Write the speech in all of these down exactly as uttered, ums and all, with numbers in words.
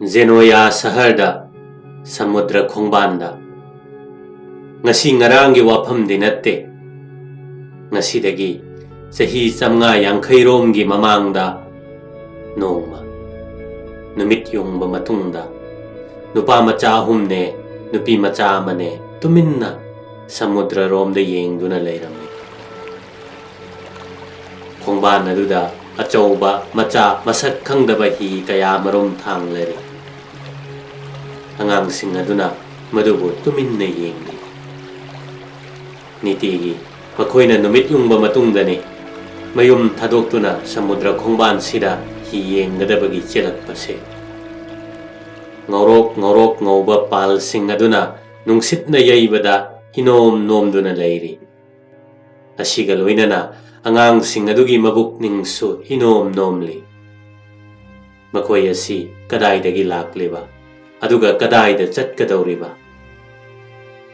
ꯖꯦꯅꯣꯌꯥ ꯁꯍꯔꯗ, ꯁꯃꯨꯗ꯭ꯔ ꯈꯣꯡꯕꯥꯟꯗ꯫ ꯉꯁꯤ ꯉꯔꯥꯡꯒꯤ ꯋꯥꯐꯝꯗꯤ ꯅꯠꯇꯦ꯫ ꯉꯁꯤꯗꯒꯤ ꯆꯍꯤ ꯆꯥꯝꯃꯉꯥ ꯌꯥꯡꯈꯩ ꯔꯣꯝꯒꯤ ꯃꯃꯥꯡꯗ ꯅꯣꯡꯃ, ꯅꯨꯃꯤꯠ ꯌꯨꯡꯕ ꯃꯇꯨꯡꯗ, ꯅꯨꯄꯥ ꯃꯆꯥ ꯑꯍꯨꯝꯅꯦ, ꯅꯨꯄꯤ ꯃꯆꯥ ꯑꯃꯅꯦ, ꯇꯨꯃꯤꯟꯅ ꯁꯃꯨꯗ꯭ꯔꯔꯣꯝꯗ ꯌꯦꯡꯗꯨꯅ ꯂꯩꯔꯝꯃꯤ꯫ ꯈꯣꯡꯕꯥꯟ ꯑꯗꯨꯗ ꯑꯆꯧꯕ, ꯃꯆꯥ, ꯃꯁꯛ ꯈꯪꯗꯕ ꯍꯤ ꯀꯌꯥ ꯃꯔꯨꯝ ꯊꯥꯡꯂꯔꯤ꯫ ꯑꯉꯥꯡꯁꯤꯡ ꯑꯗꯨꯅ ꯃꯗꯨꯕꯨ ꯇꯨꯃꯤꯟꯅ ꯌꯦꯡꯂꯤ꯫ ꯅꯤꯇꯤꯒꯤ ꯃꯈꯣꯏꯅ ꯅꯨꯃꯤꯠ ꯌꯨꯡꯕ ꯃꯇꯨꯡꯗꯅꯤ ꯃꯌꯨꯝ ꯊꯥꯗꯣꯛꯇꯨꯅ ꯁꯃꯨꯗ꯭ꯔ ꯈꯣꯡꯕꯥꯟꯁꯤꯗ ꯍꯤ ꯌꯦꯡꯒꯗꯕꯒꯤ ꯆꯦꯜꯂꯛꯄꯁꯦ꯫ ꯉꯧꯔꯣꯛ ꯉꯧꯔꯣꯛ ꯉꯧꯕ ꯄꯥꯜꯁꯤꯡ ꯑꯗꯨꯅ ꯅꯨꯡꯁꯤꯠꯅ ꯌꯩꯕꯗ ꯏꯅꯣꯝ ꯅꯣꯝꯗꯨꯅ ꯂꯩꯔꯤ꯫ ꯑꯁꯤꯒ ꯂꯣꯏꯅꯅ ꯑꯉꯥꯡꯁꯤꯡ ꯑꯗꯨꯒꯤ ꯃꯕꯨꯛꯅꯤꯡꯁꯨ ꯏꯅꯣꯝ ꯅꯣꯝꯂꯤ꯫ ꯃꯈꯣꯏ ꯑꯁꯤ ꯀꯗꯥꯏꯗꯒꯤ ꯂꯥꯛꯂꯤꯕ, ꯑꯗꯨꯒ ꯀꯗꯥꯏꯗ ꯆꯠꯀꯗꯧꯔꯤꯕ?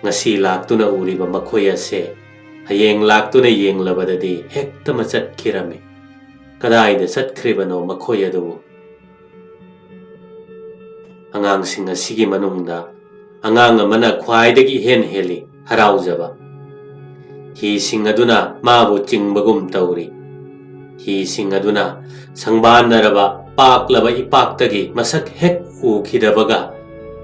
ꯉꯁꯤ ꯂꯥꯛꯇꯨꯅ ꯎꯔꯤꯕ ꯃꯈꯣꯏ ꯑꯁꯦ ꯍꯌꯦꯡ ꯂꯥꯛꯇꯨꯅ ꯌꯦꯡꯂꯕꯗꯗꯤ ꯍꯦꯛꯇ ꯃꯆꯠꯈꯤꯔꯝꯃꯤ꯫ ꯀꯗꯥꯏꯗ ꯆꯠꯈ꯭ꯔꯤꯕꯅꯣ ꯃꯈꯣꯏ ꯑꯗꯨꯕꯨ? ꯑꯉꯥꯡꯁꯤꯡ ꯑꯁꯤꯒꯤ ꯃꯅꯨꯡꯗ ꯑꯉꯥꯡ ꯑꯃꯅ ꯈ꯭ꯋꯥꯏꯗꯒꯤ ꯏꯍꯦꯟ ꯍꯦꯜꯂꯤ ꯍꯔꯥꯎꯖꯕ꯫ ꯍꯤꯁꯤꯡ ꯑꯗꯨꯅ ꯃꯥꯕꯨ ꯆꯤꯡꯕꯒꯨꯝ ꯇꯧꯔꯤ꯫ ꯍꯤꯁꯤꯡ ꯑꯗꯨꯅ ꯁꯪꯕꯥꯟꯅꯔꯕ ꯄꯥꯛꯂꯕ ꯏꯄꯥꯛꯇꯒꯤ ꯃꯁꯛ ꯍꯦꯛ ꯎꯈꯤꯗꯕꯒ,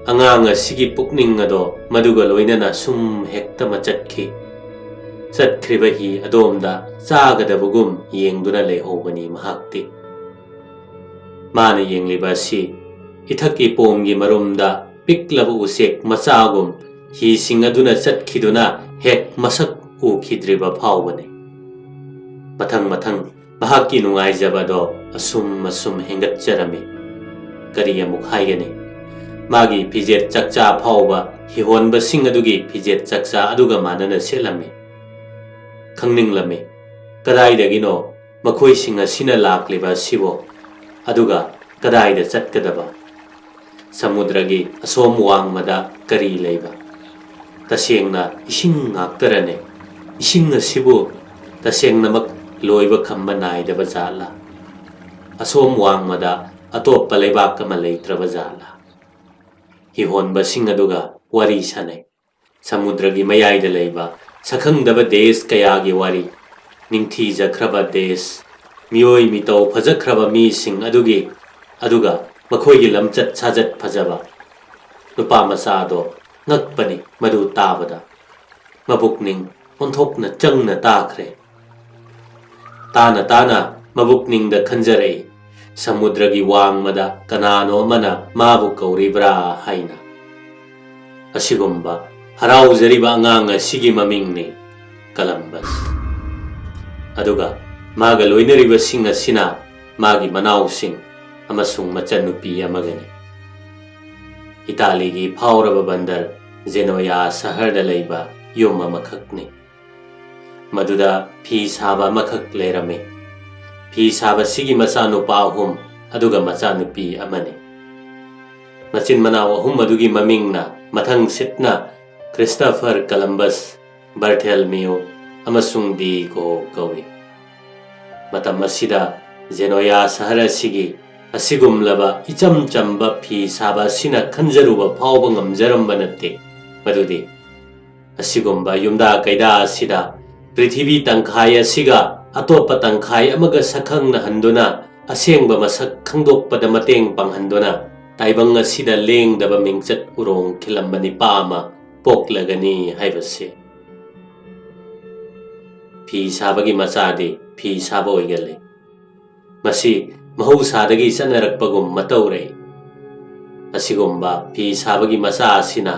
ꯑꯉꯥꯡ ꯑꯁꯤꯒꯤ ꯄꯨꯛꯅꯤꯡ ꯑꯗꯣ ꯃꯗꯨꯒ ꯂꯣꯏꯅꯅ ꯁꯨꯝ ꯍꯦꯛꯇ ꯃꯆꯠꯈꯤ꯫ ꯆꯠꯈ꯭ꯔꯤꯕ ꯍꯤ ꯑꯗꯣꯝꯗ ꯆꯥꯒꯗꯕꯒꯨꯝ ꯌꯦꯡꯗꯨꯅ ꯂꯩꯍꯧꯕꯅꯤ ꯃꯍꯥꯛꯇꯤ꯫ ꯃꯥꯅ ꯌꯦꯡꯂꯤꯕ ꯑꯁꯤ ꯏꯊꯛ ꯏꯄꯣꯝꯒꯤ ꯃꯔꯨꯝꯗ ꯄꯤꯛꯂꯕ ꯎꯆꯦꯛ ꯃꯆꯥꯒꯨꯝ ꯍꯤꯁꯤꯡ ꯑꯗꯨꯅ ꯆꯠꯈꯤꯗꯨꯅ ꯍꯦꯛ ꯃꯁꯛ ꯎꯈꯤꯗ꯭ꯔꯤꯕ ꯐꯥꯎꯕꯅꯤ꯫ ꯃꯊꯪ ꯃꯊꯪ ꯃꯍꯥꯛꯀꯤ ꯅꯨꯡꯉꯥꯏꯖꯕꯗꯣ ꯑꯁꯨꯝ ꯑꯁꯨꯝ ꯍꯦꯟꯒꯠꯆꯔꯝꯃꯤ꯫ ꯀꯔꯤ ꯑꯃꯨꯛ ꯍꯥꯏꯒꯅꯤ? ꯃꯥꯒꯤ ꯐꯤꯖꯦꯠ ꯆꯥꯛꯆꯥ ꯐꯥꯎꯕ ꯍꯤꯍꯣꯟꯕꯁꯤꯡ ꯑꯗꯨꯒꯤ ꯐꯤꯖꯦꯠ ꯆꯥꯛꯆꯥ ꯑꯗꯨꯒ ꯃꯥꯟꯅꯅ ꯁꯦꯠꯂꯝꯃꯤ꯫ ꯈꯪꯅꯤꯡꯂꯝꯃꯤ, ꯀꯗꯥꯏꯗꯒꯤꯅꯣ ꯃꯈꯣꯏꯁꯤꯡ ꯑꯁꯤꯅ ꯂꯥꯛꯂꯤꯕ ꯑꯁꯤꯕꯣ? ꯑꯗꯨꯒ ꯀꯗꯥꯏꯗ ꯆꯠꯀꯗꯕ? ꯁꯃꯨꯗ꯭ꯔꯒꯤ ꯑꯁꯣꯝ ꯋꯥꯡꯃꯗ ꯀꯔꯤ ꯂꯩꯕ? ꯇꯁꯦꯡꯅ ꯏꯁꯤꯡ ꯉꯥꯛꯇꯔꯅꯦ? ꯏꯁꯤꯡ ꯑꯁꯤꯕꯨ ꯇꯁꯦꯡꯅꯃꯛ ꯂꯣꯏꯕ ꯈꯝꯕ ꯅꯥꯏꯗꯕ ꯖꯥꯠꯂꯥ? ꯑꯁꯣꯝ ꯋꯥꯡꯃꯗ ꯑꯇꯣꯞꯄ ꯂꯩꯕꯥꯛ ꯑꯃ ꯂꯩꯇ꯭ꯔꯕ ꯖꯥꯠꯂꯥ? ꯍꯤꯍꯣꯟꯕꯁꯤꯡ ꯑꯗꯨꯒ ꯋꯥꯔꯤ ꯁꯥꯅꯩ꯫ ꯁꯃꯨꯗ꯭ꯔꯒꯤ ꯃꯌꯥꯏꯗ ꯂꯩꯕ ꯁꯛꯈꯪꯗꯕ ꯗꯦꯁ ꯀꯌꯥꯒꯤ ꯋꯥꯔꯤ, ꯅꯤꯡꯊꯤꯖꯈ꯭ꯔꯕ ꯗꯦꯁ, ꯃꯤꯑꯣꯏ ꯃꯤꯇꯧ ꯐꯖꯈ꯭ꯔꯕ ꯃꯤꯁꯤꯡ ꯑꯗꯨꯒꯤ, ꯑꯗꯨꯒ ꯃꯈꯣꯏꯒꯤ ꯂꯝꯆꯠ ꯁꯥꯖꯠ ꯐꯖꯕ꯫ ꯅꯨꯄꯥ ꯃꯆꯥ ꯑꯗꯣ ꯉꯛꯄꯅꯤ ꯃꯗꯨ ꯇꯥꯕꯗ꯫ ꯃꯕꯨꯛꯅꯤꯡ ꯑꯣꯟꯊꯣꯛꯅ ꯆꯪꯅ ꯇꯥꯈ꯭ꯔꯦ꯫ ꯇꯥꯅ ꯇꯥꯅ ꯃꯕꯨꯛꯅꯤꯡꯗ ꯈꯟꯖꯔꯛꯏ, ꯁꯃꯨꯗ꯭ꯔꯒꯤ ꯋꯥꯡꯃꯗ ꯀꯅꯥꯅꯣ ꯑꯃꯅ ꯃꯥꯕꯨ ꯀꯧꯔꯤꯕ꯭ꯔꯥ ꯍꯥꯏꯅ꯫ ꯑꯁꯤꯒꯨꯝꯕ ꯍꯔꯥꯎꯖꯔꯤꯕ ꯑꯉꯥꯡ ꯑꯁꯤꯒꯤ ꯃꯃꯤꯡꯅꯤ ꯀꯂꯝꯕꯁ꯫ ꯑꯗꯨꯒ ꯃꯥꯒ ꯂꯣꯏꯅꯔꯤꯕꯁꯤꯡ ꯑꯁꯤꯅ ꯃꯥꯒꯤ ꯃꯅꯥꯎꯁꯤꯡ ꯑꯃꯁꯨꯡ ꯃꯆꯟꯅꯨꯄꯤ ꯑꯃꯒꯅꯤ꯫ ꯏꯇꯥꯂꯤꯒꯤ ꯐꯥꯎꯔꯕ ꯕꯟꯗꯔ ꯖꯦꯅꯣꯌꯥ ꯁꯍꯔꯗ ꯂꯩꯕ ꯌꯨꯝ ꯑꯃꯈꯛꯅꯤ꯫ ꯃꯗꯨꯗ ꯐꯤ ꯁꯥꯕ ꯑꯃꯈꯛ ꯂꯩꯔꯝꯃꯤ꯫ ꯐꯤ ꯁꯥꯕꯁꯤꯒꯤ ꯃꯆꯥꯅꯨꯄꯥ ꯑꯍꯨꯝ ꯑꯗꯨꯒ ꯃꯆꯥꯅꯨꯄꯤ ꯑꯃꯅꯤ꯫ ꯃꯆꯤꯟ ꯃꯅꯥꯎ ꯑꯍꯨꯝ ꯑꯗꯨꯒꯤ ꯃꯃꯤꯡꯅ ꯃꯊꯪ ꯁꯤꯠꯅ ꯈ꯭ꯔꯤꯁꯇꯐꯔ ꯀꯂꯝꯕꯁ, ꯕꯔꯊꯦꯜꯃꯤꯌꯨ ꯑꯃꯁꯨꯡ ꯗꯤꯒꯣ ꯀꯧꯏ꯫ ꯃꯇꯝ ꯑꯁꯤꯗ ꯖꯦꯅꯣꯌꯥ ꯁꯍꯔ ꯑꯁꯤꯒꯤ ꯑꯁꯤꯒꯨꯝꯂꯕ ꯏꯆꯝ ꯆꯝꯕ ꯐꯤ ꯁꯥꯕ ꯑꯁꯤꯅ ꯈꯟꯖꯔꯨꯕ ꯐꯥꯎꯕ ꯉꯝꯖꯔꯝꯕ ꯅꯠꯇꯦ꯫ ꯃꯗꯨꯗꯤ ꯑꯁꯤꯒꯨꯝꯕ ꯌꯨꯝꯗ ꯀꯩꯗ ꯑꯁꯤꯗ ꯄ꯭ꯔꯤꯊꯤꯕꯤ ꯇꯪꯈꯥꯏ ꯑꯁꯤꯒ ꯑꯇꯣꯞꯄ ꯇꯪꯈꯥꯏ ꯑꯃꯒ ꯁꯛꯈꯪꯅꯍꯟꯗꯨꯅ ꯑꯁꯦꯡꯕ ꯃꯁꯛ ꯈꯪꯗꯣꯛꯄꯗ ꯃꯇꯦꯡ ꯄꯥꯡꯍꯟꯗꯨꯅ ꯇꯥꯏꯕꯪ ꯑꯁꯤꯗ ꯂꯦꯡꯗꯕ ꯃꯤꯡꯆꯠ ꯎꯔꯣꯡ ꯈꯤꯜꯂꯝꯕ ꯅꯤꯄꯥ ꯑꯃ ꯄꯣꯛꯂꯒꯅꯤ ꯍꯥꯏꯕꯁꯤ꯫ ꯐꯤ ꯁꯥꯕꯒꯤ ꯃꯆꯥꯗꯤ ꯐꯤ ꯁꯥꯕ ꯑꯣꯏꯒꯜꯂꯤ꯫ ꯃꯁꯤ ꯃꯍꯧꯁꯥꯗꯒꯤ ꯆꯠꯅꯔꯛꯄꯒꯨꯝ ꯃꯇꯧꯔꯦ꯫ ꯑꯁꯤꯒꯨꯝꯕ ꯐꯤ ꯁꯥꯕꯒꯤ ꯃꯆꯥ ꯑꯁꯤꯅ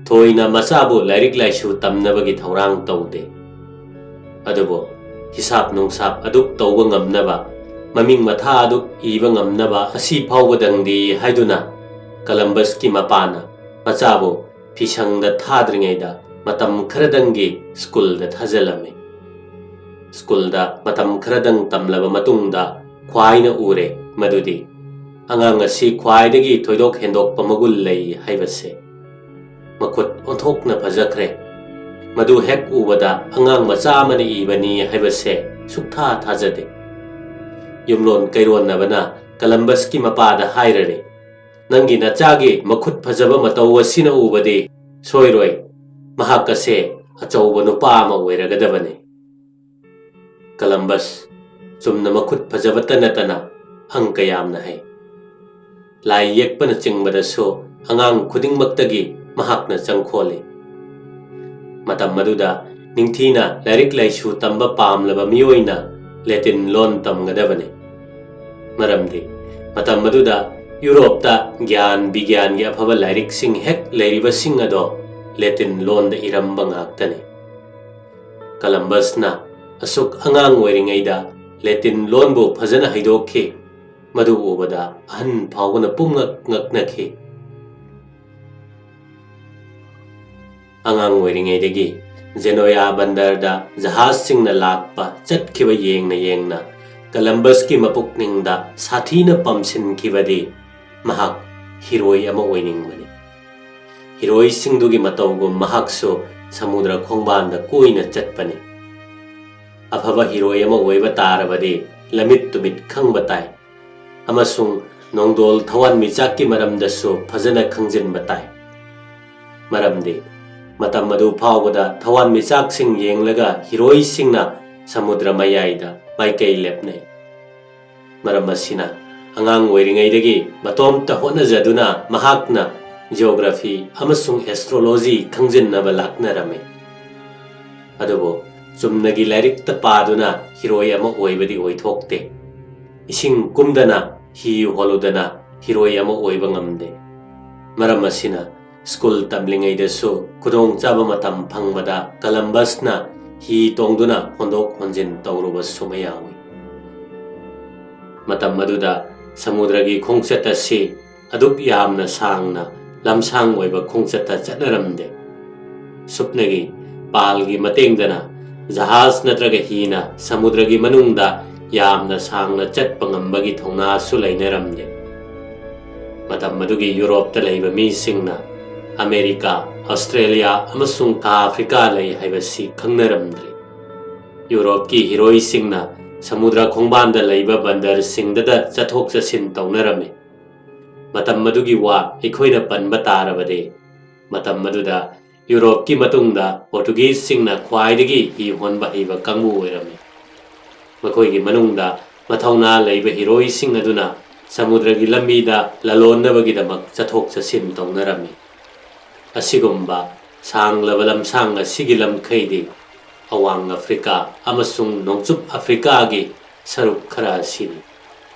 ꯊꯣꯏꯅ ꯃꯆꯥꯕꯨ ꯂꯥꯏꯔꯤꯛ ꯂꯥꯏꯁꯨ ꯇꯝꯅꯕꯒꯤ ꯊꯧꯔꯥꯡ ꯇꯧꯗꯦ꯫ ꯑꯗꯨꯕꯨ ꯍꯤꯁꯥꯞ ꯅꯨꯡꯁꯥꯞ ꯑꯗꯨꯛ ꯇꯧꯕ ꯉꯝꯅꯕ, ꯃꯃꯤꯡ ꯃꯊꯥ ꯑꯗꯨꯛ ꯏꯕ ꯉꯝꯅꯕ ꯑꯁꯤ ꯐꯥꯎꯕꯗꯪꯗꯤ ꯍꯥꯏꯗꯨꯅ ꯀꯂꯝꯕꯁꯀꯤ ꯃꯄꯥꯅ ꯃꯆꯥꯕꯨ ꯐꯤꯁꯪꯗ ꯊꯥꯗ꯭ꯔꯤꯉꯩꯗ ꯃꯇꯝ ꯈꯔꯗꯪꯒꯤ ꯁ꯭ꯀꯨꯜꯗ ꯊꯥꯖꯤꯜꯂꯝꯃꯤ꯫ ꯁ꯭ꯀꯨꯜꯗ ꯃꯇꯝ ꯈꯔꯗꯪ ꯇꯝꯂꯕ ꯃꯇꯨꯡꯗ ꯈ꯭ꯋꯥꯏꯅ ꯎꯔꯦ ꯃꯗꯨꯗꯤ ꯑꯉꯥꯡ ꯑꯁꯤ ꯈ꯭ꯋꯥꯏꯗꯒꯤ ꯊꯣꯏꯗꯣꯛ ꯍꯦꯟꯗꯣꯛꯄ ꯃꯒꯨꯟ ꯂꯩ ꯍꯥꯏꯕꯁꯦ꯫ ꯃꯈꯨꯠ ꯑꯣꯟꯊꯣꯛꯅ ꯐꯖꯈ꯭ꯔꯦ꯫ ꯃꯗꯨ ꯍꯦꯛ ꯎꯕꯗ ꯑꯉꯥꯡ ꯃꯆꯥ ꯑꯃꯅ ꯏꯕꯅꯤ ꯍꯥꯏꯕꯁꯦ ꯁꯨꯛꯊꯥ ꯊꯥꯖꯗꯦ꯫ ꯌꯨꯝꯂꯣꯟ ꯀꯩꯔꯣꯟꯅꯕꯅ ꯀꯂꯝꯕꯁꯀꯤ ꯃꯄꯥꯗ ꯍꯥꯏꯔꯔꯦ, "ꯅꯪꯒꯤ ꯅꯆꯥꯒꯤ ꯃꯈꯨꯠ ꯐꯖꯕ ꯃꯇꯧ ꯑꯁꯤꯅ ꯎꯕꯗꯤ ꯁꯣꯏꯔꯣꯏ, ꯃꯍꯥꯛ ꯑꯁꯦ ꯑꯆꯧꯕ ꯅꯨꯄꯥ ꯑꯃ ꯑꯣꯏꯔꯒꯗꯕꯅꯤ"꯫ ꯀꯂꯝꯕꯁ ꯆꯨꯝꯅ ꯃꯈꯨꯠ ꯐꯖꯕꯇ ꯅꯠꯇꯅ ꯑꯪꯀ ꯌꯥꯝꯅ ꯍꯩ꯫ ꯂꯥꯏ ꯌꯦꯛꯄꯅꯆꯤꯡꯕꯗꯁꯨ ꯑꯉꯥꯡ ꯈꯨꯗꯤꯡꯃꯛꯇꯒꯤ ꯃꯍꯥꯛꯅ ꯆꯪꯈꯣꯜꯂꯤ꯫ ꯃꯇꯝ ꯑꯗꯨꯗ ꯅꯤꯡꯊꯤꯅ ꯂꯥꯏꯔꯤꯛ ꯂꯥꯏꯁꯨ ꯇꯝꯕ ꯄꯥꯝꯂꯕ ꯃꯤꯑꯣꯏꯅ ꯂꯦꯇꯤꯟ ꯂꯣꯟ ꯇꯝꯒꯗꯕꯅꯤ꯫ ꯃꯔꯝꯗꯤ ꯃꯇꯝ ꯑꯗꯨꯗ ꯌꯨꯔꯣꯞꯇ ꯒ꯭ꯌꯥꯟ ꯕꯤꯒ꯭ꯌꯥꯟꯒꯤ ꯑꯐꯕ ꯂꯥꯏꯔꯤꯛꯁꯤꯡ ꯍꯦꯛ ꯂꯩꯔꯤꯕꯁꯤꯡ ꯑꯗꯣ ꯂꯦꯇꯤꯟ ꯂꯣꯟꯗ ꯏꯔꯝꯕ ꯉꯥꯛꯇꯅꯤ꯫ ꯀꯂꯝꯕꯁꯅ ꯑꯁꯨꯛ ꯑꯉꯥꯡ ꯑꯣꯏꯔꯤꯉꯩꯗ ꯂꯦꯇꯤꯟ ꯂꯣꯟꯕꯨ ꯐꯖꯅ ꯍꯩꯗꯣꯛꯈꯤ꯫ ꯃꯗꯨ ꯎꯕꯗ ꯑꯍꯟ ꯐꯥꯎꯕꯅ ꯄꯨꯝꯉꯛ ꯉꯛꯅꯈꯤ꯫ ꯑꯉꯥꯡ ꯑꯣꯏꯔꯤꯉꯩꯗꯒꯤ ꯖꯦꯅꯣꯌꯥ ꯕꯟꯗꯔꯗ ꯖꯍꯥꯖꯁꯤꯡꯅ ꯂꯥꯛꯄ ꯆꯠꯈꯤꯕ ꯌꯦꯡꯅ ꯌꯦꯡꯅ ꯀꯂꯝꯕꯁꯀꯤ ꯃꯄꯨꯛꯅꯤꯡꯗ ꯁꯥꯊꯤꯅ ꯄꯝꯁꯤꯟꯈꯤꯕꯗꯤ ꯃꯍꯥꯛ ꯍꯤꯔꯣꯏ ꯑꯃ ꯑꯣꯏꯅꯤꯡꯕꯅꯤ꯫ ꯍꯤꯔꯣꯏꯁꯤꯡꯗꯨꯒꯤ ꯃꯇꯧꯒꯨꯝ ꯃꯍꯥꯛꯁꯨ ꯁꯃꯨꯗ꯭ꯔ ꯈꯣꯡꯕꯥꯟꯗ ꯀꯣꯏꯅ ꯆꯠꯄꯅꯤ꯫ ꯑꯐꯕ ꯍꯤꯔꯣꯏ ꯑꯃ ꯑꯣꯏꯕ ꯇꯥꯔꯕꯗꯤ ꯂꯝꯃꯤꯠ ꯇꯨꯃꯤꯠ ꯈꯪꯕ ꯇꯥꯏ ꯑꯃꯁꯨꯡ ꯅꯣꯡꯗꯣꯜ ꯊꯋꯥꯟꯃꯤꯆꯥꯛꯀꯤ ꯃꯔꯝꯗꯁꯨ ꯐꯖꯅ ꯈꯪꯖꯤꯟꯕ ꯇꯥꯏ꯫ ꯃꯔꯝꯗꯤ ꯃꯇꯝ ꯑꯗꯨ ꯐꯥꯎꯕꯗ ꯊꯋꯥꯟꯃꯤꯆꯥꯛꯁꯤꯡ ꯌꯦꯡꯂꯒ ꯍꯤꯔꯣꯏꯁꯤꯡꯅ ꯁꯃꯨꯗ꯭ꯔ ꯃꯌꯥꯏꯗ ꯃꯥꯏꯀꯩ ꯂꯦꯞꯅꯩ꯫ ꯃꯔꯝ ꯑꯁꯤꯅ ꯑꯉꯥꯡ ꯑꯣꯏꯔꯤꯉꯩꯗꯒꯤ ꯃꯇꯣꯝꯇ ꯍꯣꯠꯅꯖꯗꯨꯅ ꯃꯍꯥꯛꯅ ꯖꯤꯑꯣꯒ꯭ꯔꯥꯐꯤ ꯑꯃꯁꯨꯡ ꯑꯦꯁꯇ꯭ꯔꯣꯂꯣꯖꯤ ꯈꯪꯖꯤꯟꯅꯕ ꯂꯥꯛꯅꯔꯝꯃꯤ꯫ ꯑꯗꯨꯕꯨ ꯆꯨꯝꯅꯒꯤ ꯂꯥꯏꯔꯤꯛꯇ ꯄꯥꯗꯨꯅ ꯍꯤꯔꯣꯏ ꯑꯃ ꯑꯣꯏꯕꯗꯤ ꯑꯣꯏꯊꯣꯛꯇꯦ꯫ ꯏꯁꯤꯡ ꯀꯨꯝꯗꯅ ꯍꯤ ꯍꯣꯜꯂꯨꯗꯅ ꯍꯤꯔꯣꯏ ꯑꯃ ꯑꯣꯏꯕ ꯉꯝꯗꯦ꯫ ꯃꯔꯝ ꯑꯁꯤꯅ ꯁ꯭ꯀꯨꯜ ꯇꯝꯂꯤꯉꯩꯗꯁꯨ ꯈꯨꯗꯣꯡꯆꯥꯕ ꯃꯇꯝ ꯐꯪꯕꯗ ꯀꯂꯝꯕꯁꯅ ꯍꯤ ꯇꯣꯡꯗꯨꯅ ꯍꯣꯟꯗꯣꯛ ꯍꯣꯟꯖꯤꯟ ꯇꯧꯔꯨꯕꯁꯨ ꯃꯌꯥꯝ ꯌꯥꯎꯏ꯫ ꯃꯇꯝ ꯑꯗꯨꯗ ꯁꯃꯨꯗ꯭ꯔꯒꯤ ꯈꯣꯡꯆꯠ ꯑꯁꯤ ꯑꯗꯨꯛ ꯌꯥꯝꯅ ꯁꯥꯡꯅ ꯂꯝꯁꯥꯡ ꯑꯣꯏꯕ ꯈꯣꯡꯆꯠꯇ ꯆꯠꯅꯔꯝꯗꯦ꯫ ꯁꯨꯞꯅꯒꯤ ꯄꯥꯜꯒꯤ ꯃꯇꯦꯡꯗꯅ ꯖꯍꯥꯖ ꯅꯠꯇ꯭ꯔꯒ ꯍꯤꯅ ꯁꯃꯨꯗ꯭ꯔꯒꯤ ꯃꯅꯨꯡꯗ ꯌꯥꯝꯅ ꯁꯥꯡꯅ ꯆꯠꯄ ꯉꯝꯕꯒꯤ ꯊꯧꯅꯥꯁꯨ ꯂꯩꯅꯔꯝꯗꯦ꯫ ꯃꯇꯝ ꯑꯗꯨꯒꯤ ꯌꯨꯔꯣꯞꯇ ꯂꯩꯕ ꯃꯤꯁꯤꯡꯅ ꯑꯃꯦꯔꯤꯀꯥ, ꯑꯣꯁꯇ꯭ꯔꯦꯂꯤꯌꯥ ꯑꯃꯁꯨꯡ ꯈꯥ ꯑꯐ꯭ꯔꯤꯀꯥ ꯂꯩ ꯍꯥꯏꯕꯁꯤ ꯈꯪꯅꯔꯝꯗ꯭ꯔꯤ꯫ ꯌꯨꯔꯣꯞꯀꯤ ꯍꯤꯔꯣꯏꯁꯤꯡꯅ ꯁꯃꯨꯗ꯭ꯔ ꯈꯣꯡꯕꯥꯟꯗ ꯂꯩꯕ ꯕꯟꯗꯔꯁꯤꯡꯗꯗ ꯆꯠꯊꯣꯛ ꯆꯠꯁꯤꯟ ꯇꯧꯅꯔꯝꯃꯤ꯫ ꯃꯇꯝ ꯑꯗꯨꯒꯤ ꯋꯥ ꯑꯩꯈꯣꯏꯅ ꯄꯟꯕ ꯇꯥꯔꯕꯗꯤ, ꯃꯇꯝ ꯑꯗꯨꯗ ꯌꯨꯔꯣꯞꯀꯤ ꯃꯇꯨꯡꯗ ꯄꯣꯔꯇꯨꯒꯤꯖꯁꯤꯡꯅ ꯈ꯭ꯋꯥꯏꯗꯒꯤ ꯍꯤ ꯍꯣꯟꯕ ꯍꯩꯕ ꯀꯥꯡꯕꯨ ꯑꯣꯏꯔꯝꯃꯤ꯫ ꯃꯈꯣꯏꯒꯤ ꯃꯅꯨꯡꯗ ꯃꯊꯧꯅꯥ ꯂꯩꯕ ꯍꯤꯔꯣꯏꯁꯤꯡ ꯑꯗꯨꯅ ꯁꯃꯨꯗ꯭ꯔꯒꯤ ꯂꯝꯕꯤꯗ ꯂꯂꯣꯟꯅꯕꯒꯤꯗꯃꯛ ꯆꯠꯊꯣꯛ ꯆꯠꯁꯤꯟ ꯇꯧꯅꯔꯝꯃꯤ꯫ ꯑꯁꯤꯒꯨꯝꯕ ꯁꯥꯡꯂꯕ ꯂꯝꯁꯥꯡ ꯑꯁꯤꯒꯤ ꯂꯝꯈꯩꯗꯤ ꯑꯋꯥꯡ ꯑꯐ꯭ꯔꯤꯀꯥ ꯑꯃꯁꯨꯡ ꯅꯣꯡꯆꯨꯞ ꯑꯐ꯭ꯔꯤꯀꯥꯒꯤ ꯁꯔꯨꯛ ꯈꯔ ꯑꯁꯤꯅꯤ꯫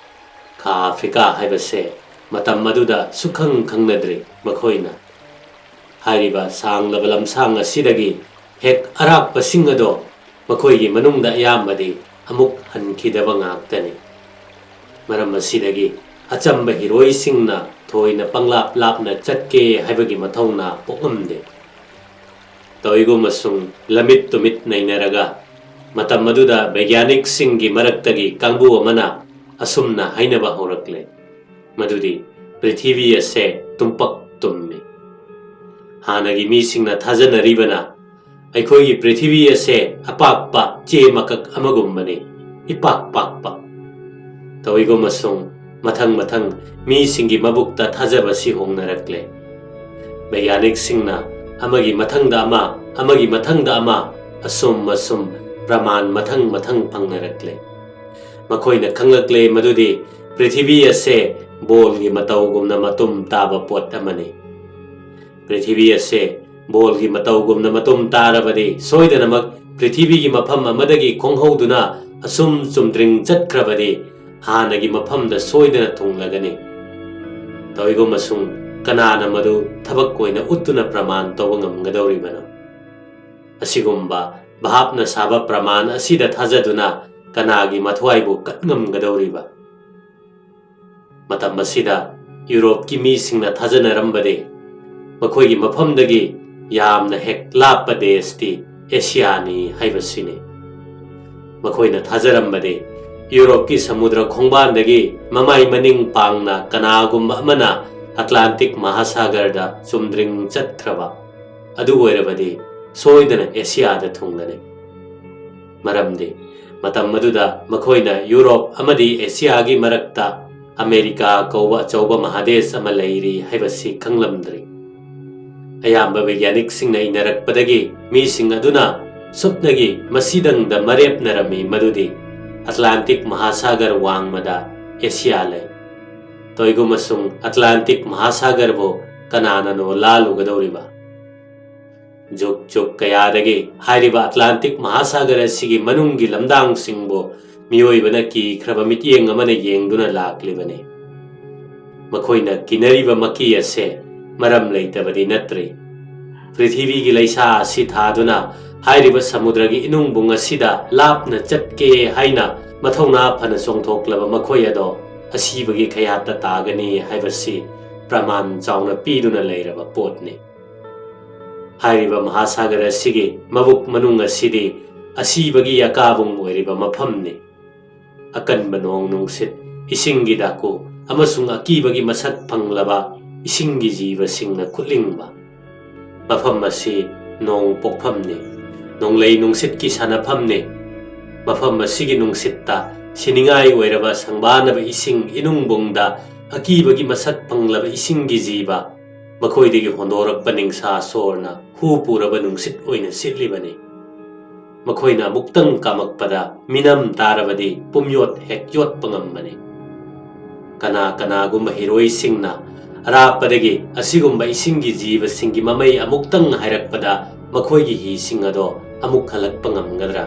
ꯈꯥ ꯑꯐ꯭ꯔꯤꯀꯥ ꯍꯥꯏꯕꯁꯦ ꯃꯇꯝ ꯑꯗꯨꯗ ꯁꯨꯛꯈꯪ ꯈꯪꯅꯗ꯭ꯔꯤ ꯃꯈꯣꯏꯅ꯫ ꯍꯥꯏꯔꯤꯕ ꯁꯥꯡꯂꯕ ꯂꯝꯁꯥꯡ ꯑꯁꯤꯗꯒꯤ ꯍꯦꯛ ꯑꯔꯥꯞꯄꯁꯤꯡ ꯑꯗꯣ ꯃꯈꯣꯏꯒꯤ ꯃꯅꯨꯡꯗ ꯑꯌꯥꯝꯕꯗꯤ ꯑꯃꯨꯛ ꯍꯟꯈꯤꯗꯕ ꯉꯥꯛꯇꯅꯤ꯫ ꯃꯔꯝ ꯑꯁꯤꯗꯒꯤ ꯑꯆꯝꯕ ꯍꯤꯔꯣꯏꯁꯤꯡꯅ ꯊꯣꯏꯅ ꯄꯪꯂꯥꯞ ꯂꯥꯞꯅ ꯆꯠꯀꯦ ꯍꯥꯏꯕꯒꯤ ꯃꯊꯧꯅꯥ ꯄꯣꯛꯂꯝꯗꯦ꯫ ꯇꯧꯏꯒꯨꯝꯕꯁꯨꯡ ꯂꯝꯃꯤꯠ ꯇꯨꯃꯤꯠ ꯅꯩꯅꯔꯒ ꯃꯇꯝ ꯑꯗꯨꯗ ꯕꯩꯒ꯭ꯌꯥꯅꯤꯛꯁꯤꯡꯒꯤ ꯃꯔꯛꯇꯒꯤ ꯀꯥꯡꯕꯨ ꯑꯃꯅ ꯑꯁꯨꯝꯅ ꯍꯥꯏꯅꯕ ꯍꯧꯔꯛꯂꯦ, ꯃꯗꯨꯗꯤ ꯄ꯭ꯔꯤꯊꯤꯕꯤ ꯑꯁꯦ ꯇꯨꯝꯄꯛ ꯇꯨꯝꯃꯤ꯫ ꯍꯥꯟꯅꯒꯤ ꯃꯤꯁꯤꯡꯅ ꯊꯥꯖꯅꯔꯤꯕꯅ ꯑꯩꯈꯣꯏꯒꯤ ꯄ꯭ꯔꯤꯊꯤꯕꯤ ꯑꯁꯦ ꯑꯄꯥꯛꯄ ꯆꯦ ꯃꯀꯛ ꯑꯃꯒꯨꯝꯕꯅꯤ, ꯏꯄꯥꯛ ꯄꯥꯛꯄ꯫ ꯇꯧꯏꯒꯨꯝꯕꯁꯨꯡ ꯃꯊꯪ ꯃꯊꯪ ꯃꯤꯁꯤꯡꯒꯤ ꯃꯕꯨꯛꯇ ꯊꯥꯖꯕꯁꯤ ꯍꯣꯡꯅꯔꯛꯂꯦ꯫ ꯕꯩꯒ꯭ꯌꯥꯅꯤꯛꯁꯤꯡꯅ ꯑꯃꯒꯤ ꯃꯊꯪꯗ ꯑꯃ, ꯑꯃꯒꯤ ꯃꯊꯪꯗ ꯑꯃ, ꯑꯁꯨꯝ ꯑꯁꯨꯝ ꯄ꯭ꯔꯃꯥꯟ ꯃꯊꯪ ꯃꯊꯪ ꯐꯪꯅꯔꯛꯂꯦ꯫ ꯃꯈꯣꯏꯅ ꯈꯪꯂꯛꯂꯦ ꯃꯗꯨꯗꯤ ꯄ꯭ꯔꯤꯊꯤꯕꯤ ꯑꯁꯦ ꯕꯣꯜꯒꯤ ꯃꯇꯧꯒꯨꯝꯅ ꯃꯇꯨꯝ ꯇꯥꯕ ꯄꯣꯠ ꯑꯃꯅꯤ꯫ ꯄ꯭ꯔꯤꯊꯤꯕꯤ ꯑꯁꯦ ꯕꯣꯜꯒꯤ ꯃꯇꯧꯒꯨꯝꯅ ꯃꯇꯨꯝ ꯇꯥꯔꯕꯗꯤ ꯁꯣꯏꯗꯅꯃꯛ ꯄ꯭ꯔꯤꯊꯤꯕꯤꯒꯤ ꯃꯐꯝ ꯑꯃꯗꯒꯤ ꯈꯣꯡꯍꯧꯗꯨꯅ ꯑꯁꯨꯝ ꯆꯨꯝꯗ꯭ꯔꯤꯡ ꯆꯠꯈ꯭ꯔꯕꯗꯤ ꯍꯥꯟꯅꯒꯤ ꯃꯐꯝꯗ ꯁꯣꯏꯗꯅ ꯊꯨꯡꯂꯒꯅꯤ꯫ ꯇꯧꯏꯒꯨꯝꯕꯁꯨꯡ ꯀꯅꯥꯅ ꯃꯗꯨ ꯊꯕꯛ ꯑꯣꯏꯅ ꯎꯠꯇꯨꯅ ꯄ꯭ꯔꯃꯥꯟ ꯇꯧꯕ ꯉꯝꯒꯗꯧꯔꯤꯕꯅꯣ? ꯑꯁꯤꯒꯨꯝꯕ ꯚꯥꯞꯅ ꯁꯥꯕ ꯄ꯭ꯔꯃꯥꯟ ꯑꯁꯤꯗ ꯊꯥꯖꯗꯨꯅ ꯀꯅꯥꯒꯤ ꯃꯊ꯭ꯋꯥꯏꯕꯨ ꯀꯠ ꯉꯝꯒꯗꯧꯔꯤꯕ? ꯃꯇꯝ ꯑꯁꯤꯗ ꯌꯨꯔꯣꯞꯀꯤ ꯃꯤꯁꯤꯡꯅ ꯊꯥꯖꯅꯔꯝꯕꯗꯤ ꯃꯈꯣꯏꯒꯤ ꯃꯐꯝꯗꯒꯤ ꯌꯥꯝꯅ ꯍꯦꯛ ꯂꯥꯞꯄ ꯗꯦꯁꯇꯤ ꯑꯦꯁꯤꯌꯥꯅꯤ ꯍꯥꯏꯕꯁꯤꯅꯤ꯫ ꯃꯈꯣꯏꯅ ꯊꯥꯖꯔꯝꯕꯗꯤ ꯌꯨꯔꯣꯞꯀꯤ ꯁꯃꯨꯗ꯭ꯔ ꯈꯣꯡꯕꯥꯟꯗꯒꯤ ꯃꯃꯥꯏ ꯃꯅꯤꯡ ꯄꯥꯡꯅ ꯀꯅꯥꯒꯨꯝꯕ ꯑꯃꯅ ꯑꯠꯂꯥꯟꯇꯤꯛ ꯃꯍꯥꯁꯥꯒꯔꯗ ꯆꯨꯝꯗ꯭ꯔꯤꯡ ꯆꯠꯈ꯭ꯔꯕ ꯑꯗꯨ ꯑꯣꯏꯔꯕꯗꯤ ꯁꯣꯏꯗꯅ ꯑꯦꯁꯤꯌꯥꯗ ꯊꯨꯡꯒꯅꯤ꯫ ꯃꯔꯝꯗꯤ ꯃꯇꯝ ꯑꯗꯨꯗ ꯃꯈꯣꯏꯅ ꯌꯨꯔꯣꯞ ꯑꯃꯗꯤ ꯑꯦꯁꯤꯌꯥꯒꯤ ꯃꯔꯛꯇ ꯑꯃꯦꯔꯤꯀꯥ ꯀꯧꯕ ꯑꯆꯧꯕ ꯃꯍꯥꯗꯦꯁ ꯑꯃ ꯂꯩꯔꯤ ꯍꯥꯏꯕꯁꯤ ꯈꯪꯂꯝꯗ꯭ꯔꯤ꯫ ꯑꯌꯥꯝꯕ ꯕꯩꯒ꯭ꯌꯥꯅꯤꯛꯁꯤꯡꯅ ꯏꯅꯔꯛꯄꯗꯒꯤ ꯃꯤꯁꯤꯡ ꯑꯗꯨꯅ ꯁꯨꯞꯅꯒꯤ ꯃꯁꯤꯗꯪꯗ ꯃꯔꯦꯞꯅꯔꯝꯃꯤ ꯃꯗꯨꯗꯤ ꯑꯠꯂꯥꯟꯇꯤꯛ ꯃꯍꯥꯁꯥꯒꯔ ꯋꯥꯡꯃꯗ ꯑꯦꯁꯤꯌꯥ ꯂꯩ꯫ ꯇꯣꯏꯒꯨꯃꯁꯨꯡ ꯑꯠꯂꯥꯟꯇꯤꯛ ꯃꯍꯥꯁꯥꯒꯔꯕꯨ ꯀꯅꯥꯅꯅꯣ ꯂꯥꯜꯂꯨꯒꯗꯧꯔꯤꯕ? ꯖꯨꯛ ꯖꯨꯛ ꯀꯌꯥꯗꯒꯤ ꯍꯥꯏꯔꯤꯕ ꯑꯠꯂꯥꯟꯇꯤꯛ ꯃꯍꯥꯁꯥꯒꯔ ꯑꯁꯤꯒꯤ ꯃꯅꯨꯡꯒꯤ ꯂꯝꯗꯥꯡꯁꯤꯡꯕꯨ ꯃꯤꯑꯣꯏꯕꯅ ꯀꯤꯈ꯭ꯔꯕ ꯃꯤꯠꯌꯦꯡ ꯑꯃꯅ ꯌꯦꯡꯗꯨꯅ ꯂꯥꯛꯂꯤꯕꯅꯤ꯫ ꯃꯈꯣꯏꯅ ꯀꯤꯅꯔꯤꯕ ꯃꯀꯤ ꯑꯁꯦ ꯃꯔꯝ ꯂꯩꯇꯕꯗꯤ ꯅꯠꯇ꯭ꯔꯤ꯫ ꯄ꯭ꯔꯤꯊꯤꯕꯤꯒꯤ ꯂꯩꯁꯥ ꯑꯁꯤ ꯊꯥꯗꯨꯅ ꯍꯥꯏꯔꯤꯕ ꯁꯃꯨꯗ꯭ꯔꯒꯤ ꯏꯅꯨꯡꯕꯨꯡ ꯑꯁꯤꯗ ꯂꯥꯞꯅ ꯆꯠꯀꯦ ꯍꯥꯏꯅ ꯃꯊꯧꯅꯥ ꯐꯅ ꯆꯣꯡꯊꯣꯛꯂꯕ ꯃꯈꯣꯏ ꯑꯗꯣ ꯑꯁꯤꯕꯒꯤ ꯈꯌꯥꯠꯇ ꯇꯥꯒꯅꯤ ꯍꯥꯏꯕꯁꯤ ꯄ꯭ꯔꯃꯥꯟ ꯆꯥꯎꯅ ꯄꯤꯗꯨꯅ ꯂꯩꯔꯕ ꯄꯣꯠꯅꯤ꯫ ꯍꯥꯏꯔꯤꯕ ꯃꯍꯥꯁꯥꯒꯔ ꯑꯁꯤꯒꯤ ꯃꯕꯨꯛ ꯃꯅꯨꯡ ꯑꯁꯤꯗꯤ ꯑꯁꯤꯕꯒꯤ ꯑꯀꯥꯕꯨꯡ ꯑꯣꯏꯔꯤꯕ ꯃꯐꯝꯅꯤ꯫ ꯑꯀꯟꯕ ꯅꯣꯡ ꯅꯨꯡꯁꯤꯠ, ꯏꯁꯤꯡꯒꯤ ꯗꯥꯀꯨ ꯑꯃꯁꯨꯡ ꯑꯀꯤꯕꯒꯤ ꯃꯁꯛ ꯐꯪꯂꯕ ꯏꯁꯤꯡꯒꯤ ꯖꯤꯕꯁꯤꯡꯅ ꯈꯨꯠꯂꯤꯡꯕ꯫ ꯃꯐꯝ ꯑꯁꯤ ꯅꯣꯡ ꯄꯣꯛꯐꯝꯅꯤ, ꯅꯣꯡꯂꯩ ꯅꯨꯡꯁꯤꯠꯀꯤ ꯁꯥꯟꯅꯐꯝꯅꯤ꯫ ꯃꯐꯝ ꯑꯁꯤꯒꯤ ꯅꯨꯡꯁꯤꯠꯇ ꯁꯤꯅꯤꯡꯉꯥꯏ ꯑꯣꯏꯔꯕ ꯁꯪꯕꯥꯅꯕ ꯏꯁꯤꯡ ꯏꯅꯨꯡꯕꯨꯡꯗ ꯑꯀꯤꯕꯒꯤ ꯃꯁꯛ ꯐꯪꯂꯕ ꯏꯁꯤꯡꯒꯤ ꯖꯤꯕ, ꯃꯈꯣꯏꯗꯒꯤ ꯍꯣꯟꯗꯣꯔꯛꯄ ꯅꯤꯡꯁꯥ ꯁꯣꯔꯅ ꯍꯨ ꯄꯨꯔꯕ ꯅꯨꯡꯁꯤꯠ ꯑꯣꯏꯅ ꯁꯤꯠꯂꯤꯕꯅꯤ꯫ ꯃꯈꯣꯏꯅ ꯑꯃꯨꯛꯇꯪ ꯀꯥꯝꯃꯛꯄꯗ ꯃꯤꯅꯝ ꯇꯥꯔꯕꯗꯤ ꯄꯨꯝꯌꯣꯠ ꯍꯦꯛ ꯌꯣꯠꯄ ꯉꯝꯕꯅꯤ꯫ ꯀꯅꯥ ꯀꯅꯥꯒꯨꯝꯕ ꯍꯤꯔꯣꯏꯁꯤꯡꯅ ꯑꯔꯥꯞꯄꯗꯒꯤ ꯑꯁꯤꯒꯨꯝꯕ ꯏꯁꯤꯡꯒꯤ ꯖꯤꯕꯁꯤꯡꯒꯤ ꯃꯃꯩ ꯑꯃꯨꯛꯇꯪ ꯍꯥꯏꯔꯛꯄꯗ ꯃꯈꯣꯏꯒꯤ ꯍꯤꯁꯤꯡ ꯑꯗꯣ ꯑꯃꯨꯛ ꯍꯜꯂꯛꯄ ꯉꯝꯒꯗ꯭ꯔꯥ?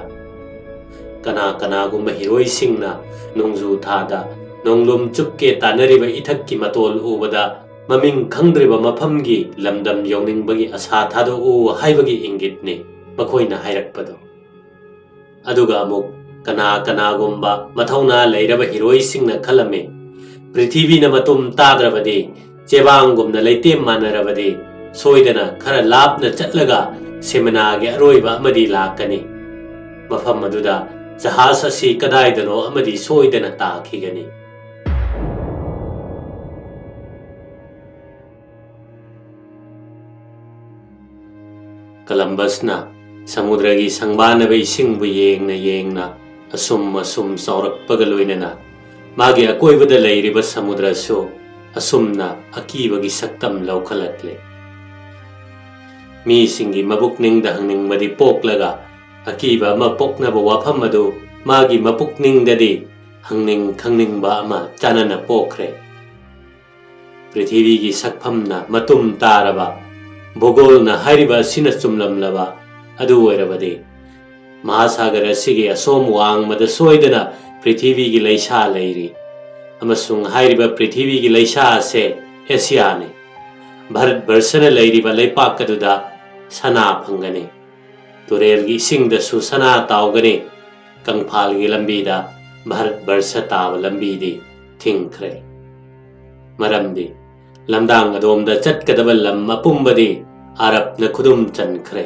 ꯀꯅꯥ ꯀꯅꯥꯒꯨꯝꯕ ꯍꯤꯔꯣꯏꯁꯤꯡꯅ ꯅꯣꯡꯖꯨ ꯊꯥꯗ ꯅꯣꯡꯂꯨꯝ ꯆꯨꯞꯀꯦ ꯇꯥꯟꯅꯔꯤꯕ ꯏꯊꯛꯀꯤ ꯃꯇꯣꯜ ꯎꯕꯗ ꯃꯃꯤꯡ ꯈꯪꯗ꯭ꯔꯤꯕ ꯃꯐꯝꯒꯤ ꯂꯝꯗꯝ ꯌꯧꯅꯤꯡꯕꯒꯤ ꯑꯁꯥ ꯊꯥꯗꯣꯛꯎ ꯍꯥꯏꯕꯒꯤ ꯏꯪꯒꯤꯠꯅꯤ ꯃꯈꯣꯏꯅ ꯍꯥꯏꯔꯛꯄꯗꯨ꯫ ꯑꯗꯨꯒ ꯑꯃꯨꯛ ꯀꯅꯥ ꯀꯅꯥꯒꯨꯝꯕ ꯃꯊꯧꯅꯥ ꯂꯩꯔꯕ ꯍꯤꯔꯣꯏꯁꯤꯡꯅ ꯈꯜꯂꯝꯃꯤ, ꯄ꯭ꯔꯤꯊꯤꯕꯤꯅ ꯃꯇꯨꯝ ꯇꯥꯗ꯭ꯔꯕꯗꯤ, ꯆꯦꯕꯥꯡꯒꯨꯝꯅ ꯂꯩꯇꯦꯝ ꯃꯥꯟꯅꯔꯕꯗꯤ, ꯁꯣꯏꯗꯅ ꯈꯔ ꯂꯥꯞꯅ ꯆꯠꯂꯒ ꯁꯦꯃꯤꯅꯥꯒꯤ ꯑꯔꯣꯏꯕ ꯑꯃꯗꯤ ꯂꯥꯛꯀꯅꯤ꯫ ꯃꯐꯝ ꯑꯗꯨꯗ ꯖꯍꯥꯖ ꯑꯁꯤ ꯀꯗꯥꯏꯗꯅꯣ ꯑꯃꯗꯤ ꯁꯣꯏꯗꯅ ꯇꯥꯈꯤꯒꯅꯤ꯫ ꯀꯂꯝꯕꯁꯅ ꯁꯃꯨꯗ꯭ꯔꯒꯤ ꯁꯪꯕꯥꯅꯕ ꯏꯁꯤꯡꯕꯨ ꯌꯦꯡꯅ ꯌꯦꯡꯅ ꯑꯁꯨꯝ ꯑꯁꯨꯝ ꯆꯥꯎꯔꯛꯄꯒ ꯂꯣꯏꯅꯅ ꯃꯥꯒꯤ ꯑꯀꯣꯏꯕꯗ ꯂꯩꯔꯤꯕ ꯁꯃꯨꯗ꯭ꯔꯁꯨ ꯑꯁꯨꯝꯅ ꯑꯀꯤꯕꯒꯤ ꯁꯛꯇꯝ ꯂꯧꯈꯠꯂꯛꯂꯦ꯫ ꯃꯤꯁꯤꯡꯒꯤ ꯃꯕꯨꯛꯅꯤꯡꯗ ꯍꯪꯅꯤꯡꯕꯗꯤ ꯄꯣꯛꯂꯒ, ꯑꯀꯤꯕ ꯑꯃ ꯄꯣꯛꯅꯕ ꯋꯥꯐꯝ ꯑꯗꯨ ꯃꯥꯒꯤ ꯃꯄꯨꯛꯅꯤꯡꯗꯗꯤ ꯍꯪꯅꯤꯡ ꯈꯪꯅꯤꯡꯕ ꯑꯃ ꯆꯥꯅꯅ ꯄꯣꯛꯈ꯭ꯔꯦ꯫ ꯄ꯭ꯔꯤꯊꯤꯕꯤꯒꯤ ꯁꯛꯐꯝꯅ ꯃꯇꯨꯝ ꯇꯥꯔꯕ, ꯚꯨꯒꯣꯜꯅ ꯍꯥꯏꯔꯤꯕ ꯑꯁꯤꯅ ꯆꯨꯝꯂꯝꯂꯕ ꯑꯗꯨ ꯑꯣꯏꯔꯕꯗꯤ, ꯃꯍꯥꯁꯥꯒꯔ ꯑꯁꯤꯒꯤ ꯑꯁꯣꯝ ꯋꯥꯡꯃꯗ ꯁꯣꯏꯗꯅ ꯄ꯭ꯔꯤꯊꯤꯕꯤꯒꯤ ꯂꯩꯁꯥ ꯂꯩꯔꯤ, ꯑꯃꯁꯨꯡ ꯍꯥꯏꯔꯤꯕ ꯄ꯭ꯔꯤꯊꯤꯕꯤꯒꯤ ꯂꯩꯁꯥ ꯑꯁꯦ ꯑꯦꯁꯤꯌꯥꯅꯤ꯫ ꯚꯥꯔꯠ ꯕꯔꯁꯅ ꯂꯩꯔꯤꯕ ꯂꯩꯄꯥꯛ ꯑꯗꯨꯗ ꯁꯅꯥ ꯐꯪꯒꯅꯤ꯫ ꯇꯨꯔꯦꯜꯒꯤ ꯏꯁꯤꯡꯗꯁꯨ ꯁꯅꯥ ꯇꯥꯎꯒꯅꯤ꯫ ꯀꯪꯐꯥꯜꯒꯤ ꯂꯝꯕꯤꯗ ꯚꯥꯔꯠ ꯕꯔꯁ ꯇꯥꯕ ꯂꯝꯕꯤꯗꯤ ꯊꯤꯡꯈ꯭ꯔꯦ꯫ ꯃꯔꯝꯗꯤ ꯂꯝꯗꯥꯡ ꯑꯗꯣꯝꯗ ꯆꯠꯀꯗꯕ ꯂꯝ ꯑꯄꯨꯝꯕꯗꯤ ꯑꯔꯕꯅ ꯈꯨꯗꯨꯝ ꯆꯟꯈ꯭ꯔꯦ꯫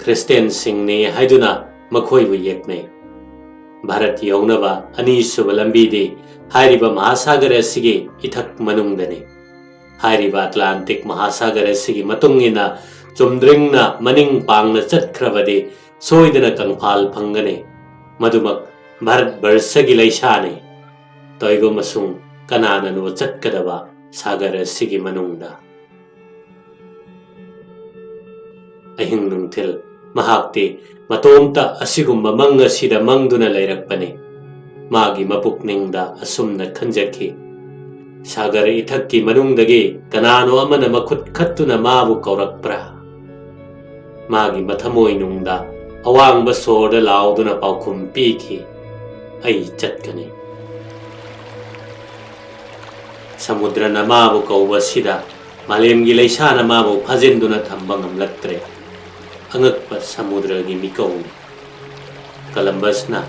ꯈ꯭ꯔꯤꯁꯇꯤꯌꯥꯟꯁꯤꯡꯅꯤ ꯍꯥꯏꯗꯨꯅ ꯃꯈꯣꯏꯕꯨ ꯌꯦꯛꯅꯩ꯫ ꯚꯥꯔꯠ ꯌꯧꯅꯕ ꯑꯅꯤꯁꯨꯕ ꯂꯝꯕꯤꯗꯤ ꯍꯥꯏꯔꯤꯕ ꯃꯍꯥꯁꯥꯒꯔ ꯑꯁꯤꯒꯤ ꯏꯊꯛ ꯃꯅꯨꯡꯗꯅꯤ꯫ ꯍꯥꯏꯔꯤꯕ ꯑꯇꯂꯥꯟꯇꯤꯛ ꯃꯍꯥꯁꯥꯒꯔ ꯑꯁꯤꯒꯤ ꯃꯇꯨꯡ ꯏꯟꯅ ꯆꯨꯝꯗ꯭ꯔꯤꯡꯅ ꯃꯅꯤꯡ ꯄꯥꯡꯅ ꯆꯠꯈ꯭ꯔꯕꯗꯤ ꯁꯣꯏꯗꯅ ꯀꯪꯐꯥꯜ ꯐꯪꯒꯅꯤ꯫ ꯃꯗꯨꯃꯛ ꯚꯥꯔꯠ ꯕꯔꯁꯒꯤ ꯂꯩꯁꯥꯅꯤ꯫ ꯇꯣꯏꯒꯨꯝ ꯑꯁꯨꯡ ꯀꯅꯥꯅꯅꯣ ꯆꯠꯀꯗꯕ ꯁꯥꯒꯔ ꯑꯁꯤꯒꯤ ꯃꯅꯨꯡꯗ? ꯑꯍꯤꯡ ꯅꯨꯡꯊꯤꯜ ꯃꯍꯥꯛꯇꯤ ꯃꯇꯣꯝꯇ ꯑꯁꯤꯒꯨꯝꯕ ꯃꯪ ꯑꯁꯤꯗ ꯃꯪꯗꯨꯅ ꯂꯩꯔꯛꯄꯅꯤ꯫ ꯃꯥꯒꯤ ꯃꯄꯨꯛꯅꯤꯡꯗ ꯑꯁꯨꯝꯅ ꯈꯟꯖꯈꯤ, "ꯁꯥꯒꯔ ꯏꯊꯛꯀꯤ ꯃꯅꯨꯡꯗꯒꯤ ꯀꯅꯥꯅꯣ ꯑꯃꯅ ꯃꯈꯨꯠ ꯈꯠꯇꯨꯅ ꯃꯥꯕꯨ ꯀꯧꯔꯛꯄ꯭ꯔꯥ?" ꯃꯥꯒꯤ ꯃꯊꯃꯣꯏꯅꯨꯡꯗ ꯑꯋꯥꯡꯕ ꯁꯣꯔꯗ ꯂꯥꯎꯗꯨꯅ ꯄꯥꯎꯈꯨꯝ ꯄꯤꯈꯤ, "ꯑꯩ ꯆꯠꯀꯅꯤ"꯫ ꯁꯃꯨꯗ꯭ꯔꯅ ꯃꯥꯕꯨ ꯀꯧꯕꯁꯤꯗ ꯃꯥꯂꯦꯝꯒꯤ ꯂꯩꯁꯥꯅ ꯃꯥꯕꯨ ꯐꯥꯖꯤꯟꯗꯨꯅ ꯊꯝꯕ ꯉꯝꯂꯛꯇ꯭ꯔꯦ꯫ ꯑꯉꯛꯄ ꯁꯃꯨꯗ꯭ꯔꯒꯤ ꯃꯤꯀꯧꯅꯤ꯫ ꯀꯂꯝꯕꯁꯅ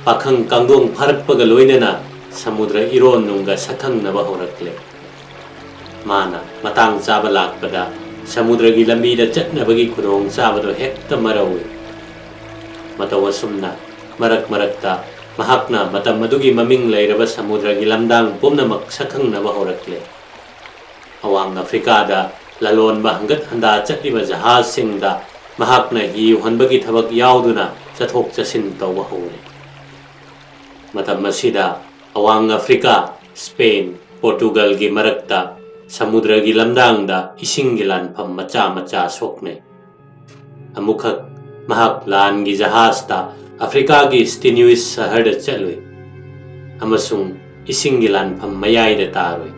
ꯄꯥꯈꯪ ꯀꯥꯡꯗꯣꯡ ꯐꯥꯔꯛꯄꯒ ꯂꯣꯏꯅꯅ ꯁꯃꯨꯗ꯭ꯔ ꯏꯔꯣꯟ ꯅꯨꯡꯒ ꯁꯛꯈꯪꯅꯕ ꯍꯧꯔꯛꯂꯦ꯫ ꯃꯥꯅ ꯃꯇꯥꯡ ꯆꯥꯕ ꯂꯥꯛꯄꯗ ꯁꯃꯨꯗ꯭ꯔꯒꯤ ꯂꯝꯕꯤꯗ ꯆꯠꯅꯕꯒꯤ ꯈꯨꯗꯣꯡꯆꯥꯕꯗꯨ ꯍꯦꯛꯇ ꯃꯔꯧꯏ꯫ ꯃꯇꯧ ꯑꯁꯨꯝꯅ ꯃꯔꯛ ꯃꯔꯛꯇ ꯃꯍꯥꯛꯅ ꯃꯇꯝ ꯑꯗꯨꯒꯤ ꯃꯃꯤꯡ ꯂꯩꯔꯕ ꯁꯃꯨꯗ꯭ꯔꯒꯤ ꯂꯝꯗꯥꯡ ꯄꯨꯝꯅꯃꯛ ꯁꯛꯈꯪꯅꯕ ꯍꯧꯔꯛꯂꯦ꯫ ꯑꯋꯥꯡ ꯑꯐ꯭ꯔꯤꯀꯥꯗ ꯂꯂꯣꯟꯕ ꯍꯪꯒꯠ ꯍꯟꯗꯥ ꯆꯠꯂꯤꯕ ꯖꯍꯥꯖꯁꯤꯡꯗ ꯃꯍꯥꯛꯅ ꯍꯤ ꯍꯣꯟꯕꯒꯤ ꯊꯕꯛ ꯌꯥꯎꯗꯨꯅ ꯆꯠꯊꯣꯛ ꯆꯠꯁꯤꯟ ꯇꯧꯕ ꯍꯧꯔꯦ꯫ ꯃꯇꯝ ꯑꯁꯤꯗ ꯑꯋꯥꯡ ꯑꯐ꯭ꯔꯤꯀꯥ, ꯁ꯭ꯄꯦꯟ, ꯄꯣꯔꯇꯨꯒꯜꯒꯤ ꯃꯔꯛꯇ ꯁꯃꯨꯗ꯭ꯔꯒꯤ ꯂꯝꯗꯥꯡꯗ ꯏꯁꯤꯡꯒꯤ ꯂꯥꯟꯐꯝ ꯃꯆꯥ ꯃꯆꯥ ꯁꯣꯛꯅꯩ꯫ ꯑꯃꯨꯛꯈꯛ ꯃꯍꯥꯛ ꯂꯥꯟꯒꯤ ꯖꯍꯥꯖꯇ ꯑꯐ꯭ꯔꯤꯀꯥꯒꯤ ꯁ꯭ꯇꯤꯅ꯭ꯌꯨꯏꯁ ꯁꯍꯔꯗ ꯆꯠꯂꯨꯏ ꯑꯃꯁꯨꯡ ꯏꯁꯤꯡꯒꯤ ꯂꯥꯟꯐꯝ ꯃꯌꯥꯏꯗ ꯇꯥꯔꯨꯏ꯫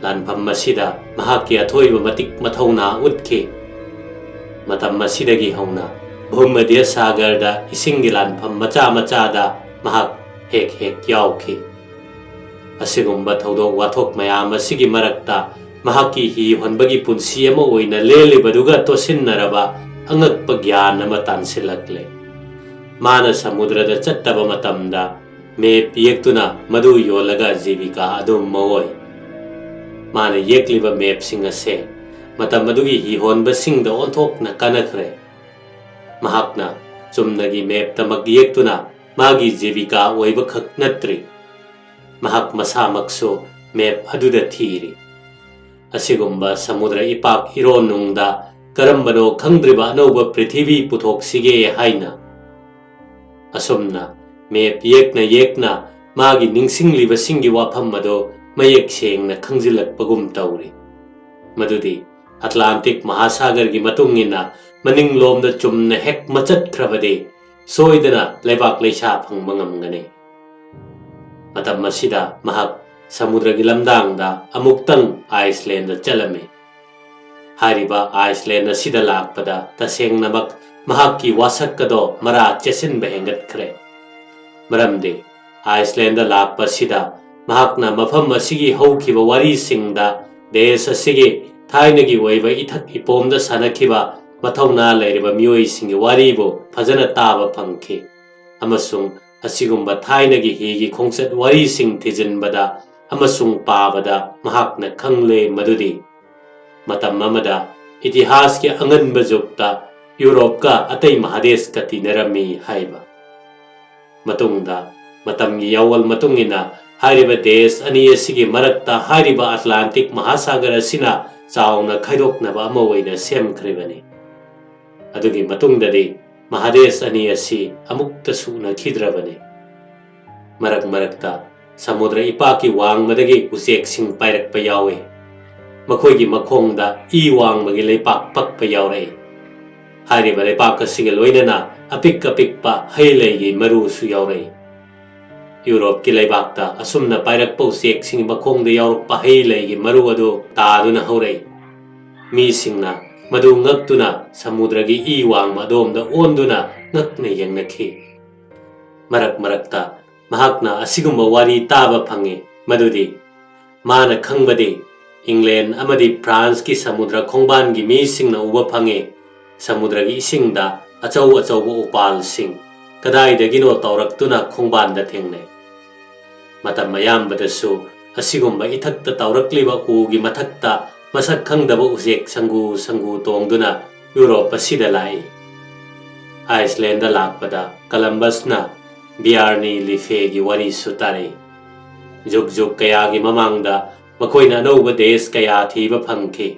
ꯂꯥꯟꯐꯝ ꯑꯁꯤꯗ ꯃꯍꯥꯛꯀꯤ ꯑꯊꯣꯏꯕ ꯃꯇꯤꯛ ꯃꯊꯧꯅꯥ ꯎꯠꯈꯤ꯫ ꯃꯇꯝ ꯑꯁꯤꯗꯒꯤ ꯍꯧꯅ ꯚꯨꯃꯙ꯭ꯌ ꯁꯥꯒꯔꯗ ꯏꯁꯤꯡꯒꯤ ꯂꯥꯟꯐꯝ ꯃꯆꯥ ꯃꯆꯥꯗ ꯃꯍꯥꯛ ꯍꯦꯛ ꯍꯦꯛ ꯌꯥꯎꯈꯤ꯫ ꯑꯁꯤꯒꯨꯝꯕ ꯊꯧꯗꯣꯛ ꯋꯥꯊꯣꯛ ꯃꯌꯥꯝ ꯑꯁꯤꯒꯤ ꯃꯔꯛꯇ ꯃꯍꯥꯛꯀꯤ ꯍꯤ ꯍꯣꯟꯕꯒꯤ ꯄꯨꯟꯁꯤ ꯑꯃ ꯑꯣꯏꯅ ꯂꯦꯜꯂꯤꯕꯗꯨꯒ ꯇꯣꯠꯁꯤꯟꯅꯔꯕ ꯑꯉꯛꯄ ꯒ꯭ꯌꯥꯟ ꯑꯃ ꯇꯥꯟꯁꯤꯜꯂꯛꯂꯦ꯫ ꯃꯥꯅ ꯁꯃꯨꯗ꯭ꯔꯗ ꯆꯠꯇꯕ ꯃꯇꯝꯗ ꯃꯦꯞ ꯌꯦꯛꯇꯨꯅ ꯃꯗꯨ ꯌꯣꯜꯂꯒ ꯖꯤꯕꯤꯀꯥ ꯑꯗꯨꯝ ꯃꯑꯣꯏ꯫ ꯃꯥꯅ ꯌꯦꯛꯂꯤꯕ ꯃꯦꯞꯁꯤꯡ ꯑꯁꯦ ꯃꯇꯝ ꯑꯗꯨꯒꯤ ꯍꯤꯍꯣꯟꯕꯁꯤꯡꯗ ꯑꯣꯟꯊꯣꯛꯅ ꯀꯥꯟꯅꯈ꯭ꯔꯦ꯫ ꯃꯍꯥꯛꯅ ꯆꯨꯝꯅꯒꯤ ꯃꯦꯞꯇꯃꯛ ꯌꯦꯛꯇꯨꯅ ꯃꯥꯒꯤ ꯖꯤꯕꯤꯀꯥ ꯑꯣꯏꯕꯈꯛ ꯅꯠꯇ꯭ꯔꯤ, ꯃꯍꯥꯛ ꯃꯁꯥꯃꯛꯁꯨ ꯃꯦꯞ ꯑꯗꯨꯗ ꯊꯤꯔꯤ꯫ ꯑꯁꯤꯒꯨꯝꯕ ꯁꯃꯨꯗ꯭ꯔ ꯏꯄꯥꯛ ꯏꯔꯣꯟꯅꯨꯡꯗ ꯀꯔꯝꯕꯅꯣ ꯈꯪꯗ꯭ꯔꯤꯕ ꯑꯅꯧꯕ ꯄ꯭ꯔꯤꯊꯤꯕꯤ ꯄꯨꯊꯣꯛꯁꯤꯒꯦ ꯍꯥꯏꯅ꯫ ꯑꯁꯨꯝꯅ ꯃꯦꯞ ꯌꯦꯛꯅ ꯌꯦꯛꯅ ꯃꯥꯒꯤ ꯅꯤꯡꯁꯤꯡꯂꯤꯕꯁꯤꯡꯒꯤ ꯋꯥꯐꯝ ꯑꯗꯨ ꯃꯌꯦꯛ ꯁꯦꯡꯅ ꯈꯪꯖꯤꯜꯂꯛꯄꯒꯨꯝ ꯇꯧꯔꯤ꯫ ꯃꯗꯨꯗꯤ ꯑꯠꯂꯥꯟꯇꯤꯛ ꯃꯍꯥꯁꯥꯒꯔꯒꯤ ꯃꯇꯨꯡ ꯏꯟꯅ ꯃꯅꯤꯡꯂꯣꯝꯗ ꯆꯨꯝꯅ ꯍꯦꯛ ꯃꯆꯠꯈ꯭ꯔꯕꯗꯤ ꯁꯣꯏꯗꯅ ꯂꯩꯕꯥꯛ ꯂꯩꯁꯥ ꯐꯪꯕ ꯉꯝꯒꯅꯤ꯫ ꯃꯇꯝ ꯑꯁꯤꯗ ꯃꯍꯥꯛ ꯁꯃꯨꯗ꯭ꯔꯒꯤ ꯂꯝꯗꯥꯡꯗ ꯑꯃꯨꯛꯇꯪ ꯑꯥꯏꯁꯂꯦꯟꯗ ꯆꯠꯂꯝꯃꯤ꯫ ꯍꯥꯏꯔꯤꯕ ꯑꯥꯏꯁꯂꯦꯟ ꯑꯁꯤꯗ ꯂꯥꯛꯄꯗ ꯇꯁꯦꯡꯅꯃꯛ ꯃꯍꯥꯛꯀꯤ ꯋꯥꯁꯛ ꯑꯗꯣ ꯃꯔꯥ ꯆꯦꯠꯁꯤꯟꯕ ꯍꯦꯟꯒꯠꯈ꯭ꯔꯦ꯫ ꯃꯔꯝꯗꯤ ꯑꯥꯏꯁꯂꯦꯟꯗ ꯂꯥꯛꯄ ꯑꯁꯤꯗ ꯃꯍꯥꯛꯅ ꯃꯐꯝ ꯑꯁꯤꯒꯤ ꯍꯧꯈꯤꯕ ꯋꯥꯔꯤꯁꯤꯡꯗ ꯗꯦꯁ ꯑꯁꯤꯒꯤ ꯊꯥꯏꯅꯒꯤ ꯑꯣꯏꯕ ꯏꯊꯛ ꯏꯄꯣꯝꯗ ꯁꯥꯟꯅꯈꯤꯕ ꯃꯊꯧꯅꯥ ꯂꯩꯔꯕ ꯃꯤꯑꯣꯏꯁꯤꯡꯒꯤ ꯋꯥꯔꯤꯕꯨ ꯐꯖꯅ ꯇꯥꯕ ꯐꯪꯈꯤ ꯑꯃꯁꯨꯡ ꯑꯁꯤꯒꯨꯝꯕ ꯊꯥꯏꯅꯒꯤ ꯍꯤꯒꯤ ꯈꯣꯡꯆꯠ ꯋꯥꯔꯤꯁꯤꯡ ꯊꯤꯖꯤꯟꯕꯗ ꯑꯃꯁꯨꯡ ꯄꯥꯕꯗ ꯃꯍꯥꯛꯅ ꯈꯪꯂꯦ ꯃꯗꯨꯗꯤ ꯃꯇꯝ ꯑꯃꯗ ꯏꯇꯤꯍꯥꯁꯀꯤ ꯑꯉꯟꯕ ꯖꯨꯒꯇ ꯌꯨꯔꯣꯞꯀ ꯑꯇꯩ ꯃꯍꯥꯗꯦꯁꯀ ꯇꯤꯟꯅꯔꯝꯃꯤ ꯍꯥꯏꯕ꯫ ꯃꯇꯨꯡꯗ ꯃꯇꯝꯒꯤ ꯌꯥꯋꯜ ꯃꯇꯨꯡ ꯏꯟꯅ ꯍꯥꯏꯔꯤꯕ ꯗꯦꯁ ꯑꯅꯤ ꯑꯁꯤꯒꯤ ꯃꯔꯛꯇ ꯍꯥꯏꯔꯤꯕ ꯑꯠꯂꯥꯟꯇꯤꯛ ꯃꯍꯥꯁꯥꯒꯔ ꯑꯁꯤꯅ ꯆꯥꯎꯅ ꯈꯥꯏꯗꯣꯛꯅꯕ ꯑꯃ ꯑꯣꯏꯅ ꯁꯦꯝꯈ꯭ꯔꯤꯕꯅꯤ꯫ ꯑꯗꯨꯒꯤ ꯃꯇꯨꯡꯗꯗꯤ ꯃꯍꯥꯗꯦꯁ ꯑꯅꯤ ꯑꯁꯤ ꯑꯃꯨꯛꯇ ꯁꯨꯅꯈꯤꯗ꯭ꯔꯕꯅꯤ꯫ ꯃꯔꯛ ꯃꯔꯛꯇ ꯁꯃꯨꯗ꯭ꯔ ꯏꯄꯥꯛꯀꯤ ꯋꯥꯡꯃꯗꯒꯤ ꯎꯆꯦꯛꯁꯤꯡ ꯄꯥꯏꯔꯛꯄ ꯌꯥꯎꯏ꯫ ꯃꯈꯣꯏꯒꯤ ꯃꯈꯣꯡꯗ ꯏ ꯋꯥꯡꯕꯒꯤ ꯂꯩꯄꯥꯛ ꯄꯛꯄ ꯌꯥꯎꯔꯛꯏ꯫ ꯍꯥꯏꯔꯤꯕ ꯂꯩꯄꯥꯛ ꯑꯁꯤꯒ ꯂꯣꯏꯅꯅ ꯑꯄꯤꯛ ꯑꯄꯤꯛꯄ ꯍꯩ ꯂꯩꯒꯤ ꯃꯔꯨꯁꯨ ꯌꯥꯎꯔꯛꯏ꯫ ꯌꯨꯔꯣꯞꯀꯤ ꯂꯩꯕꯥꯛꯇ ꯑꯁꯨꯝꯅ ꯄꯥꯏꯔꯛꯄ ꯎꯆꯦꯛꯁꯤꯡꯒꯤ ꯃꯈꯣꯡꯗ ꯌꯥꯎꯔꯛꯄ ꯍꯩ ꯂꯩꯒꯤ ꯃꯔꯨ ꯑꯗꯨ ꯇꯥꯗꯨꯅ ꯍꯧꯔꯛꯏ꯫ ꯃꯤꯁꯤꯡꯅ ꯃꯗꯨ ꯉꯛꯇꯨꯅ ꯁꯃꯨꯗ꯭ꯔꯒꯤ ꯏ ꯋꯥꯡꯃ ꯑꯗꯣꯝꯗ ꯑꯣꯟꯗꯨꯅ ꯉꯛꯅ ꯌꯦꯡꯅꯈꯤ꯫ ꯃꯔꯛ ꯃꯔꯛꯇ ꯃꯍꯥꯛꯅ ꯑꯁꯤꯒꯨꯝꯕ ꯋꯥꯔꯤ ꯇꯥꯕ ꯐꯪꯉꯤ, ꯃꯗꯨꯗꯤ ꯃꯥꯅ ꯈꯪꯕꯗꯤ ꯏꯪꯂꯦꯟ ꯑꯃꯗꯤ ꯐ꯭ꯔꯥꯟꯁꯀꯤ ꯁꯃꯨꯗ꯭ꯔ ꯈꯣꯡꯕꯥꯟꯒꯤ ꯃꯤꯁꯤꯡꯅ ꯎꯕ ꯐꯪꯉꯤ, ꯁꯃꯨꯗ꯭ꯔꯒꯤ ꯏꯁꯤꯡꯗ ꯑꯆꯧ ꯑꯆꯧꯕ ꯎꯄꯥꯜꯁꯤꯡ ꯀꯗꯥꯏꯗꯒꯤꯅꯣ ꯇꯧꯔꯛꯇꯨꯅ ꯈꯣꯡꯕꯥꯟꯗ ꯊꯦꯡꯅꯩ꯫ ꯃꯇꯝ ꯑꯌꯥꯝꯕꯗꯁꯨ ꯑꯁꯤꯒꯨꯝꯕ ꯏꯊꯛꯇ ꯇꯧꯔꯛꯂꯤꯕ ꯎꯒꯤ ꯃꯊꯛꯇ ꯃꯁꯛ ꯈꯪꯗꯕ ꯎꯆꯦꯛ ꯁꯪꯒꯨ ꯁꯪꯒꯨ ꯇꯣꯡꯗꯨꯅ ꯌꯨꯔꯣꯞ ꯑꯁꯤꯗ ꯂꯥꯛꯏ꯫ ꯑꯥꯏꯁꯂꯦꯟꯗ ꯂꯥꯛꯄꯗ ꯀꯂꯝꯕꯁꯅ ꯕꯤꯌꯥꯔꯅꯤ ꯂꯤꯐꯦꯒꯤ ꯋꯥꯔꯤꯁꯨ ꯇꯥꯔꯛꯏ꯫ ꯖꯨꯒ ꯖꯨꯒ ꯀꯌꯥꯒꯤ ꯃꯃꯥꯡꯗ ꯃꯈꯣꯏꯅ ꯑꯅꯧꯕ ꯗꯦꯁ ꯀꯌꯥ ꯊꯤꯕ ꯐꯪꯈꯤ꯫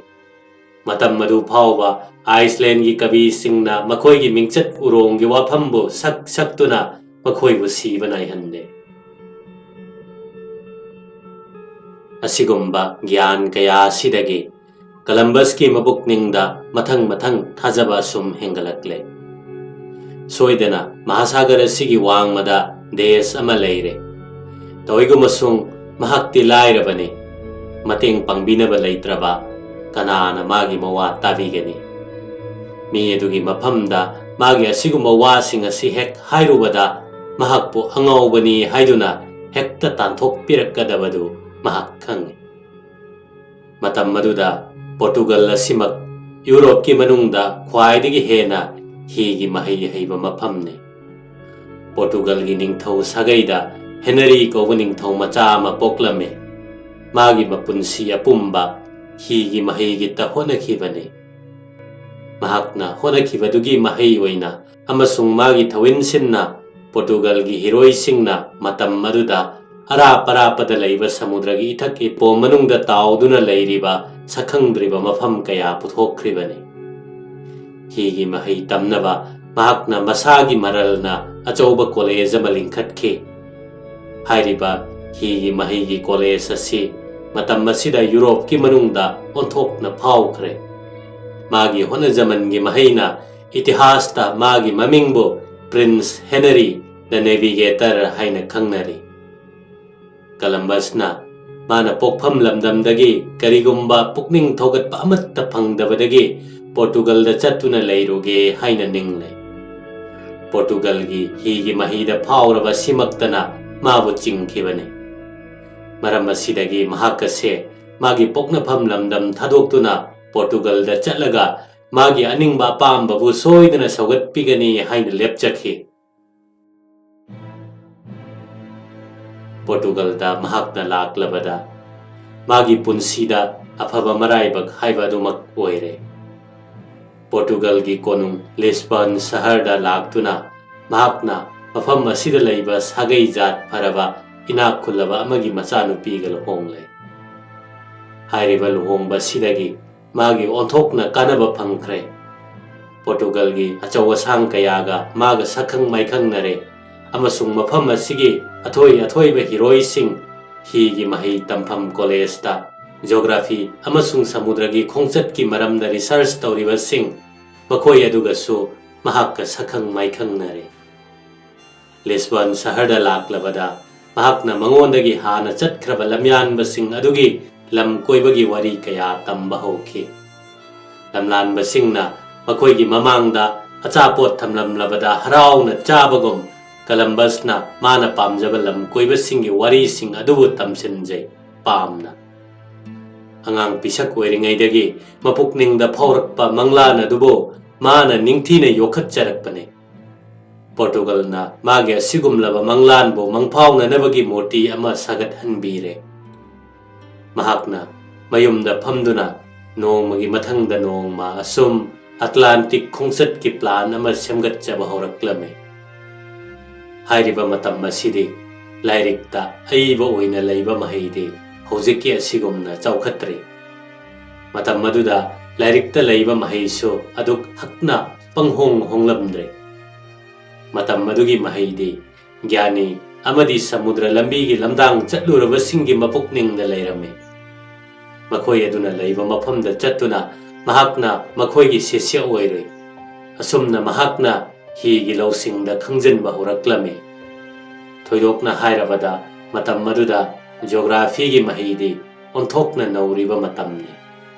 ꯃꯇꯝ ꯑꯗꯨ ꯐꯥꯎꯕ ꯑꯥꯏꯁꯂꯦꯟꯒꯤ ꯀꯕꯤꯁꯤꯡꯅ ꯃꯈꯣꯏꯒꯤ ꯃꯤꯡꯆꯠ ꯎꯔꯣꯡꯒꯤ ꯋꯥꯐꯝꯕꯨ ꯁꯛ ꯁꯛꯇꯨꯅ ꯃꯈꯣꯏꯕꯨ ꯁꯤꯕ ꯅꯥꯏꯍꯟꯗꯦ꯫ ꯑꯁꯤꯒꯨꯝꯕ ꯒ꯭ꯌꯥꯟ ꯀꯌꯥ ꯑꯁꯤꯗꯒꯤ ꯀꯂꯝꯕꯁꯀꯤ ꯃꯕꯨꯛꯅꯤꯡꯗ ꯃꯊꯪ ꯃꯊꯪ ꯊꯥꯖꯕ ꯑꯁꯨꯝ ꯍꯦꯟꯒꯠꯂꯛꯂꯦ꯫ ꯁꯣꯏꯗꯅ ꯃꯍꯥꯁꯥꯒꯔ ꯑꯁꯤꯒꯤ ꯋꯥꯡꯃꯗ ꯗꯦꯁ ꯑꯃ ꯂꯩꯔꯦ꯫ ꯇꯧꯏꯒꯨꯝꯕꯁꯨꯡ ꯃꯍꯥꯛꯇꯤ ꯂꯥꯏꯔꯕꯅꯤ꯫ ꯃꯇꯦꯡ ꯄꯥꯡꯕꯤꯅꯕ ꯂꯩꯇ꯭ꯔꯕ ꯀꯅꯥꯅ ꯃꯥꯒꯤ ꯃꯋꯥ ꯇꯥꯕꯤꯒꯅꯤ? ꯃꯤ ꯑꯗꯨꯒꯤ ꯃꯐꯝꯗ ꯃꯥꯒꯤ ꯑꯁꯤꯒꯨꯝꯕ ꯋꯥꯁꯤꯡ ꯑꯁꯤ ꯍꯦꯛ ꯍꯥꯏꯔꯨꯕꯗ ꯃꯍꯥꯛꯄꯨ ꯑꯉꯥꯎꯕꯅꯤ ꯍꯥꯏꯗꯨꯅ ꯍꯦꯛꯇ ꯇꯥꯟꯊꯣꯛꯄꯤꯔꯛꯀꯗꯕꯗꯨ ꯃꯍꯥꯛ ꯈꯪꯏ꯫ ꯃꯇꯝ ꯑꯗꯨꯗ ꯄꯣꯔꯇꯨꯒꯜ ꯑꯁꯤꯃꯛ ꯌꯨꯔꯣꯞꯀꯤ ꯃꯅꯨꯡꯗ ꯈ꯭ꯋꯥꯏꯗꯒꯤ ꯍꯦꯟꯅ ꯍꯤꯒꯤ ꯃꯍꯩ ꯍꯩꯕ ꯃꯐꯝꯅꯤ꯫ ꯄꯣꯔꯇꯨꯒꯜꯒꯤ ꯅꯤꯡꯊꯧ ꯁꯥꯒꯩꯗ ꯍꯦꯅꯔꯤ ꯀꯧꯕ ꯅꯤꯡꯊꯧ ꯃꯆꯥ ꯑꯃ ꯄꯣꯛꯂꯝꯃꯤ꯫ ꯃꯥꯒꯤ ꯃꯄꯨꯟꯁꯤ ꯑꯄꯨꯝꯕ ꯍꯤꯒꯤ ꯃꯍꯩꯒꯤꯇ ꯍꯣꯠꯅꯈꯤꯕꯅꯤ꯫ ꯃꯍꯥꯛꯅ ꯍꯣꯠꯅꯈꯤꯕꯗꯨꯒꯤ ꯃꯍꯩ ꯑꯣꯏꯅ ꯑꯃꯁꯨꯡ ꯃꯥꯒꯤ ꯊꯧꯏꯟꯁꯤꯟꯅ ꯄꯣꯔꯇꯨꯒꯜꯒꯤ ꯍꯤꯔꯣꯏꯁꯤꯡꯅ ꯃꯇꯝ ꯑꯗꯨꯗ ꯑꯔꯥꯞ ꯑꯔꯥꯞꯄꯗ ꯂꯩꯕ ꯁꯃꯨꯗ꯭ꯔꯒꯤ ꯏꯊꯛ ꯏꯄꯣꯝ ꯃꯅꯨꯡꯗ ꯇꯥꯎꯗꯨꯅ ꯂꯩꯔꯤꯕ ꯁꯛꯈꯪꯗ꯭ꯔꯤꯕ ꯃꯐꯝ ꯀꯌꯥ ꯄꯨꯊꯣꯛꯈ꯭ꯔꯤꯕꯅꯤ꯫ ꯍꯤꯒꯤ ꯃꯍꯩ ꯇꯝꯅꯕ ꯃꯍꯥꯛꯅ ꯃꯁꯥꯒꯤ ꯃꯔꯜꯅ ꯑꯆꯧꯕ ꯀꯣꯂꯦꯖ ꯑꯃ ꯂꯤꯡꯈꯠꯈꯤ꯫ ꯍꯥꯏꯔꯤꯕ ꯍꯤꯒꯤ ꯃꯍꯩꯒꯤ ꯀꯣꯂꯦꯖ ꯑꯁꯤ ꯃꯇꯝ ꯑꯁꯤꯗ ꯌꯨꯔꯣꯞꯀꯤ ꯃꯅꯨꯡꯗ ꯑꯣꯟꯊꯣꯛꯅ ꯐꯥꯎꯈ꯭ꯔꯦ꯫ ꯃꯥꯒꯤ ꯍꯣꯠꯅꯖꯃꯟꯒꯤ ꯃꯍꯩꯅ ꯏꯇꯤꯍꯥꯁꯇ ꯃꯥꯒꯤ ꯃꯃꯤꯡꯕꯨ Prince Henry the Navigator ꯍꯥꯏꯅ ꯈꯪꯅꯔꯤ꯫ ꯀꯂꯝꯕꯁꯅ ꯃꯥꯅ ꯄꯣꯛꯐꯝ ꯂꯝꯗꯝꯗꯒꯤ ꯀꯔꯤꯒꯨꯝꯕ ꯄꯨꯛꯅꯤꯡ ꯊꯧꯒꯠꯄ ꯑꯃꯠꯇ ꯐꯪꯗꯕꯗꯒꯤ ꯄꯣꯔꯇꯨꯒꯜꯗ ꯆꯠꯇꯨꯅ ꯂꯩꯔꯨꯒꯦ ꯍꯥꯏꯅ ꯅꯤꯡꯂꯦ꯫ ꯄꯣꯔꯇꯨꯒꯜꯒꯤ ꯍꯤꯒꯤ ꯃꯍꯩꯗ ꯐꯥꯎꯔꯕ ꯑꯁꯤꯃꯛꯇꯅ ꯃꯥꯕꯨ ꯆꯤꯡꯈꯤꯕꯅꯤ꯫ ꯃꯔꯝ ꯑꯁꯤꯗꯒꯤ ꯃꯍꯥꯛ ꯑꯁꯦ ꯃꯥꯒꯤ ꯄꯣꯛꯅꯐꯝ ꯂꯝꯗꯝ ꯊꯥꯗꯣꯛꯇꯨꯅ ꯄꯣꯔꯇꯨꯒꯜꯗ ꯆꯠꯂꯒ ꯃꯥꯒꯤ ꯑꯅꯤꯡꯕ ꯑꯄꯥꯝꯕꯕꯨ ꯁꯣꯏꯗꯅ ꯁꯧꯒꯠꯄꯤꯒꯅꯤ ꯍꯥꯏꯅ ꯂꯦꯞꯆꯈꯤ꯫ ꯄꯣꯔꯇꯨꯒꯜꯗ ꯃꯍꯥꯛꯅ ꯂꯥꯛꯂꯕꯗ ꯃꯥꯒꯤ ꯄꯨꯟꯁꯤꯗ ꯑꯐꯕ ꯃꯔꯥꯏꯕꯛ ꯍꯥꯏꯕ ꯑꯗꯨꯃꯛ ꯑꯣꯏꯔꯦ꯫ ꯄꯣꯔꯇꯨꯒꯜꯒꯤ ꯀꯣꯅꯨꯡ ꯂꯤꯁꯕꯟ ꯁꯍꯔꯗ ꯂꯥꯛꯇꯨꯅ ꯃꯍꯥꯛꯅ ꯃꯐꯝ ꯑꯁꯤꯗ ꯂꯩꯕ ꯁꯥꯒꯩ ꯖꯥꯠ ꯐꯔꯕ ꯏꯅꯥꯛ ꯈꯨꯜꯂꯕ ꯑꯃꯒꯤ ꯃꯆꯥꯅꯨꯄꯤꯒ ꯂꯨꯍꯣꯡꯂꯦ꯫ ꯍꯥꯏꯔꯤꯕ ꯂꯨꯍꯣꯡꯕꯁꯤꯗꯒꯤ ꯃꯥꯒꯤ ꯑꯣꯟꯊꯣꯛꯅ ꯀꯥꯟꯅꯕ ꯐꯪꯈ꯭ꯔꯦ꯫ ꯄꯣꯔꯇꯨꯒꯜꯒꯤ ꯑꯆꯧ ꯑꯁꯥꯡ ꯀꯌꯥꯒ ꯃꯥꯒ ꯁꯛꯈꯪ ꯃꯥꯏꯈꯪꯅꯔꯦ ꯑꯃꯁꯨꯡ ꯃꯐꯝ ꯑꯁꯤꯒꯤ ꯑꯊꯣꯏ ꯑꯊꯣꯏꯕ ꯍꯤꯔꯣꯏꯁꯤꯡ, ꯍꯤꯒꯤ ꯃꯍꯩ ꯇꯝꯐꯝ ꯀꯣꯂꯦꯖꯇ ꯖꯤꯑꯣꯒ꯭ꯔꯥꯐꯤ ꯑꯃꯁꯨꯡ ꯁꯃꯨꯗ꯭ꯔꯒꯤ ꯈꯣꯡꯆꯠꯀꯤ ꯃꯔꯝꯗ ꯔꯤꯁꯔꯆ ꯇꯧꯔꯤꯕꯁꯤꯡ, ꯃꯈꯣꯏ ꯑꯗꯨꯒꯁꯨ ꯃꯍꯥꯛꯀ ꯁꯛꯈꯪ ꯃꯥꯏꯈꯪꯅꯔꯦ꯫ ꯂꯤꯁꯕꯟ ꯁꯍꯔꯗ ꯂꯥꯛꯂꯕꯗ ꯃꯍꯥꯛꯅ ꯃꯉꯣꯟꯗꯒꯤ ꯍꯥꯟꯅ ꯆꯠꯈ꯭ꯔꯕ ꯂꯝꯌꯥꯟꯕꯁꯤꯡ ꯑꯗꯨꯒꯤ ꯂꯝ ꯀꯣꯏꯕꯒꯤ ꯋꯥꯔꯤ ꯀꯌꯥ ꯇꯝꯕ ꯍꯧꯈꯤ꯫ ꯂꯝꯂꯥꯟꯕꯁꯤꯡꯅ ꯃꯈꯣꯏꯒꯤ ꯃꯃꯥꯡꯗ ꯑꯆꯥꯄꯣꯠ ꯊꯝꯂꯝꯂꯕꯗ ꯍꯔꯥꯎꯅ ꯆꯥꯕꯒꯨꯝ, ꯀꯂꯝꯕꯁꯅ ꯃꯥꯅ ꯄꯥꯝꯖꯕ ꯂꯝ ꯀꯣꯏꯕꯁꯤꯡꯒꯤ ꯋꯥꯔꯤꯁꯤꯡ ꯑꯗꯨꯕꯨ ꯇꯝꯁꯤꯟꯖꯩ ꯄꯥꯝꯅ꯫ ꯑꯉꯥꯡ ꯄꯤꯁꯛ ꯑꯣꯏꯔꯤꯉꯩꯗꯒꯤ ꯃꯄꯨꯛꯅꯤꯡꯗ ꯐꯥꯎꯔꯛꯄ ꯃꯪꯂꯥꯟ ꯑꯗꯨꯕꯨ ꯃꯥꯅ ꯅꯤꯡꯊꯤꯅ ꯌꯣꯛꯈꯠꯆꯔꯛꯄꯅꯤ꯫ ꯄꯣꯔꯇꯨꯒꯜꯅ ꯃꯥꯒꯤ ꯑꯁꯤꯒꯨꯝꯂꯕ ꯃꯪꯂꯥꯟꯕꯨ ꯃꯪꯐꯥꯎꯅꯅꯕꯒꯤ ꯃꯨꯔꯇꯤ ꯑꯃ ꯁꯥꯒꯠꯍꯟꯕꯤꯔꯦ꯫ ꯃꯍꯥꯛꯅ ꯃꯌꯨꯝꯗ ꯐꯝꯗꯨꯅ ꯅꯣꯡꯃꯒꯤ ꯃꯊꯪꯗ ꯅꯣꯡꯃ ꯑꯁꯨꯝ ꯑꯠꯂꯥꯟꯇꯤꯛ ꯈꯣꯡꯆꯠꯀꯤ ꯄ꯭ꯂꯥꯟ ꯑꯃ ꯁꯦꯝꯒꯠꯆꯕ ꯍꯧꯔꯛꯂꯝꯃꯤ꯫ ꯍꯥꯏꯔꯤꯕ ꯃꯇꯝ ꯑꯁꯤꯗꯤ ꯂꯥꯏꯔꯤꯛꯇ ꯑꯏꯕ ꯑꯣꯏꯅ ꯂꯩꯕ ꯃꯍꯩꯗꯤ ꯍꯧꯖꯤꯛꯀꯤ ꯑꯁꯤꯒꯨꯝꯅ ꯆꯥꯎꯈꯠꯇ꯭ꯔꯤ꯫ ꯃꯇꯝ ꯑꯗꯨꯗ ꯂꯥꯏꯔꯤꯛꯇ ꯂꯩꯕ ꯃꯍꯩꯁꯨ ꯑꯗꯨꯛ ꯍꯛꯅ ꯄꯪꯍꯣꯡ ꯍꯣꯡꯂꯝꯗ꯭ꯔꯤ꯫ ꯃꯇꯝ ꯑꯗꯨꯒꯤ ꯃꯍꯩꯗꯤ ꯒ꯭ꯌꯥꯅꯤ ꯑꯃꯗꯤ ꯁꯃꯨꯗ꯭ꯔ ꯂꯝꯕꯤꯒꯤ ꯂꯝꯗꯥꯡ ꯆꯠꯂꯨꯔꯕꯁꯤꯡꯒꯤ ꯃꯄꯨꯛꯅꯤꯡꯗ ꯂꯩꯔꯝꯃꯤ꯫ ꯃꯈꯣꯏ ꯑꯗꯨꯅ ꯂꯩꯕ ꯃꯐꯝꯗ ꯆꯠꯇꯨꯅ ꯃꯍꯥꯛꯅ ꯃꯈꯣꯏꯒꯤ ꯁꯤꯁ꯭ꯌ ꯑꯣꯏꯔꯨꯏ, ꯑꯁꯨꯝꯅ ꯃꯍꯥꯛꯅ ꯍꯤꯒꯤ ꯂꯧꯁꯤꯡꯗ ꯈꯪꯖꯤꯟꯕ ꯍꯧꯔꯛꯂꯝꯃꯤ꯫ ꯊꯣꯏꯗꯣꯛꯅ ꯍꯥꯏꯔꯕꯗ, ꯃꯇꯝ ꯑꯗꯨꯗ ꯖꯤꯑꯣꯒ꯭ꯔꯥꯐꯤꯒꯤ ꯃꯍꯩꯗꯤ ꯑꯣꯟꯊꯣꯛꯅ ꯅꯧꯔꯤꯕ ꯃꯇꯝꯅꯤ꯫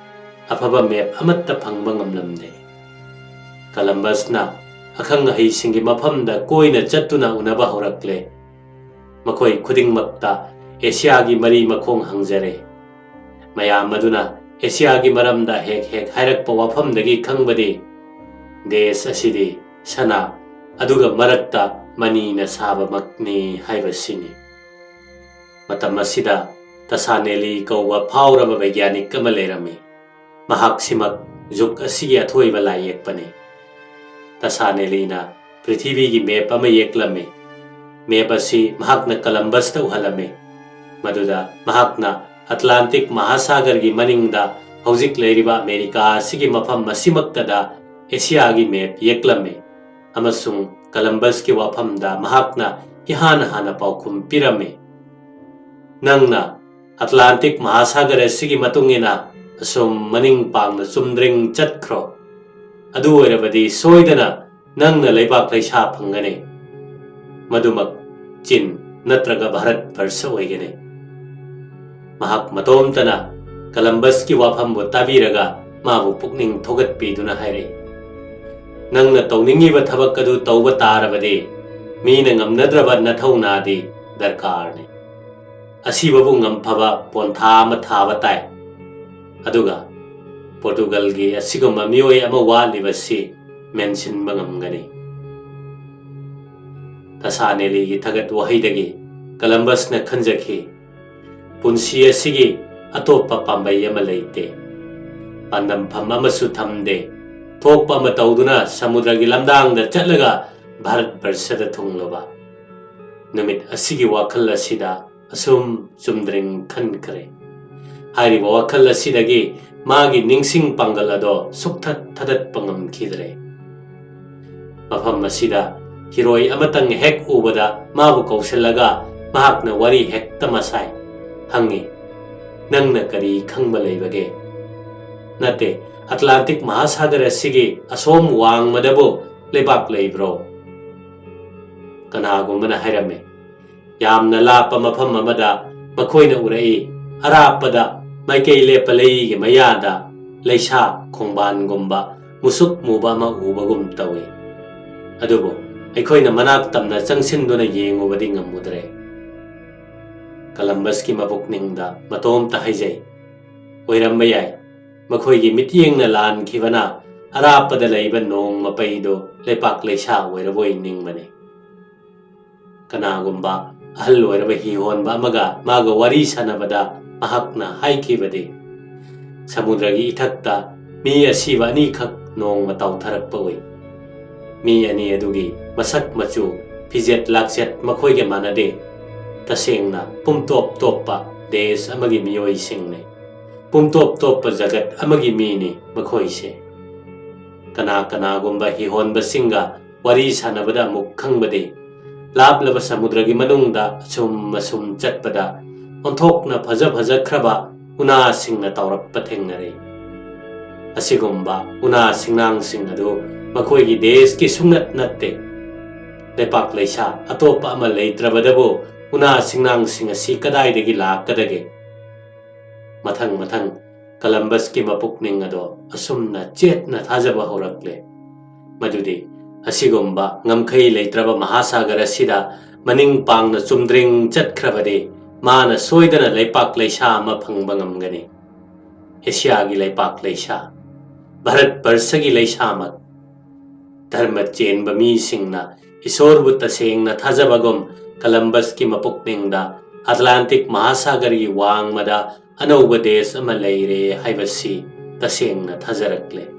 ꯑꯐꯕ ꯃꯦꯞ ꯑꯃꯠꯇ ꯐꯪꯕ ꯉꯝꯂꯝꯗꯦ꯫ ꯀꯂꯝꯕꯁꯅ ꯑꯈꯪ ꯑꯍꯩꯁꯤꯡꯒꯤ ꯃꯐꯝꯗ ꯀꯣꯏꯅ ꯆꯠꯇꯨꯅ ꯎꯅꯕ ꯍꯧꯔꯛꯂꯦ꯫ ꯃꯈꯣꯏ ꯈꯨꯗꯤꯡꯃꯛꯇ ꯑꯦꯁꯤꯌꯥꯒꯤ ꯃꯔꯤ ꯃꯈꯣꯡ ꯍꯪꯖꯔꯦ꯫ ꯃꯌꯥꯝ ꯑꯗꯨꯅ ꯑꯦꯁꯤꯌꯥꯒꯤ ꯃꯔꯝꯗ ꯍꯦꯛ ꯍꯦꯛ ꯍꯥꯏꯔꯛꯄ ꯋꯥꯐꯝꯗꯒꯤ ꯈꯪꯕꯗꯤ, ꯗꯦꯁ ꯑꯁꯤꯗꯤ ꯁꯅꯥ, ꯑꯗꯨꯒ ꯃꯔꯛꯇ ꯃꯅꯤꯅ ꯁꯥꯕꯃꯛꯅꯤ ꯍꯥꯏꯕꯁꯤꯅꯤ꯫ ꯃꯇꯝ ꯑꯁꯤꯗ ꯇꯁꯥꯅꯦꯂꯤ ꯀꯧꯕ ꯐꯥꯎꯔꯕ ꯕꯩꯒ꯭ꯌꯥꯅꯤꯛ ꯑꯃ ꯂꯩꯔꯝꯃꯤ꯫ ꯃꯍꯥꯛꯁꯤꯃꯛ ꯖꯨꯛ ꯑꯁꯤꯒꯤ ꯑꯊꯣꯏꯕ ꯂꯥꯏ ꯌꯦꯛꯄꯅꯤ꯫ ꯇꯁꯥꯅꯦꯂꯤꯅ ꯄ꯭ꯔꯤꯊꯤꯕꯤꯒꯤ ꯃꯦꯞ ꯑꯃ ꯌꯦꯛꯂꯝꯃꯤ꯫ ꯃꯦꯞ ꯑꯁꯤ ꯃꯍꯥꯛꯅ ꯀꯂꯝꯕꯁꯇ ꯎꯍꯜꯂꯝꯃꯤ꯫ ꯃꯗꯨꯗ ꯃꯍꯥꯛꯅ ꯑꯠꯂꯥꯟꯇꯤꯛ ꯃꯍꯥꯁꯥꯒꯔꯒꯤ ꯃꯅꯤꯡꯗ ꯍꯧꯖꯤꯛ ꯂꯩꯔꯤꯕ ꯑꯃꯦꯔꯤꯀꯥ ꯑꯁꯤꯒꯤ ꯃꯐꯝ ꯑꯁꯤꯃꯛꯇꯗ ꯑꯦꯁꯤꯌꯥꯒꯤ ꯃꯦꯞ ꯌꯦꯛꯂꯝꯃꯤ꯫ ꯑꯃꯁꯨꯡ ꯀꯂꯝꯕꯁꯀꯤ ꯋꯥꯐꯝꯗ ꯃꯍꯥꯛꯅ ꯏꯍꯥꯟ ꯍꯥꯟꯅ ꯄꯥꯎꯈꯨꯝ ꯄꯤꯔꯝꯃꯤ, "ꯅꯪꯅ ꯑꯠꯂꯥꯟꯇꯤꯛ ꯃꯍꯥꯁꯥꯒꯔ ꯑꯁꯤꯒꯤ ꯃꯇꯨꯡ ꯏꯟꯅ ꯑꯁꯨꯝ ꯃꯅꯤꯡ ꯄꯥꯡꯅ ꯆꯨꯝꯗ꯭ꯔꯤꯡ ꯆꯠꯈ꯭ꯔꯣ꯫ ꯑꯗꯨ ꯑꯣꯏꯔꯕꯗꯤ ꯁꯣꯏꯗꯅ ꯅꯪꯅ ꯂꯩꯕꯥꯛ ꯂꯩꯁꯥ ꯐꯪꯒꯅꯤ꯫ ꯃꯗꯨꯃꯛ ꯆꯤꯟ ꯅꯠꯇ꯭ꯔꯒ ꯚꯥꯔꯠ ꯚꯔꯁ ꯑꯣꯏꯒꯅꯤ꯫" ꯃꯍꯥꯛ ꯃꯇꯣꯝꯇꯅ ꯀꯂꯝꯕꯁꯀꯤ ꯋꯥꯐꯝꯕꯨ ꯇꯥꯕꯤꯔꯒ ꯃꯥꯕꯨ ꯄꯨꯛꯅꯤꯡ ꯊꯧꯒꯠꯄꯤꯗꯨꯅ ꯍꯥꯏꯔꯛꯏ, "ꯅꯪꯅ ꯇꯧꯅꯤꯡꯉꯤꯕ ꯊꯕꯛ ꯑꯗꯨ ꯇꯧꯕ ꯇꯥꯔꯕꯗꯤ ꯃꯤꯅ ꯉꯝꯅꯗ꯭ꯔꯕ ꯅꯊꯧꯅꯥꯗꯤ ꯗꯔꯀꯥꯔꯅꯤ꯫ ꯑꯁꯤꯕꯕꯨ ꯉꯝꯐꯕ ꯄꯣꯟꯊꯥ ꯑꯃ ꯊꯥꯕ ꯇꯥꯏ꯫ ꯑꯗꯨꯒ ꯄꯣꯔꯇꯨꯒꯜꯒꯤ ꯑꯁꯤꯒꯨꯝꯕ ꯃꯤꯑꯣꯏ ꯑꯃ ꯋꯥꯠꯂꯤꯕꯁꯤ ꯃꯦꯟꯁꯤꯟꯕ ꯉꯝꯒꯅꯤ꯫" ꯇꯁꯥꯅꯦꯂꯤꯒꯤ ꯊꯥꯒꯠ ꯋꯥꯍꯩꯗꯒꯤ ꯀꯂꯝꯕꯁꯅ ꯈꯟꯖꯈꯤ, "ꯄꯨꯟꯁꯤ ꯑꯁꯤꯒꯤ ꯑꯇꯣꯞꯄ ꯄꯥꯝꯕꯩ ꯑꯃ ꯂꯩꯇꯦ꯫ ꯄꯥꯟꯗꯝꯐꯝ ꯑꯃꯁꯨ ꯊꯝꯗꯦ꯫ ꯊꯣꯛꯄ ꯑꯃ ꯇꯧꯗꯨꯅ ꯁꯃꯨꯗ꯭ꯔꯒꯤ ꯂꯝꯗꯥꯡꯗ ꯆꯠꯂꯒ ꯚꯥꯔꯠ ꯕꯔꯁꯗ ꯊꯨꯡꯂꯕ ꯅꯨꯃꯤꯠ ꯑꯁꯤꯒꯤ ꯋꯥꯈꯜ ꯑꯁꯤꯗ ꯑꯁꯨꯝ ꯆꯨꯝꯗ꯭ꯔꯤꯡ ꯈꯟꯈ꯭ꯔꯦ꯫ ꯍꯥꯏꯔꯤꯕ ꯋꯥꯈꯜ ꯑꯁꯤꯗꯒꯤ ꯃꯥꯒꯤ ꯅꯤꯡꯁꯤꯡ ꯄꯥꯡꯒꯜ ꯑꯗꯣ ꯁꯨꯛꯊꯠ ꯊꯥꯗꯠꯄ ꯉꯝꯈꯤꯗ꯭ꯔꯦ꯫ ꯃꯐꯝ ꯑꯁꯤꯗ ꯈꯤꯔꯣꯏ ꯑꯃꯇꯪ ꯍꯦꯛ ꯎꯕꯗ ꯃꯥꯕꯨ ꯀꯧꯁꯤꯜꯂꯒ ꯃꯍꯥꯛꯅ ꯋꯥꯔꯤ ꯍꯦꯛꯇ ꯃꯁꯥꯏ꯫ ꯍꯪꯉꯤ, "ꯅꯪꯅ ꯀꯔꯤ ꯈꯪꯕ ꯂꯩꯕꯒꯦ?" "ꯅꯠꯇꯦ, ꯑꯠꯂꯥꯟꯇꯤꯛ ꯃꯍꯥꯁꯥꯒꯔ ꯑꯁꯤꯒꯤ ꯑꯁꯣꯝ ꯋꯥꯡꯃꯗꯕꯨ ꯂꯩꯕꯥꯛ ꯂꯩꯕ꯭ꯔꯣ?" ꯀꯅꯥꯒꯨꯝꯕꯅ ꯍꯥꯏꯔꯝꯃꯤ, "ꯌꯥꯝꯅ ꯂꯥꯞꯄ ꯃꯐꯝ ꯑꯃꯗ ꯃꯈꯣꯏꯅ ꯎꯔꯛꯏ, ꯑꯔꯥꯞꯄꯗ ꯃꯥꯏꯀꯩ ꯂꯦꯞꯄ ꯂꯩꯒꯤ ꯃꯌꯥꯗ ꯂꯩꯁꯥ ꯈꯣꯡꯕꯥꯟꯒꯨꯝꯕ ꯃꯨꯁꯨꯛ ꯃꯨꯕ ꯑꯃ ꯎꯕꯒꯨꯝ ꯇꯧꯏ꯫ ꯑꯗꯨꯕꯨ ꯑꯩꯈꯣꯏꯅ ꯃꯅꯥꯛ ꯇꯝꯅ ꯆꯪꯁꯤꯟꯗꯨꯅ ꯌꯦꯡꯉꯨꯕꯗꯤ ꯉꯝꯃꯨꯗ꯭ꯔꯦ꯫" ꯀꯂꯝꯕꯁꯀꯤ ꯃꯄꯨꯛꯅꯤꯡꯗ ꯃꯇꯣꯝꯇ ꯍꯥꯏꯖꯩ, "ꯑꯣꯏꯔꯝꯕ ꯌꯥꯏ, ꯃꯈꯣꯏꯒꯤ ꯃꯤꯠꯌꯦꯡꯅ ꯂꯥꯟꯈꯤꯕꯅ ꯑꯔꯥꯞꯄꯗ ꯂꯩꯕ ꯅꯣꯡ ꯃꯄꯩꯗꯨ ꯂꯩꯄꯥꯛ ꯂꯩꯁꯥ ꯑꯣꯏꯔꯕꯣꯏ ꯅꯤꯡꯕꯅꯤ꯫" ꯀꯅꯥꯒꯨꯝꯕ ꯑꯍꯜ ꯑꯣꯏꯔꯕ ꯍꯤ ꯍꯣꯟꯕ ꯑꯃꯒ ꯃꯥꯒ ꯋꯥꯔꯤ ꯁꯥꯟꯅꯕꯗ ꯃꯍꯥꯛꯅ ꯍꯥꯏꯈꯤꯕꯗꯤ, "ꯁꯃꯨꯗ꯭ꯔꯒꯤ ꯏꯊꯛꯇ ꯃꯤ ꯑꯁꯤꯕ ꯑꯅꯤꯈꯛ ꯅꯣꯡꯃ ꯇꯥꯎꯊꯔꯛꯄ ꯎꯏ꯫ ꯃꯤ ꯑꯅꯤ ꯑꯗꯨꯒꯤ ꯃꯁꯛ ꯃꯆꯨ, ꯐꯤꯖꯦꯠ ꯂꯥꯛꯆꯦꯠ ꯃꯈꯣꯏꯒ ꯃꯥꯟꯅꯗꯦ꯫ ꯇꯁꯦꯡꯅ ꯄꯨꯝꯇꯣꯞ ꯇꯣꯞꯄ ꯗꯦꯁ ꯑꯃꯒꯤ ꯃꯤꯑꯣꯏꯁꯤꯡꯅꯤ꯫ ꯄꯨꯝꯇꯣꯞ ꯇꯣꯞꯄ ꯖꯒꯠ ꯑꯃꯒꯤ ꯃꯤꯅꯤ ꯃꯈꯣꯏꯁꯦ꯫" ꯀꯅꯥ ꯀꯅꯥꯒꯨꯝꯕ ꯍꯤꯍꯣꯟꯕꯁꯤꯡꯒ ꯋꯥꯔꯤ ꯁꯥꯟꯅꯕꯗ ꯑꯃꯨꯛ ꯈꯪꯕꯗꯤ, ꯂꯥꯞꯂꯕ ꯁꯃꯨꯗ꯭ꯔꯒꯤ ꯃꯅꯨꯡꯗ ꯑꯁꯨꯝ ꯑꯁꯨꯝ ꯆꯠꯄꯗ ꯑꯣꯟꯊꯣꯛꯅ ꯐꯖ ꯐꯖꯈ꯭ꯔꯕ ꯎꯅꯥꯁꯤꯡꯅ ꯇꯧꯔꯛꯄ ꯊꯦꯡꯅꯔꯦ꯫ ꯑꯁꯤꯒꯨꯝꯕ ꯎꯅꯥ ꯁꯤꯡꯅꯥꯡꯁꯤꯡ ꯑꯗꯨ ꯃꯈꯣꯏꯒꯤ ꯗꯦꯁꯀꯤ ꯁꯨꯡꯅꯠ ꯅꯠꯇꯦ꯫ ꯂꯩꯄꯥꯛ ꯂꯩꯁꯥ ꯑꯇꯣꯞꯄ ꯑꯃ ꯂꯩꯇ꯭ꯔꯕꯗꯕꯨ ꯎꯅꯥ ꯁꯤꯡꯅꯥꯡꯁꯤꯡ ꯑꯁꯤ ꯀꯗꯥꯏꯗꯒꯤ ꯂꯥꯛꯀꯗꯒꯦ? ꯃꯊꯪ ꯃꯊꯪ ꯀꯂꯝꯕꯁꯀꯤ ꯃꯄꯨꯛꯅꯤꯡ ꯑꯗꯣ ꯑꯁꯨꯝꯅ ꯆꯦꯠꯅ ꯊꯥꯖꯕ ꯍꯧꯔꯛꯂꯦ, ꯃꯗꯨꯗꯤ ꯑꯁꯤꯒꯨꯝꯕ ꯉꯝꯈꯩ ꯂꯩꯇ꯭ꯔꯕ ꯃꯍꯥꯁꯥꯒꯔ ꯑꯁꯤꯗ ꯃꯅꯤꯡ ꯄꯥꯡꯅ ꯆꯨꯝꯗ꯭ꯔꯤꯡ ꯆꯠꯈ꯭ꯔꯕꯗꯤ ꯃꯥꯅ ꯁꯣꯏꯗꯅ ꯂꯩꯄꯥꯛ ꯂꯩꯁꯥ ꯑꯃ ꯐꯪꯕ ꯉꯝꯒꯅꯤ꯫ ꯑꯦꯁꯤꯌꯥꯒꯤ ꯂꯩꯄꯥꯛ ꯂꯩꯁꯥ, ꯚꯥꯔꯠ ꯕꯔꯁꯒꯤ ꯂꯩꯁꯥꯃꯛ꯫ ꯙꯔꯃ ꯆꯦꯟꯕ ꯃꯤꯁꯤꯡꯅ ꯏꯁꯣꯔꯕꯨ ꯇꯁꯦꯡꯅ ꯊꯥꯖꯕꯒꯨꯝ, ꯀꯂꯝꯕꯁꯀꯤ ꯃꯄꯨꯛꯅꯤꯡꯗ ꯑꯠꯂꯥꯟꯇꯤꯛ ꯃꯍꯥꯁꯥꯒꯔꯒꯤ ꯋꯥꯡꯃꯗ ꯑꯅꯧꯕ ꯗꯦꯁ ꯑꯃ ꯂꯩꯔꯦ ꯍꯥꯏꯕꯁꯤ ꯇꯁꯦꯡꯅ ꯊꯥꯖꯔꯛꯂꯦ꯫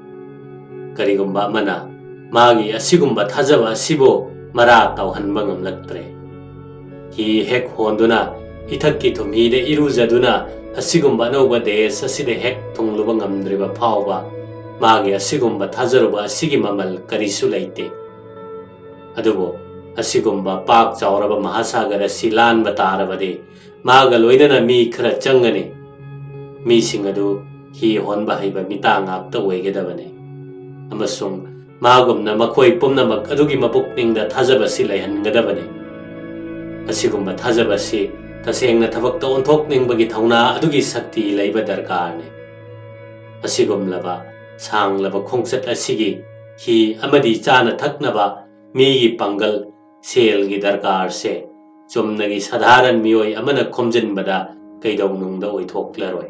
ꯀꯔꯤꯒꯨꯝꯕ ꯑꯃꯅ ꯃꯥꯒꯤ ꯑꯁꯤꯒꯨꯝꯕ ꯊꯥꯖꯕ ꯑꯁꯤꯕꯨ ꯃꯔꯥ ꯇꯧꯍꯟꯕ ꯉꯝꯂꯛꯇ꯭ꯔꯦ꯫ ꯍꯤ ꯍꯦꯛ ꯍꯣꯟꯗꯨꯅ ꯏꯊꯛꯀꯤ ꯊꯨꯝꯍꯤꯗ ꯏꯔꯨꯖꯗꯨꯅ ꯑꯁꯤꯒꯨꯝꯕ ꯑꯅꯧꯕ ꯗꯦꯁ ꯑꯁꯤꯗ ꯍꯦꯛ ꯊꯨꯡꯂꯨꯕ ꯉꯝꯗ꯭ꯔꯤꯕ ꯐꯥꯎꯕ ꯃꯥꯒꯤ ꯑꯁꯤꯒꯨꯝꯕ ꯊꯥꯖꯔꯨꯕ ꯑꯁꯤꯒꯤ ꯃꯃꯜ ꯀꯔꯤꯁꯨ ꯂꯩꯇꯦ꯫ ꯑꯗꯨꯕꯨ ꯑꯁꯤꯒꯨꯝꯕ ꯄꯥꯛ ꯆꯥꯎꯔꯕ ꯃꯍꯥꯁꯥꯒꯔ ꯑꯁꯤ ꯂꯥꯟꯕ ꯇꯥꯔꯕꯗꯤ ꯃꯥꯒ ꯂꯣꯏꯅꯅ ꯃꯤ ꯈꯔ ꯆꯪꯒꯅꯤ꯫ ꯃꯤꯁꯤꯡ ꯑꯗꯨ ꯍꯤ ꯍꯣꯟꯕ ꯍꯩꯕ ꯃꯤꯇꯥ ꯉꯥꯛꯇ ꯑꯣꯏꯒꯗꯕꯅꯤ꯫ ꯑꯃꯁꯨꯡ ꯃꯥꯒꯨꯝꯅ ꯃꯈꯣꯏ ꯄꯨꯝꯅꯃꯛ ꯑꯗꯨꯒꯤ ꯃꯄꯨꯛꯅꯤꯡꯗ ꯊꯥꯖꯕꯁꯤ ꯂꯩꯍꯟꯒꯗꯕꯅꯤ꯫ ꯑꯁꯤꯒꯨꯝꯕ ꯊꯥꯖꯕꯁꯤ ꯇꯁꯦꯡꯅ ꯊꯕꯛꯇ ꯑꯣꯟꯊꯣꯛꯅꯤꯡꯕꯒꯤ ꯊꯧꯅꯥ ꯑꯗꯨꯒꯤ ꯁꯛꯇꯤ ꯂꯩꯕ ꯗꯔꯀꯥꯔꯅꯤ꯫ ꯑꯁꯤꯒꯨꯝꯂꯕ ꯁꯥꯡꯂꯕ ꯈꯣꯡꯆꯠ ꯑꯁꯤꯒꯤ ꯍꯤ ꯑꯃꯗꯤ ꯆꯥꯅ ꯊꯛꯅꯕ ꯃꯤꯒꯤ ꯄꯥꯡꯒꯜ, ꯁꯦꯜꯒꯤ ꯗꯔꯀꯥꯔꯁꯦ ꯆꯨꯝꯅꯒꯤ ꯁꯥꯙꯥꯔꯟ ꯃꯤꯑꯣꯏ ꯑꯃꯅ ꯈꯣꯝꯖꯤꯟꯕꯗ ꯀꯩꯗꯧꯅꯨꯡꯗ ꯑꯣꯏꯊꯣꯛꯂꯔꯣꯏ꯫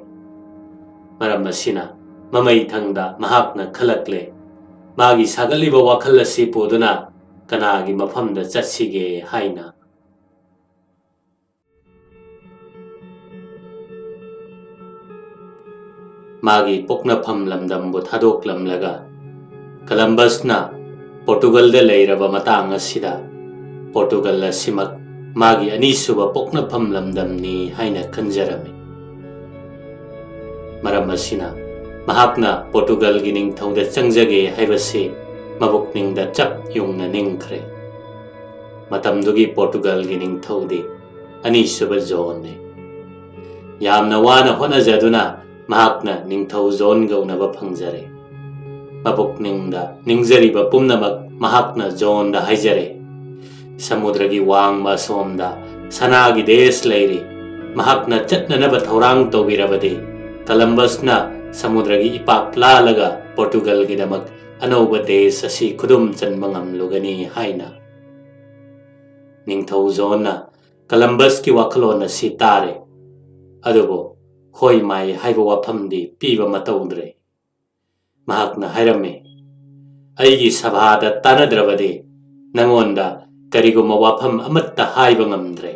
ꯃꯔꯝ ꯑꯁꯤꯅ ꯃꯃꯩꯊꯪꯗ ꯃꯍꯥꯛꯅ ꯈꯜꯂꯛꯂꯦ, ꯃꯥꯒꯤ ꯁꯥꯒꯠꯂꯤꯕ ꯋꯥꯈꯜ ꯑꯁꯤ ꯄꯨꯗꯨꯅ ꯀꯅꯥꯒꯤ ꯃꯐꯝꯗ ꯆꯠꯁꯤꯒꯦ ꯍꯥꯏꯅ꯫ ꯃꯥꯒꯤ ꯄꯣꯛꯅꯐꯝ ꯂꯝꯗꯝꯕꯨ ꯊꯥꯗꯣꯛꯂꯝꯂꯒ ꯀꯂꯝꯕꯁꯅ ꯄꯣꯔꯇꯨꯒꯜꯗ ꯂꯩꯔꯕ ꯃꯇꯥꯡ ꯑꯁꯤꯗ ꯄꯣꯔꯇꯨꯒꯜ ꯑꯁꯤꯃꯛ ꯃꯥꯒꯤ ꯑꯅꯤꯁꯨꯕ ꯄꯣꯛꯅꯐꯝ ꯂꯝꯗꯝꯅꯤ ꯍꯥꯏꯅ ꯈꯟꯖꯔꯝꯃꯤ꯫ ꯃꯔꯝ ꯑꯁꯤꯅ ꯃꯍꯥꯛꯅ ꯄꯣꯔꯇꯨꯒꯜꯒꯤ ꯅꯤꯡꯊꯧꯗ ꯆꯪꯖꯒꯦ ꯍꯥꯏꯕꯁꯤ ꯃꯕꯨꯛꯅꯤꯡꯗ ꯆꯞ ꯌꯨꯡꯅ ꯅꯤꯡꯈ꯭ꯔꯦ꯫ ꯃꯇꯝꯗꯨꯒꯤ ꯄꯣꯔꯇꯨꯒꯜꯒꯤ ꯅꯤꯡꯊꯧꯗꯤ ꯑꯅꯤꯁꯨꯕ ꯖꯣꯟꯅꯤ꯫ ꯌꯥꯝꯅ ꯋꯥꯅ ꯍꯣꯠꯅꯖꯗꯨꯅ ꯃꯍꯥꯛꯅ ꯅꯤꯡꯊꯧ ꯖꯣꯟꯒ ꯎꯅꯕ ꯐꯪꯖꯔꯦ꯫ ꯃꯄꯨꯛꯅꯤꯡꯗ ꯅꯤꯡꯖꯔꯤꯕ ꯄꯨꯝꯅꯃꯛ ꯃꯍꯥꯛꯅ ꯖꯣꯟꯗ ꯍꯥꯏꯖꯔꯦ꯫ ꯁꯃꯨꯗ꯭ꯔꯒꯤ ꯋꯥꯡꯃ ꯑꯁꯣꯝꯗ ꯁꯅꯥꯒꯤ ꯗꯦꯁ ꯂꯩꯔꯤ꯫ ꯃꯍꯥꯛꯅ ꯆꯠꯅꯅꯕ ꯊꯧꯔꯥꯡ ꯇꯧꯕꯤꯔꯕꯗꯤ ꯀꯂꯝꯕꯁꯅ ꯁꯃꯨꯗ꯭ꯔꯒꯤ ꯏꯄꯥꯛ ꯂꯥꯜꯂꯒ ꯄꯣꯔꯇꯨꯒꯜꯒꯤꯗꯃꯛ ꯑꯅꯧꯕ ꯗꯦꯁ ꯑꯁꯤ ꯈꯨꯗꯨꯝ ꯆꯟꯕ ꯉꯝꯂꯨꯒꯅꯤ ꯍꯥꯏꯅ꯫ ꯅꯤꯡꯊꯧ ꯖꯣꯟꯅ ꯀꯂꯝꯕꯁꯀꯤ ꯋꯥꯈꯜꯂꯣꯟ ꯑꯁꯤ ꯇꯥꯔꯦ꯫ ꯑꯗꯨꯕꯨ ꯍꯣꯏ ꯃꯥꯏ ꯍꯥꯏꯕ ꯋꯥꯐꯝꯗꯤ ꯄꯤꯕ ꯃꯇꯧꯗ꯭ꯔꯦ꯫ ꯃꯍꯥꯛꯅ ꯍꯥꯏꯔꯝꯃꯤ, "ꯑꯩꯒꯤ ꯁꯚꯥꯗ ꯇꯥꯟꯅꯗ꯭ꯔꯕꯗꯤ ꯅꯉꯣꯟꯗ ꯀꯔꯤꯒꯨꯝꯕ ꯋꯥꯐꯝ ꯑꯃꯠꯇ ꯍꯥꯏꯕ ꯉꯝꯗ꯭ꯔꯦ"꯫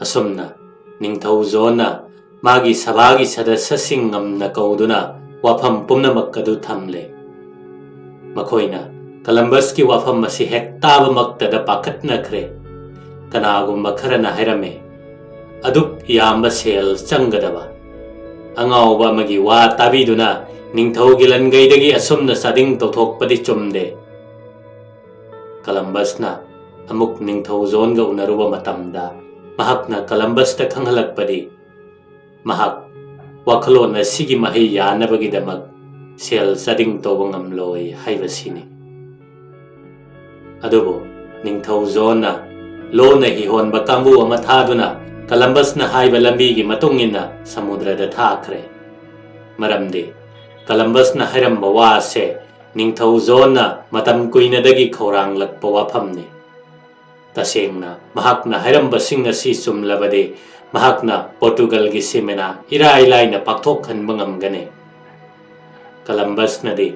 ꯑꯁꯨꯝꯅ ꯅꯤꯡꯊꯧ ꯖꯣꯟꯅ ꯃꯥꯒꯤ ꯁꯚꯥꯒꯤ ꯁꯗꯁ꯭ꯌꯁꯤꯡ ꯉꯝꯅ ꯀꯧꯗꯨꯅ ꯋꯥꯐꯝ ꯄꯨꯝꯅꯃꯛ ꯑꯗꯨ ꯊꯝꯂꯦ꯫ ꯃꯈꯣꯏꯅ ꯀꯂꯝꯕꯁꯀꯤ ꯋꯥꯐꯝ ꯑꯁꯤ ꯍꯦꯛ ꯇꯥꯕꯃꯛꯇꯗ ꯄꯥꯈꯠꯅꯈ꯭ꯔꯦ꯫ ꯀꯅꯥꯒꯨꯝꯕ ꯈꯔꯅ ꯍꯥꯏꯔꯝꯃꯤ, "ꯑꯗꯨꯛ ꯌꯥꯝꯕ ꯁꯦꯜ ꯆꯪꯒꯗꯕ ꯑꯉꯥꯎꯕ ꯑꯃꯒꯤ ꯋꯥ ꯇꯥꯕꯤꯗꯨꯅ ꯅꯤꯡꯊꯧꯒꯤ ꯂꯟꯒꯩꯗꯒꯤ ꯑꯁꯨꯝꯅ ꯆꯥꯗꯤꯡ ꯇꯧꯊꯣꯛꯄꯗꯤ ꯆꯨꯝꯗꯦ"꯫ ꯀꯂꯝꯕꯁꯅ ꯑꯃꯨꯛ ꯅꯤꯡꯊꯧ ꯖꯣꯟꯒ ꯎꯅꯔꯨꯕ ꯃꯇꯝꯗ ꯃꯍꯥꯛꯅ ꯀꯂꯝꯕꯁꯇ ꯈꯪꯍꯜꯂꯛꯄꯗꯤ ꯃꯍꯥꯛ ꯋꯥꯈꯜꯂꯣꯟ ꯑꯁꯤꯒꯤ ꯃꯍꯩ ꯌꯥꯅꯕꯒꯤꯗꯃꯛ ꯁꯦꯜ ꯆꯥꯗꯤꯡ ꯇꯧꯕ ꯉꯝꯂꯣꯏ ꯍꯥꯏꯕꯁꯤꯅꯤ꯫ ꯑꯗꯨꯕꯨ ꯅꯤꯡꯊꯧ ꯖꯣꯟꯅ ꯂꯣꯟꯅ ꯍꯤꯍꯣꯟꯕ ꯀꯥꯡꯕꯨ ꯑꯃ ꯊꯥꯗꯨꯅ ꯀꯂꯝꯕꯁꯅ ꯍꯥꯏꯕ ꯂꯝꯕꯤꯒꯤ ꯃꯇꯨꯡ ꯏꯟꯅ ꯁꯃꯨꯗ꯭ꯔꯗ ꯊꯥꯈ꯭ꯔꯦ꯫ ꯃꯔꯝꯗꯤ ꯀꯂꯝꯕꯁꯅ ꯍꯥꯏꯔꯝꯕ ꯋꯥꯁꯦ ꯅꯤꯡꯊꯧ ꯖꯣꯟꯅ ꯃꯇꯝ ꯀꯨꯏꯅꯗꯒꯤ ꯈꯧꯔꯥꯡꯂꯛꯄ ꯋꯥꯐꯝꯅꯤ꯫ ꯇꯁꯦꯡꯅ ꯃꯍꯥꯛꯅ ꯍꯥꯏꯔꯝꯕꯁꯤꯡ ꯑꯁꯤ ꯆꯨꯝꯂꯕꯗꯤ ꯃꯍꯥꯛꯅ ꯄꯣꯔꯇꯨꯒꯜꯒꯤ ꯁꯤꯃꯦꯅꯥ ꯏꯔꯥꯏ ꯂꯥꯏꯅ ꯄꯥꯛꯊꯣꯛꯍꯟꯕ ꯉꯝꯒꯅꯤ꯫ ꯀꯂꯝꯕꯁꯅꯗꯤ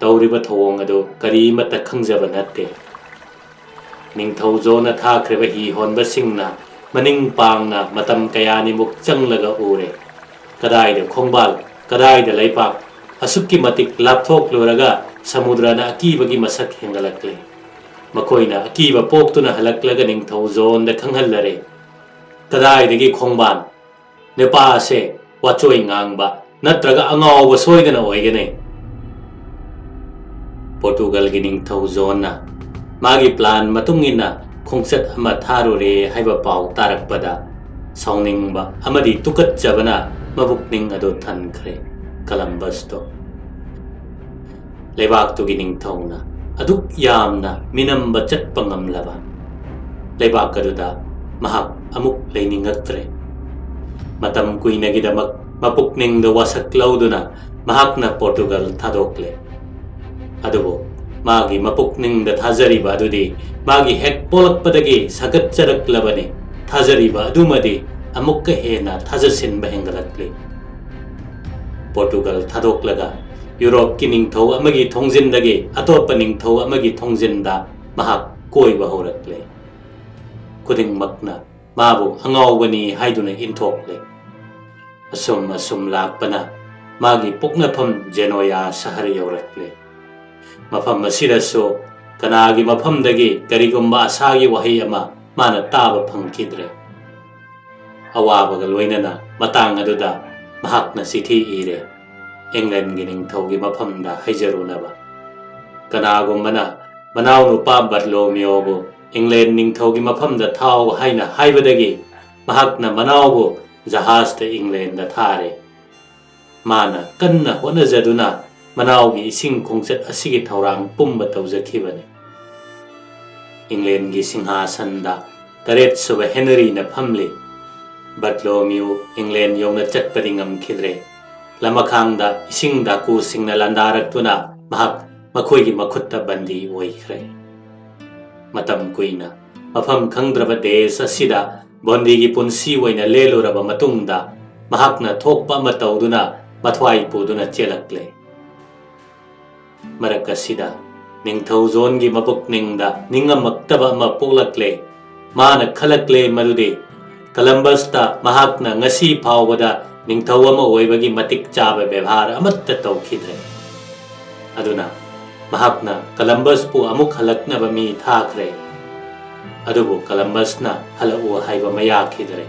ꯇꯧꯔꯤꯕ ꯊꯧꯑꯣꯡ ꯑꯗꯨ ꯀꯔꯤꯃꯠꯇ ꯈꯪꯖꯕ ꯅꯠꯇꯦ꯫ ꯅꯤꯡꯊꯧ ꯖꯣꯟꯅ ꯊꯥꯈ꯭ꯔꯤꯕ ꯍꯤ ꯍꯣꯟꯕꯁꯤꯡꯅ ꯃꯅꯤꯡ ꯄꯥꯡꯅ ꯃꯇꯝ ꯀꯌꯥꯅꯤꯃꯨꯛ ꯆꯪꯂꯒ ꯎꯔꯦ꯫ ꯀꯗꯥꯏꯗ ꯈꯣꯡꯕꯥꯜ, ꯀꯗꯥꯏꯗ ꯂꯩꯄꯥꯛ, ꯑꯁꯨꯛꯀꯤ ꯃꯇꯤꯛ ꯂꯥꯞꯊꯣꯛꯂꯨꯔꯒ ꯁꯃꯨꯗ꯭ꯔꯅ ꯑꯀꯤꯕꯒꯤ ꯃꯁꯛ ꯍꯦꯟꯒꯠꯂꯛꯂꯦ꯫ ꯃꯈꯣꯏꯅ ꯑꯀꯤꯕ ꯄꯣꯛꯇꯨꯅ ꯍꯜꯂꯛꯂꯒ ꯅꯤꯡꯊꯧ ꯖꯣꯟꯗ ꯈꯪꯍꯜꯂꯔꯦ꯫ ꯀꯗꯥꯏꯗꯒꯤ ꯈꯣꯡꯕꯥꯜ? ꯅꯨꯄꯥ ꯑꯁꯦ ꯋꯥꯆꯣꯏ ꯉꯥꯡꯕ ꯅꯠꯇ꯭ꯔꯒ ꯑꯉꯥꯎꯕ ꯁꯣꯏꯗꯅ ꯑꯣꯏꯒꯅꯤ꯫ ꯄꯣꯔꯇꯨꯒꯜꯒꯤ ꯅꯤꯡꯊꯧ ꯖꯣꯟꯅ ꯃꯥꯒꯤ ꯄ꯭ꯂꯥꯟ ꯃꯇꯨꯡ ꯏꯟꯅ ꯈꯣꯡꯆꯠ ꯑꯃ ꯊꯥꯔꯨꯔꯦ ꯍꯥꯏꯕ ꯄꯥꯎ ꯇꯥꯔꯛꯄꯗ ꯁꯥꯎꯅꯤꯡꯕ ꯑꯃꯗꯤ ꯇꯨꯀꯠꯆꯕꯅ ꯃꯕꯨꯛꯅꯤꯡ ꯑꯗꯨ ꯊꯟꯈ꯭ꯔꯦ꯫ ꯀꯂꯝꯕꯁꯇꯣ ꯂꯩꯕꯥꯛꯇꯨꯒꯤ ꯅꯤꯡꯊꯧꯅ ꯑꯗꯨꯛ ꯌꯥꯝꯅ ꯃꯤꯅꯝꯕ ꯆꯠꯄ ꯉꯝꯂꯕ ꯂꯩꯕꯥꯛ ꯑꯗꯨꯗ ꯃꯍꯥꯛ ꯑꯃꯨꯛ ꯂꯩꯅꯤꯡꯉꯛꯇ꯭ꯔꯦ꯫ ꯃꯇꯝ ꯀꯨꯏꯅꯒꯤꯗꯃꯛ ꯃꯄꯨꯛꯅꯤꯡꯗ ꯋꯥꯁꯛ ꯂꯧꯗꯨꯅ ꯃꯍꯥꯛꯅ ꯄꯣꯔꯇꯨꯒꯜ ꯊꯥꯗꯣꯛꯂꯦ꯫ ꯑꯗꯨꯕꯨ ꯃꯥꯒꯤ ꯃꯄꯨꯛꯅꯤꯡꯗ ꯊꯥꯖꯔꯤꯕ ꯑꯗꯨꯗꯤ ꯃꯥꯒꯤ ꯍꯦꯛ ꯄꯣꯛꯂꯛꯄꯗꯒꯤ ꯁꯥꯒꯠꯆꯔꯛꯂꯕꯅꯤ꯫ ꯊꯥꯖꯔꯤꯕ ꯑꯗꯨꯃꯗꯤ ꯑꯃꯨꯛꯀ ꯍꯦꯟꯅ ꯊꯥꯖꯁꯤꯟꯕ ꯍꯦꯟꯒꯠꯂꯛꯂꯤ꯫ ꯄꯣꯔꯇꯨꯒꯜ ꯊꯥꯗꯣꯛꯂꯒ ꯌꯨꯔꯣꯞꯀꯤ ꯅꯤꯡꯊꯧ ꯑꯃꯒꯤ ꯊꯣꯡꯖꯤꯟꯗꯒꯤ ꯑꯇꯣꯞꯄ ꯅꯤꯡꯊꯧ ꯑꯃꯒꯤ ꯊꯣꯡꯖꯤꯟꯗ ꯃꯍꯥꯛ ꯀꯣꯏꯕ ꯍꯧꯔꯛꯂꯦ꯫ ꯈꯨꯗꯤꯡꯃꯛꯅ ꯃꯥꯕꯨ ꯑꯉꯥꯎꯕꯅꯤ ꯍꯥꯏꯗꯨꯅ ꯏꯟꯊꯣꯛꯂꯦ꯫ ꯑꯁꯨꯝ ꯑꯁꯨꯝ ꯂꯥꯛꯄꯅ ꯃꯥꯒꯤ ꯄꯣꯛꯅꯐꯝ ꯖꯦꯅꯣꯌꯥ ꯁꯍꯔ ꯌꯧꯔꯛꯂꯦ꯫ ꯃꯐꯝ ꯑꯁꯤꯗꯁꯨ ꯀꯅꯥꯒꯤ ꯃꯐꯝꯗꯒꯤ ꯀꯔꯤꯒꯨꯝꯕ ꯑꯁꯥꯒꯤ ꯋꯥꯍꯩ ꯑꯃ ꯃꯥꯅ ꯇꯥꯕ ꯐꯪꯈꯤꯗ꯭ꯔꯦ꯫ ꯑꯋꯥꯕꯒ ꯂꯣꯏꯅꯅ ꯃꯇꯥꯡ ꯑꯗꯨꯗ ꯃꯍꯥꯛꯅ ꯆꯤꯊꯤ ꯏꯔꯦ, ꯏꯪꯂꯦꯟꯒꯤ ꯅꯤꯡꯊꯧꯒꯤ ꯃꯐꯝꯗ ꯍꯥꯏꯖꯔꯨꯅꯕ꯫ ꯀꯅꯥꯒꯨꯝꯕꯅ ꯃꯅꯥꯎꯅꯨꯄꯥ ꯕꯔꯂꯣꯃꯤꯌꯣꯕꯨ ꯏꯪꯂꯦꯟ ꯅꯤꯡꯊꯧꯒꯤ ꯃꯐꯝꯗ ꯊꯥꯎ ꯍꯥꯏꯅ ꯍꯥꯏꯕꯗꯒꯤ ꯃꯍꯥꯛꯅ ꯃꯅꯥꯎꯕꯨ ꯖꯍꯥꯖꯇ ꯏꯪꯂꯦꯟꯗ ꯊꯥꯔꯦ꯫ ꯃꯥꯅ ꯀꯟꯅ ꯍꯣꯠꯅꯖꯗꯨꯅ ꯃꯅꯥꯎꯒꯤ ꯏꯁꯤꯡ ꯈꯣꯡꯆꯠ ꯑꯁꯤꯒꯤ ꯊꯧꯔꯥꯡ ꯄꯨꯝꯕ ꯇꯧꯖꯈꯤꯕꯅꯤ꯫ ꯏꯪꯂꯦꯟꯒꯤ ꯁꯤꯡꯍꯥꯁꯟꯗ ꯇꯔꯦꯠꯁꯨꯕ ꯍꯦꯅꯔꯤꯅ ꯐꯝꯂꯤ꯫ ꯕꯔꯇꯣꯂꯣꯃꯤꯌꯨ ꯏꯪꯂꯦꯟ ꯌꯧꯅ ꯆꯠꯄꯗꯤ ꯉꯝꯈꯤꯗ꯭ꯔꯦ꯫ ꯂꯃꯈꯥꯡꯗ ꯏꯁꯤꯡ ꯗꯥꯀꯨꯁꯤꯡꯅ ꯂꯥꯟꯗꯥꯔꯛꯇꯨꯅ ꯃꯍꯥꯛ ꯃꯈꯣꯏꯒꯤ ꯃꯈꯨꯠꯇ ꯕꯟꯗꯤ ꯑꯣꯏꯈ꯭ꯔꯦ꯫ ꯃꯇꯝ ꯀꯨꯏꯅ ꯃꯐꯝ ꯈꯪꯗ꯭ꯔꯕ ꯗꯦꯁ ꯑꯁꯤꯗ ꯕꯟꯗꯤꯒꯤ ꯄꯨꯟꯁꯤ ꯑꯣꯏꯅ ꯂꯦꯜꯂꯨꯔꯕ ꯃꯇꯨꯡꯗ, ꯃꯍꯥꯛꯅ ꯊꯣꯛꯄ ꯑꯃ ꯇꯧꯗꯨꯅ ꯃꯊ꯭ꯋꯥꯏ ꯄꯨꯗꯨꯅ ꯆꯦꯜꯂꯛꯂꯦ꯫ ꯃꯔꯛ ꯑꯁꯤꯗ ꯅꯤꯡꯊꯧ ꯖꯣꯟꯒꯤ ꯃꯄꯨꯛꯅꯤꯡꯗ ꯅꯤꯡꯉꯝꯃꯛꯇꯕ ꯑꯃ ꯄꯣꯛꯂꯛꯂꯦ꯫ ꯃꯥꯅ ꯈꯜꯂꯛꯂꯦ ꯃꯗꯨꯗꯤ ꯀꯂꯝꯕꯁꯇ ꯃꯍꯥꯛꯅ ꯉꯁꯤ ꯐꯥꯎꯕꯗ ꯅꯤꯡꯊꯧ ꯑꯃ ꯑꯣꯏꯕꯒꯤ ꯃꯇꯤꯛ ꯆꯥꯕ ꯕꯦꯕꯥꯔ ꯑꯃꯠꯇ ꯇꯧꯈꯤꯗ꯭ꯔꯦ꯫ ꯑꯗꯨꯅ ꯃꯍꯥꯛꯅ ꯀꯂꯝꯕꯁꯄꯨ ꯑꯃꯨꯛ ꯍꯜꯂꯛꯅꯕ ꯃꯤ ꯊꯥꯈ꯭ꯔꯦ꯫ ꯑꯗꯨꯕꯨ ꯀꯂꯝꯕꯁꯅ ꯍꯜꯂꯛꯎ ꯍꯥꯏꯕ ꯃꯌꯥꯈꯤꯗ꯭ꯔꯦ꯫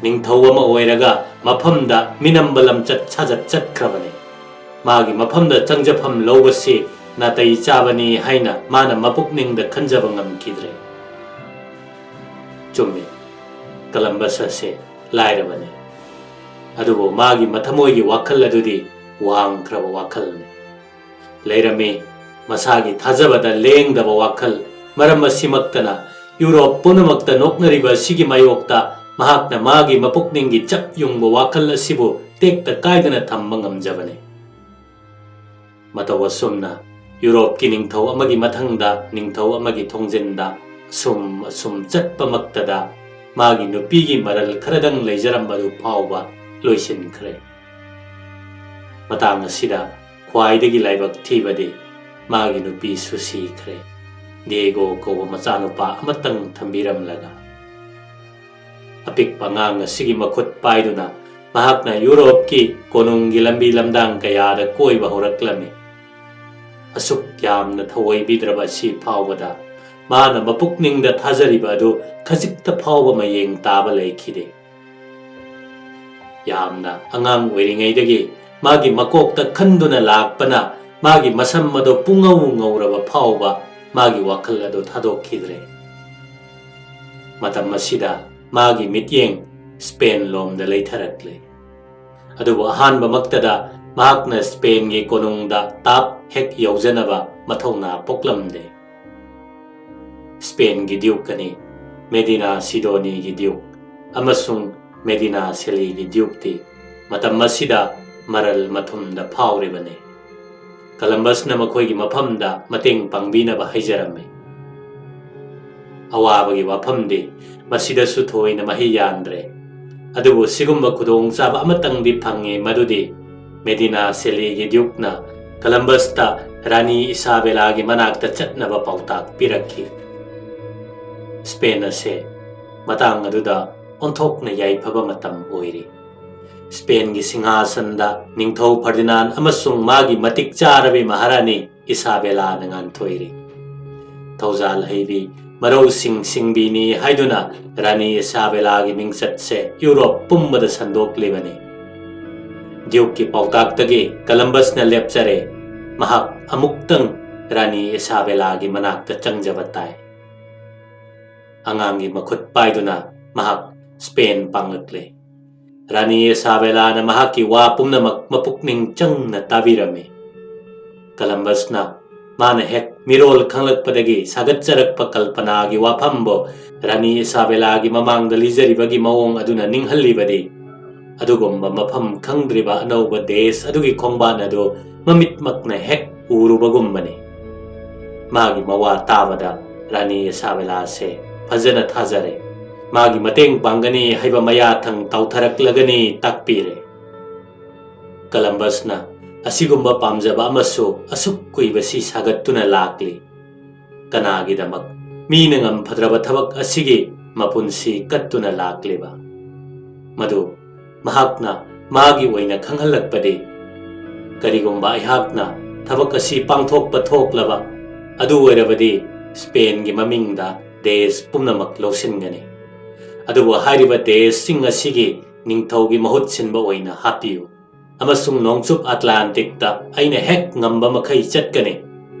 ꯅꯤꯡꯊꯧ ꯑꯃ ꯑꯣꯏꯔꯒ ꯃꯐꯝꯗ ꯃꯤꯅꯝꯕ ꯂꯝꯆꯠ ꯁꯥꯖꯠ ꯆꯠꯈ꯭ꯔꯕꯅꯤ꯫ ꯃꯥꯒꯤ ꯃꯐꯝꯗ ꯆꯪꯖꯐꯝ ꯂꯧꯕꯁꯤ ꯅꯥꯇꯩ ꯆꯥꯕꯅꯤ ꯍꯥꯏꯅ ꯃꯥꯅ ꯃꯄꯨꯛꯅꯤꯡꯗ ꯈꯟꯖꯕ ꯉꯝꯈꯤꯗ꯭ꯔꯦ꯫ ꯆꯨꯝꯃꯤ, ꯀꯂꯝꯕꯁ ꯑꯁꯦ ꯂꯥꯏꯔꯕꯅꯤ, ꯑꯗꯨꯕꯨ ꯃꯥꯒꯤ ꯃꯊꯃꯣꯏꯒꯤ ꯋꯥꯈꯜ ꯑꯗꯨꯗꯤ ꯋꯥꯡꯈ꯭ꯔꯕ ꯋꯥꯈꯜꯅꯤ꯫ ꯂꯩꯔꯝꯃꯤ, ꯃꯁꯥꯒꯤ ꯊꯥꯖꯕꯗ ꯂꯦꯡꯗꯕ ꯋꯥꯈꯜ꯫ ꯃꯔꯝ ꯑꯁꯤꯃꯛꯇꯅ ꯌꯨꯔꯣꯞ ꯄꯨꯝꯅꯃꯛꯇ ꯅꯣꯛꯅꯔꯤꯕ ꯑꯁꯤꯒꯤ ꯃꯥꯌꯣꯛꯇ ꯃꯍꯥꯛꯅ ꯃꯥꯒꯤ ꯃꯄꯨꯛꯅꯤꯡꯒꯤ ꯆꯞ ꯌꯨꯡꯕ ꯋꯥꯈꯜ ꯑꯁꯤꯕꯨ ꯇꯦꯛꯇ ꯀꯥꯏꯗꯅ ꯊꯝꯕ ꯉꯝꯖꯕꯅꯤ꯫ ꯃꯇꯧ ꯑꯁꯨꯝꯅ ꯌꯨꯔꯣꯞꯀꯤ ꯅꯤꯡꯊꯧ ꯑꯃꯒꯤ ꯃꯊꯪꯗ ꯅꯤꯡꯊꯧ ꯑꯃꯒꯤ ꯊꯣꯡꯖꯤꯟꯗ ꯑꯁꯨꯝ ꯑꯁꯨꯝ ꯆꯠꯄꯃꯛꯇꯗ ꯃꯥꯒꯤ ꯅꯨꯄꯤꯒꯤ ꯃꯔꯜ ꯈꯔꯗꯪ ꯂꯩꯖꯔꯝꯕꯗꯨ ꯐꯥꯎꯕ ꯂꯣꯏꯁꯤꯟꯈ꯭ꯔꯦ꯫ ꯃꯇꯥꯡ ꯑꯁꯤꯗ ꯈ꯭ꯋꯥꯏꯗꯒꯤ ꯂꯥꯏꯕꯛ ꯊꯤꯕꯗꯤ ꯃꯥꯒꯤ ꯅꯨꯄꯤꯁꯨ ꯁꯤꯈ꯭ꯔꯦ, ꯗꯤꯌꯦꯒꯣ ꯀꯧꯕ ꯃꯆꯥꯅꯨꯄꯥ ꯑꯃꯇꯪ ꯊꯝꯕꯤꯔꯝꯂꯒ꯫ ꯑꯄꯤꯛꯄ ꯑꯉꯥꯡ ꯑꯁꯤꯒꯤ ꯃꯈꯨꯠ ꯄꯥꯏꯗꯨꯅ ꯃꯍꯥꯛꯅ ꯌꯨꯔꯣꯞꯀꯤ ꯀꯣꯅꯨꯡꯒꯤ ꯂꯝꯕꯤ ꯂꯝꯗꯥꯡ ꯀꯌꯥꯗ ꯀꯣꯏꯕ ꯍꯧꯔꯛꯂꯝꯃꯤ꯫ ꯑꯁꯨꯛ ꯌꯥꯝꯅ ꯊꯑꯣꯏꯕꯤꯗ꯭ꯔꯕ ꯑꯁꯤ ꯐꯥꯎꯕꯗ ꯃꯥꯅ ꯃꯄꯨꯛꯅꯤꯡꯗ ꯊꯥꯖꯔꯤꯕ ꯑꯗꯨ ꯈꯖꯤꯛꯇ ꯐꯥꯎꯕ ꯃꯌꯦꯡ ꯇꯥꯕ ꯂꯩꯈꯤꯗꯦ꯫ ꯌꯥꯝꯅ ꯑꯉꯥꯡ ꯑꯣꯏꯔꯤꯉꯩꯗꯒꯤ ꯃꯥꯒꯤ ꯃꯀꯣꯛꯇ ꯈꯟꯗꯨꯅ ꯂꯥꯛꯄꯅ ꯃꯥꯒꯤ ꯃꯁꯝ ꯑꯗꯨ ꯄꯨꯡꯉꯧ ꯉꯧꯔꯕ ꯐꯥꯎꯕ ꯃꯥꯒꯤ ꯋꯥꯈꯜ ꯑꯗꯨ ꯊꯥꯗꯣꯛꯈꯤꯗ꯭ꯔꯦ꯫ ꯃꯇꯝ ꯑꯁꯤꯗ ꯃꯥꯒꯤ ꯃꯤꯠꯌꯦꯡ ꯁ꯭ꯄꯦꯟ ꯂꯣꯝꯗ ꯂꯩꯊꯔꯛꯂꯦ꯫ ꯑꯗꯨꯕꯨ ꯑꯍꯥꯟꯕꯃꯛꯇꯗ ꯃꯍꯥꯛꯅ ꯁ꯭ꯄꯦꯟꯒꯤ ꯀꯣꯅꯨꯡꯗ ꯇꯥꯞ ꯍꯦꯛ ꯌꯧꯖꯅꯕ ꯃꯊꯧꯅꯥ ꯄꯣꯛꯂꯝꯗꯦ꯫ ꯁ꯭ꯄꯦꯟꯒꯤ ꯗ꯭ꯌꯨꯛ ꯑꯅꯤ, ꯃꯦꯗꯤꯅꯥ ꯁꯤꯗꯣꯅꯤꯒꯤ ꯗ꯭ꯌꯨꯛ ꯑꯃꯁꯨꯡ ꯃꯦꯗꯤꯅꯥ ꯁꯦꯂꯤꯒꯤ ꯗ꯭ꯌꯨꯛꯇꯤ ꯃꯇꯝ ꯑꯁꯤꯗ ꯃꯔꯜ ꯃꯊꯨꯝꯗ ꯐꯥꯎꯔꯤꯕꯅꯤ꯫ ꯀꯂꯝꯕꯁꯅ ꯃꯈꯣꯏꯒꯤ ꯃꯐꯝꯗ ꯃꯇꯦꯡ ꯄꯥꯡꯕꯤꯅꯕ ꯍꯥꯏꯖꯔꯝꯃꯤ꯫ ꯑꯋꯥꯕꯒꯤ ꯋꯥꯐꯝꯗꯤ ꯃꯁꯤꯗꯁꯨ ꯊꯣꯏꯅ ꯃꯍꯩ ꯌꯥꯟꯗ꯭ꯔꯦ꯫ ꯑꯗꯨꯕꯨ ꯁꯤꯒꯨꯝꯕ ꯈꯨꯗꯣꯡꯆꯥꯕ ꯑꯃꯇꯪꯗꯤ ꯐꯪꯉꯤ, ꯃꯗꯨꯗꯤ ꯃꯦꯗꯤꯅꯥ ꯁꯦꯂꯤꯒꯤ ꯗ꯭ꯌꯨꯛꯅ ꯀꯂꯝꯕꯁꯇ ꯔꯥꯅꯤ ꯏꯁꯥꯕꯦꯂꯥꯒꯤ ꯃꯅꯥꯛꯇ ꯆꯠꯅꯕ ꯄꯥꯎꯇꯥꯛ ꯄꯤꯔꯛꯈꯤ꯫ ꯁ꯭ꯄꯦꯟ ꯑꯁꯦ ꯃꯇꯥꯡ ꯑꯗꯨꯗ ꯑꯣꯟꯊꯣꯛꯅ ꯌꯥꯏꯐꯕ ꯃꯇꯝ ꯑꯣꯏꯔꯤ꯫ ꯁ꯭ꯄꯦꯟꯒꯤ ꯁꯤꯡꯍꯥꯁꯟꯗ ꯅꯤꯡꯊꯧ ꯐꯔꯗꯤꯅꯥꯟ ꯑꯃꯁꯨꯡ ꯃꯥꯒꯤ ꯃꯇꯤꯛ ꯆꯥꯔꯕꯤ ꯃꯍꯥꯔꯥꯅꯤ ꯏꯁꯥꯕꯦꯂꯥꯅ ꯉꯥꯟꯊꯣꯏꯔꯤ꯫ ꯊꯧꯖꯥꯜ ꯍꯩꯕꯤ, ꯃꯔꯧꯁꯤꯡ ꯁꯤꯡꯕꯤꯅꯤ ꯍꯥꯏꯗꯨꯅ ꯔꯥꯅꯤ ꯏꯁꯥꯕꯦꯂꯥꯒꯤ ꯃꯤꯡꯆꯠꯁꯦ ꯌꯨꯔꯣꯞ ꯄꯨꯝꯕꯗ ꯁꯟꯗꯣꯛꯂꯤꯕꯅꯤ꯫ ꯗ꯭ꯌꯨꯛꯀꯤ ꯄꯥꯎꯇꯥꯛꯇꯒꯤ ꯀꯂꯝꯕꯁꯅ ꯂꯦꯞꯆꯔꯦ꯫ ꯃꯍꯥꯛ ꯑꯃꯨꯛꯇꯪ ꯔꯥꯅꯤ ꯏꯁꯥꯕꯦꯂꯥꯒꯤ ꯃꯅꯥꯛꯇ ꯆꯪꯖꯕ ꯇꯥꯏ꯫ ꯑꯉꯥꯡꯒꯤ ꯃꯈꯨꯠ ꯄꯥꯏꯗꯨꯅ ꯃꯍꯥꯛ ꯁ꯭ꯄꯦꯟ ꯄꯥꯡꯂꯛꯂꯦ꯫ ꯔꯥꯅꯤ ꯏꯁꯥꯕꯦꯂꯥꯅ ꯃꯍꯥꯛꯀꯤ ꯋꯥ ꯄꯨꯝꯅꯃꯛ ꯃꯄꯨꯛꯅꯤꯡ ꯆꯪꯅ ꯇꯥꯕꯤꯔꯝꯃꯤ꯫ ꯀꯂꯝꯕꯁꯅ ꯃꯥꯅ ꯍꯦꯛ ꯃꯤꯔꯣꯜ ꯈꯪꯂꯛꯄꯗꯒꯤ ꯁꯥꯒꯠꯆꯔꯛꯄ ꯀꯜꯄꯅꯥꯒꯤ ꯋꯥꯐꯝꯕꯨ ꯔꯥꯅꯤ ꯏꯁꯥꯕꯦꯂꯥꯒꯤ ꯃꯃꯥꯡꯗ ꯂꯤꯖꯔꯤꯕꯒꯤ ꯃꯑꯣꯡ ꯑꯗꯨꯅ ꯅꯤꯡꯍꯜꯂꯤꯕꯗꯤ, ꯑꯗꯨꯒꯨꯝꯕ ꯃꯐꯝ ꯈꯪꯗ꯭ꯔꯤꯕ ꯑꯅꯧꯕ ꯗꯦꯁ ꯑꯗꯨꯒꯤ ꯈꯣꯡꯕꯥꯟ ꯑꯗꯨ ꯃꯃꯤꯠꯃꯛꯅ ꯍꯦꯛ ꯎꯔꯨꯕꯒꯨꯝꯕꯅꯤ꯫ ꯃꯥꯒꯤ ꯃꯋꯥ ꯇꯥꯕꯗ ꯔꯥꯅꯤ ꯏꯁꯥꯕꯦꯂꯥꯁꯦ ꯐꯖꯅ ꯊꯥꯖꯔꯦ꯫ ꯃꯥꯒꯤ ꯃꯇꯦꯡ ꯄꯥꯡꯒꯅꯤ ꯍꯥꯏꯕ ꯃꯌꯥꯊꯪ ꯇꯥꯎꯊꯔꯛꯂꯒꯅꯤ ꯇꯥꯛꯄꯤꯔꯦ꯫ ꯀꯂꯝꯕꯁꯅ ꯑꯁꯤꯒꯨꯝꯕ ꯄꯥꯝꯖꯕ ꯑꯃꯁꯨ ꯑꯁꯨꯛ ꯀꯨꯏꯕꯁꯤ ꯁꯥꯒꯠꯇꯨꯅ ꯂꯥꯛꯂꯤ꯫ ꯀꯅꯥꯒꯤꯗꯃꯛ ꯃꯤꯅ ꯉꯝꯐꯗ꯭ꯔꯕ ꯊꯕꯛ ꯑꯁꯤꯒꯤ ꯃꯄꯨꯟꯁꯤ ꯀꯠꯇꯨꯅ ꯂꯥꯛꯂꯤꯕ? ꯃꯗꯨ ꯃꯍꯥꯛꯅ ꯃꯥꯒꯤ ꯑꯣꯏꯅ ꯈꯪꯍꯜꯂꯛꯄꯗꯤ, ꯀꯔꯤꯒꯨꯝꯕ ꯑꯩꯍꯥꯛꯅ ꯊꯕꯛ ꯑꯁꯤ ꯄꯥꯡꯊꯣꯛꯄ ꯊꯣꯛꯂꯕ, ꯑꯗꯨ ꯑꯣꯏꯔꯕꯗꯤ ꯁ꯭ꯄꯦꯟꯒꯤ ꯃꯃꯤꯡꯗ ꯗꯦꯁ ꯄꯨꯝꯅꯃꯛ ꯂꯧꯁꯤꯟꯒꯅꯤ꯫ ꯑꯗꯨꯕꯨ ꯍꯥꯏꯔꯤꯕ ꯗꯦꯁꯁꯤꯡ ꯑꯁꯤꯒꯤ ꯅꯤꯡꯊꯧꯒꯤ ꯃꯍꯨꯠ ꯁꯤꯟꯕ ꯑꯣꯏꯅ ꯍꯥꯞꯄꯤꯌꯨ, ꯑꯃꯁꯨꯡ ꯅꯣꯡꯆꯨꯞ ꯑꯠꯂꯥꯟꯇꯤꯛꯇ ꯑꯩꯅ ꯍꯦꯛ ꯉꯝꯕ ꯃꯈꯩ ꯆꯠꯀꯅꯤ꯫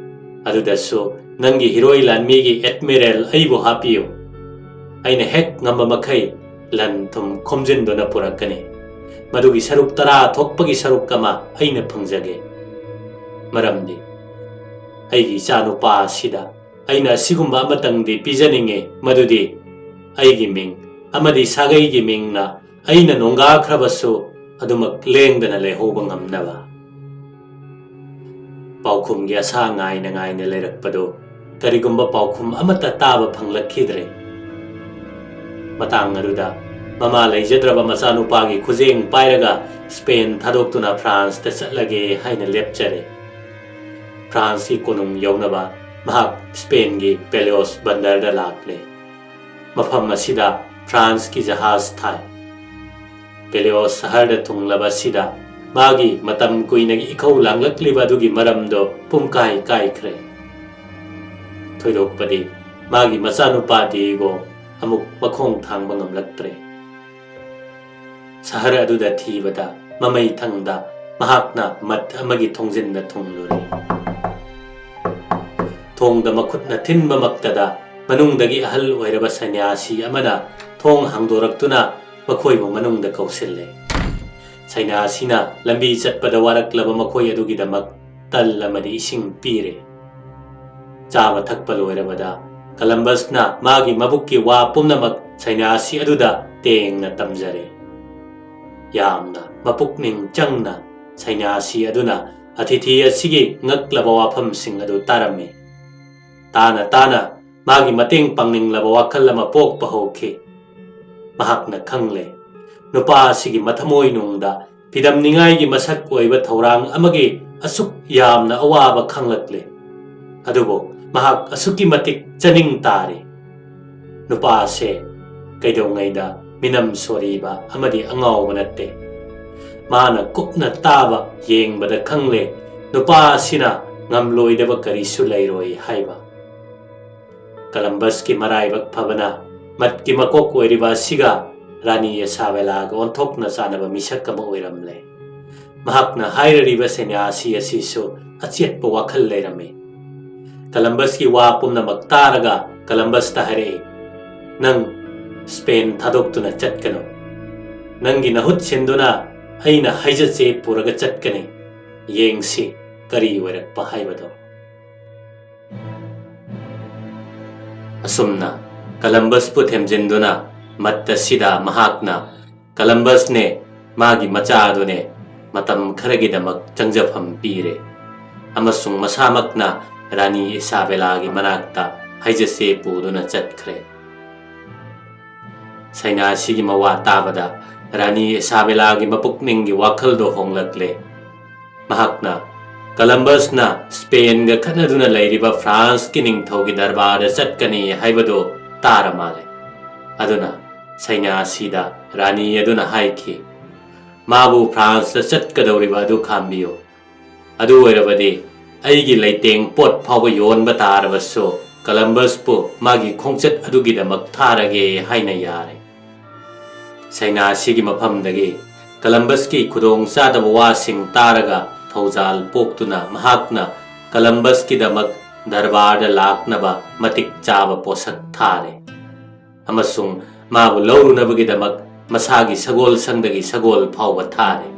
ꯑꯗꯨꯗꯁꯨ ꯅꯪꯒꯤ ꯍꯤꯔꯣꯏ ꯂꯥꯟꯃꯤꯒꯤ ꯑꯦꯗꯃꯤꯔꯦꯜ ꯑꯩꯕꯨ ꯍꯥꯞꯄꯤꯌꯨ꯫ ꯑꯩꯅ ꯍꯦꯛ ꯉꯝꯕ ꯃꯈꯩ ꯂꯟ ꯊꯨꯝ ꯈꯣꯝꯖꯤꯟꯗꯨꯅ ꯄꯨꯔꯛꯀꯅꯤ꯫ ꯃꯗꯨꯒꯤ ꯁꯔꯨꯛ ꯇꯔꯥ ꯊꯣꯛꯄꯒꯤ ꯁꯔꯨꯛ ꯑꯃ ꯑꯩꯅ ꯐꯪꯖꯒꯦ꯫ ꯃꯔꯝꯗꯤ ꯑꯩꯒꯤ ꯏꯆꯥꯅꯨꯄꯥ ꯑꯁꯤꯗ ꯑꯩꯅ ꯑꯁꯤꯒꯨꯝꯕ ꯑꯃꯇꯪꯗꯤ ꯄꯤꯖꯅꯤꯡꯉꯤ, ꯃꯗꯨꯗꯤ ꯑꯩꯒꯤ ꯃꯤꯡ ꯑꯃꯗꯤ ꯁꯥꯒꯩꯒꯤ ꯃꯤꯡꯅ ꯑꯩꯅ ꯅꯣꯡꯒꯥꯈ꯭ꯔꯕꯁꯨ ꯑꯗꯨꯃꯛ ꯂꯦꯡꯗꯅ ꯂꯩꯍꯧꯕ ꯉꯝꯅꯕ꯫ ꯄꯥꯎꯈꯨꯝꯒꯤ ꯑꯁꯥ ꯉꯥꯏꯅ ꯉꯥꯏꯅ ꯂꯩꯔꯛꯄꯗꯨ ꯀꯔꯤꯒꯨꯝꯕ ꯄꯥꯎꯈꯨꯝ ꯑꯃꯠꯇ ꯇꯥꯕ ꯐꯪꯂꯛꯈꯤꯗ꯭ꯔꯦ꯫ ꯃꯇꯥꯡ ꯑꯗꯨꯗ ꯃꯃꯥ ꯂꯩꯖꯗ꯭ꯔꯕ ꯃꯆꯥꯅꯨꯄꯥꯒꯤ ꯈꯨꯖꯦꯡ ꯄꯥꯏꯔꯒ ꯁ꯭ꯄꯦꯟ ꯊꯥꯗꯣꯛꯇꯨꯅ ꯐ꯭ꯔꯥꯟꯁꯇ ꯆꯠꯂꯒꯦ ꯍꯥꯏꯅ ꯂꯦꯞꯆꯔꯦ꯫ ꯐ꯭ꯔꯥꯟꯁꯀꯤ ꯀꯣꯅꯨꯡ ꯌꯧꯅꯕ ꯃꯍꯥꯛ ꯁ꯭ꯄꯦꯟꯒꯤ ꯄꯦꯂꯤꯌꯣꯁ ꯕꯟꯗꯔꯗ ꯂꯥꯛꯂꯦ꯫ ꯃꯐꯝ ꯑꯁꯤꯗ ꯐ꯭ꯔꯥꯟꯁꯀꯤ ꯖꯍꯥꯖ ꯊꯥꯏ꯫ ꯄꯦꯂꯤꯌꯣꯁ ꯁꯍꯔꯗ ꯊꯨꯡꯂꯕ ꯑꯁꯤꯗ ꯃꯥꯒꯤ ꯃꯇꯝ ꯀꯨꯏꯅꯒꯤ ꯏꯈꯧ ꯂꯥꯡꯂꯛꯂꯤꯕ ꯑꯗꯨꯒꯤ ꯃꯔꯝꯗꯣ ꯄꯨꯝꯀꯥꯏ ꯀꯥꯏꯈ꯭ꯔꯦ꯫ ꯊꯣꯏꯗꯣꯛꯄꯗꯤ ꯃꯥꯒꯤ ꯃꯆꯥꯅꯨꯄꯥ ꯗꯤꯌꯦꯒꯣ ꯑꯃꯨꯛ ꯃꯈꯣꯡ ꯊꯥꯡꯕ ꯉꯝꯂꯛꯇ꯭ꯔꯦ꯫ ꯁꯍꯔ ꯑꯗꯨꯗ ꯊꯤꯕꯗ ꯃꯃꯩ ꯊꯪꯗ ꯃꯍꯥꯛꯅ ꯃꯠ ꯑꯃꯒꯤ ꯊꯣꯡꯖꯤꯟꯗ ꯊꯨꯡꯂꯨꯔꯦ꯫ ꯊꯣꯡꯗ ꯃꯈꯨꯠꯅ ꯊꯤꯟꯕꯃꯛꯇꯗ ꯃꯅꯨꯡꯗꯒꯤ ꯑꯍꯜ ꯑꯣꯏꯔꯕ ꯁꯟꯌꯥꯁꯤ ꯑꯃꯅ ꯊꯣꯡ ꯍꯥꯡꯗꯣꯔꯛꯇꯨꯅ ꯃꯈꯣꯏꯕꯨ ꯃꯅꯨꯡꯗ ꯀꯧꯁꯤꯜꯂꯦ꯫ ꯁꯟꯌꯥꯁꯤꯅ ꯂꯝꯕꯤ ꯆꯠꯄꯗ ꯋꯥꯔꯛꯂꯕ ꯃꯈꯣꯏ ꯑꯗꯨꯒꯤꯗꯃꯛ ꯇꯜ ꯑꯃꯗꯤ ꯏꯁꯤꯡ ꯄꯤꯔꯦ꯫ ꯆꯥꯕ ꯊꯛꯄ ꯂꯣꯏꯔꯕꯗ ꯀꯂꯝꯕꯁꯅ ꯃꯥꯒꯤ ꯃꯕꯨꯛꯀꯤ ꯋꯥ ꯄꯨꯝꯅꯃꯛ ꯁꯟꯌꯥꯁꯤ ꯑꯗꯨꯗ ꯇꯦꯡꯅ ꯇꯝꯖꯔꯦ꯫ ꯌꯥꯝꯅ ꯃꯄꯨꯛꯅꯤꯡ ꯆꯪꯅ ꯁꯟꯌꯥꯁꯤ ꯑꯗꯨꯅ ꯑꯇꯤꯊꯤ ꯑꯁꯤꯒꯤ ꯉꯛꯂꯕ ꯋꯥꯐꯝꯁꯤꯡ ꯑꯗꯨ ꯇꯥꯔꯝꯃꯤ꯫ ꯇꯥꯅ ꯇꯥꯅ ꯃꯥꯒꯤ ꯃꯇꯦꯡ ꯄꯥꯡꯅꯤꯡꯂꯕ ꯋꯥꯈꯜ ꯑꯃ ꯄꯣꯛꯄ ꯍꯧꯈꯤ꯫ ꯃꯍꯥꯛꯅ ꯈꯪꯂꯦ, ꯅꯨꯄꯥ ꯑꯁꯤꯒꯤ ꯃꯊꯃꯣꯏꯅꯨꯡꯗ ꯐꯤꯗꯝꯅꯤꯡꯉꯥꯏꯒꯤ ꯃꯁꯛ ꯑꯣꯏꯕ ꯊꯧꯔꯥꯡ ꯑꯃꯒꯤ ꯑꯁꯨꯛ ꯌꯥꯝꯅ ꯑꯋꯥꯕ ꯈꯪꯂꯛꯂꯦ꯫ ꯑꯗꯨꯕꯨ ꯃꯍꯥꯛ ꯑꯁꯨꯛꯀꯤ ꯃꯇꯤꯛ ꯆꯅꯤꯡ ꯇꯥꯔꯤ꯫ ꯅꯨꯄꯥ ꯑꯁꯦ ꯀꯩꯗꯧꯉꯩꯗ ꯃꯤꯅꯝ ꯁꯣꯔꯤꯕ ꯑꯃꯗꯤ ꯑꯉꯥꯎꯕ ꯅꯠꯇꯦ꯫ ꯃꯥꯅ ꯀꯨꯞꯅ ꯇꯥꯕ ꯌꯦꯡꯕꯗ ꯈꯪꯂꯦ, ꯅꯨꯄꯥ ꯑꯁꯤꯅ ꯉꯝꯂꯣꯏꯗꯕ ꯀꯔꯤꯁꯨ ꯂꯩꯔꯣꯏ ꯍꯥꯏꯕ꯫ ꯀꯂꯝꯕꯁꯀꯤ ꯃꯔꯥꯏꯕꯛ ꯐꯕꯅ ꯃꯠꯀꯤ ꯃꯀꯣꯛ ꯑꯣꯏꯔꯤꯕ ꯑꯁꯤꯒ ꯔꯥꯅꯤ ꯑꯦꯁꯥꯕꯦꯂꯥꯒ ꯑꯣꯟꯊꯣꯛꯅ ꯆꯥꯟꯅꯕ ꯃꯤꯁꯛ ꯑꯃ ꯑꯣꯏꯔꯝꯂꯦ꯫ ꯃꯍꯥꯛꯅ ꯍꯥꯏꯔꯔꯤꯕ ꯁꯟꯌꯥꯁꯤ ꯑꯁꯤꯁꯨ ꯑꯆꯦꯠꯄ ꯋꯥꯈꯜ ꯂꯩꯔꯝꯃꯤ꯫ ꯀꯂꯝꯕꯁꯀꯤ ꯋꯥ ꯄꯨꯝꯅꯃꯛ ꯇꯥꯔꯒ ꯀꯂꯝꯕꯁꯇ ꯍꯥꯏꯔꯛꯏ, "ꯅꯪ ꯁ꯭ꯄꯦꯟ ꯊꯥꯗꯣꯛꯇꯨꯅ ꯆꯠꯀꯅꯨ꯫ ꯅꯪꯒꯤ ꯅꯍꯨꯠ ꯁꯤꯟꯗꯨꯅ ꯑꯩꯅ ꯍꯩꯖ ꯆꯦ ꯄꯨꯔꯒ ꯆꯠꯀꯅꯤ꯫ ꯌꯦꯡꯁꯤ ꯀꯔꯤ ꯑꯣꯏꯔꯛꯄ ꯍꯥꯏꯕꯗꯣ"꯫ ꯑꯁꯨꯝꯅ ꯀꯂꯝꯕꯁꯄꯨ ꯊꯦꯝꯖꯤꯟꯗꯨꯅ ꯃꯠ ꯑꯁꯤꯗ ꯃꯍꯥꯛꯅ ꯀꯂꯝꯕꯁꯅꯦ ꯃꯥꯒꯤ ꯃꯆꯥ ꯑꯗꯨꯅꯦ ꯃꯇꯝ ꯈꯔꯒꯤꯗꯃꯛ ꯆꯪꯖꯐꯝ ꯄꯤꯔꯦ, ꯑꯃꯁꯨꯡ ꯃꯁꯥꯃꯛꯅ ꯔꯥꯅꯤ ꯏꯁꯥꯕꯦꯂꯥꯒꯤ ꯃꯅꯥꯛꯇ ꯍꯩꯖꯁꯦ ꯄꯨꯗꯨꯅ ꯆꯠꯈ꯭ꯔꯦ꯫ ꯁꯩꯅꯥꯁꯤꯒꯤ ꯃꯋꯥ ꯇꯥꯕꯗ ꯔꯥꯅꯤ ꯏꯁꯥꯕꯦꯂꯥꯒꯤ ꯃꯄꯨꯛꯅꯤꯡꯒꯤ ꯋꯥꯈꯜꯗꯣ ꯍꯣꯡꯂꯛꯂꯦ꯫ ꯃꯍꯥꯛꯅ ꯀꯂꯝꯕꯁꯅ ꯁ꯭ꯄꯦꯟꯒ ꯈꯠꯅꯗꯨꯅ ꯂꯩꯔꯤꯕ ꯐ꯭ꯔꯥꯟꯁꯀꯤ ꯅꯤꯡꯊꯧꯒꯤ ꯗꯔꯕꯥꯔꯗ ꯆꯠꯀꯅꯤ ꯍꯥꯏꯕꯗꯨ ꯇꯥꯔ ꯃꯥꯜꯂꯦ꯫ ꯑꯗꯨꯅ ꯁꯩꯅꯥꯁꯤꯗ ꯔꯥꯅꯤ ꯑꯗꯨꯅ ꯍꯥꯏꯈꯤ, "ꯃꯥꯕꯨ ꯐ꯭ꯔꯥꯟꯁꯇ ꯆꯠꯀꯗꯧꯔꯤꯕ ꯑꯗꯨ ꯈꯥꯝꯕꯤꯌꯨ꯫ ꯑꯗꯨ ꯑꯣꯏꯔꯕꯗꯤ ꯑꯩꯒꯤ ꯂꯩꯇꯦꯡ ꯄꯣꯠ ꯐꯥꯎꯕ ꯌꯣꯟꯕ ꯇꯥꯔꯕꯁꯨ ꯀꯂꯝꯕꯁꯄꯨ ꯃꯥꯒꯤ ꯈꯣꯡꯆꯠ ꯑꯗꯨꯒꯤꯗꯃꯛ ꯊꯥꯔꯒꯦ" ꯍꯥꯏꯅ ꯌꯥꯔꯦ꯫ ꯁꯩꯅꯥꯁꯤꯒꯤ ꯃꯐꯝꯗꯒꯤ ꯀꯂꯝꯕꯁꯀꯤ ꯈꯨꯗꯣꯡ ꯆꯥꯗꯕ ꯋꯥꯁꯤꯡ ꯇꯥꯔꯒ ꯊꯧꯖꯥꯜ ꯄꯣꯛꯇꯨꯅ ꯃꯍꯥꯛꯅ ꯀꯂꯝꯕꯁꯀꯤꯗꯃꯛ ꯗꯔꯕꯥꯔꯗ ꯂꯥꯛꯅꯕ ꯃꯇꯤꯛ ꯆꯥꯕ ꯄꯣꯠꯁꯛ ꯊꯥꯔꯦ, ꯑꯃꯁꯨꯡ ꯃꯥꯕꯨ ꯂꯧꯔꯨꯅꯕꯒꯤꯗꯃꯛ ꯃꯁꯥꯒꯤ ꯁꯒꯣꯜꯁꯪꯗꯒꯤ ꯁꯒꯣꯜ ꯐꯥꯎꯕ ꯊꯥꯔꯦ꯫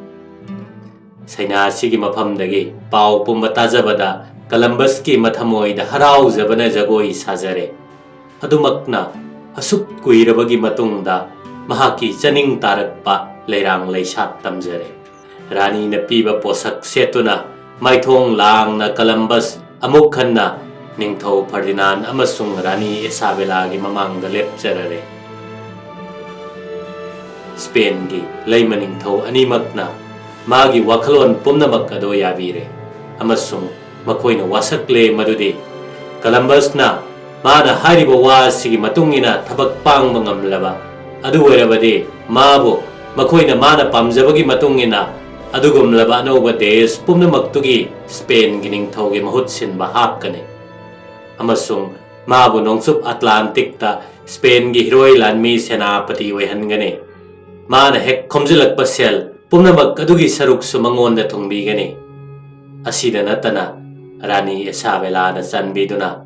ꯁꯩꯅꯥꯁꯤꯒꯤ ꯃꯐꯝꯗꯒꯤ ꯄꯥꯎ ꯄꯨꯝꯕ ꯇꯥꯖꯕꯗ ꯀꯂꯝꯕꯁꯀꯤ ꯃꯊꯃꯣꯏꯗ ꯍꯔꯥꯎꯖꯕꯅ ꯖꯒꯣꯏ ꯁꯥꯖꯔꯦ꯫ ꯑꯗꯨꯃꯛꯅ ꯑꯁꯨꯛ ꯀꯨꯏꯔꯕꯒꯤ ꯃꯇꯨꯡꯗ ꯃꯍꯥꯛꯀꯤ ꯆꯅꯤꯡ ꯇꯥꯔꯛꯄ ꯂꯩꯔꯥꯡ ꯂꯩꯁꯥꯠ ꯇꯝꯖꯔꯦ꯫ ꯔꯥꯅꯤꯅ ꯄꯤꯕ ꯄꯣꯠꯁꯛ ꯁꯦꯠꯇꯨꯅ ꯃꯥꯏꯊꯣꯡ ꯂꯥꯡꯅ ꯀꯂꯝꯕꯁ ꯑꯃꯨꯛ ꯍꯟꯅ ꯅꯤꯡꯊꯧ ꯐꯔꯗꯤꯅꯥꯟ ꯑꯃꯁꯨꯡ ꯔꯥꯅꯤ ꯏꯁꯥꯕꯦꯂꯥꯒꯤ ꯃꯃꯥꯡꯗ ꯂꯦꯞꯆꯔꯔꯦ꯫ ꯁ꯭ꯄꯦꯟꯒꯤ ꯂꯩꯃ ꯅꯤꯡꯊꯧ ꯑꯅꯤꯃꯛꯅ ꯃꯥꯒꯤ ꯋꯥꯈꯜꯂꯣꯟ ꯄꯨꯝꯅꯃꯛ ꯑꯗꯨ ꯌꯥꯕꯤꯔꯦ, ꯑꯃꯁꯨꯡ ꯃꯈꯣꯏꯅ ꯋꯥꯁꯛꯂꯦ ꯃꯗꯨꯗꯤ ꯀꯂꯝꯕꯁꯅ ꯃꯥꯅ ꯍꯥꯏꯔꯤꯕ ꯋꯥ ꯑꯁꯤꯒꯤ ꯃꯇꯨꯡ ꯏꯟꯅ ꯊꯕꯛ ꯄꯥꯡꯕ ꯉꯝꯂꯕ ꯑꯗꯨ ꯑꯣꯏꯔꯕꯗꯤ ꯃꯥꯕꯨ ꯃꯈꯣꯏꯅ ꯃꯥꯅ ꯄꯥꯝꯖꯕꯒꯤ ꯃꯇꯨꯡ ꯏꯟꯅ ꯑꯗꯨꯒꯨꯝꯂꯕ ꯑꯅꯧꯕ ꯗꯦꯁ ꯄꯨꯝꯅꯃꯛꯇꯨꯒꯤ ꯁ꯭ꯄꯦꯟꯒꯤ ꯅꯤꯡꯊꯧꯒꯤ ꯃꯍꯨꯠ ꯁꯤꯟꯕ ꯍꯥꯞꯀꯅꯤ, ꯑꯃꯁꯨꯡ ꯃꯥꯕꯨ ꯅꯣꯡꯆꯨꯞ ꯑꯇꯂꯥꯟꯇꯤꯛꯇ ꯁ꯭ꯄꯦꯟꯒꯤ ꯍꯤꯔꯣꯏ ꯂꯥꯟꯃꯤ ꯁꯦꯅꯥꯄꯇꯤ ꯑꯣꯏꯍꯟꯒꯅꯤ꯫ ꯃꯥꯅ ꯍꯦꯛ ꯈꯣꯝꯖꯤꯜꯂꯛꯄ ꯁꯦꯜ ꯄꯨꯝꯅꯃꯛ ꯑꯗꯨꯒꯤ ꯁꯔꯨꯛꯁꯨ ꯃꯉꯣꯟꯗ ꯊꯨꯡꯕꯤꯒꯅꯤ꯫ ꯑꯁꯤꯗ ꯅꯠꯇꯅ ꯔꯥꯅꯤ ꯏꯁꯥꯕꯦꯂꯥꯅ ꯆꯥꯟꯕꯤꯗꯨꯅ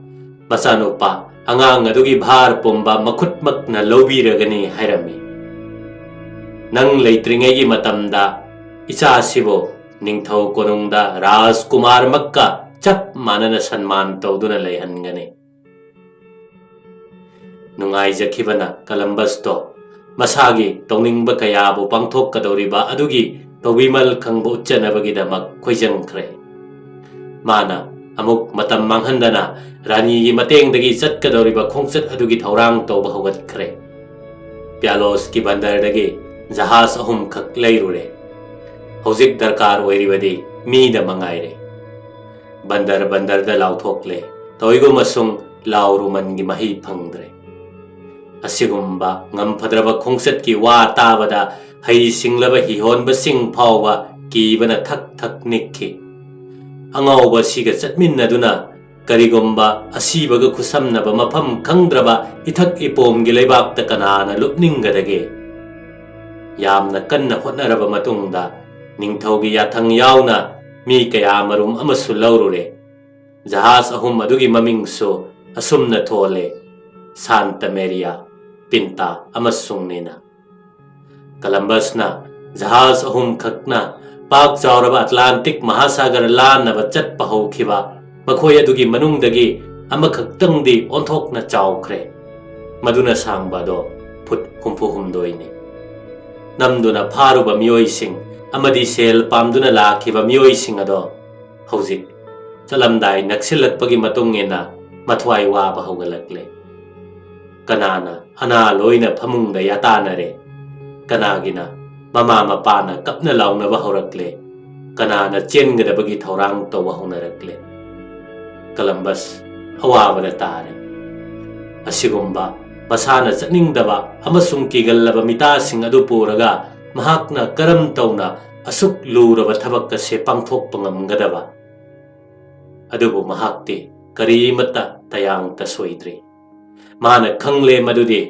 ꯃꯆꯥꯅꯨꯄꯥ ꯑꯉꯥꯡ ꯑꯗꯨꯒꯤ ꯚꯥꯔ ꯄꯨꯝꯕ ꯃꯈꯨꯠꯃꯛꯅ ꯂꯧꯕꯤꯔꯒꯅꯤ ꯍꯥꯏꯔꯝꯃꯤ꯫ "ꯅꯪ ꯂꯩꯇ꯭ꯔꯤꯉꯩꯒꯤ ꯃꯇꯝꯗ ꯏꯆꯥꯁꯤꯕꯨ ꯅꯤꯡꯊꯧ ꯀꯣꯅꯨꯡꯗ ꯔꯥꯖꯀꯨꯃꯥꯔꯃꯛꯀ ꯆꯞ ꯃꯥꯟꯅꯅ ꯁꯟꯃꯥꯟ ꯇꯧꯗꯨꯅ ꯂꯩꯍꯟꯒꯅꯤ"꯫ ꯅꯨꯡꯉꯥꯏꯖꯈꯤꯕꯅ ꯀꯂꯝꯕꯁꯇꯣ ꯃꯁꯥꯒꯤ ꯇꯧꯅꯤꯡꯕ ꯀꯌꯥꯕꯨ ꯄꯥꯡꯊꯣꯛꯀꯗꯧꯔꯤꯕ ꯑꯗꯨꯒꯤ ꯇꯧꯕꯤꯃꯜ ꯈꯪꯕ ꯎꯠꯆꯅꯕꯒꯤꯗꯃꯛ ꯈꯣꯏꯖꯪꯈ꯭ꯔꯦ꯫ ꯃꯥꯅ ꯑꯃꯨꯛ ꯃꯇꯝ ꯃꯥꯡꯍꯟꯗꯅ ꯔꯥꯅꯤꯒꯤ ꯃꯇꯦꯡꯗꯒꯤ ꯆꯠꯀꯗꯧꯔꯤꯕ ꯈꯣꯡꯆꯠ ꯑꯗꯨꯒꯤ ꯊꯧꯔꯥꯡ ꯇꯧꯕ ꯍꯧꯒꯠꯈ꯭ꯔꯦ꯫ ꯄ꯭ꯌꯥꯂꯣꯁꯀꯤ ꯕꯟꯗꯔꯗꯒꯤ ꯖꯍꯥꯖ ꯑꯍꯨꯝꯈꯛ ꯂꯩꯔꯨꯔꯦ꯫ ꯍꯧꯖꯤꯛ ꯗꯔꯀꯥꯔ ꯑꯣꯏꯔꯤꯕꯗꯤ ꯃꯤꯗ ꯃꯉꯥꯏꯔꯦ꯫ ꯕꯟꯗꯔ ꯕꯟꯗꯔꯗ ꯂꯥꯎꯊꯣꯛꯂꯦ꯫ ꯇꯧꯏꯒꯨꯝ ꯑꯁꯨꯝ ꯂꯥꯎꯔꯨꯃꯟꯒꯤ ꯃꯍꯩ ꯐꯪꯗ꯭ꯔꯦ꯫ ꯑꯁꯤꯒꯨꯝꯕ ꯉꯝꯐꯗ꯭ꯔꯕ ꯈꯣꯡꯆꯠꯀꯤ ꯋꯥ ꯇꯥꯕꯗ ꯍꯩ ꯁꯤꯡꯂꯕ ꯍꯤꯍꯣꯟꯕꯁꯤꯡ ꯐꯥꯎꯕ ꯀꯤꯕꯅ ꯊꯛ ꯊꯛ ꯅꯤꯛꯈꯤ꯫ ꯑꯉꯥꯎꯕ ꯑꯁꯤꯒ ꯆꯠꯃꯤꯟꯅꯗꯨꯅ ꯀꯔꯤꯒꯨꯝꯕ ꯑꯁꯤꯕꯒ ꯈꯨꯠꯁꯝꯅꯕ ꯃꯐꯝ ꯈꯪꯗ꯭ꯔꯕ ꯏꯊꯛ ꯏꯄꯣꯝꯒꯤ ꯂꯩꯕꯥꯛꯇ ꯀꯅꯥꯅ ꯂꯨꯞꯅꯤꯡꯒꯗꯒꯦ? ꯌꯥꯝꯅ ꯀꯟꯅ ꯍꯣꯠꯅꯔꯕ ꯃꯇꯨꯡꯗ ꯅꯤꯡꯊꯧꯒꯤ ꯌꯥꯊꯪ ꯌꯥꯎꯅ ꯃꯤ ꯀꯌꯥ ꯃꯔꯨꯝ ꯑꯃꯁꯨ ꯂꯧꯔꯨꯔꯦ꯫ ꯖꯍꯥꯖ ꯑꯍꯨꯝ ꯑꯗꯨꯒꯤ ꯃꯃꯤꯡꯁꯨ ꯑꯁꯨꯝꯅ ꯊꯣꯜꯂꯦ: ꯁꯥꯟꯇ ꯃꯦꯔꯤꯌꯥ, ꯄꯤꯟꯇꯥ ꯑꯃꯁꯨꯡ ꯅꯤꯅꯥ꯫ ꯀꯂꯝꯕꯁꯅ ꯖꯍꯥꯖ ꯑꯍꯨꯝꯈꯛꯅ ꯄꯥꯛ ꯆꯥꯎꯔꯕ ꯑꯠꯂꯥꯟꯇꯤꯛ ꯃꯍꯥꯁꯥꯒꯔ ꯂꯥꯟꯅꯕ ꯆꯠꯄ ꯍꯧꯈꯤꯕ ꯃꯈꯣꯏ ꯑꯗꯨꯒꯤ ꯃꯅꯨꯡꯗꯒꯤ ꯑꯃꯈꯛꯇꯪꯗꯤ ꯑꯣꯟꯊꯣꯛꯅ ꯆꯥꯎꯈ꯭ꯔꯦ꯫ ꯃꯗꯨꯅ ꯁꯥꯡꯕ ꯑꯗꯣ ꯐꯨꯠ ꯍꯨꯝꯐꯨ ꯍꯨꯝꯗꯣꯏꯅꯤ꯫ ꯅꯝꯗꯨꯅ ꯐꯥꯔꯨꯕ ꯃꯤꯑꯣꯏꯁꯤꯡ ꯑꯃꯗꯤ ꯁꯦꯜ ꯄꯥꯝꯗꯨꯅ ꯂꯥꯛꯈꯤꯕ ꯃꯤꯑꯣꯏꯁꯤꯡ ꯑꯗꯣ ꯍꯧꯖꯤꯛ ꯆꯠꯂꯝꯗꯥꯏ ꯅꯛꯁꯤꯜꯂꯛꯄꯒꯤ ꯃꯇꯨꯡ ꯏꯟꯅ ꯃꯊ꯭ꯋꯥꯏ ꯋꯥꯕ ꯍꯧꯒꯠꯂꯛꯂꯦ꯫ ꯀꯅꯥꯅ ꯑꯅꯥ ꯂꯣꯏꯅ ꯐꯃꯨꯡꯗ ꯌꯥꯇꯥꯅꯔꯦ, ꯀꯅꯥꯒꯤꯅ ꯃꯃꯥ ꯃꯄꯥꯅ ꯀꯞꯅ ꯂꯥꯎꯅꯕ ꯍꯧꯔꯛꯂꯦ, ꯀꯅꯥꯅ ꯆꯦꯟꯒꯗꯕꯒꯤ ꯊꯧꯔꯥꯡ ꯇꯧꯕ ꯍꯧꯅꯔꯛꯂꯦ꯫ ꯀꯂꯝꯕꯁ ꯑꯋꯥꯕꯗ ꯇꯥꯔꯦ꯫ ꯑꯁꯤꯒꯨꯝꯕ ꯃꯁꯥꯅ ꯆꯠꯅꯤꯡꯗꯕ ꯑꯃꯁꯨꯡ ꯀꯤꯒꯜꯂꯕ ꯃꯤꯇꯥꯁꯤꯡ ꯑꯗꯨ ꯄꯨꯔꯒ ꯃꯍꯥꯛꯅ ꯀꯔꯝ ꯇꯧꯅ ꯑꯁꯨꯛ ꯂꯨꯔꯕ ꯊꯕꯛ ꯑꯁꯤ ꯄꯥꯡꯊꯣꯛꯄ ꯉꯝꯒꯗꯕ? ꯑꯗꯨꯕꯨ ꯃꯍꯥꯛꯇꯤ ꯀꯔꯤꯃꯠꯇ ꯇꯌꯥꯡ ꯇꯁꯣꯏꯗ꯭ꯔꯤ꯫ ꯃꯥꯅ ꯈꯪꯂꯦ ꯃꯗꯨꯗꯤ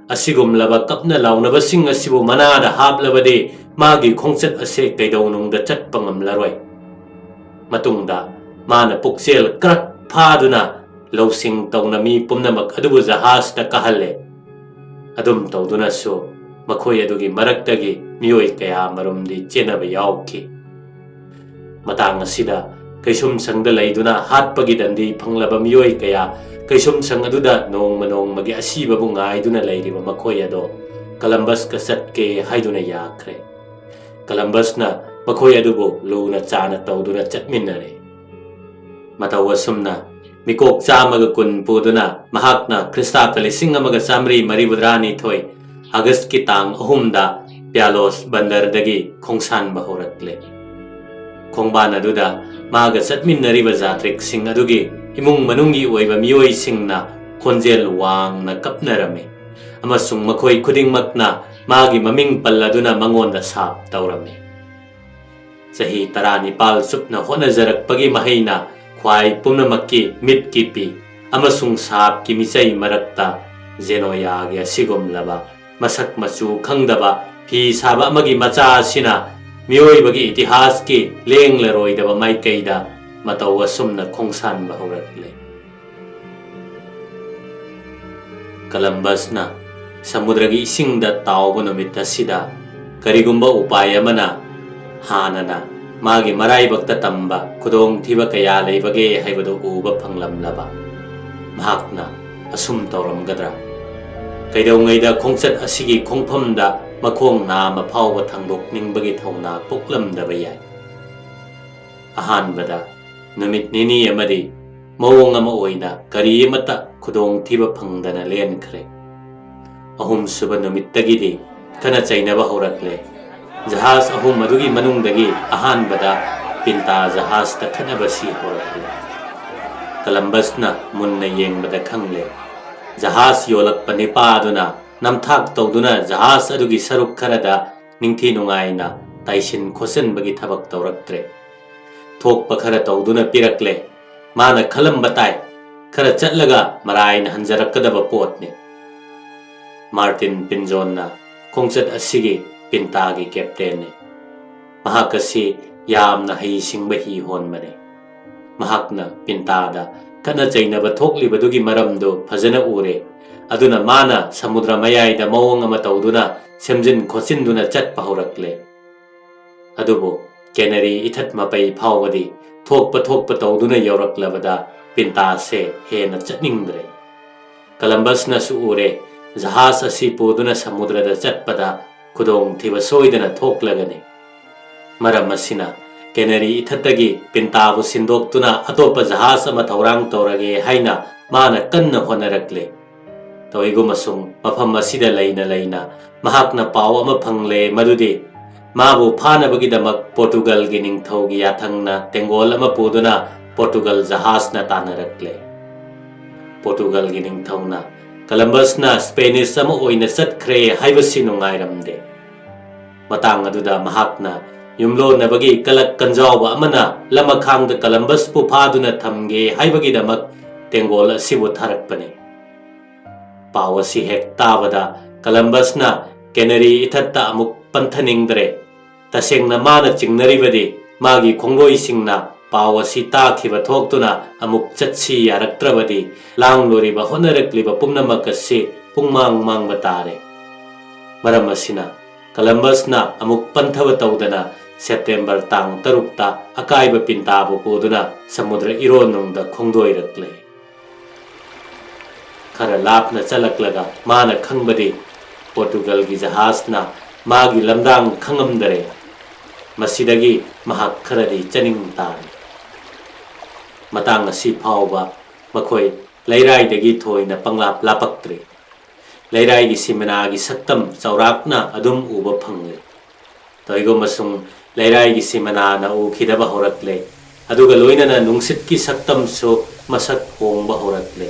ꯑꯁꯤꯒꯨꯝꯂꯕ ꯀꯞꯅ ꯂꯥꯎꯅꯕꯁꯤꯡ ꯑꯁꯤꯕꯨ ꯃꯅꯥꯗ ꯍꯥꯞꯂꯕꯗꯤ ꯃꯥꯒꯤ ꯈꯣꯡꯆꯠ ꯑꯁꯦ ꯀꯩꯗꯧꯅꯨꯡꯗ ꯆꯠꯄ ꯉꯝꯂꯔꯣꯏ꯫ ꯃꯇꯨꯡꯗ ꯃꯥꯅ ꯄꯨꯛꯆꯦꯜ ꯀ꯭ꯔꯛ ꯐꯥꯗꯨꯅ ꯂꯧꯁꯤꯡ ꯇꯧꯅ ꯃꯤ ꯄꯨꯝꯅꯃꯛ ꯑꯗꯨꯕꯨ ꯖꯍꯥꯖꯇ ꯀꯥꯍꯜꯂꯦ꯫ ꯑꯗꯨꯝ ꯇꯧꯗꯨꯅꯁꯨ ꯃꯈꯣꯏ ꯑꯗꯨꯒꯤ ꯃꯔꯛꯇꯒꯤ ꯃꯤꯑꯣꯏ ꯀꯌꯥ ꯃꯔꯨꯝꯗꯤ ꯆꯦꯟꯅꯕ ꯌꯥꯎꯈꯤ꯫ ꯃꯇꯥꯡ ꯑꯁꯤꯗ ꯀꯩꯁꯨꯝꯁꯪꯗ ꯂꯩꯗꯨꯅ ꯍꯥꯠꯄꯒꯤ ꯗꯟꯗꯤ ꯐꯪꯂꯕ ꯃꯤꯑꯣꯏ ꯀꯌꯥ ꯀꯩꯁꯨꯝꯁꯪ ꯑꯗꯨꯗ ꯅꯣꯡꯃ ꯅꯣꯡꯃꯒꯤ ꯑꯁꯤꯕꯕꯨ ꯉꯥꯏꯗꯨꯅ ꯂꯩꯔꯤꯕ ꯃꯈꯣꯏ ꯑꯗꯣ ꯀꯂꯝꯕꯁꯀ ꯆꯠꯀꯦ ꯍꯥꯏꯗꯨꯅ ꯌꯥꯈ꯭ꯔꯦ꯫ ꯀꯂꯝꯕꯁꯅ ꯃꯈꯣꯏ ꯑꯗꯨꯕꯨ ꯂꯨꯅ ꯆꯥꯅ ꯇꯧꯗꯨꯅ ꯆꯠꯃꯤꯟꯅꯔꯦ꯫ ꯃꯇꯧ ꯑꯁꯨꯝꯅ ꯃꯤꯀꯣꯛ ꯆꯥꯝꯃꯒ ꯀꯨꯟ ꯄꯨꯗꯨꯅ ꯃꯍꯥꯛꯅ ꯈ꯭ꯔꯤꯁꯇꯥꯕꯇ ꯂꯤꯁꯤꯡ ꯑꯃꯒ ꯆꯥꯃꯔꯤ ꯃꯔꯤꯐꯨꯇꯔꯥꯅꯤꯊꯣꯏ ꯑꯥꯒꯁꯀꯤ ꯇꯥꯡ ꯑꯍꯨꯝꯗ ꯄ꯭ꯌꯥꯂꯣꯁ ꯕꯟꯗꯔꯗꯒꯤ ꯈꯣꯡꯁꯥꯟꯕ ꯍꯧꯔꯛꯂꯦ꯫ ꯈꯣꯡꯕꯥꯟ ꯑꯗꯨꯗ ꯃꯥꯒ ꯆꯠꯃꯤꯟꯅꯔꯤꯕ ꯖꯥꯇ꯭ꯔꯤꯛꯁꯤꯡ ꯑꯗꯨꯒꯤ ꯏꯃꯨꯡ ꯃꯅꯨꯡꯒꯤ ꯑꯣꯏꯕ ꯃꯤꯑꯣꯏꯁꯤꯡꯅ ꯈꯣꯟꯖꯦꯜ ꯋꯥꯡꯅ ꯀꯞꯅꯔꯝꯃꯤ ꯑꯃꯁꯨꯡ ꯃꯈꯣꯏ ꯈꯨꯗꯤꯡꯃꯛꯅ ꯃꯥꯒꯤ ꯃꯃꯤꯡ ꯄꯜꯂꯗꯨꯅ ꯃꯉꯣꯟꯗ ꯁꯥꯞ ꯇꯧꯔꯝꯃꯤ꯫ ꯆꯍꯤ ꯇꯔꯥꯅꯤꯄꯥꯜ ꯆꯨꯞꯅ ꯍꯣꯠꯅꯖꯔꯛꯄꯒꯤ ꯃꯍꯩꯅ ꯈ꯭ꯋꯥꯏ ꯄꯨꯝꯅꯃꯛꯀꯤ ꯃꯤꯠꯀꯤ ꯄꯤ ꯑꯃꯁꯨꯡ ꯁꯥꯞꯀꯤ ꯃꯤꯆꯩ ꯃꯔꯛꯇ ꯖꯦꯅꯣꯌꯥꯒꯤ ꯑꯁꯤꯒꯨꯝꯂꯕ ꯃꯁꯛ ꯃꯆꯨ ꯈꯪꯗꯕ ꯐꯤ ꯁꯥꯕ ꯑꯃꯒꯤ ꯃꯆꯥ ꯑꯁꯤꯅ ꯃꯤꯑꯣꯏꯕꯒꯤ ꯏꯇꯤꯍꯥꯁꯀꯤ ꯂꯦꯡꯂꯔꯣꯏꯗꯕ ꯃꯥꯏꯀꯩꯗ ꯃꯇꯧ ꯑꯁꯨꯝꯅ ꯈꯣꯡꯁꯥꯟꯕ ꯍꯧꯔꯛꯂꯦ꯫ ꯀꯂꯝꯕꯁꯅ ꯁꯃꯨꯗ꯭ꯔꯒꯤ ꯏꯁꯤꯡꯗ ꯇꯥꯎꯕ ꯅꯨꯃꯤꯠ ꯑꯁꯤꯗ ꯀꯔꯤꯒꯨꯝꯕ ꯎꯄꯥꯏ ꯑꯃꯅ ꯍꯥꯟꯅꯅ ꯃꯥꯒꯤ ꯃꯔꯥꯏꯕꯛꯇ ꯇꯝꯕ ꯈꯨꯗꯣꯡꯊꯤꯕ ꯀꯌꯥ ꯂꯩꯕꯒꯦ ꯍꯥꯏꯕꯗꯨ ꯎꯕ ꯐꯪꯂꯝꯂꯕ ꯃꯍꯥꯛꯅ ꯑꯁꯨꯝ ꯇꯧꯔꯝꯒꯗ꯭ꯔꯥ? ꯀꯩꯗꯧꯉꯩꯗ ꯈꯣꯡꯆꯠ ꯑꯁꯤꯒꯤ ꯈꯣꯡꯐꯝꯗ ꯃꯈꯣꯡ ꯅꯥꯝꯃ ꯐꯥꯎꯕ ꯊꯥꯡꯗꯣꯛꯅꯤꯡꯕꯒꯤ ꯊꯧꯅꯥ ꯄꯣꯛꯂꯝꯗꯕ ꯌꯥꯏ꯫ ꯑꯍꯥꯟꯕꯗ ꯅꯨꯃꯤꯠ ꯅꯤꯅꯤ ꯑꯃꯗꯤ ꯃꯑꯣꯡ ꯑꯃ ꯑꯣꯏꯅ ꯀꯔꯤ ꯑꯃꯠꯇ ꯈꯨꯗꯣꯡꯊꯤꯕ ꯐꯪꯗꯅ ꯂꯦꯟꯈ꯭ꯔꯦ꯫ ꯑꯍꯨꯝꯁꯨꯕ ꯅꯨꯃꯤꯠꯇꯒꯤꯗꯤ ꯈꯠꯅ ꯆꯩꯅꯕ ꯍꯧꯔꯛꯂꯦ꯫ ꯖꯍꯥꯖ ꯑꯍꯨꯝ ꯑꯗꯨꯒꯤ ꯃꯅꯨꯡꯗꯒꯤ ꯑꯍꯥꯟꯕꯗ ꯄꯤꯟꯇꯥ ꯖꯍꯥꯖꯇ ꯈꯠꯅꯕꯁꯤ ꯍꯧꯔꯛꯂꯦ꯫ ꯀꯂꯝꯕꯁꯅ ꯃꯨꯟꯅ ꯌꯦꯡꯕꯗ ꯈꯪꯂꯦ꯫ ꯖꯍꯥꯖ ꯌꯣꯜꯂꯛꯄ ꯅꯤꯄꯥ ꯑꯗꯨꯅ ꯅꯝꯊꯥꯛ ꯇꯧꯗꯨꯅ ꯖꯍꯥꯖ ꯑꯗꯨꯒꯤ ꯁꯔꯨꯛ ꯈꯔꯗ ꯅꯤꯡꯊꯤ ꯅꯨꯡꯉꯥꯏꯅ ꯇꯥꯏꯁꯤꯟ ꯈꯣꯠꯆꯤꯟꯕꯒꯤ ꯊꯕꯛ ꯇꯧꯔꯛꯇ꯭ꯔꯦ꯫ ꯊꯣꯛꯄ ꯈꯔ ꯇꯧꯗꯨꯅ ꯄꯤꯔꯛꯂꯦ꯫ ꯃꯥꯅ ꯈꯜꯂꯝꯕ ꯇꯥꯏ, ꯈꯔ ꯆꯠꯂꯒ ꯃꯔꯥꯏꯅ ꯍꯟꯖꯔꯛꯀꯗꯕ ꯄꯣꯠꯅꯤ꯫ ꯃꯥꯔꯇꯤꯟ ꯄꯤꯟꯖꯣꯟꯅ ꯈꯣꯡꯆꯠ ꯑꯁꯤꯒꯤ ꯄꯤꯟꯇꯥꯒꯤ ꯀꯦꯞꯇꯦꯟꯅꯤ꯫ ꯃꯍꯥꯛ ꯑꯁꯤ ꯌꯥꯝꯅ ꯍꯩꯁꯤꯡꯕ ꯍꯤ ꯍꯣꯟꯕꯅꯤ꯫ ꯃꯍꯥꯛꯅ ꯄꯤꯟꯇꯥꯗ ꯈꯠꯅ ꯆꯩꯅꯕ ꯊꯣꯛꯂꯤꯕꯗꯨꯒꯤ ꯃꯔꯝꯗꯨ ꯐꯖꯅ ꯎꯔꯦ꯫ ꯑꯗꯨꯅ ꯃꯥꯅ ꯁꯃꯨꯗ꯭ꯔ ꯃꯌꯥꯏꯗ ꯃꯑꯣꯡ ꯑꯃ ꯇꯧꯗꯨꯅ ꯁꯦꯝꯖꯤꯟ ꯈꯣꯠꯆꯤꯟꯗꯨꯅ ꯆꯠꯄ ꯍꯧꯔꯛꯂꯦ꯫ ꯑꯗꯨꯕꯨ ꯀꯦꯅꯔꯤ ꯏꯊꯠ ꯃꯄꯩ ꯐꯥꯎꯕꯗꯤ ꯊꯣꯛꯄ ꯊꯣꯛꯄ ꯇꯧꯗꯨꯅ ꯌꯧꯔꯛꯂꯕꯗ ꯄꯤꯟꯇꯥꯁꯦ ꯍꯦꯟꯅ ꯆꯠꯅꯤꯡꯗ꯭ꯔꯦ꯫ ꯀꯂꯝꯕꯁꯅꯁꯨ ꯎꯔꯦ, ꯖꯍꯥꯖ ꯑꯁꯤ ꯄꯨꯗꯨꯅ ꯁꯃꯨꯗ꯭ꯔꯗ ꯆꯠꯄꯗ ꯈꯨꯗꯣꯡꯊꯤꯕ ꯁꯣꯏꯗꯅ ꯊꯣꯛꯂꯒꯅꯤ꯫ ꯃꯔꯝ ꯑꯁꯤꯅ ꯀꯦꯅꯔꯤ ꯏꯊꯠꯇꯒꯤ ꯄꯤꯟꯇꯥꯕꯨ ꯁꯤꯟꯗꯣꯛꯇꯨꯅ ꯑꯇꯣꯞꯄ ꯖꯍꯥꯖ ꯑꯃ ꯊꯧꯔꯥꯡ ꯇꯧꯔꯒꯦ ꯍꯥꯏꯅ ꯃꯥꯅ ꯀꯟꯅ ꯍꯣꯠꯅꯔꯛꯂꯦ꯫ ꯇꯧꯏꯒꯨꯝꯕꯁꯨꯡ ꯃꯐꯝ ꯑꯁꯤꯗ ꯂꯩꯅ ꯂꯩꯅ ꯃꯍꯥꯛꯅ ꯄꯥꯎ ꯑꯃ ꯐꯪꯂꯦ, ꯃꯗꯨꯗꯤ ꯃꯥꯕꯨ ꯐꯥꯅꯕꯒꯤꯗꯃꯛ ꯄꯣꯔꯇꯨꯒꯜꯒꯤ ꯅꯤꯡꯊꯧꯒꯤ ꯌꯥꯊꯪꯅ ꯇꯦꯡꯒꯣꯜ ꯑꯃ ꯄꯨꯗꯨꯅ ꯄꯣꯔꯇꯨꯒꯜ ꯖꯍꯥꯖꯅ ꯇꯥꯟꯅꯔꯛꯂꯦ꯫ ꯄꯣꯔꯇꯨꯒꯜꯒꯤ ꯅꯤꯡꯊꯧꯅ ꯀꯂꯝꯕꯁꯅ ꯁ꯭ꯄꯦꯅꯤꯁ ꯑꯃ ꯑꯣꯏꯅ ꯆꯠꯈ꯭ꯔꯦ ꯍꯥꯏꯕꯁꯤ ꯅꯨꯡꯉꯥꯏꯔꯝꯗꯦ꯫ ꯃꯇꯥꯡ ꯑꯗꯨꯗ ꯃꯍꯥꯛꯅ ꯌꯨꯝꯂꯣꯟꯅꯕꯒꯤ ꯀꯂꯛ ꯀꯟꯖꯥꯎꯕ ꯑꯃꯅ ꯂꯃꯈꯥꯡꯗ ꯀꯂꯝꯕꯁꯄꯨ ꯐꯥꯗꯨꯅ ꯊꯝꯒꯦ ꯍꯥꯏꯕꯒꯤꯗꯃꯛ ꯇꯦꯡꯒꯣꯜ ꯑꯁꯤꯕꯨ ꯊꯥꯔꯛꯄꯅꯤ꯫ ꯄꯥꯎ ꯑꯁꯤ ꯍꯦꯛ ꯇꯥꯕꯗ ꯀꯂꯝꯕꯁꯅ ꯀꯦꯅꯔꯤ ꯏꯊꯠꯇ ꯑꯃꯨꯛ ꯄꯟꯊꯅꯤꯡꯗ꯭ꯔꯦ꯫ ꯇꯁꯦꯡꯅ ꯃꯥꯅ ꯆꯤꯡꯅꯔꯤꯕꯗꯤ ꯃꯥꯒꯤ ꯈꯣꯡꯂꯣꯏꯁꯤꯡꯅ ꯄꯥꯎ ꯑꯁꯤ ꯇꯥꯈꯤꯕ ꯊꯣꯛꯇꯨꯅ ꯑꯃꯨꯛ ꯆꯠꯁꯤ ꯌꯥꯔꯛꯇ꯭ꯔꯕꯗꯤ ꯂꯥꯡꯂꯨꯔꯤꯕ ꯍꯣꯠꯅꯔꯛꯂꯤꯕ ꯄꯨꯝꯅꯃꯛ ꯑꯁꯤ ꯄꯨꯡꯃꯥꯡ ꯃꯥꯡꯕ ꯇꯥꯔꯦ꯫ ꯃꯔꯝ ꯑꯁꯤꯅ ꯀꯂꯝꯕꯁꯅ ꯑꯃꯨꯛ ꯄꯟꯊꯕ ꯇꯧꯗꯅ ꯁꯦꯞꯇꯦꯝꯕꯔ ꯇꯥꯡ ꯇꯔꯨꯛꯇ ꯑꯀꯥꯏꯕ ꯄꯤꯟꯇꯥꯕꯨ ꯄꯨꯗꯨꯅ ꯁꯃꯨꯗ꯭ꯔ ꯏꯔꯣꯟꯅꯨꯡꯗ ꯈꯣꯡꯗꯣꯏꯔꯛꯂꯦ꯫ ꯈꯔ ꯂꯥꯞꯅ ꯆꯠꯂꯛꯂꯒ ꯃꯥꯅ ꯈꯪꯕꯗꯤ ꯄꯣꯔꯇꯨꯒꯜꯒꯤ ꯖꯍꯥꯖꯅ ꯃꯥꯒꯤ ꯂꯝꯗꯥꯡ ꯈꯪꯉꯝꯗꯔꯦ꯫ ꯃꯁꯤꯗꯒꯤ ꯃꯍꯥꯛ ꯈꯔꯗꯤ ꯆꯅꯤꯡ ꯇꯥꯔꯦ꯫ ꯃꯇꯥꯡ ꯑꯁꯤ ꯐꯥꯎꯕ ꯃꯈꯣꯏ ꯂꯩꯔꯥꯏꯗꯒꯤ ꯊꯣꯏꯅ ꯄꯪꯂꯥꯞ ꯂꯥꯞꯄꯛꯇ꯭ꯔꯤ꯫ ꯂꯩꯔꯥꯏꯒꯤ ꯁꯤꯃꯅꯥꯒꯤ ꯁꯛꯇꯝ ꯆꯥꯎꯔꯥꯛꯅ ꯑꯗꯨꯝ ꯎꯕ ꯐꯪꯂꯦ꯫ ꯇꯧꯏꯒꯨꯝꯕꯁꯨꯡ ꯂꯩꯔꯥꯏꯒꯤ ꯁꯤꯃꯅꯥꯅ ꯎꯈꯤꯗꯕ ꯍꯧꯔꯛꯂꯦ꯫ ꯑꯗꯨꯒ ꯂꯣꯏꯅꯅ ꯅꯨꯡꯁꯤꯠꯀꯤ ꯁꯛꯇꯝꯁꯨ ꯃꯁꯛ ꯍꯣꯡꯕ ꯍꯧꯔꯛꯂꯦ꯫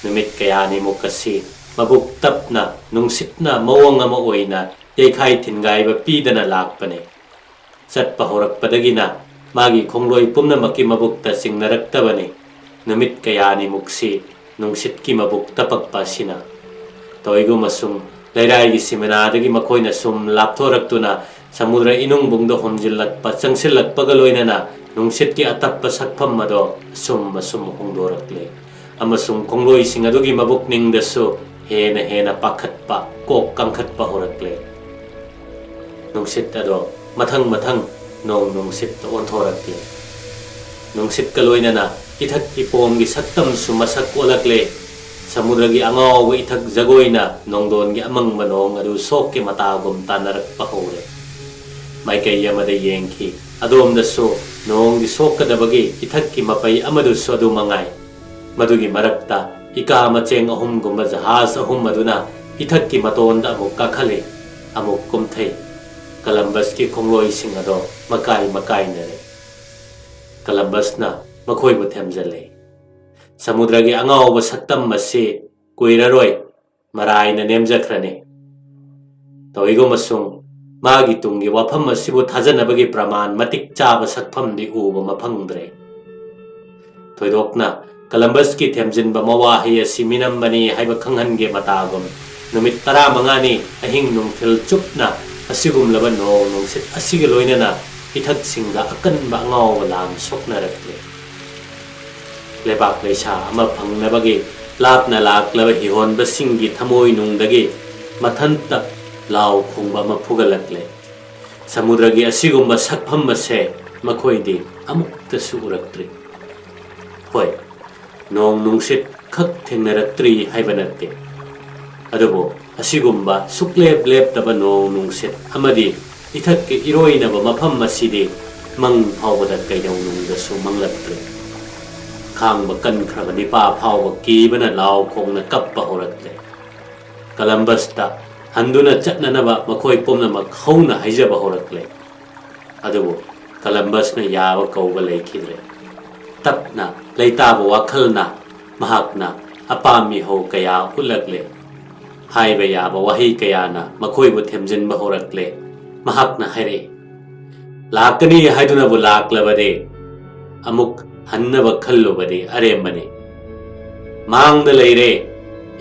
ꯅꯨꯃꯤꯠ ꯀꯌꯥꯅꯤꯃꯨꯛ ꯑꯁꯤ ꯃꯕꯨꯛ ꯇꯞꯅ ꯅꯨꯡꯁꯤꯠꯅ ꯃꯑꯣꯡ ꯑꯃ ꯑꯣꯏꯅ ꯌꯩꯈꯥꯏ ꯊꯤꯟꯒꯥꯏꯕ ꯄꯤꯗꯅ ꯂꯥꯛꯄꯅꯤ꯫ ꯆꯠꯄ ꯍꯧꯔꯛꯄꯗꯒꯤꯅ ꯃꯥꯒꯤ ꯈꯣꯡꯂꯣꯏ ꯄꯨꯝꯅꯃꯛꯀꯤ ꯃꯕꯨꯛꯇ ꯆꯤꯡꯅꯔꯛꯇꯕꯅꯤ꯫ ꯅꯨꯃꯤꯠ ꯀꯌꯥꯅꯤꯃꯨꯛꯁꯤ ꯅꯨꯡꯁꯤꯠꯀꯤ ꯃꯕꯨꯛ ꯇꯄꯛꯄ ꯑꯁꯤꯅ꯫ ꯇꯧꯏꯒꯨꯝꯕꯁꯨꯡ ꯂꯩꯔꯥꯏꯒꯤ ꯁꯤꯃꯅꯥꯗꯒꯤ ꯃꯈꯣꯏꯅ ꯁꯨꯝ ꯂꯥꯞꯊꯣꯔꯛꯇꯨꯅ ꯁꯃꯨꯗ꯭ꯔ ꯏꯅꯨꯡꯕꯨꯡꯗ ꯍꯣꯝꯖꯤꯜꯂꯛꯄ, ꯆꯪꯁꯤꯜꯂꯛꯄꯒ ꯂꯣꯏꯅꯅ ꯅꯨꯡꯁꯤꯠꯀꯤ ꯑꯇꯞꯄ ꯁꯛꯐꯝ ꯑꯗꯣ ꯑꯁꯨꯝ ꯑꯁꯨꯝ ꯍꯣꯡꯗꯣꯔꯛꯂꯦ, ꯑꯃꯁꯨꯡ ꯈꯣꯡꯂꯣꯏꯁꯤꯡ ꯑꯗꯨꯒꯤ ꯃꯕꯨꯛꯅꯤꯡꯗꯁꯨ ꯍꯦꯟꯅ ꯍꯦꯟꯅ ꯄꯥꯈꯠꯄ, ꯀꯣꯛ ꯀꯪꯈꯠꯄ ꯍꯧꯔꯛꯂꯦ꯫ ꯅꯨꯡꯁꯤꯠ ꯑꯗꯣ ꯃꯊꯪ ꯃꯊꯪ ꯅꯣꯡ ꯅꯨꯡꯁꯤꯠꯇ ꯑꯣꯟꯊꯣꯔꯛꯂꯦ꯫ ꯅꯨꯡꯁꯤꯠꯀ ꯂꯣꯏꯅꯅ ꯏꯊꯛ ꯏꯄꯣꯝꯒꯤ ꯁꯛꯇꯝꯁꯨ ꯃꯁꯛ ꯑꯣꯜꯂꯛꯂꯦ꯫ ꯁꯃꯨꯗ꯭ꯔꯒꯤ ꯑꯉꯥꯎꯕ ꯏꯊꯛ ꯖꯒꯣꯏꯅ ꯅꯣꯡꯗꯣꯟꯒꯤ ꯑꯃꯪꯕ ꯅꯣꯡ ꯑꯗꯨ ꯁꯣꯛꯀꯤ ꯃꯇꯥꯒꯨꯝ ꯇꯥꯟꯅꯔꯛꯄ ꯍꯧꯔꯦ꯫ ꯃꯥꯏꯀꯩ ꯑꯃꯗ ꯌꯦꯡꯈꯤ꯫ ꯑꯗꯣꯝꯗꯁꯨ ꯅꯣꯡꯒꯤ ꯁꯣꯛꯀꯗꯕꯒꯤ ꯏꯊꯛꯀꯤ ꯃꯄꯩ ꯑꯃꯗꯨꯁꯨ ꯑꯗꯨ ꯃꯉꯥꯏ꯫ ꯃꯗꯨꯒꯤ ꯃꯔꯛꯇ ꯏꯀꯥ ꯃꯆꯦꯡ ꯑꯍꯨꯝꯒꯨꯝꯕ ꯖꯍꯥꯖ ꯑꯍꯨꯝ ꯑꯗꯨꯅ ꯏꯊꯛꯀꯤ ꯃꯇꯣꯟꯗ ꯑꯃꯨꯛ ꯀꯥꯈꯠꯂꯤ, ꯑꯃꯨꯛ ꯀꯨꯝꯊꯩ꯫ ꯀꯂꯝꯕꯁꯀꯤ ꯈꯣꯡꯂꯣꯏꯁꯤꯡ ꯑꯗꯣ ꯃꯀꯥꯏ ꯃꯀꯥꯏꯅꯔꯦ꯫ ꯀꯂꯝꯕꯁꯅ ꯃꯈꯣꯏꯕꯨ ꯊꯦꯝꯖꯤꯜꯂꯤ꯫ ꯁꯃꯨꯗ꯭ꯔꯒꯤ ꯑꯉꯥꯎꯕ ꯁꯛꯇꯝ ꯑꯁꯤ ꯀꯨꯏꯔꯔꯣꯏ ꯃꯔꯥꯏꯅ ꯅꯦꯝꯖꯈ꯭ꯔꯅꯤ꯫ ꯇꯧꯏꯒꯨꯝꯕꯁꯨꯡ ꯃꯥꯒꯤ ꯇꯨꯡꯒꯤ ꯋꯥꯐꯝ ꯑꯁꯤꯕꯨ ꯊꯥꯖꯅꯕꯒꯤ ꯄ꯭ꯔꯃꯥꯟ ꯃꯇꯤꯛ ꯆꯥꯕ ꯁꯛꯐꯝꯗꯤ ꯎꯕ ꯃꯐꯪꯗ꯭ꯔꯦ꯫ ꯊꯣꯏꯗꯣꯛꯅ ꯀꯂꯝꯕꯁꯀꯤ ꯊꯦꯝꯖꯤꯟꯕ ꯃꯋꯥꯍꯩ ꯑꯁꯤ ꯃꯤꯅꯝꯕꯅꯤ ꯍꯥꯏꯕ ꯈꯪꯍꯟꯒꯦ ꯃꯇꯥꯒꯨꯝ, ꯅꯨꯃꯤꯠ ꯇꯔꯥꯃꯉꯥꯅꯤ ꯑꯍꯤꯡ ꯅꯨꯡꯊꯤꯜ ꯆꯨꯞꯅ ꯑꯁꯤꯒꯨꯝꯂꯕ ꯅꯣꯡ ꯅꯨꯡꯁꯤꯠ ꯑꯁꯤꯒ ꯂꯣꯏꯅꯅ ꯏꯊꯛꯁꯤꯡꯗ ꯑꯀꯟꯕ ꯑꯉꯥꯎꯕ ꯂꯥꯟ ꯁꯣꯛꯅꯔꯛꯂꯦ꯫ ꯂꯩꯕꯥꯛ ꯂꯩꯁꯥ ꯑꯃ ꯐꯪꯅꯕꯒꯤ ꯂꯥꯞꯅ ꯂꯥꯛꯂꯕ ꯍꯤꯍꯣꯟꯕꯁꯤꯡꯒꯤ ꯊꯃꯣꯏꯅꯨꯡꯗꯒꯤ ꯃꯊꯟꯇ ꯂꯥꯎ ꯈꯣꯡꯕ ꯑꯃ ꯐꯨꯒꯠꯂꯛꯂꯦ꯫ ꯁꯃꯨꯗ꯭ꯔꯒꯤ ꯑꯁꯤꯒꯨꯝꯕ ꯁꯛꯐꯝ ꯑꯁꯦ ꯃꯈꯣꯏꯗꯤ ꯑꯃꯨꯛꯇꯁꯨ ꯎꯔꯛꯇ꯭ꯔꯤ꯫ ꯍꯣꯏ, ꯅꯣꯡ ꯅꯨꯡꯁꯤꯠ ꯈꯛ ꯊꯦꯡꯅꯔꯛꯇ꯭ꯔꯤ ꯍꯥꯏꯕ ꯅꯠꯇꯦ, ꯑꯗꯨꯕꯨ ꯑꯁꯤꯒꯨꯝꯕ ꯁꯨꯛꯂꯦꯞ ꯂꯦꯞꯇꯕ ꯅꯣꯡ ꯅꯨꯡꯁꯤꯠ ꯑꯃꯗꯤ ꯏꯊꯛꯀꯤ ꯏꯔꯣꯏꯅꯕ ꯃꯐꯝ ꯑꯁꯤꯗꯤ ꯃꯪ ꯐꯥꯎꯕꯗ ꯀꯩꯗꯧꯅꯨꯡꯗꯁꯨ ꯃꯪꯂꯛꯇ꯭ꯔꯦ꯫ ꯈꯥꯡꯕ ꯀꯟꯈ꯭ꯔꯕ ꯅꯤꯄꯥ ꯐꯥꯎꯕ ꯀꯤꯕꯅ ꯂꯥꯎ ꯈꯣꯡꯅ ꯀꯞꯄ ꯍꯧꯔꯛꯂꯦ꯫ ꯀꯂꯝꯕꯁꯇ ꯍꯟꯗꯨꯅ ꯆꯠꯅꯅꯕ ꯃꯈꯣꯏ ꯄꯨꯝꯅꯃꯛ ꯍꯧꯅ ꯍꯥꯏꯖꯕ ꯍꯧꯔꯛꯂꯦ꯫ ꯑꯗꯨꯕꯨ ꯀꯂꯝꯕꯁꯅ ꯌꯥꯕ ꯀꯧꯕ ꯂꯩꯈꯤꯗ꯭ꯔꯦ꯫ ꯇꯞꯅ ꯂꯩꯇꯥꯕ ꯋꯥꯈꯜꯅ ꯃꯍꯥꯛꯅ ꯑꯄꯥꯝ ꯃꯤꯍꯧ ꯀꯌꯥ ꯎꯠꯂꯛꯂꯦ꯫ ꯍꯥꯏꯕ ꯌꯥꯕ ꯋꯥꯍꯩ ꯀꯌꯥꯅ ꯃꯈꯣꯏꯕꯨ ꯊꯦꯝꯖꯤꯟꯕ ꯍꯧꯔꯛꯂꯦ꯫ ꯃꯍꯥꯛꯅ ꯍꯥꯏꯔꯛꯏ, "ꯂꯥꯛꯀꯅꯤ ꯍꯥꯏꯗꯨꯅꯕꯨ ꯂꯥꯛꯂꯕꯗꯤ ꯑꯃꯨꯛ ꯍꯟꯅꯕ ꯈꯜꯂꯨꯕꯗꯤ ꯑꯔꯦꯝꯕꯅꯤ꯫ ꯃꯥꯡꯗ ꯂꯩꯔꯦ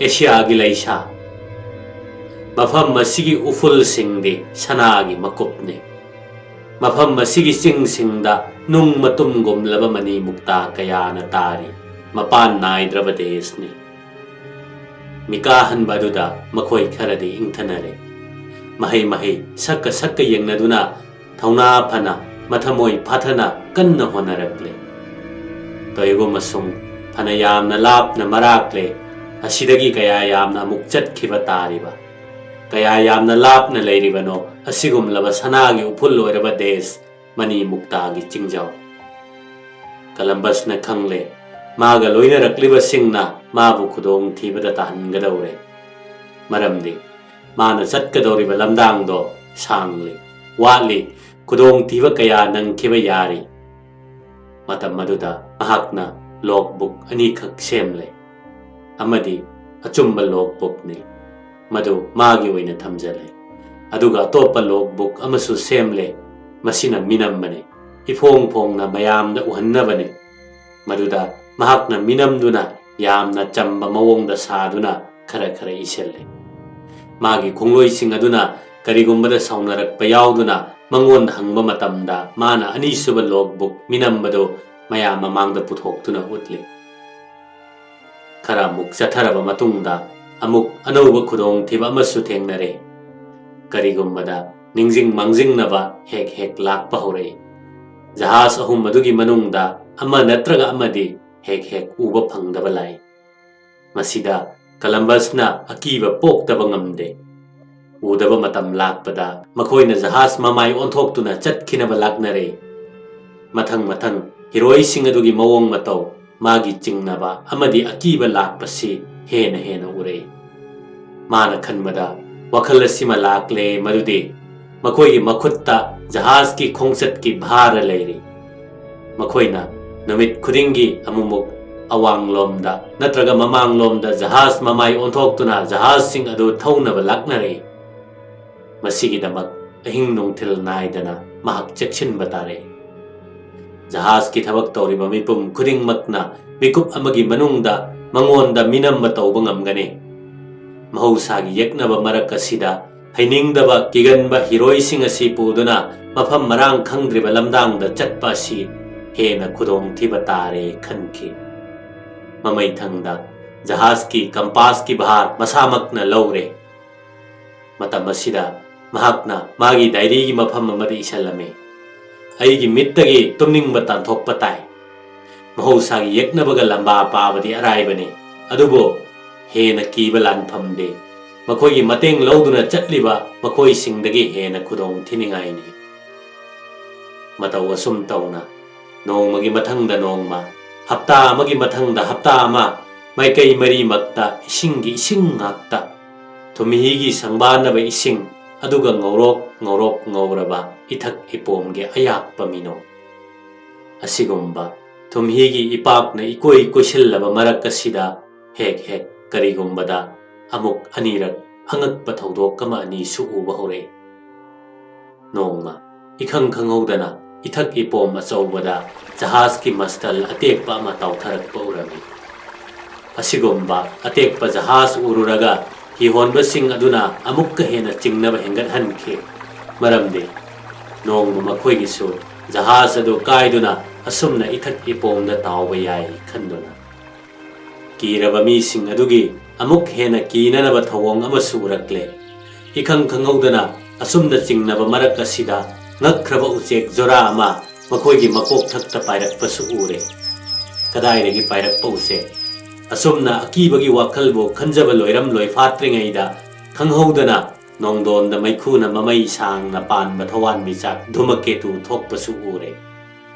ꯑꯦꯁꯤꯌꯥꯒꯤ ꯂꯩꯁꯥ꯫ ꯃꯐꯝ ꯑꯁꯤꯒꯤ ꯎꯐꯨꯜꯁꯤꯡꯗꯤ ꯁꯅꯥꯒꯤ ꯃꯀꯨꯞꯅꯤ꯫ ꯃꯐꯝ ꯑꯁꯤꯒꯤ ꯆꯤꯡꯁꯤꯡꯗ ꯅꯨꯡ ꯃꯇꯨꯝꯒꯨꯝꯂꯕ ꯃꯅꯤ ꯃꯨꯛꯇꯥ ꯀꯌꯥꯅ ꯇꯥꯔꯤ꯫ ꯃꯄꯥꯟ ꯅꯥꯏꯗ꯭ꯔꯕ ꯗꯦꯁꯅꯤ꯫ ꯃꯤꯀꯥ ꯍꯟꯕ ꯑꯗꯨꯗ ꯃꯈꯣꯏ ꯈꯔꯗꯤ ꯏꯪꯊꯅꯔꯦ꯫ ꯃꯍꯩ ꯃꯍꯩ ꯁꯛꯀ ꯁꯛꯀ ꯌꯦꯡꯅꯗꯨꯅ ꯊꯧꯅꯥ ꯐꯅ, ꯃꯊꯃꯣꯏ ꯐꯥꯊꯅ ꯀꯟꯅ ꯍꯣꯠꯅꯔꯛꯂꯦ꯫ ꯇꯣꯏꯒꯨꯝ ꯑꯁꯨꯝ ꯐꯅ ꯌꯥꯝꯅ ꯂꯥꯞꯅ ꯃꯔꯥꯛꯂꯦ꯫ ꯑꯁꯤꯗꯒꯤ ꯀꯌꯥ ꯌꯥꯝꯅ ꯑꯃꯨꯛ ꯆꯠꯈꯤꯕ ꯇꯥꯔꯤꯕ? ꯀꯌꯥ ꯌꯥꯝꯅ ꯂꯥꯞꯅ ꯂꯩꯔꯤꯕꯅꯣ ꯑꯁꯤꯒꯨꯝꯂꯕ ꯁꯅꯥꯒꯤ ꯎꯐꯨꯜ ꯑꯣꯏꯔꯕ ꯗꯦꯁ ꯃꯅꯤ ꯃꯨꯛꯇꯥꯒꯤ ꯆꯤꯡꯖꯥꯎ? ꯀꯂꯝꯕꯁꯅ ꯈꯪꯂꯦ, ꯃꯥꯒ ꯂꯣꯏꯅꯔꯛꯂꯤꯕꯁꯤꯡꯅ ꯃꯥꯕꯨ ꯈꯨꯗꯣꯡ ꯊꯤꯕꯗ ꯇꯥꯍꯟꯒꯗꯧꯔꯦ꯫ ꯃꯔꯝꯗꯤ ꯃꯥꯅ ꯆꯠꯀꯗꯧꯔꯤꯕ ꯂꯝꯗꯥꯡꯗꯣ ꯁꯥꯡꯂꯤ, ꯋꯥꯠꯂꯤ, ꯈꯨꯗꯣꯡꯊꯤꯕ ꯀꯌꯥ ꯅꯪꯈꯤꯕ ꯌꯥꯔꯤ꯫ ꯃꯇꯝ ꯑꯗꯨꯗ ꯃꯍꯥꯛꯅ ꯂꯣꯒꯕꯨꯛ ꯑꯅꯤꯈꯛ ꯁꯦꯝꯂꯦ꯫ ꯑꯃꯗꯤ ꯑꯆꯨꯝꯕ ꯂꯣꯒꯕꯨꯛꯅꯤ, ꯃꯗꯨ ꯃꯥꯒꯤ ꯑꯣꯏꯅ ꯊꯝꯖꯜꯂꯦ꯫ ꯑꯗꯨꯒ ꯑꯇꯣꯞꯄ ꯂꯣꯒꯕꯨꯛ ꯑꯃꯁꯨ ꯁꯦꯝꯂꯦ꯫ ꯃꯁꯤꯅ ꯃꯤꯅꯝꯕꯅꯤ, ꯏꯐꯣꯡ ꯐꯣꯡꯅ ꯃꯌꯥꯝꯗ ꯎꯍꯟꯅꯕꯅꯤ꯫ ꯃꯗꯨꯗ ꯃꯍꯥꯛꯅ ꯃꯤꯅꯝꯗꯨꯅ ꯌꯥꯝꯅ ꯆꯝꯕ ꯃꯑꯣꯡꯗ ꯁꯥꯗꯨꯅ ꯈꯔ ꯈꯔ ꯏꯁꯤꯜꯂꯤ꯫ ꯃꯥꯒꯤ ꯈꯣꯡꯂꯣꯏꯁꯤꯡ ꯑꯗꯨꯅ ꯀꯔꯤꯒꯨꯝꯕꯗ ꯁꯥꯎꯅꯔꯛꯄ ꯌꯥꯎꯗꯨꯅ ꯃꯉꯣꯟꯗ ꯍꯪꯕ ꯃꯇꯝꯗ ꯃꯥꯅ ꯑꯅꯤꯁꯨꯕ ꯂꯣꯒꯕꯨꯛ ꯃꯤꯅꯝꯕꯗꯨ ꯃꯌꯥꯝ ꯃꯃꯥꯡꯗ ꯄꯨꯊꯣꯛꯇꯨꯅ ꯎꯠꯂꯤ꯫ ꯈꯔ ꯑꯃꯨꯛ ꯆꯠꯊꯔꯕ ꯃꯇꯨꯡꯗ ꯑꯃꯨꯛ ꯑꯅꯧꯕ ꯈꯨꯗꯣꯡꯊꯤꯕ ꯑꯃꯁꯨ ꯊꯦꯡꯅꯔꯦ꯫ ꯀꯔꯤꯒꯨꯝꯕꯗ ꯅꯤꯡꯁꯤꯡ ꯃꯥꯡꯖꯤꯡꯅꯕ ꯍꯦꯛ ꯍꯦꯛ ꯂꯥꯛꯄ ꯍꯧꯔꯛꯏ꯫ ꯖꯍꯥꯖ ꯑꯍꯨꯝ ꯑꯗꯨꯒꯤ ꯃꯅꯨꯡꯗ ꯑꯃ ꯅꯠꯇ꯭ꯔꯒ ꯑꯃꯗꯤ ꯍꯦꯛ ꯍꯦꯛ ꯎꯕ ꯐꯪꯗꯕ ꯂꯥꯛꯏ꯫ ꯃꯁꯤꯗ ꯀꯂꯝꯕꯁꯅ ꯑꯀꯤꯕ ꯄꯣꯛꯇꯕ ꯉꯝꯗꯦ꯫ ꯎꯗꯕ ꯃꯇꯝ ꯂꯥꯛꯄꯗ ꯃꯈꯣꯏꯅ ꯖꯍꯥꯖ ꯃꯃꯥꯏ ꯑꯣꯟꯊꯣꯛꯇꯨꯅ ꯆꯠꯈꯤꯅꯕ ꯂꯥꯛꯅꯔꯦ꯫ ꯃꯊꯪ ꯃꯊꯪ ꯍꯤꯔꯣꯏꯁꯤꯡ ꯑꯗꯨꯒꯤ ꯃꯑꯣꯡ ꯃꯇꯧ, ꯃꯥꯒꯤ ꯆꯤꯡꯅꯕ ꯑꯃꯗꯤ ꯑꯀꯤꯕ ꯂꯥꯛꯄꯁꯤ ꯍꯦꯟꯅ ꯍꯦꯟꯅ ꯎꯔꯛꯏ꯫ ꯃꯥꯅ ꯈꯟꯕꯗ ꯋꯥꯈꯜ ꯑꯁꯤꯃ ꯂꯥꯛꯂꯦ, ꯃꯗꯨꯗꯤ ꯃꯈꯣꯏꯒꯤ ꯃꯈꯨꯠꯇ ꯖꯍꯥꯖꯀꯤ ꯈꯣꯡꯆꯠꯀꯤ ꯚꯥꯔ ꯂꯩꯔꯤ꯫ ꯃꯈꯣꯏꯅ ꯅꯨꯃꯤꯠ ꯈꯨꯗꯤꯡꯒꯤ ꯑꯃꯨꯛꯃꯨꯛ ꯑꯋꯥꯡꯂꯣꯝꯗ ꯅꯠꯇ꯭ꯔꯒ ꯃꯃꯥꯡꯂꯣꯝꯗ ꯖꯍꯥꯖ ꯃꯃꯥꯏ ꯑꯣꯟꯊꯣꯛꯇꯨꯅ ꯖꯍꯥꯖꯁꯤꯡ ꯑꯗꯨ ꯊꯧꯅꯕ ꯂꯥꯛꯅꯔꯛꯏ꯫ ꯃꯁꯤꯒꯤꯗꯃꯛ ꯑꯍꯤꯡ ꯅꯨꯡꯊꯤꯜ ꯅꯥꯏꯗꯅ ꯃꯍꯥꯛ ꯆꯦꯛꯁꯤꯟꯕ ꯇꯥꯔꯦ꯫ ꯖꯍꯥꯖꯀꯤ ꯊꯕꯛ ꯇꯧꯔꯤꯕ ꯃꯤꯄꯨꯝ ꯈꯨꯗꯤꯡꯃꯛꯅ ꯃꯤꯀꯨꯞ ꯑꯃꯒꯤ ꯃꯅꯨꯡꯗ ꯃꯉꯣꯟꯗ ꯃꯤꯅꯝꯕ ꯇꯧꯕ ꯉꯝꯒꯅꯤ꯫ ꯃꯍꯧꯁꯥꯒꯤ ꯌꯦꯛꯅꯕ ꯃꯔꯛ ꯑꯁꯤꯗ ꯍꯩꯅꯤꯡꯗꯕ ꯀꯤꯒꯟꯕ ꯍꯤꯔꯣꯏꯁꯤꯡ ꯑꯁꯤ ꯄꯨꯗꯨꯅ ꯃꯐꯝ ꯃꯔꯥꯡ ꯈꯪꯗ꯭ꯔꯤꯕ ꯂꯝꯗꯥꯡꯗ ꯆꯠꯄ ꯑꯁꯤ ꯍꯦꯟꯅ ꯈꯨꯗꯣꯡꯊꯤꯕ ꯇꯥꯔꯦ ꯈꯟꯈꯤ꯫ ꯃꯃꯩꯊꯪꯗ ꯖꯍꯥꯖꯀꯤ ꯀꯝꯄꯥꯁꯀꯤ ꯚꯥꯔ ꯃꯁꯥꯃꯛꯅ ꯂꯧꯔꯦ꯫ ꯃꯇꯝ ꯑꯁꯤꯗ ꯃꯍꯥꯛꯅ ꯃꯥꯒꯤ ꯗꯥꯏꯔꯤꯒꯤ ꯃꯐꯝ ꯑꯃꯗ ꯏꯁꯜꯂꯝꯃꯤ, "ꯑꯩꯒꯤ ꯃꯤꯠꯇꯒꯤ ꯇꯨꯝꯅꯤꯡꯕ ꯇꯥꯟꯊꯣꯛꯄ ꯇꯥꯏ꯫ ꯃꯍꯧꯁꯥꯒꯤ ꯌꯦꯛꯅꯕꯒ ꯂꯝꯕꯥ ꯄꯥꯕꯗꯤ ꯑꯔꯥꯏꯕꯅꯤ, ꯑꯗꯨꯕꯨ ꯍꯦꯟꯅ ꯀꯤꯕ ꯂꯥꯟꯐꯝꯗꯤ ꯃꯈꯣꯏꯒꯤ ꯃꯇꯦꯡ ꯂꯧꯗꯨꯅ ꯆꯠꯂꯤꯕ ꯃꯈꯣꯏꯁꯤꯡꯗꯒꯤ ꯍꯦꯟꯅ ꯈꯨꯗꯣꯡ ꯊꯤꯅꯤꯡꯉꯥꯏꯅꯤ"꯫ ꯃꯇꯧ ꯑꯁꯨꯝ ꯇꯧꯅ ꯅꯣꯡꯃꯒꯤ ꯃꯊꯪꯗ ꯅꯣꯡꯃ, ꯍꯞꯇꯥ ꯑꯃꯒꯤ ꯃꯊꯪꯗ ꯍꯞꯇꯥ ꯑꯃ, ꯃꯥꯏꯀꯩ ꯃꯔꯤꯃꯛꯇ ꯏꯁꯤꯡꯒꯤ ꯏꯁꯤꯡ ꯉꯥꯛꯇ꯫ ꯊꯨꯝꯍꯤꯒꯤ ꯁꯪꯕꯥꯅꯕ ꯏꯁꯤꯡ ꯑꯗꯨꯒ ꯉꯧꯔꯣꯛ ꯉꯧꯔꯣꯛ ꯉꯧꯔꯕ ꯏꯊꯛ ꯏꯄꯣꯝꯒꯤ ꯑꯌꯥꯛꯄ ꯃꯤꯅꯣꯛ꯫ ꯑꯁꯤꯒꯨꯝꯕ ꯊꯨꯝꯍꯤꯒꯤ ꯏꯄꯥꯛꯅ ꯏꯀꯣꯏ ꯀꯣꯏꯁꯤꯜꯂꯕ ꯃꯔꯛ ꯑꯁꯤꯗ ꯍꯦꯛ ꯍꯦꯛ ꯀꯔꯤꯒꯨꯝꯕꯗ ꯑꯃꯨꯛ ꯑꯅꯤꯔꯛ ꯑꯉꯛꯄ ꯊꯧꯗꯣꯛ ꯑꯃ ꯑꯅꯤꯁꯨ ꯎꯕ ꯍꯧꯔꯛꯏ꯫ ꯅꯣꯡꯃ ꯏꯈꯪ ꯈꯪꯍꯧꯗꯅ ꯏꯊꯛ ꯏꯄꯣꯝ ꯑꯆꯧꯕꯗ ꯖꯍꯥꯖꯀꯤ ꯃꯁꯇꯜ ꯑꯇꯦꯛꯄ ꯑꯃ ꯇꯥꯎꯊꯔꯛꯄ ꯎꯔꯝꯃꯤ꯫ ꯑꯁꯤꯒꯨꯝꯕ ꯑꯇꯦꯛꯄ ꯖꯍꯥꯖ ꯎꯔꯨꯔꯒ ꯍꯤꯍꯣꯟꯕꯁꯤꯡ ꯑꯗꯨꯅ ꯑꯃꯨꯛꯀ ꯍꯦꯟꯅ ꯆꯤꯡꯅꯕ ꯍꯦꯟꯒꯠꯍꯟꯈꯤ꯫ ꯃꯔꯝꯗꯤ ꯅꯣꯡꯃ ꯃꯈꯣꯏꯒꯤꯁꯨ ꯖꯍꯥꯖ ꯑꯗꯨ ꯀꯥꯏꯗꯨꯅ ꯑꯁꯨꯝꯅ ꯏꯊꯛ ꯏꯄꯣꯝꯗ ꯇꯥꯎꯕ ꯌꯥꯏ ꯈꯟꯗꯨꯅ꯫ ꯀꯤꯔꯕ ꯃꯤꯁꯤꯡ ꯑꯗꯨꯒꯤ ꯑꯃꯨꯛ ꯍꯦꯟꯅ ꯀꯤꯅꯅꯕ ꯊꯧꯑꯣꯡ ꯑꯃꯁꯨ ꯎꯔꯛꯂꯦ꯫ ꯏꯈꯪ ꯈꯪꯍꯧꯗꯅ ꯑꯁꯨꯝꯅ ꯆꯤꯡꯅꯕ ꯃꯔꯛ ꯑꯁꯤꯗ ꯉꯛꯈ꯭ꯔꯕ ꯎꯆꯦꯛ ꯖꯣꯔꯥ ꯑꯃ ꯃꯈꯣꯏꯒꯤ ꯃꯀꯣꯛꯊꯛꯇ ꯄꯥꯏꯔꯛꯄꯁꯨ ꯎꯔꯦ꯫ ꯀꯗꯥꯏꯗꯒꯤ ꯄꯥꯏꯔꯛꯄ ꯎꯆꯦꯛ? ꯑꯁꯨꯝꯅ ꯑꯀꯤꯕꯒꯤ ꯋꯥꯈꯜꯕꯨ ꯈꯟꯖꯕ ꯂꯣꯏꯔꯝ ꯂꯣꯏꯐꯥꯠꯇ꯭ꯔꯤꯉꯩꯗ ꯈꯪꯍꯧꯗꯅ ꯅꯣꯡꯗꯣꯟꯗ ꯃꯩꯈꯨꯅ ꯃꯃꯩ ꯁꯥꯡꯅ ꯄꯥꯟꯕ ꯊꯋꯥꯟꯃꯤꯆꯥꯛ ꯙꯨꯃꯀꯦꯇꯨ ꯊꯣꯛꯄꯁꯨ ꯎꯔꯦ꯫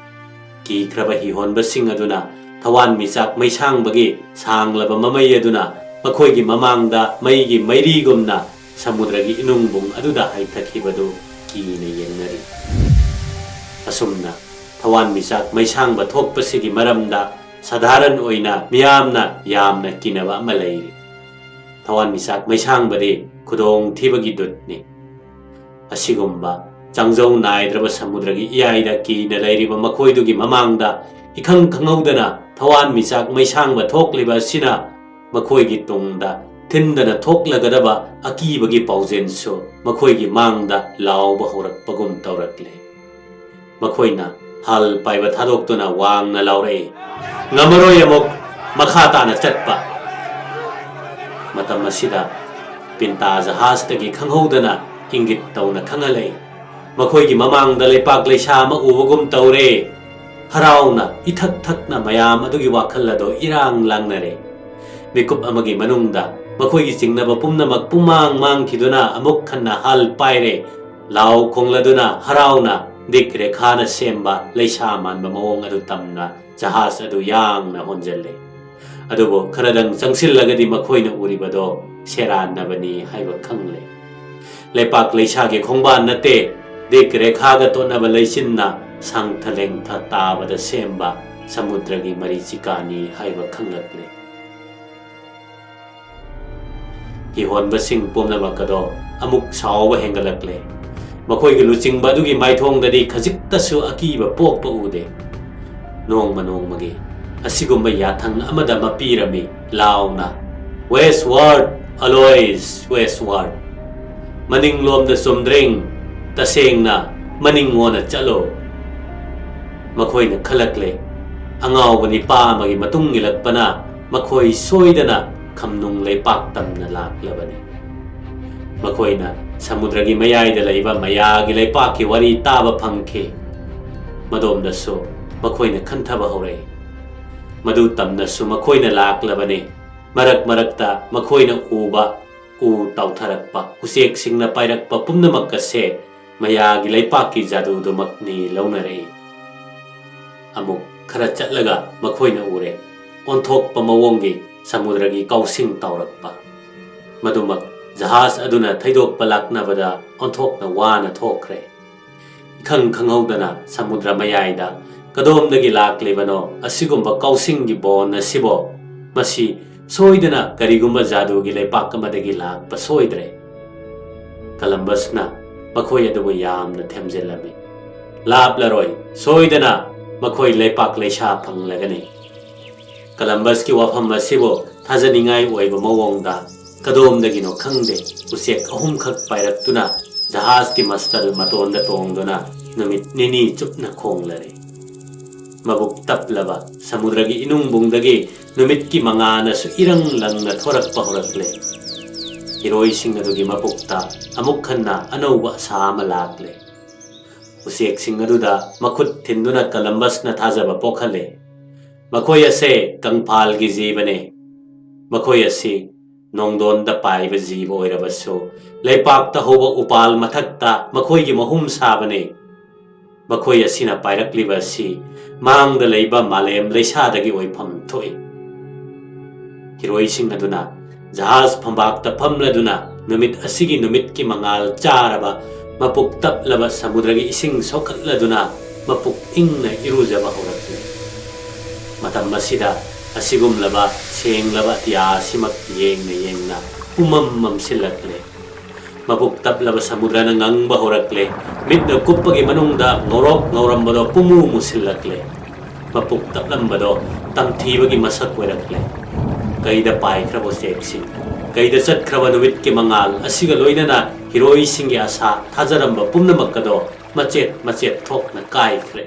ꯀꯤꯈ꯭ꯔꯕ ꯍꯤꯍꯣꯟꯕꯁꯤꯡ ꯑꯗꯨꯅ ꯊꯋꯥꯟꯃꯤꯆꯥꯛ ꯃꯩꯁꯥꯡꯕꯒꯤ ꯁꯥꯡꯂꯕ ꯃꯃꯩ ꯑꯗꯨꯅ ꯃꯈꯣꯏꯒꯤ ꯃꯃꯥꯡꯗ ꯃꯩꯒꯤ ꯃꯩꯔꯤꯒꯨꯝꯅ ꯁꯃꯨꯗ꯭ꯔꯒꯤ ꯏꯅꯨꯡꯕꯨꯡ ꯑꯗꯨꯗ ꯍꯥꯏꯊꯈꯤꯕꯗꯨ ꯀꯤꯅ ꯌꯦꯡꯅꯔꯤ꯫ ꯑꯁꯨꯝꯅ ꯊꯋꯥꯟꯃꯤꯆꯥꯛ ꯃꯩꯁꯥꯡꯕ ꯊꯣꯛꯄꯁꯤꯒꯤ ꯃꯔꯝꯗ ꯁꯥꯙꯥꯔꯟ ꯑꯣꯏꯅ ꯃꯤꯌꯥꯝꯅ ꯌꯥꯝꯅ ꯀꯤꯅꯕ ꯑꯃ ꯂꯩꯔꯤ꯫ ꯊꯋꯥꯟꯃꯤꯆꯥꯛ ꯃꯩꯁꯥꯡꯕꯗꯤ ꯈꯨꯗꯣꯡꯊꯤꯕꯒꯤ ꯗꯨꯠꯅꯤ꯫ ꯑꯁꯤꯒꯨꯝꯕ ꯆꯥꯡꯖꯧ ꯅꯥꯏꯗ꯭ꯔꯕ ꯁꯃꯨꯗ꯭ꯔꯒꯤ ꯏꯌꯥꯏꯗ ꯀꯤꯅ ꯂꯩꯔꯤꯕ ꯃꯈꯣꯏꯗꯨꯒꯤ ꯃꯃꯥꯡꯗ ꯏꯈꯪ ꯈꯪꯍꯧꯗꯅ ꯊꯋꯥꯟꯃꯤꯆꯥꯛ ꯃꯩꯁꯥꯡꯕ ꯊꯣꯛꯂꯤꯕ ꯑꯁꯤꯅ ꯃꯈꯣꯏꯒꯤ ꯇꯨꯡꯗ ꯊꯤꯟꯗꯅ ꯊꯣꯛꯂꯒꯗꯕ ꯑꯀꯤꯕꯒꯤ ꯄꯥꯎꯖꯦꯜꯁꯨ ꯃꯈꯣꯏꯒꯤ ꯃꯥꯡꯗ ꯂꯥꯎꯕ ꯍꯧꯔꯛꯄꯒꯨꯝ ꯇꯧꯔꯛꯂꯦ꯫ ꯃꯈꯣꯏꯅ ꯍꯜ ꯄꯥꯏꯕ ꯊꯥꯗꯣꯛꯇꯨꯅ ꯋꯥꯡꯅ ꯂꯥꯎꯔꯛꯏ, "ꯉꯝꯃꯔꯣꯏ ꯑꯃꯨꯛ ꯃꯈꯥ ꯇꯥꯅ ꯆꯠꯄ!" ꯃꯇꯝ ꯑꯁꯤꯗ ꯄꯤꯟꯇꯥ ꯖꯍꯥꯖꯇꯒꯤ ꯈꯪꯍꯧꯗꯅ ꯏꯪꯒꯤꯠ ꯇꯧꯅ ꯈꯪꯍꯜꯂꯛꯏ, ꯃꯈꯣꯏꯒꯤ ꯃꯃꯥꯡꯗ ꯂꯩꯄꯥꯛ ꯂꯩꯁꯥ ꯑꯃ ꯎꯕꯒꯨꯝ ꯇꯧꯔꯦ꯫ ꯍꯔꯥꯎꯅ ꯏꯊꯛ ꯊꯛꯅ ꯃꯌꯥꯝ ꯑꯗꯨꯒꯤ ꯋꯥꯈꯜ ꯑꯗꯣ ꯏꯔꯥꯡ ꯂꯥꯡꯅꯔꯦ꯫ ꯃꯤꯀꯨꯞ ꯑꯃꯒꯤ ꯃꯅꯨꯡꯗ ꯃꯈꯣꯏꯒꯤ ꯆꯤꯡꯅꯕ ꯄꯨꯝꯅꯃꯛ ꯄꯨꯝꯃꯥꯡ ꯃꯥꯡꯈꯤꯗꯨꯅ ꯑꯃꯨꯛ ꯍꯟꯅ ꯍꯜ ꯄꯥꯏꯔꯦ꯫ ꯂꯥꯎ ꯈꯣꯡꯂꯗꯨꯅ ꯍꯔꯥꯎꯅ ꯗꯤꯛ ꯔꯦꯈꯥꯅ ꯁꯦꯝꯕ ꯂꯩꯁꯥ ꯃꯥꯟꯕ ꯃꯑꯣꯡ ꯑꯗꯨ ꯇꯝꯅ ꯖꯍꯥꯖ ꯑꯗꯨ ꯌꯥꯡꯅ ꯍꯣꯟꯖꯜꯂꯦ꯫ ꯑꯗꯨꯕꯨ ꯈꯔꯗꯪ ꯆꯪꯁꯤꯜꯂꯒꯗꯤ ꯃꯈꯣꯏꯅ ꯎꯔꯤꯕꯗꯣ ꯁꯦꯔꯥꯟꯅꯕꯅꯤ ꯍꯥꯏꯕ ꯈꯪꯂꯦ꯫ ꯂꯩꯄꯥꯛ ꯂꯩꯁꯥꯒꯤ ꯈꯣꯡꯕꯥꯟ ꯅꯠꯇꯦ, ꯗꯤꯛ ꯔꯦꯈꯥꯒ ꯇꯣꯠꯅꯕ ꯂꯩꯆꯤꯟꯅ ꯁꯥꯡꯊ ꯂꯦꯡꯊ ꯇꯥꯕꯗ ꯁꯦꯝꯕ ꯁꯃꯨꯗ꯭ꯔꯒꯤ ꯃꯔꯤꯆꯤꯀꯥꯅꯤ ꯍꯥꯏꯕ ꯈꯪꯂꯛꯂꯦ꯫ ꯍꯤꯍꯣꯟꯕꯁꯤꯡ ꯄꯨꯝꯅꯃꯛ ꯑꯗꯣ ꯑꯃꯨꯛ ꯁꯥꯎꯕ ꯍꯦꯟꯒꯠꯂꯛꯂꯦ꯫ ꯃꯈꯣꯏꯒꯤ ꯂꯨꯆꯤꯡꯕ ꯑꯗꯨꯒꯤ ꯃꯥꯏꯊꯣꯡꯗꯗꯤ ꯈꯖꯤꯛꯇꯁꯨ ꯑꯀꯤꯕ ꯄꯣꯛꯄ ꯎꯗꯦ꯫ ꯅꯣꯡꯃ ꯅꯣꯡꯃꯒꯤ ꯑꯁꯤꯒꯨꯝꯕ ꯌꯥꯊꯪ ꯑꯃꯗ ꯃꯄꯤꯔꯝꯃꯤ ꯂꯥꯎꯅ, "Westward, always westward! ꯃꯅꯤꯡꯂꯣꯝꯗ ꯆꯨꯝꯗ꯭ꯔꯤꯡ, ꯇꯁꯦꯡꯅ ꯃꯅꯤꯡ ꯑꯣꯟꯅ ꯆꯠꯂꯣ!" ꯃꯈꯣꯏꯅ ꯈꯜꯂꯛꯂꯦ, ꯑꯉꯥꯎꯕ ꯅꯤꯄꯥ ꯑꯃꯒꯤ ꯃꯇꯨꯡ ꯏꯜꯂꯛꯄꯅ ꯃꯈꯣꯏ ꯁꯣꯏꯗꯅ ꯈꯝꯅꯨꯡ ꯂꯩꯄꯥꯛ ꯇꯝꯅ ꯂꯥꯛꯂꯕꯅꯤ꯫ ꯃꯈꯣꯏꯅ ꯁꯃꯨꯗ꯭ꯔꯒꯤ ꯃꯌꯥꯏꯗ ꯂꯩꯕ ꯃꯌꯥꯒꯤ ꯂꯩꯄꯥꯛꯀꯤ ꯋꯥꯔꯤ ꯇꯥꯕ ꯐꯪꯈꯤ꯫ ꯃꯗꯣꯝꯗꯁꯨ ꯃꯈꯣꯏꯅ ꯈꯟꯊꯕ ꯍꯧꯔꯛꯏ꯫ ꯃꯗꯨ ꯇꯝꯅꯁꯨ ꯃꯈꯣꯏꯅ ꯂꯥꯛꯂꯕꯅꯤ꯫ ꯃꯔꯛ ꯃꯔꯛꯇ ꯃꯈꯣꯏꯅ ꯎꯕ ꯎ ꯇꯥꯎꯊꯔꯛꯄ, ꯎꯆꯦꯛꯁꯤꯡꯅ ꯄꯥꯏꯔꯛꯄ ꯄꯨꯝꯅꯃꯛ ꯑꯁꯦ ꯃꯌꯥꯒꯤ ꯂꯩꯄꯥꯛꯀꯤ ꯖꯥꯗꯨꯗꯨꯃꯛꯅꯤ ꯂꯧꯅꯔꯛꯏ꯫ ꯑꯃꯨꯛ ꯈꯔ ꯆꯠꯂꯒ ꯃꯈꯣꯏꯅ ꯎꯔꯦ, ꯑꯣꯟꯊꯣꯛꯄ ꯃꯑꯣꯡꯒꯤ ꯁꯃꯨꯗ꯭ꯔꯒꯤ ꯀꯥꯎꯁꯤꯡ ꯇꯥꯎꯔꯛꯄ꯫ ꯃꯗꯨꯃꯛ ꯖꯍꯥꯖ ꯑꯗꯨꯅ ꯊꯩꯗꯣꯛꯄ ꯂꯥꯛꯅꯕꯗ ꯑꯣꯟꯊꯣꯛꯅ ꯋꯥꯅ ꯊꯣꯛꯈ꯭ꯔꯦ꯫ ꯏꯈꯪ ꯈꯪꯍꯧꯗꯅ ꯁꯃꯨꯗ꯭ꯔ ꯃꯌꯥꯏꯗ ꯀꯗꯣꯝꯗꯒꯤ ꯂꯥꯛꯂꯤꯕꯅꯣ ꯑꯁꯤꯒꯨꯝꯕ ꯀꯥꯎꯁꯤꯡꯒꯤ ꯕꯣꯟ ꯑꯁꯤꯕꯣ? ꯃꯁꯤ ꯁꯣꯏꯗꯅ ꯀꯔꯤꯒꯨꯝꯕ ꯖꯥꯗꯨꯒꯤ ꯂꯩꯄꯥꯛ ꯑꯃꯗꯒꯤ ꯂꯥꯛꯄ ꯁꯣꯏꯗ꯭ꯔꯦ꯫ ꯀꯂꯝꯕꯁꯅ ꯃꯈꯣꯏ ꯑꯗꯨꯕꯨ ꯌꯥꯝꯅ ꯊꯦꯝꯖꯤꯜꯂꯝꯃꯤ꯫ ꯂꯥꯞꯂꯔꯣꯏ, ꯁꯣꯏꯗꯅ ꯃꯈꯣꯏ ꯂꯩꯄꯥꯛ ꯂꯩꯁꯥ ꯐꯪꯂꯒꯅꯤ꯫ ꯀꯂꯝꯕꯁꯀꯤ ꯋꯥꯐꯝ ꯑꯁꯤꯕꯨ ꯊꯥꯖꯅꯤꯡꯉꯥꯏ ꯑꯣꯏꯕ ꯃꯑꯣꯡꯗ ꯀꯗꯣꯝꯗꯒꯤꯅꯣ ꯈꯪꯗꯦ, ꯎꯆꯦꯛ ꯑꯍꯨꯝꯈꯛ ꯄꯥꯏꯔꯛꯇꯨꯅ ꯖꯍꯥꯖꯀꯤ ꯃꯁꯇꯜ ꯃꯇꯣꯟꯗ ꯇꯣꯡꯗꯨꯅ ꯅꯨꯃꯤꯠ ꯅꯤꯅꯤ ꯆꯨꯞꯅ ꯈꯣꯡꯂꯔꯦ꯫ ꯃꯕꯨꯛ ꯇꯞꯂꯕ ꯁꯃꯨꯗ꯭ꯔꯒꯤ ꯏꯅꯨꯡꯕꯨꯡꯗꯒꯤ ꯅꯨꯃꯤꯠꯀꯤ ꯃꯉꯥꯜꯅꯁꯨ ꯏꯔꯪ ꯂꯪꯅ ꯊꯣꯔꯛꯄ ꯍꯧꯔꯛꯂꯦ꯫ ꯏꯔꯣꯏꯁꯤꯡ ꯑꯗꯨꯒꯤ ꯃꯄꯨꯛꯇ ꯑꯃꯨꯛ ꯍꯟꯅ ꯑꯅꯧꯕ ꯑꯁꯥ ꯑꯃ ꯂꯥꯛꯂꯦ꯫ ꯎꯆꯦꯛꯁꯤꯡ ꯑꯗꯨꯗ ꯃꯈꯨꯠ ꯊꯤꯟꯗꯨꯅ ꯀꯂꯝꯕꯁꯅ ꯊꯥꯖꯕ ꯄꯣꯛꯍꯜꯂꯦ꯫ ꯃꯈꯣꯏ ꯑꯁꯦ ꯀꯪꯐꯥꯜꯒꯤ ꯖꯤꯕꯅꯦ꯫ ꯃꯈꯣꯏ ꯑꯁꯤ ꯅꯣꯡꯗꯣꯟꯗ ꯄꯥꯏꯕ ꯖꯤꯕ ꯑꯣꯏꯔꯕꯁꯨ, ꯂꯩꯄꯥꯛꯇ ꯍꯧꯕ ꯎꯄꯥꯜ ꯃꯊꯛꯇ ꯃꯈꯣꯏꯒꯤ ꯃꯍꯨꯝ ꯁꯥꯕꯅꯤ꯫ ꯃꯈꯣꯏ ꯑꯁꯤꯅ ꯄꯥꯏꯔꯛꯂꯤꯕ ꯑꯁꯤ ꯃꯥꯡꯗ ꯂꯩꯕ ꯃꯥꯂꯦꯝ ꯂꯩꯁꯥꯗꯒꯤ ꯑꯣꯏꯐꯝ ꯊꯣꯛꯏ꯫ ꯍꯤꯔꯣꯏꯁꯤꯡ ꯑꯗꯨꯅ ꯖꯍꯥꯖ ꯐꯝꯕꯥꯛꯇ ꯐꯝꯂꯗꯨꯅ ꯅꯨꯃꯤꯠ ꯑꯁꯤꯒꯤ ꯅꯨꯃꯤꯠꯀꯤ ꯃꯉꯥꯜ ꯆꯥꯔꯕ, ꯃꯄꯨꯛ ꯇꯞꯂꯕ ꯁꯃꯨꯗ꯭ꯔꯒꯤ ꯏꯁꯤꯡ ꯁꯣꯛꯀꯠꯂꯗꯨꯅ ꯃꯄꯨꯛ ꯏꯪꯅ ꯏꯔꯨꯖꯕ ꯍꯧꯔꯛꯂꯤ꯫ ꯃꯇꯝ ꯑꯁꯤꯗ ꯑꯁꯤꯒꯨꯝꯂꯕ ꯁꯦꯡꯂꯕ ꯑꯇꯤꯌꯥ ꯑꯁꯤꯃꯛ ꯌꯦꯡꯅ ꯌꯦꯡꯅ ꯄꯨꯝꯃꯝ ꯃꯝꯁꯤꯜꯂꯛꯂꯦ꯫ ꯃꯄꯨꯛ ꯇꯞꯂꯕ ꯁꯃꯨꯗ꯭ꯔꯅ ꯉꯪꯕ ꯍꯧꯔꯛꯂꯦ꯫ ꯃꯤꯠꯅ ꯀꯨꯞꯄꯒꯤ ꯃꯅꯨꯡꯗ ꯉꯧꯔꯣꯛ ꯉꯧꯔꯝꯕꯗꯣ ꯄꯨꯝꯃꯨ ꯃꯨꯁꯤꯜꯂꯛꯂꯦ꯫ ꯃꯄꯨꯛ ꯇꯞꯂꯝꯕꯗꯣ ꯇꯝꯊꯤꯕꯒꯤ ꯃꯁꯛ ꯑꯣꯏꯔꯛꯂꯦ꯫ ꯀꯩꯗ ꯄꯥꯏꯈ꯭ꯔꯕ ꯎꯆꯦꯛꯁꯤꯡ, ꯀꯩꯗ ꯆꯠꯈ꯭ꯔꯕ ꯅꯨꯃꯤꯠꯀꯤ ꯃꯉꯥꯜ ꯑꯁꯤꯒ ꯂꯣꯏꯅꯅ ꯍꯤꯔꯣꯏꯁꯤꯡꯒꯤ ꯑꯁꯥ ꯊꯥꯖꯔꯝꯕ ꯄꯨꯝꯅꯃꯛ ꯑꯗꯣ ꯃꯆꯦꯠ ꯃꯆꯦꯠ ꯊꯣꯛꯅ ꯀꯥꯏꯈ꯭ꯔꯦ꯫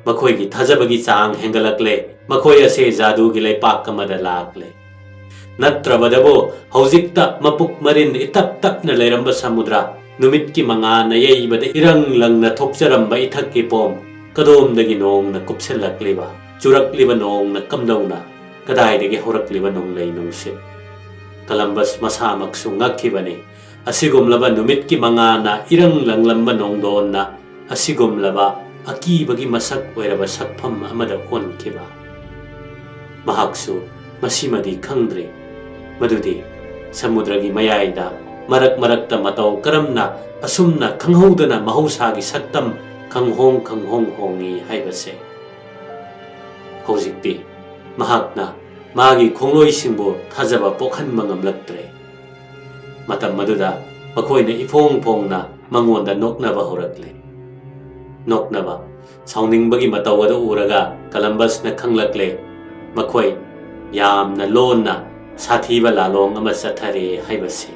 ꯃꯈꯣꯏꯒꯤ ꯊꯥꯖꯕꯒꯤ ꯆꯥꯡ ꯍꯦꯟꯒꯠꯂꯛꯂꯦ꯫ ꯃꯈꯣꯏ ꯑꯁꯦ ꯖꯥꯗꯨꯒꯤ ꯂꯩꯄꯥꯛ ꯑꯃꯗ ꯂꯥꯛꯂꯦ꯫ ꯅꯠꯇ꯭ꯔꯕꯗꯕꯨ ꯍꯧꯖꯤꯛꯇ ꯃꯄꯨꯛ ꯃꯔꯤꯟ ꯏꯇꯞ ꯇꯞꯅ ꯂꯩꯔꯝꯕ ꯁꯃꯨꯗ꯭ꯔ, ꯅꯨꯃꯤꯠꯀꯤ ꯃꯉꯥꯜꯅ ꯌꯩꯕꯗ ꯏꯔꯪ ꯂꯪꯅ ꯊꯣꯛꯆꯔꯝꯕ ꯏꯊꯛꯀꯤ ꯄꯣꯝ, ꯀꯗꯣꯝꯗꯒꯤ ꯅꯣꯡꯅ ꯀꯨꯞꯁꯤꯜꯂꯛꯂꯤꯕ, ꯆꯨꯔꯛꯂꯤꯕ ꯅꯣꯡꯅ ꯀꯝꯗꯧꯅ, ꯀꯗꯥꯏꯗꯒꯤ ꯍꯧꯔꯛꯂꯤꯕ ꯅꯣꯡꯂꯩ ꯅꯨꯡꯁꯤꯠ? ꯀꯂꯝꯕꯁ ꯃꯁꯥꯃꯛꯁꯨ ꯉꯛꯈꯤꯕꯅꯤ꯫ ꯑꯁꯤꯒꯨꯝꯂꯕ ꯅꯨꯃꯤꯠꯀꯤ ꯃꯉꯥꯜꯅ ꯏꯔꯪ ꯂꯪꯂꯝꯕ ꯅꯣꯡꯗꯣꯟꯅ ꯑꯁꯤꯒꯨꯝꯂꯕ ꯑꯀꯤꯕꯒꯤ ꯃꯁꯛ ꯑꯣꯏꯔꯕ ꯁꯛꯐꯝ ꯑꯃꯗ ꯑꯣꯟꯈꯤꯕ꯫ ꯃꯍꯥꯛꯁꯨ ꯃꯁꯤꯃꯗꯤ ꯈꯪꯗ꯭ꯔꯤ, ꯃꯗꯨꯗꯤ ꯁꯃꯨꯗ꯭ꯔꯒꯤ ꯃꯌꯥꯏꯗ ꯃꯔꯛ ꯃꯔꯛꯇ ꯃꯇꯧ ꯀꯔꯝꯅ ꯑꯁꯨꯝꯅ ꯈꯪꯍꯧꯗꯅ ꯃꯍꯧꯁꯥꯒꯤ ꯁꯛꯇꯝ ꯈꯪꯍꯣꯡ ꯈꯪꯍꯣꯡ ꯍꯣꯡꯏ ꯍꯥꯏꯕꯁꯦ꯫ ꯍꯧꯖꯤꯛꯇꯤ ꯃꯍꯥꯛꯅ ꯃꯥꯒꯤ ꯈꯣꯡꯂꯣꯏꯁꯤꯡꯕꯨ ꯊꯥꯖꯕ ꯄꯣꯛꯍꯟꯕ ꯉꯝꯂꯛꯇ꯭ꯔꯦ꯫ ꯃꯇꯝ ꯑꯗꯨꯗ ꯃꯈꯣꯏꯅ ꯏꯐꯣꯡ ꯐꯣꯡꯅ ꯃꯉꯣꯟꯗ ꯅꯣꯛꯅꯕ ꯍꯧꯔꯛꯂꯦ꯫ ꯅꯣꯛꯅꯕ, ꯁꯥꯎꯅꯤꯡꯕꯒꯤ ꯃꯇꯧ ꯑꯗꯨ ꯎꯔꯒ ꯀꯂꯝꯕꯁꯅ ꯈꯪꯂꯛꯂꯦ, ꯃꯈꯣꯏ ꯌꯥꯝꯅ ꯂꯣꯟꯅ ꯁꯥꯊꯤꯕ ꯂꯥꯂꯣꯡ ꯑꯃ ꯆꯠꯊꯔꯦ ꯍꯥꯏꯕꯁꯤ꯫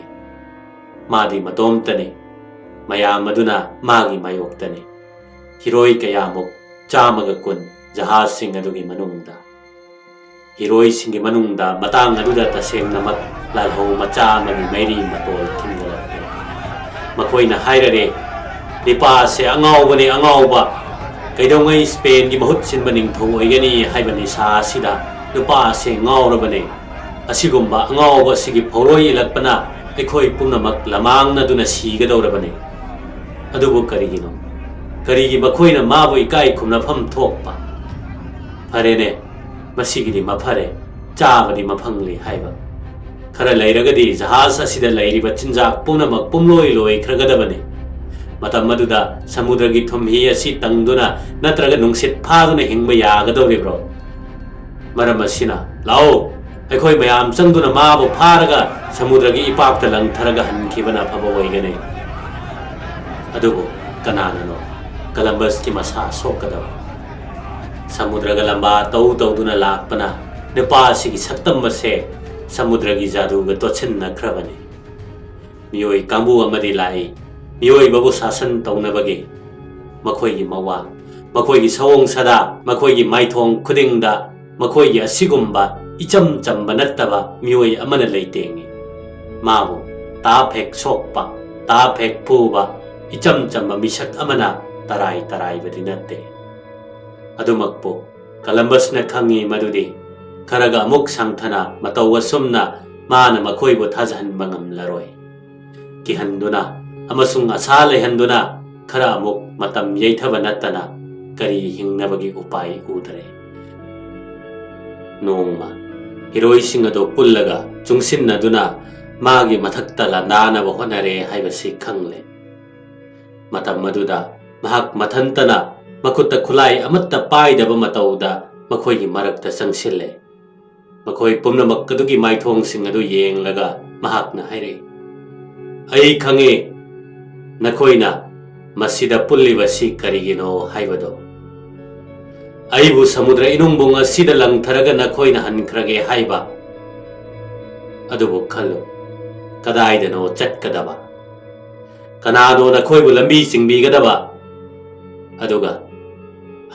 ꯃꯥꯗꯤ ꯃꯇꯣꯝꯇꯅꯤ, ꯃꯌꯥꯝ ꯑꯗꯨꯅ ꯃꯥꯒꯤ ꯃꯥꯌꯣꯛꯇꯅꯤ꯫ ꯍꯤꯔꯣꯏ ꯀꯌꯥꯃꯨꯛ ꯆꯥꯝꯃꯒ ꯀꯨꯟ ꯖꯍꯥꯖꯁꯤꯡ ꯑꯗꯨꯒꯤ ꯃꯅꯨꯡꯗ꯫ ꯍꯤꯔꯣꯏꯁꯤꯡꯒꯤ ꯃꯅꯨꯡꯗ ꯃꯇꯥꯡ ꯑꯗꯨꯗ ꯇꯁꯦꯡꯅꯃꯛ ꯂꯥꯜꯍꯧ ꯃꯆꯥ ꯑꯃꯒꯤ ꯃꯩꯔꯤ ꯃꯇꯣꯜ ꯊꯤꯟꯒꯠꯂꯛꯂꯦ꯫ ꯃꯈꯣꯏꯅ ꯍꯥꯏꯔꯔꯦ, "ꯅꯤꯄꯥꯁꯦ ꯑꯉꯥꯎꯕꯅꯦ, ꯑꯉꯥꯎꯕ꯫ ꯀꯩꯗꯧꯉꯩ ꯁ꯭ꯄꯦꯟꯒꯤ ꯃꯍꯨꯠ ꯁꯤꯟꯕ ꯅꯤꯡꯊꯧ ꯑꯣꯏꯒꯅꯤ ꯍꯥꯏꯕ ꯅꯤꯁꯥ ꯑꯁꯤꯗ ꯅꯨꯄꯥ ꯑꯁꯦ ꯉꯥꯎꯔꯕꯅꯦ꯫ ꯑꯁꯤꯒꯨꯝꯕ ꯑꯉꯥꯎꯕ ꯑꯁꯤꯒꯤ ꯐꯧꯔꯣꯏ ꯏꯜꯂꯛꯄꯅ ꯑꯩꯈꯣꯏ ꯄꯨꯝꯅꯃꯛ ꯂꯃꯥꯡꯅꯗꯨꯅ ꯁꯤꯒꯗꯧꯔꯕꯅꯤ꯫ ꯑꯗꯨꯕꯨ ꯀꯔꯤꯒꯤꯅꯣ? ꯀꯔꯤꯒꯤ ꯃꯈꯣꯏꯅ ꯃꯥꯕꯨ ꯏꯀꯥꯏ ꯈꯨꯝꯅꯐꯝ ꯊꯣꯛꯄ? ꯐꯔꯦꯅꯦ, ꯃꯁꯤꯒꯤꯗꯤ ꯃꯐꯔꯦ, ꯆꯥꯕꯗꯤ ꯃꯐꯪꯂꯤ ꯍꯥꯏꯕ꯫ ꯈꯔ ꯂꯩꯔꯒꯗꯤ ꯖꯍꯥꯖ ꯑꯁꯤꯗ ꯂꯩꯔꯤꯕ ꯆꯤꯟꯖꯥꯛ ꯄꯨꯝꯅꯃꯛ ꯄꯨꯝꯂꯣꯏ ꯂꯣꯏꯈ꯭ꯔꯒꯗꯕꯅꯤ꯫ ꯃꯇꯝ ꯑꯗꯨꯗ ꯁꯃꯨꯗ꯭ꯔꯒꯤ ꯊꯨꯝꯍꯤ ꯑꯁꯤ ꯇꯪꯗꯨꯅ ꯅꯠꯇ꯭ꯔꯒ ꯅꯨꯡꯁꯤꯠ ꯐꯥꯗꯨꯅ ꯍꯤꯡꯕ ꯌꯥꯒꯗꯧꯔꯤꯕ꯭ꯔꯣ? ꯃꯔꯝ ꯑꯁꯤꯅ, ꯂꯥꯛꯑꯣ, ꯑꯩꯈꯣꯏ ꯃꯌꯥꯝ ꯆꯪꯗꯨꯅ ꯃꯥꯕꯨ ꯐꯥꯔꯒ ꯁꯃꯨꯗ꯭ꯔꯒꯤ ꯏꯄꯥꯛꯇ ꯂꯪꯊꯔꯒ ꯍꯟꯈꯤꯕꯅ ꯑꯐꯕ ꯑꯣꯏꯒꯅꯤ꯫" ꯑꯗꯨꯕꯨ ꯀꯅꯥꯅꯅꯣ ꯀꯂꯝꯕꯁꯀꯤ ꯃꯁꯥ ꯁꯣꯛꯀꯗꯕ? ꯁꯃꯨꯗ꯭ꯔꯒ ꯂꯝꯕꯥ ꯇꯧ ꯇꯧꯗꯨꯅ ꯂꯥꯛꯄꯅ ꯅꯨꯄꯥ ꯑꯁꯤꯒꯤ ꯁꯛꯇꯝ ꯑꯁꯦ ꯁꯃꯨꯗ꯭ꯔꯒꯤ ꯖꯥꯗꯨꯒ ꯇꯣꯠꯁꯤꯟꯅꯈ꯭ꯔꯕꯅꯤ꯫ ꯃꯤꯑꯣꯏ ꯀꯥꯡꯕꯨ ꯑꯃꯗꯤ ꯂꯥꯛꯏ, ꯃꯤꯑꯣꯏꯕꯕꯨ ꯁꯥꯁꯟ ꯇꯧꯅꯕꯒꯤ꯫ ꯃꯈꯣꯏꯒꯤ ꯃꯋꯥ, ꯃꯈꯣꯏꯒꯤ ꯁꯑꯣꯡ ꯁꯥꯗꯥ, ꯃꯈꯣꯏꯒꯤ ꯃꯥꯏꯊꯣꯡ ꯈꯨꯗꯤꯡꯗ ꯃꯈꯣꯏꯒꯤ ꯑꯁꯤꯒꯨꯝꯕ ꯏꯆꯝ ꯆꯝꯕ ꯅꯠꯇꯕ ꯃꯤꯑꯣꯏ ꯑꯃꯅ ꯂꯩꯇꯦꯡꯏ꯫ ꯃꯥꯕꯨ ꯇꯥꯞ ꯍꯦꯛ ꯁꯣꯛꯄ, ꯇꯥꯞ ꯍꯦꯛ ꯐꯨꯕ ꯏꯆꯝ ꯆꯝꯕ ꯃꯤꯁꯛ ꯑꯃꯅ ꯇꯔꯥꯏ ꯇꯔꯥꯏꯕꯗꯤ ꯅꯠꯇꯦ꯫ ꯑꯗꯨꯃꯛꯄꯨ ꯀꯂꯝꯕꯁꯅ ꯈꯪꯏ ꯃꯗꯨꯗꯤ ꯈꯔꯒ ꯑꯃꯨꯛ ꯁꯥꯡꯊꯅ ꯃꯇꯧ ꯑꯁꯨꯝꯅ ꯃꯥꯅ ꯃꯈꯣꯏꯕꯨ ꯊꯥꯖꯍꯟꯕ ꯉꯝꯂꯔꯣꯏ꯫ ꯀꯤꯍꯟꯗꯨꯅ ꯑꯃꯁꯨꯡ ꯑꯁꯥ ꯂꯩꯍꯟꯗꯨꯅ ꯈꯔ ꯑꯃꯨꯛ ꯃꯇꯝ ꯌꯩꯊꯕ ꯅꯠꯇꯅ ꯀꯔꯤ ꯍꯤꯡꯅꯕꯒꯤ ꯎꯄꯥꯏ ꯎꯗꯔꯦ꯫ ꯅꯣꯡꯃ ꯍꯤꯔꯣꯏꯁꯤꯡ ꯑꯗꯨ ꯄꯨꯜꯂꯒ ꯆꯨꯡꯁꯤꯟꯅꯗꯨꯅ ꯃꯥꯒꯤ ꯃꯊꯛꯇ ꯂꯥꯟꯗꯥꯅꯕ ꯍꯣꯠꯅꯔꯦ ꯍꯥꯏꯕꯁꯤ ꯈꯪꯂꯦ꯫ ꯃꯇꯝ ꯑꯗꯨꯗ ꯃꯍꯥꯛ ꯃꯊꯟꯇꯅ ꯃꯈꯨꯠꯇ ꯈꯨꯠꯂꯥꯏ ꯑꯃꯠꯇ ꯄꯥꯏꯗꯕ ꯃꯇꯧꯗ ꯃꯈꯣꯏꯒꯤ ꯃꯔꯛꯇ ꯆꯪꯁꯤꯜꯂꯦ꯫ ꯃꯈꯣꯏ ꯄꯨꯝꯅꯃꯛ ꯑꯗꯨꯒꯤ ꯃꯥꯏꯊꯣꯡꯁꯤꯡ ꯑꯗꯨ ꯌꯦꯡꯂꯒ ꯃꯍꯥꯛꯅ ꯍꯥꯏꯔꯛꯏ, "ꯑꯩ ꯈꯪꯏ ꯅꯈꯣꯏꯅ ꯃꯁꯤꯗ ꯄꯨꯜꯂꯤꯕꯁꯤ ꯀꯔꯤꯒꯤꯅꯣ ꯍꯥꯏꯕꯗꯨ꯫ ꯑꯩꯕꯨ ꯁꯃꯨꯗ꯭ꯔ ꯏꯅꯨꯡꯕꯨꯡ ꯑꯁꯤꯗ ꯂꯪꯊꯔꯒ ꯅꯈꯣꯏꯅ ꯍꯟꯈ꯭ꯔꯒꯦ ꯍꯥꯏꯕ ꯑꯗꯨꯕꯨ ꯈꯜꯂꯨ, ꯀꯗꯥꯏꯗꯅꯣ ꯆꯠꯀꯗꯕ? ꯀꯅꯥꯅꯣ ꯅꯈꯣꯏꯕꯨ ꯂꯝꯕꯤ ꯆꯤꯡꯕꯤꯒꯗꯕ? ꯑꯗꯨꯒ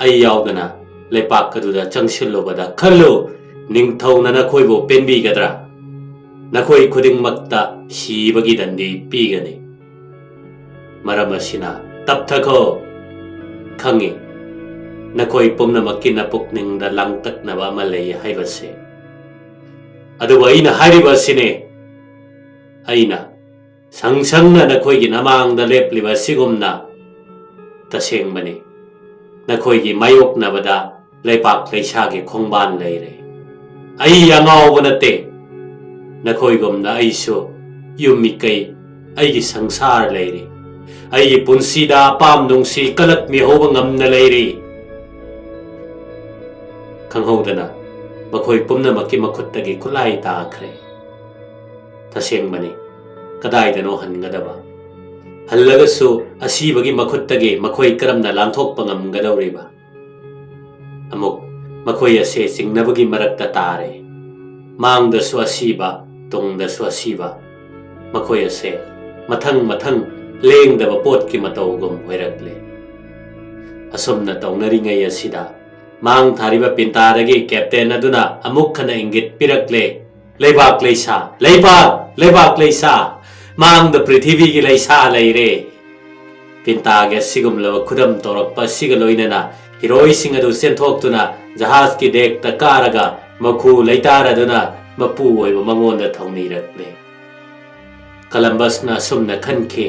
ꯑꯩ ꯌꯥꯎꯗꯅ ꯂꯩꯄꯥꯛ ꯑꯗꯨꯗ ꯆꯪꯁꯤꯜꯂꯨꯕꯗ ꯈꯜꯂꯨ, ꯅꯤꯡꯊꯧꯅ ꯅꯈꯣꯏꯕꯨ ꯄꯦꯟꯕꯤꯒꯗ꯭ꯔꯥ? ꯅꯈꯣꯏ ꯈꯨꯗꯤꯡꯃꯛꯇ ꯁꯤꯕꯒꯤ ꯗꯟꯗꯤ ꯄꯤꯒꯅꯤ꯫ ꯃꯔꯝ ꯑꯁꯤꯅ ꯇꯞꯊꯈꯣ꯫ ꯈꯪꯉꯤ, ꯅꯈꯣꯏ ꯄꯨꯝꯅꯃꯛꯀꯤ ꯅꯄꯨꯛꯅꯤꯡꯗ ꯂꯥꯡꯇꯛꯅꯕ ꯑꯃ ꯂꯩ ꯍꯥꯏꯕꯁꯦ꯫ ꯑꯗꯨꯕꯨ ꯑꯩꯅ ꯍꯥꯏꯔꯤꯕ ꯑꯁꯤꯅꯤ, ꯑꯩꯅ ꯁꯪ ꯁꯪꯅ ꯅꯈꯣꯏꯒꯤ ꯅꯃꯥꯡꯗ ꯂꯦꯞꯂꯤꯕ ꯑꯁꯤꯒꯨꯝꯅ ꯇꯁꯦꯡꯕꯅꯤ꯫ ꯅꯈꯣꯏꯒꯤ ꯃꯥꯌꯣꯛꯅꯕꯗ ꯂꯩꯄꯥꯛ ꯂꯩꯁꯥꯒꯤ ꯈꯣꯡꯕꯥꯟ ꯂꯩꯔꯦ꯫ ꯑꯩ ꯑꯉꯥꯎꯕ ꯅꯠꯇꯦ꯫ ꯅꯈꯣꯏꯒꯨꯝꯅ ꯑꯩꯁꯨ ꯌꯨꯝ ꯃꯤꯀꯩ, ꯑꯩꯒꯤ ꯁꯪꯁꯥꯔ ꯂꯩꯔꯤ꯫ ꯑꯩꯒꯤ ꯄꯨꯟꯁꯤꯗ ꯑꯄꯥꯝ ꯅꯨꯡꯁꯤ ꯀꯂꯛ ꯃꯤꯍꯧꯕ ꯉꯝꯅ ꯂꯩꯔꯤ꯫ ꯈꯪꯍꯧꯗꯅ ꯃꯈꯣꯏ ꯄꯨꯝꯅꯃꯛꯀꯤ ꯃꯈꯨꯠꯇꯒꯤ ꯈꯨꯠꯂꯥꯏ ꯇꯥꯈ꯭ꯔꯦ꯫ ꯇꯁꯦꯡꯕꯅꯤ, ꯀꯗꯥꯏꯗꯅꯣ ꯍꯟꯒꯗꯕ? ꯍꯜꯂꯒꯁꯨ ꯑꯁꯤꯕꯒꯤ ꯃꯈꯨꯠꯇꯒꯤ ꯃꯈꯣꯏ ꯀꯔꯝꯅ ꯂꯥꯟꯊꯣꯛꯄ ꯉꯝꯒꯗꯧꯔꯤꯕ? ꯑꯃꯨꯛ ꯃꯈꯣꯏ ꯑꯁꯦ ꯆꯤꯡꯅꯕꯒꯤ ꯃꯔꯛꯇ ꯇꯥꯔꯦ꯫ ꯃꯥꯡꯗꯁꯨ ꯑꯁꯤꯕ, ꯇꯨꯡꯗꯁꯨ ꯑꯁꯤꯕ꯫ ꯃꯈꯣꯏ ꯑꯁꯦ ꯃꯊꯪ ꯃꯊꯪ ꯂꯦꯡꯗꯕ ꯄꯣꯠꯀꯤ ꯃꯇꯧꯒꯨꯝ ꯑꯣꯏꯔꯛꯂꯦ꯫ ꯑꯁꯨꯝꯅ ꯇꯧꯅꯔꯤꯉꯩ ꯑꯁꯤꯗ ꯃꯥꯡ ꯊꯥꯔꯤꯕ ꯄꯤꯟꯇꯥꯗꯒꯤ ꯀꯦꯞꯇꯦꯟ ꯑꯗꯨꯅ ꯑꯃꯨꯛ ꯍꯟꯅ ꯏꯪꯒꯤꯠ ꯄꯤꯔꯛꯂꯦ, "ꯂꯩꯕꯥꯛ ꯂꯩꯁꯥ, ꯂꯩꯕꯥꯛ, ꯂꯩꯕꯥꯛ ꯂꯩꯁꯥ, ꯃꯥꯡꯗ ꯄ꯭ꯔꯤꯊꯤꯕꯤꯒꯤ ꯂꯩꯁꯥ ꯂꯩꯔꯦ!" ꯄꯤꯟꯇꯥꯒꯤ ꯑꯁꯤꯒꯨꯝꯂꯕ ꯈꯨꯗꯝ ꯇꯧꯔꯛꯄ ꯑꯁꯤꯒ ꯂꯣꯏꯅꯅ ꯍꯤꯔꯣꯏꯁꯤꯡ ꯑꯗꯨ ꯆꯦꯟꯊꯣꯛꯇꯨꯅ ꯖꯍꯥꯖꯀꯤ ꯗꯦꯛꯇ ꯀꯥꯔꯒ ꯃꯈꯨ ꯂꯩꯇꯥꯔꯗꯨꯅ ꯃꯄꯨ ꯑꯣꯏꯕ ꯃꯉꯣꯟꯗ ꯊꯧꯅꯤꯔꯛꯂꯦ꯫ ꯀꯂꯝꯕꯁꯅ ꯑꯁꯨꯝꯅ ꯈꯟꯈꯤ,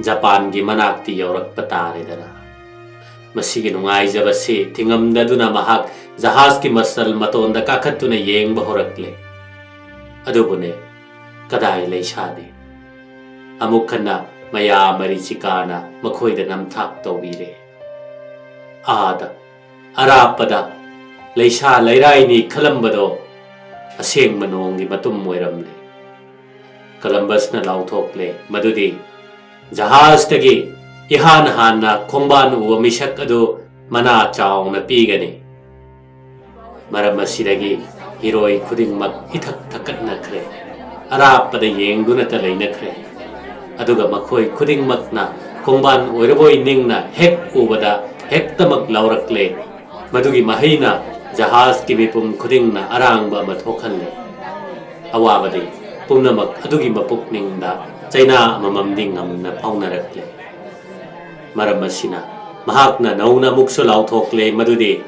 "ꯖꯄꯥꯟꯒꯤ ꯃꯅꯥꯛꯇꯤ ꯌꯧꯔꯛꯄ ꯇꯥꯔꯦꯗꯅ꯫" ꯃꯁꯤꯒꯤ ꯅꯨꯡꯉꯥꯏꯖꯕꯁꯤ ꯊꯤꯉꯝꯗꯗꯨꯅ ꯃꯍꯥꯛ ꯖꯍꯥꯖꯀꯤ ꯃꯁꯜ ꯃꯇꯣꯟꯗ ꯀꯥꯈꯠꯇꯨꯅ ꯌꯦꯡꯕ ꯍꯧꯔꯛꯂꯦ꯫ ꯑꯗꯨꯕꯨꯅꯦ, ꯀꯗꯥꯏ ꯂꯩꯁꯥꯗꯤ? ꯑꯃꯨꯛ ꯍꯟꯅ ꯃꯌꯥ ꯃꯔꯤꯆꯤꯀꯥꯅ ꯃꯈꯣꯏꯗ ꯅꯝꯊꯥꯛ ꯇꯧꯕꯤꯔꯦ꯫ ꯑꯥꯗ, ꯑꯔꯥꯞꯄꯗ ꯂꯩꯁꯥ ꯂꯩꯔꯥꯏꯅꯤ ꯈꯜꯂꯝꯕꯗꯣ ꯑꯁꯦꯡꯕ ꯅꯣꯡꯒꯤ ꯃꯇꯨꯝ ꯑꯣꯏꯔꯝꯂꯦ꯫ ꯀꯂꯝꯕꯁꯅ ꯂꯥꯎꯊꯣꯛꯂꯦ ꯃꯗꯨꯗꯤ ꯖꯍꯥꯖꯇꯒꯤ ꯏꯍꯥꯟ ꯍꯥꯟꯅ ꯈꯣꯡꯕꯥꯟ ꯎꯕ ꯃꯤꯁꯛ ꯑꯗꯨ ꯃꯅꯥ ꯆꯥꯎꯅ ꯄꯤꯒꯅꯤ꯫ ꯃꯔꯝ ꯑꯁꯤꯗꯒꯤ ꯍꯤꯔꯣꯏ ꯈꯨꯗꯤꯡꯃꯛ ꯏꯊꯛ ꯊꯛꯀꯠꯅꯈ꯭ꯔꯦ꯫ ꯑꯔꯥꯞꯄꯗ ꯌꯦꯡꯗꯨꯅꯇ ꯂꯩꯅꯈ꯭ꯔꯦ꯫ ꯑꯗꯨꯒ ꯃꯈꯣꯏ ꯈꯨꯗꯤꯡꯃꯛꯅ ꯈꯣꯡꯕꯥꯟ ꯑꯣꯏꯔꯕꯣꯏ ꯅꯤꯡꯅ ꯍꯦꯛ ꯎꯕꯗ ꯍꯦꯛꯇꯃꯛ ꯂꯥꯎꯔꯛꯂꯦ꯫ ꯃꯗꯨꯒꯤ ꯃꯍꯩꯅ ꯖꯍꯥꯖꯀꯤ ꯃꯤꯄꯨꯝ ꯈꯨꯗꯤꯡꯅ ꯑꯔꯥꯡꯕ ꯑꯃ ꯊꯣꯛꯍꯜꯂꯦ꯫ ꯑꯋꯥꯕꯗꯤ ꯄꯨꯝꯅꯃꯛ ꯑꯗꯨꯒꯤ ꯃꯄꯨꯛꯅꯤꯡꯗ ꯆꯩꯅꯥ ꯑꯃꯃꯝꯗꯤ ꯉꯝꯅ ꯐꯥꯎꯅꯔꯛꯂꯦ꯫ ꯃꯔꯝ ꯑꯁꯤꯅ ꯃꯍꯥꯛꯅ ꯅꯧꯅ ꯑꯃꯨꯛꯁꯨ ꯂꯥꯎꯊꯣꯛꯂꯦ ꯃꯗꯨꯗꯤ,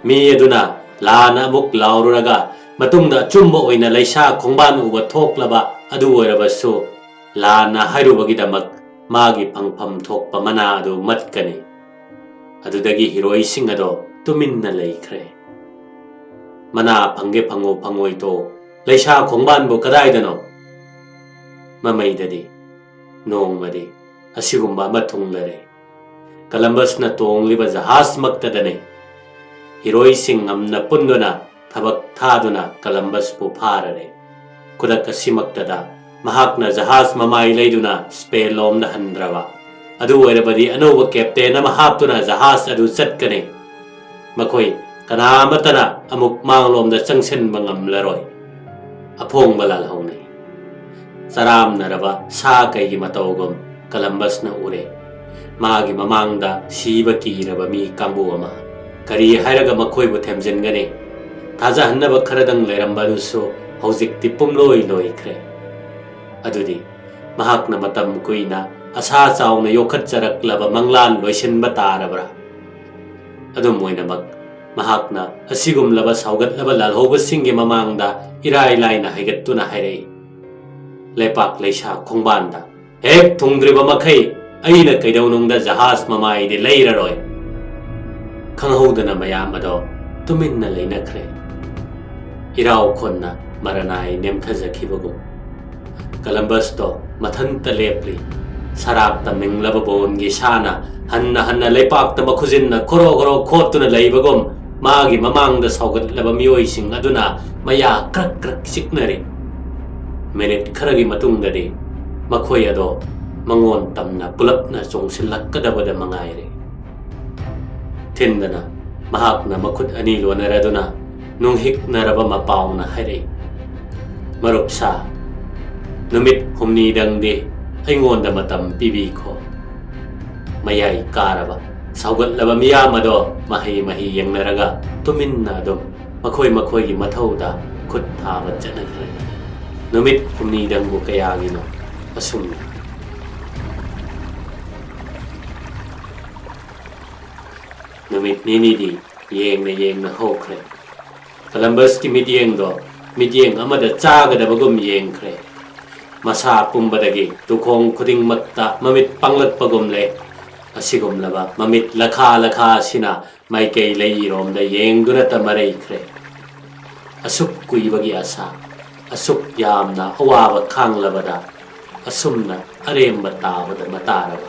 ꯃꯤ ꯑꯗꯨꯅ ꯂꯥꯟꯅ ꯑꯃꯨꯛ ꯂꯥꯎꯔꯨꯔꯒ ꯃꯇꯨꯡꯗ ꯑꯆꯨꯝꯕ ꯑꯣꯏꯅ ꯂꯩꯁꯥ ꯈꯣꯡꯕꯥꯟ ꯎꯕ ꯊꯣꯛꯂꯕ ꯑꯗꯨ ꯑꯣꯏꯔꯕꯁꯨ, ꯂꯥꯟꯅ ꯍꯥꯏꯔꯨꯕꯒꯤꯗꯃꯛ ꯃꯥꯒꯤ ꯐꯪꯐꯝ ꯊꯣꯛꯄ ꯃꯅꯥ ꯑꯗꯨ ꯃꯠꯀꯅꯤ꯫ ꯑꯗꯨꯗꯒꯤ ꯍꯤꯔꯣꯏꯁꯤꯡ ꯑꯗꯣ ꯇꯨꯃꯤꯟꯅ ꯂꯩꯈ꯭ꯔꯦ꯫ ꯃꯅꯥ ꯐꯪꯒꯦ ꯐꯪꯉꯣ ꯐꯪꯉꯣꯏ ꯇꯣ, ꯂꯩꯁꯥ ꯈꯣꯡꯕꯥꯟꯕꯨ ꯀꯗꯥꯏꯗꯅꯣ? ꯃꯃꯩꯗꯗꯤ ꯅꯣꯡꯃꯗꯤ ꯑꯁꯤꯒꯨꯝꯕ ꯑꯃ ꯊꯨꯡꯂꯔꯦ꯫ ꯀꯂꯝꯕꯁꯅ ꯇꯣꯡꯂꯤꯕ ꯖꯍꯥꯖꯃꯛꯇꯗꯅꯤ꯫ ꯍꯤꯔꯣꯏꯁꯤꯡ ꯉꯝꯅ ꯄꯨꯟꯗꯨꯅ ꯊꯕꯛ ꯊꯥꯗꯨꯅ ꯀꯂꯝꯕꯁꯄꯨ ꯐꯥꯔꯔꯦ꯫ ꯈꯨꯗꯛ ꯑꯁꯤꯃꯛꯇꯗ ꯃꯍꯥꯛꯅ ꯖꯍꯥꯖ ꯃꯃꯥꯏ ꯂꯩꯗꯨꯅ ꯁ꯭ꯄꯦꯟ ꯂꯣꯝꯗ ꯍꯟꯗ꯭ꯔꯕ꯫ ꯑꯗꯨ ꯑꯣꯏꯔꯕꯗꯤ ꯑꯅꯧꯕ ꯀꯦꯞꯇꯦꯟ ꯑꯃ ꯍꯥꯞꯇꯨꯅ ꯖꯍꯥꯖ ꯑꯗꯨ ꯆꯠꯀꯅꯤ꯫ ꯃꯈꯣꯏ ꯀꯅꯥ ꯑꯃꯠꯇꯅ ꯑꯃꯨꯛ ꯃꯥꯡꯂꯣꯝꯗ ꯆꯪꯁꯤꯟꯕ ꯉꯝꯂꯔꯣꯏ꯫ ꯑꯐꯣꯡꯕ ꯂꯥꯜꯍꯧꯅꯩ꯫ ꯆꯔꯥꯝꯅꯔꯕ ꯁꯥ ꯀꯩꯒꯤ ꯃꯇꯧꯒꯨꯝ ꯀꯂꯝꯕꯁꯅ ꯎꯔꯦ꯫ ꯃꯥꯒꯤ ꯃꯃꯥꯡꯗ ꯁꯤꯕ ꯀꯤꯔꯕ ꯃꯤ ꯀꯥꯡꯕꯨ ꯑꯃ꯫ ꯀꯔꯤ ꯍꯥꯏꯔꯒ ꯃꯈꯣꯏꯕꯨ ꯊꯦꯝꯖꯤꯟꯒꯅꯤ? ꯊꯥꯖꯍꯟꯅꯕ ꯈꯔꯗꯪ ꯂꯩꯔꯝꯕ ꯑꯗꯨꯁꯨ ꯍꯧꯖꯤꯛꯇꯤ ꯄꯨꯝꯂꯣꯏ ꯂꯣꯏꯈ꯭ꯔꯦ꯫ ꯑꯗꯨꯗꯤ ꯃꯍꯥꯛꯅ ꯃꯇꯝ ꯀꯨꯏꯅ ꯑꯁꯥ ꯆꯥꯎꯅ ꯌꯣꯛꯈꯠꯆꯔꯛꯂꯕ ꯃꯪꯂꯥꯟ ꯂꯣꯏꯁꯤꯟꯕ ꯇꯥꯔꯕ꯭ꯔꯥ? ꯑꯗꯨꯝ ꯑꯣꯏꯅꯃꯛ, ꯃꯍꯥꯛꯅ ꯑꯁꯤꯒꯨꯝꯂꯕ ꯁꯥꯎꯒꯠꯂꯕ ꯂꯥꯜꯍꯧꯕꯁꯤꯡꯒꯤ ꯃꯃꯥꯡꯗ ꯏꯔꯥꯏ ꯂꯥꯏꯅ ꯍꯥꯏꯒꯠꯇꯨꯅ ꯍꯥꯏꯔꯛꯏ, "ꯂꯩꯄꯥꯛ ꯂꯩꯁꯥ ꯈꯣꯡꯕꯥꯟꯗ ꯍꯦꯛ ꯊꯨꯡꯗ꯭ꯔꯤꯕ ꯃꯈꯩ ꯑꯩꯅ ꯀꯩꯗꯧꯅꯨꯡꯗ ꯖꯍꯥꯖ ꯃꯃꯥꯏꯗꯤ ꯂꯩꯔꯔꯣꯏ"꯫ ꯈꯪꯍꯧꯗꯅ ꯃꯌꯥꯝ ꯑꯗꯣ ꯇꯨꯃꯤꯟꯅ ꯂꯩꯅꯈ꯭ꯔꯦ꯫ ꯏꯔꯥꯎ ꯈꯣꯟꯅ ꯃꯔꯅꯥꯏ ꯅꯦꯝꯊꯖꯈꯤꯕꯒꯨꯝ꯫ ꯀꯂꯝꯕꯁꯇꯣ ꯃꯊꯟꯇ ꯂꯦꯞꯂꯤ꯫ ꯁꯔꯥꯛꯇ ꯃꯤꯡꯂꯕ ꯕꯣꯟꯒꯤ ꯁꯥꯅ ꯍꯟꯅ ꯍꯟꯅ ꯂꯩꯄꯥꯛꯇ ꯃꯈꯨꯖꯤꯟꯅ ꯈꯣꯔꯣ ꯈꯣꯔꯣ ꯈꯣꯠꯇꯨꯅ ꯂꯩꯕꯒꯨꯝ ꯃꯥꯒꯤ ꯃꯃꯥꯡꯗ ꯁꯥꯎꯒꯠꯂꯕ ꯃꯤꯑꯣꯏꯁꯤꯡ ꯑꯗꯨꯅ ꯃꯌꯥ ꯀ꯭ꯔꯛ ꯀ꯭ꯔꯛ ꯆꯤꯛꯅꯔꯤ꯫ ꯃꯤꯅꯤꯠ ꯈꯔꯒꯤ ꯃꯇꯨꯡꯗꯗꯤ ꯃꯈꯣꯏ ꯑꯗꯣ ꯃꯉꯣꯟ ꯇꯝꯅ ꯄꯨꯂꯞꯅ ꯆꯣꯡꯁꯤꯜꯂꯛꯀꯗꯕꯗ ꯃꯉꯥꯏꯔꯦ꯫ ꯊꯤꯟꯗꯅ ꯃꯍꯥꯛꯅ ꯃꯈꯨꯠ ꯑꯅꯤ ꯂꯣꯟꯅꯔꯗꯨꯅ ꯅꯨꯡꯍꯤꯛꯅꯔꯕ ꯃꯄꯥꯎꯅ ꯍꯥꯏꯔꯛꯏ, "ꯃꯔꯨꯞ ꯁꯥ, ꯅꯨꯃꯤꯠ ꯍꯨꯝꯅꯤꯗꯪꯗꯤ ꯑꯩꯉꯣꯟꯗ ꯃꯇꯝ ꯄꯤꯕꯤꯈꯣ꯫ ꯃꯌꯥꯏ ꯀꯥꯔꯕ, ꯁꯥꯎꯒꯠꯂꯕ ꯃꯤꯌꯥꯝ ꯑꯗꯣ ꯃꯍꯩ ꯃꯍꯩ ꯌꯦꯡꯅꯔꯒ ꯇꯨꯃꯤꯟꯅ ꯑꯗꯨꯝ ꯃꯈꯣꯏ ꯃꯈꯣꯏꯒꯤ ꯃꯊꯧꯗ ꯈꯨꯠ ꯊꯥꯕ ꯆꯠꯅꯈ꯭ꯔꯦ꯫ ꯅꯨꯃꯤꯠ ꯍꯨꯝꯅꯤꯗꯪꯕꯨ ꯀꯌꯥꯒꯤꯅꯣ ꯑꯁꯨꯝꯅ꯫ ꯅꯨꯃꯤꯠ ꯅꯤꯅꯤꯗꯤ ꯌꯦꯡꯅ ꯌꯦꯡꯅ ꯍꯧꯈ꯭ꯔꯦ꯫ ꯀꯂꯝꯕꯁꯀꯤ ꯃꯤꯠꯌꯦꯡꯗꯣ ꯃꯤꯠꯌꯦꯡ ꯑꯃꯗ ꯆꯥꯒꯗꯕꯒꯨꯝ ꯌꯦꯡꯈ꯭ꯔꯦ꯫ ꯃꯁꯥ ꯄꯨꯝꯕꯗꯒꯤ ꯇꯨꯈꯣꯡ ꯈꯨꯗꯤꯡꯃꯛꯇ ꯃꯃꯤꯠ ꯄꯥꯡꯂꯛꯄꯒꯨꯝꯂꯦ꯫ ꯑꯁꯤꯒꯨꯝꯂꯕ ꯃꯃꯤꯠ ꯂꯈꯥ ꯂꯈꯥ ꯑꯁꯤꯅ ꯃꯥꯏꯀꯩ ꯂꯩꯔꯣꯝꯗ ꯌꯦꯡꯗꯨꯅꯇ ꯃꯔꯩꯈ꯭ꯔꯦ꯫ ꯑꯁꯨꯛ ꯀꯨꯏꯕꯒꯤ ꯑꯁꯥ, ꯑꯁꯨꯛ ꯌꯥꯝꯅ ꯑꯋꯥꯕ ꯈꯥꯡꯂꯕꯗ ꯑꯁꯨꯝꯅ ꯑꯔꯦꯝꯕ ꯇꯥꯕꯗ ꯃꯇꯥꯔꯕ꯫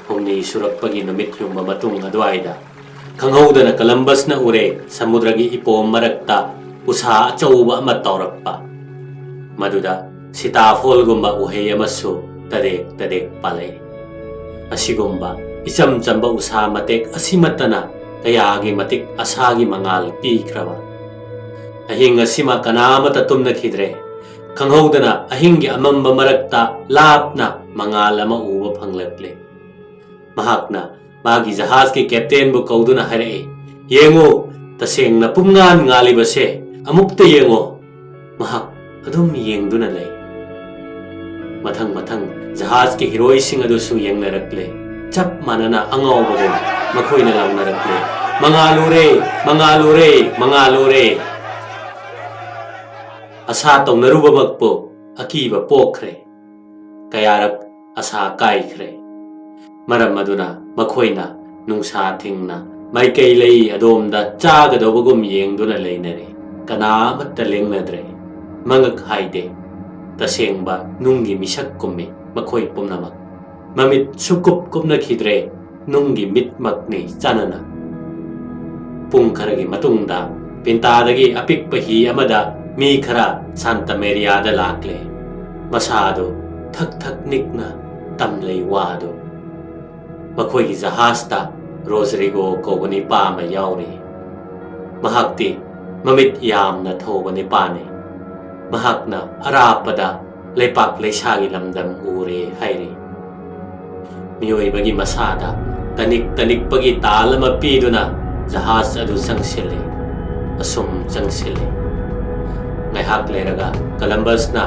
ꯍꯨꯝꯅꯤ ꯁꯨꯔꯛꯄꯒꯤ ꯅꯨꯃꯤꯠ ꯌꯨꯡꯕ ꯃꯇꯨꯡ ꯑꯗꯨꯋꯥꯏꯗ ꯈꯪꯍꯧꯗꯅ ꯀꯂꯝꯕꯁꯅ ꯎꯔꯦ, ꯁꯃꯨꯗ꯭ꯔꯒꯤ ꯏꯄꯣꯝ ꯃꯔꯛꯇ ꯎꯁꯥ ꯑꯆꯧꯕ ꯑꯃ ꯇꯥꯎꯔꯛꯄ꯫ ꯃꯗꯨꯗ ꯁꯤꯇꯥꯐꯣꯜꯒꯨꯝꯕ ꯎꯍꯩ ꯑꯃꯁꯨ ꯇꯗꯦꯛ ꯇꯗꯦꯛ ꯄꯥꯜꯂꯛꯏ꯫ ꯑꯁꯤꯒꯨꯝꯕ ꯏꯆꯝ ꯆꯝꯕ ꯎꯁꯥ ꯃꯇꯦꯛ ꯑꯁꯤꯃꯠꯇꯅ ꯀꯌꯥꯒꯤ ꯃꯇꯤꯛ ꯑꯁꯥꯒꯤ ꯃꯉꯥꯜ ꯄꯤꯈ꯭ꯔꯕ꯫ ꯑꯍꯤꯡ ꯑꯁꯤꯃ ꯀꯅꯥ ꯑꯃꯠꯇ ꯇꯨꯝꯅꯈꯤꯗ꯭ꯔꯦ꯫ ꯈꯪꯍꯧꯗꯅ ꯑꯍꯤꯡꯒꯤ ꯑꯃꯝꯕ ꯃꯔꯛꯇ ꯂꯥꯞꯅ ꯃꯉꯥꯜ ꯑꯃ ꯎꯕ ꯐꯪꯂꯛꯂꯦ꯫ ꯃꯍꯥꯛꯅ ꯃꯥꯒꯤ ꯖꯍꯥꯖꯀꯤ ꯀꯦꯞꯇꯦꯟꯕꯨ ꯀꯧꯗꯨꯅ ꯍꯥꯏꯔꯛꯏ, "ꯌꯦꯡꯉꯨ, ꯇꯁꯦꯡꯅ ꯄꯨꯝꯉꯥꯟ ꯉꯥꯜꯂꯤꯕꯁꯦ ꯑꯃꯨꯛꯇ ꯌꯦꯡꯉꯨ!" ꯃꯍꯥꯛ ꯑꯗꯨꯝ ꯌꯦꯡꯗꯨꯅ ꯂꯩ꯫ ꯃꯊꯪ ꯃꯊꯪ ꯖꯍꯥꯖꯀꯤ ꯍꯤꯔꯣꯏꯁꯤꯡ ꯑꯗꯨꯁꯨ ꯌꯦꯡꯅꯔꯛꯂꯦ꯫ ꯆꯞ ꯃꯥꯟꯅꯅ ꯑꯉꯥꯎꯕꯒꯨꯝ ꯃꯈꯣꯏꯅ ꯂꯥꯎꯅꯔꯛꯂꯦ, "ꯃꯉꯥꯜ ꯎꯔꯦ! ꯃꯉꯥꯜ ꯎꯔꯦ! ꯃꯉꯥꯜ ꯎꯔꯦ!" ꯑꯁꯥ ꯇꯧꯅꯔꯨꯕꯃꯛꯄꯨ ꯑꯀꯤꯕ ꯄꯣꯛꯈ꯭ꯔꯦ꯫ ꯀꯌꯥꯔꯛ ꯑꯁꯥ ꯀꯥꯏꯈ꯭ꯔꯦ꯫ ꯃꯔꯝ ꯑꯗꯨꯅ ꯃꯈꯣꯏꯅ ꯅꯨꯡꯁꯥ ꯊꯤꯡꯅ ꯃꯥꯏꯀꯩ ꯂꯩ ꯑꯗꯣꯝꯗ ꯆꯥꯒꯗꯧꯕꯒꯨꯝ ꯌꯦꯡꯗꯨꯅ ꯂꯩꯅꯔꯦ꯫ ꯀꯅꯥ ꯑꯃꯠꯇ ꯂꯦꯡꯅꯗ꯭ꯔꯦ꯫ ꯃꯉꯛ ꯍꯥꯏꯗꯦ꯫ ꯇꯁꯦꯡꯕ ꯅꯨꯡꯒꯤ ꯃꯤꯁꯛ ꯀꯨꯝꯃꯤ ꯃꯈꯣꯏ ꯄꯨꯝꯅꯃꯛ꯫ ꯃꯃꯤꯠ ꯁꯨꯛꯀꯨꯞ ꯀꯨꯞꯅꯈꯤꯗ꯭ꯔꯦ꯫ ꯅꯨꯡꯒꯤ ꯃꯤꯠꯃꯛꯅꯤ ꯆꯥꯅꯅ꯫ ꯄꯨꯡ ꯈꯔꯒꯤ ꯃꯇꯨꯡꯗ ꯄꯤꯟꯇꯥꯗꯒꯤ ꯑꯄꯤꯛꯄ ꯍꯤ ꯑꯃꯗ ꯃꯤ ꯈꯔ ꯁꯥꯟꯇ ꯃꯦꯔꯤꯌꯥꯗ ꯂꯥꯛꯂꯦ꯫ ꯃꯁꯥꯗꯨ ꯊꯛ ꯊꯛ ꯅꯤꯛꯅ ꯇꯝꯂꯩ ꯋꯥꯗꯨ꯫ ꯃꯈꯣꯏꯒꯤ ꯖꯍꯥꯖꯇ ꯔꯣꯖꯔꯤꯒꯣ ꯀꯧꯕ ꯅꯤꯄꯥ ꯑꯃ ꯌꯥꯎꯔꯤ꯫ ꯃꯍꯥꯛꯇꯤ ꯃꯃꯤꯠ ꯌꯥꯝꯅ ꯊꯧꯕ ꯅꯤꯄꯥꯅꯤ꯫ ꯃꯍꯥꯛꯅ ꯑꯔꯥꯞꯄꯗ ꯂꯩꯄꯥꯛ ꯂꯩꯁꯥꯒꯤ ꯂꯝꯗꯝ ꯎꯔꯦ ꯍꯥꯏꯔꯤ꯫ ꯃꯤꯑꯣꯏꯕꯒꯤ ꯃꯁꯥꯗ ꯇꯅꯤꯛ ꯇꯅꯤꯛꯄꯒꯤ ꯇꯥꯜ ꯑꯃ ꯄꯤꯗꯨꯅ ꯖꯍꯥꯖ ꯑꯗꯨ ꯆꯪꯁꯤꯜꯂꯤ꯫ ꯑꯁꯨꯝ ꯆꯪꯁꯤꯜꯂꯤ꯫ ꯉꯥꯏꯍꯥꯛ ꯂꯩꯔꯒ ꯀꯂꯝꯕꯁꯅ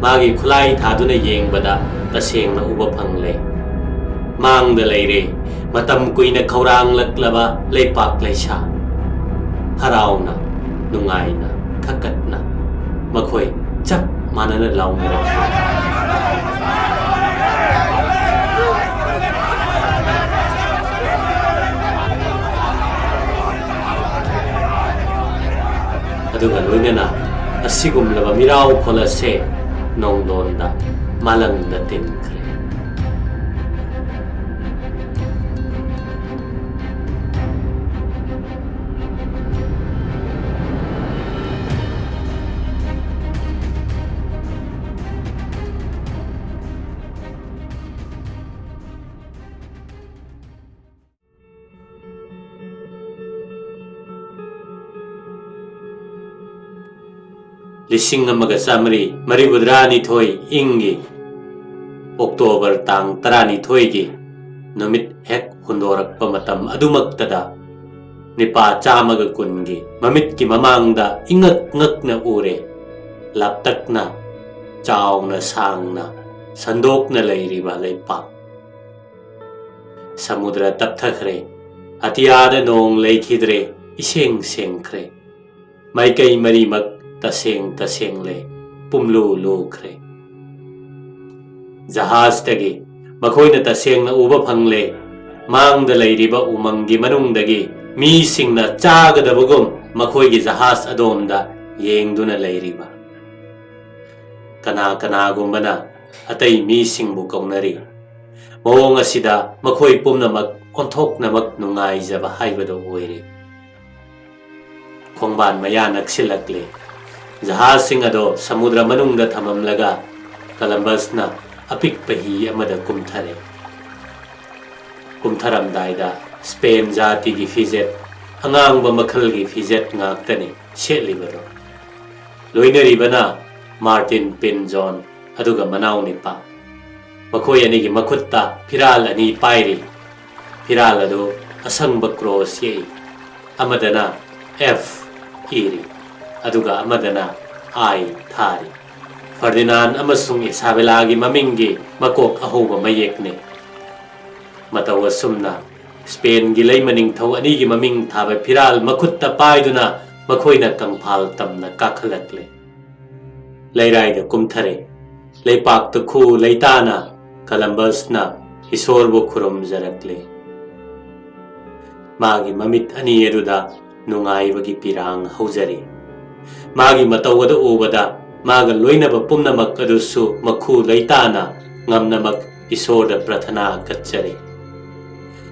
ꯃꯥꯒꯤ ꯈꯨꯠꯂꯥꯏ ꯊꯥꯗꯨꯅ ꯌꯦꯡꯕꯗ ꯇꯁꯦꯡꯅ ꯎꯕ ꯐꯪꯂꯦ꯫ ꯃꯥꯡꯗ ꯂꯩꯔꯦ ꯃꯇꯝ ꯀꯨꯏꯅ ꯈꯧꯔꯥꯡꯂꯛꯂꯕ ꯂꯩꯄꯥꯛ ꯂꯩꯁꯥ꯫ ꯍꯔꯥꯎꯅ, ꯅꯨꯡꯉꯥꯏꯅ, ꯊꯛꯀꯠꯅ ꯃꯈꯣꯏ ꯆꯞ ꯃꯥꯟꯅꯅ ꯂꯥꯎꯅꯔꯛꯂꯦ꯫ ꯑꯗꯨꯒ ꯂꯣꯏꯅꯅ ꯑꯁꯤꯒꯨꯝꯂꯕ ꯃꯤꯔꯥꯎꯈꯣꯜ ꯑꯁꯦ ꯅꯣꯡꯗꯣꯟꯗ ꯃꯥꯂꯪꯗ ꯇꯤꯟꯈ꯭ꯔꯦ꯫ ꯂꯤꯁꯤꯡ ꯑꯃꯒ ꯆꯥꯃꯔꯤ ꯃꯔꯤꯐꯨꯇꯔꯥꯅꯤꯊꯣꯏ ꯏꯪꯒꯤ ꯑꯣꯛꯇꯣꯕꯔ ꯇꯥꯡ ꯇꯔꯥꯅꯤꯊꯣꯏꯒꯤ ꯅꯨꯃꯤꯠ ꯍꯦꯛ ꯍꯨꯟꯗꯣꯔꯛꯄ ꯃꯇꯝ ꯑꯗꯨꯃꯛꯇꯗ ꯅꯤꯄꯥ ꯆꯥꯝꯃꯒ ꯀꯨꯟꯒꯤ ꯃꯃꯤꯠꯀꯤ ꯃꯃꯥꯡꯗ ꯏꯉꯛ ꯉꯛꯅ ꯎꯔꯦ꯫ ꯂꯥꯞꯇꯛꯅ, ꯆꯥꯎꯅ, ꯁꯥꯡꯅ, ꯁꯟꯗꯣꯛꯅ ꯂꯩꯔꯤꯕ ꯂꯩꯄꯥꯛ꯫ ꯁꯃꯨꯗ꯭ꯔ ꯇꯞꯊꯈ꯭ꯔꯦ꯫ ꯑꯇꯤꯌꯥꯗ ꯅꯣꯡ ꯂꯩꯈꯤꯗ꯭ꯔꯦ, ꯏꯁꯦꯡ ꯁꯦꯡꯈ꯭ꯔꯦ꯫ ꯃꯥꯏꯀꯩ ꯃꯔꯤꯃꯛ ꯇꯁꯦꯡ ꯇꯁꯦꯡꯂꯦ, ꯄꯨꯝꯂꯨ ꯂꯨꯈ꯭ꯔꯦ꯫ ꯖꯍꯥꯖꯇꯒꯤ ꯃꯈꯣꯏꯅ ꯇꯁꯦꯡꯅ ꯎꯕ ꯐꯪꯂꯦ, ꯃꯥꯡꯗ ꯂꯩꯔꯤꯕ ꯎꯃꯪꯒꯤ ꯃꯅꯨꯡꯗꯒꯤ ꯃꯤꯁꯤꯡꯅ ꯆꯥꯒꯗꯕꯒꯨꯝ ꯃꯈꯣꯏꯒꯤ ꯖꯍꯥꯖ ꯑꯗꯣꯝꯗ ꯌꯦꯡꯗꯨꯅ ꯂꯩꯔꯤꯕ꯫ ꯀꯅꯥ ꯀꯅꯥꯒꯨꯝꯕꯅ ꯑꯇꯩ ꯃꯤꯁꯤꯡꯕꯨ ꯀꯧꯅꯔꯤ꯫ ꯃꯑꯣꯡ ꯑꯁꯤꯗ ꯃꯈꯣꯏ ꯄꯨꯝꯅꯃꯛ ꯑꯣꯟꯊꯣꯛꯅꯃꯛ ꯅꯨꯡꯉꯥꯏꯖꯕ ꯍꯥꯏꯕꯗꯨ ꯑꯣꯏꯔꯦ꯫ ꯈꯣꯡꯕꯥꯟ ꯃꯌꯥ ꯅꯛꯁꯤꯜꯂꯛꯂꯦ꯫ ꯖꯍꯥꯖꯁꯤꯡ ꯑꯗꯣ ꯁꯃꯨꯗ꯭ꯔ ꯃꯅꯨꯡꯗ ꯊꯝꯃꯝꯂꯒ ꯀꯂꯝꯕꯁꯅ ꯑꯄꯤꯛꯄ ꯍꯤ ꯑꯃꯗ ꯀꯨꯝꯊꯔꯦ꯫ ꯀꯨꯝꯊꯔꯝꯗꯥꯏꯗ ꯁ꯭ꯄꯦꯟ ꯖꯥꯇꯤꯒꯤ ꯐꯤꯖꯦꯠ, ꯑꯉꯥꯡꯕ ꯃꯈꯜꯒꯤ ꯐꯤꯖꯦꯠ ꯉꯥꯛꯇꯅꯤ ꯁꯦꯠꯂꯤꯕꯗꯣ꯫ ꯂꯣꯏꯅꯔꯤꯕꯅ ꯃꯥꯔꯇꯤꯟ ꯄꯤꯟꯖꯣꯟ ꯑꯗꯨꯒ ꯃꯅꯥꯎ ꯅꯤꯄꯥ꯫ ꯃꯈꯣꯏ ꯑꯅꯤꯒꯤ ꯃꯈꯨꯠꯇ ꯐꯤꯔꯥꯜ ꯑꯅꯤ ꯄꯥꯏꯔꯤ꯫ ꯐꯤꯔꯥꯜ ꯑꯗꯨ ꯑꯁꯪꯕ ꯀ꯭ꯔꯣꯁ ꯌꯦꯛꯏ꯫ ꯑꯃꯗꯅ F ꯏꯔꯤ, ꯑꯗꯨꯒ ꯑꯃꯗꯅ I ꯊꯥꯔꯤ꯫ ꯐꯔꯗꯤꯅꯥꯟ ꯑꯃꯁꯨꯡ ꯏꯁꯥꯕꯦꯂꯥꯒꯤ ꯃꯃꯤꯡꯒꯤ ꯃꯀꯣꯛ ꯑꯍꯧꯕ ꯃꯌꯦꯛꯅꯤ꯫ ꯃꯇꯧ ꯑꯁꯨꯝꯅ ꯁ꯭ꯄꯦꯟꯒꯤ ꯂꯩꯃ ꯅꯤꯡꯊꯧ ꯑꯅꯤꯒꯤ ꯃꯃꯤꯡ ꯊꯥꯕ ꯐꯤꯔꯥꯜ ꯃꯈꯨꯠꯇ ꯄꯥꯏꯗꯨꯅ ꯃꯈꯣꯏꯅ ꯀꯪꯐꯥꯜ ꯇꯝꯅ ꯀꯥꯈꯠꯂꯛꯂꯦ꯫ ꯂꯩꯔꯥꯏꯗ ꯀꯨꯝꯊꯔꯦ꯫ ꯂꯩꯄꯥꯛꯇ ꯈꯨ ꯂꯩꯇꯥꯅ ꯀꯂꯝꯕꯁꯅ ꯏꯁꯣꯔꯕꯨ ꯈꯨꯔꯨꯝꯖꯔꯛꯂꯦ꯫ ꯃꯥꯒꯤ ꯃꯃꯤꯠ ꯑꯅꯤ ꯑꯗꯨꯗ ꯅꯨꯡꯉꯥꯏꯕꯒꯤ ꯄꯤꯔꯥꯡ ꯍꯧꯖꯔꯤ꯫ ꯃꯥꯒꯤ ꯃꯇꯧ ꯑꯗꯨ ꯎꯕꯗ ꯃꯥꯒ ꯂꯣꯏꯅꯕ ꯄꯨꯝꯅꯃꯛ ꯑꯗꯨꯁꯨ ꯃꯈꯨ ꯂꯩꯇꯥꯅ ꯉꯝꯅꯃꯛ ꯏꯁꯣꯔꯗ ꯄ꯭ꯔꯊꯅꯥ ꯀꯠꯆꯔꯤ꯫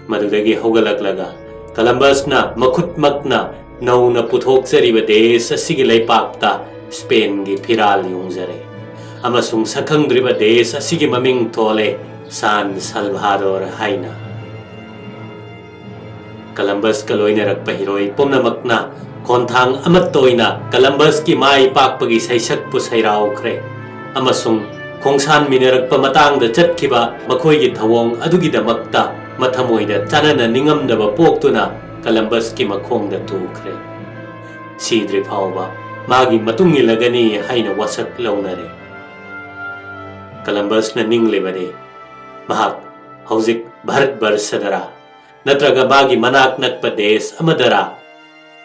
ꯃꯗꯨꯗꯒꯤ ꯍꯧꯒꯠꯂꯛꯂꯒ ꯀꯂꯝꯕꯁꯅ ꯃꯈꯨꯠꯃꯛꯅ ꯅꯧꯅ ꯄꯨꯊꯣꯛꯆꯔꯤꯕ ꯗꯦꯁ ꯑꯁꯤꯒꯤ ꯂꯩꯄꯥꯛꯇ ꯁ꯭ꯄꯦꯟꯒꯤ ꯐꯤꯔꯥꯜ ꯌꯨꯡꯖꯔꯦ ꯑꯃꯁꯨꯡ ꯁꯛꯈꯪꯗ꯭ꯔꯤꯕ ꯗꯦꯁ ꯑꯁꯤꯒꯤ ꯃꯃꯤꯡ ꯊꯣꯜꯂꯦ ꯁꯥꯟ ꯁꯜꯚꯥꯗꯣꯔ ꯍꯥꯏꯅ꯫ ꯀꯂꯝꯕꯁꯀ ꯂꯣꯏꯅꯔꯛꯄ ꯍꯤꯔꯣꯏ ꯄꯨꯝꯅꯃꯛꯅ ꯈꯣꯟꯊꯥꯡ ꯑꯃꯠꯇ ꯑꯣꯏꯅ ꯀꯂꯝꯕꯁꯀꯤ ꯃꯥꯏ ꯄꯥꯛꯄꯒꯤ ꯁꯩꯁꯛꯄꯨ ꯁꯩꯔꯥꯎꯈ꯭ꯔꯦ ꯑꯃꯁꯨꯡ ꯈꯣꯡꯁꯥꯟꯃꯤꯟꯅꯔꯛꯄ ꯃꯇꯥꯡꯗ ꯆꯠꯈꯤꯕ ꯃꯈꯣꯏꯒꯤ ꯊꯧꯑꯣꯡ ꯑꯗꯨꯒꯤꯗꯃꯛꯇ ꯃꯊꯃꯣꯏꯗ ꯆꯥꯅꯅ ꯅꯤꯡꯉꯝꯗꯕ ꯄꯣꯛꯇꯨꯅ ꯀꯂꯝꯕꯁꯀꯤ ꯃꯈꯣꯡꯗ ꯇꯨꯈ꯭ꯔꯦ꯫ ꯁꯤꯗ꯭ꯔꯤ ꯐꯥꯎꯕ ꯃꯥꯒꯤ ꯃꯇꯨꯡ ꯏꯜꯂꯒꯅꯤ ꯍꯥꯏꯅ ꯋꯥꯁꯛ ꯂꯧꯅꯔꯦ꯫ ꯀꯂꯝꯕꯁꯅ ꯅꯤꯡꯂꯤꯕꯗꯤ ꯃꯍꯥꯛ ꯍꯧꯖꯤꯛ ꯚꯥꯔꯠ ꯕꯔꯁꯗꯔꯥ ꯅꯠꯇ꯭ꯔꯒ ꯃꯥꯒꯤ ꯃꯅꯥꯛ ꯅꯛꯄ ꯗꯦꯁ ꯑꯃꯗꯔꯥ?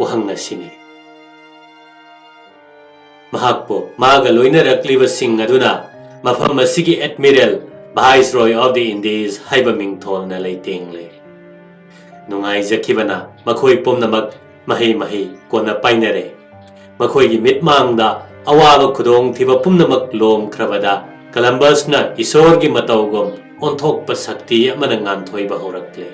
ꯋꯥꯍꯪ ꯑꯁꯤꯅꯤ꯫ ꯃꯍꯥꯛꯄꯨ ꯃꯥꯒ ꯂꯣꯏꯅꯔꯛꯂꯤꯕꯁꯤꯡ ꯑꯗꯨꯅ ꯃꯐꯝ ꯑꯁꯤꯒꯤ Admiral, Viceroy of the Indies ꯍꯥꯏꯕ ꯃꯤꯡꯊꯣꯜꯅ ꯂꯩꯇꯦꯡꯂꯦ꯫ ꯅꯨꯡꯉꯥꯏꯖꯈꯤꯕꯅ ꯃꯈꯣꯏ ꯄꯨꯝꯅꯃꯛ ꯃꯍꯩ ꯃꯍꯩ ꯀꯣꯟꯅ ꯄꯥꯏꯅꯔꯦ꯫ ꯃꯈꯣꯏꯒꯤ ꯃꯤꯠꯃꯥꯡꯗ ꯑꯋꯥꯕ ꯈꯨꯗꯣꯡꯊꯤꯕ ꯄꯨꯝꯅꯃꯛ ꯂꯣꯝꯈ꯭ꯔꯕꯗ ꯀꯂꯝꯕꯁꯅ ꯏꯁꯣꯔꯒꯤ ꯃꯇꯧꯒꯨꯝ ꯑꯣꯟꯊꯣꯛꯄ ꯁꯛꯇꯤ ꯑꯃꯅ ꯉꯥꯟꯊꯣꯏꯕ ꯍꯧꯔꯛꯂꯦ꯫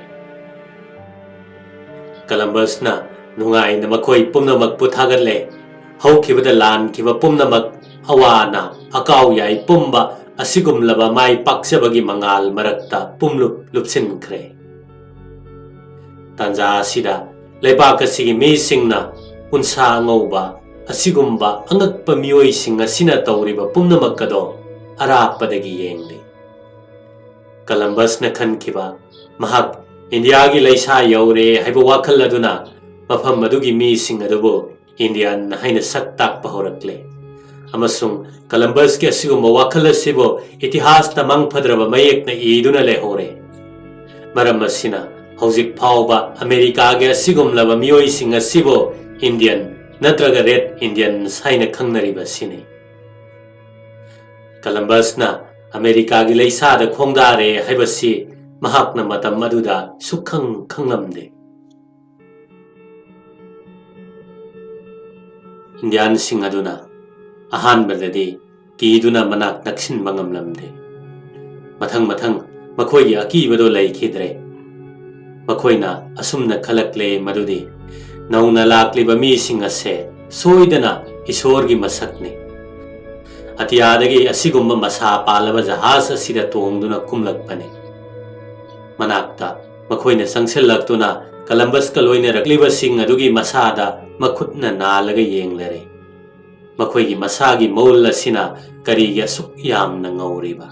ꯀꯂꯝꯕꯁꯅ ꯅꯨꯡꯉꯥꯏꯅ ꯃꯈꯣꯏ ꯄꯨꯝꯅꯃꯛꯄꯨ ꯊꯥꯒꯠꯂꯦ꯫ ꯍꯧꯈꯤꯕꯗ ꯂꯥꯟꯈꯤꯕ ꯄꯨꯝꯅꯃꯛ ꯑꯋꯥ ꯑꯅꯥ, ꯑꯀꯥꯎ ꯌꯥꯏ ꯄꯨꯝꯕ ꯑꯁꯤꯒꯨꯝꯂꯕ ꯃꯥꯏ ꯄꯥꯛꯆꯕꯒꯤ ꯃꯉꯥꯜ ꯃꯔꯛꯇ ꯄꯨꯝꯂꯨꯞ ꯂꯨꯞꯁꯤꯟꯈ꯭ꯔꯦ꯫ ꯇꯥꯟꯖꯥ ꯑꯁꯤꯗ ꯂꯩꯕꯥꯛ ꯑꯁꯤꯒꯤ ꯃꯤꯁꯤꯡꯅ ꯎꯟꯁꯥ ꯑꯉꯧꯕ, ꯑꯁꯤꯒꯨꯝꯕ ꯑꯉꯛꯄ ꯃꯤꯑꯣꯏꯁꯤꯡ ꯑꯁꯤꯅ ꯇꯧꯔꯤꯕ ꯄꯨꯝꯅꯃꯛ ꯑꯗꯣ ꯑꯔꯥꯞꯄꯗꯒꯤ ꯌꯦꯡꯂꯤ꯫ ꯀꯂꯝꯕꯁꯅ ꯈꯟꯈꯤꯕ, ꯃꯍꯥꯛ ꯏꯟꯗꯤꯌꯥꯒꯤ ꯂꯩꯁꯥ ꯌꯧꯔꯦ ꯍꯥꯏꯕ ꯋꯥꯈꯜ ꯑꯗꯨꯅ ꯃꯐꯝ ꯑꯗꯨꯒꯤ ꯃꯤꯁꯤꯡ ꯑꯗꯨꯕꯨ ꯏꯟꯗꯤꯌꯥꯟ ꯍꯥꯏꯅ ꯁꯛ ꯇꯥꯛꯄ ꯍꯧꯔꯛꯂꯦ꯫ ꯑꯃꯁꯨꯡ ꯀꯂꯝꯕꯁꯀꯤ ꯑꯁꯤꯒꯨꯝꯕ ꯋꯥꯈꯜ ꯑꯁꯤꯕꯨ ꯏꯇꯤꯍꯥꯁꯇ ꯃꯪ ꯐꯗ꯭ꯔꯕ ꯃꯌꯦꯛꯅ ꯏꯗꯨꯅ ꯂꯩꯍꯧꯔꯦ꯫ ꯃꯔꯝ ꯑꯁꯤꯅ ꯍꯧꯖꯤꯛ ꯐꯥꯎꯕ ꯑꯃꯦꯔꯤꯀꯥꯒꯤ ꯑꯁꯤꯒꯨꯝꯂꯕ ꯃꯤꯑꯣꯏꯁꯤꯡ ꯑꯁꯤꯕꯨ ꯏꯟꯗꯤꯌꯟ ꯅꯠꯇ꯭ꯔꯒ ꯔꯦꯗ ꯏꯟꯗꯤꯌꯟꯁ ꯍꯥꯏꯅ ꯈꯪꯅꯔꯤꯕ ꯑꯁꯤꯅꯤ꯫ ꯀꯂꯝꯕꯁꯅ ꯑꯃꯦꯔꯤꯀꯥꯒꯤ ꯂꯩꯁꯥꯗ ꯈꯣꯡꯗꯥꯔꯦ ꯍꯥꯏꯕꯁꯤ ꯃꯍꯥꯛꯅ ꯃꯇꯝ ꯑꯗꯨꯗ ꯁꯨꯛꯈꯪ ꯈꯪꯂꯝꯗꯦ꯫ ꯏꯟꯗꯤꯌꯥꯟꯁꯤꯡ ꯑꯗꯨꯅ ꯑꯍꯥꯟꯕꯗꯗꯤ ꯀꯤꯗꯨꯅ ꯃꯅꯥꯛ ꯅꯛꯁꯤꯟꯕ ꯉꯝꯂꯝꯗꯦ꯫ ꯃꯊꯪ ꯃꯊꯪ ꯃꯈꯣꯏꯒꯤ ꯑꯀꯤꯕꯗꯣ ꯂꯩꯈꯤꯗ꯭ꯔꯦ꯫ ꯃꯈꯣꯏꯅ ꯑꯁꯨꯝꯅ ꯈꯜꯂꯛꯂꯦ ꯃꯗꯨꯗꯤ ꯅꯧꯅ ꯂꯥꯛꯂꯤꯕ ꯃꯤꯁꯤꯡ ꯑꯁꯦ ꯁꯣꯏꯗꯅ ꯏꯁꯣꯔꯒꯤ ꯃꯁꯛꯅꯤ꯫ ꯑꯇꯤꯌꯥꯗꯒꯤ ꯑꯁꯤꯒꯨꯝꯕ ꯃꯁꯥ ꯄꯥꯜꯂꯕ ꯖꯍꯥꯖ ꯑꯁꯤꯗ ꯇꯣꯡꯗꯨꯅ ꯀꯨꯝꯂꯛꯄꯅꯤ꯫ ꯃꯅꯥꯛꯇ ꯃꯈꯣꯏꯅ ꯆꯪꯁꯤꯜꯂꯛꯇꯨꯅ ꯀꯂꯝꯕꯁꯀ ꯂꯣꯏꯅꯔꯛꯂꯤꯕꯁꯤꯡ ꯑꯗꯨꯒꯤ ꯃꯁꯥꯗ ꯃꯈꯨꯠꯅ ꯅꯥꯜꯂꯒ ꯌꯦꯡꯂꯔꯦ꯫ ꯃꯈꯣꯏꯒꯤ ꯃꯁꯥꯒꯤ ꯃꯎꯜ ꯑꯁꯤꯅ ꯀꯔꯤꯒꯤ ꯑꯁꯨꯛ ꯌꯥꯝꯅ ꯉꯧꯔꯤꯕ?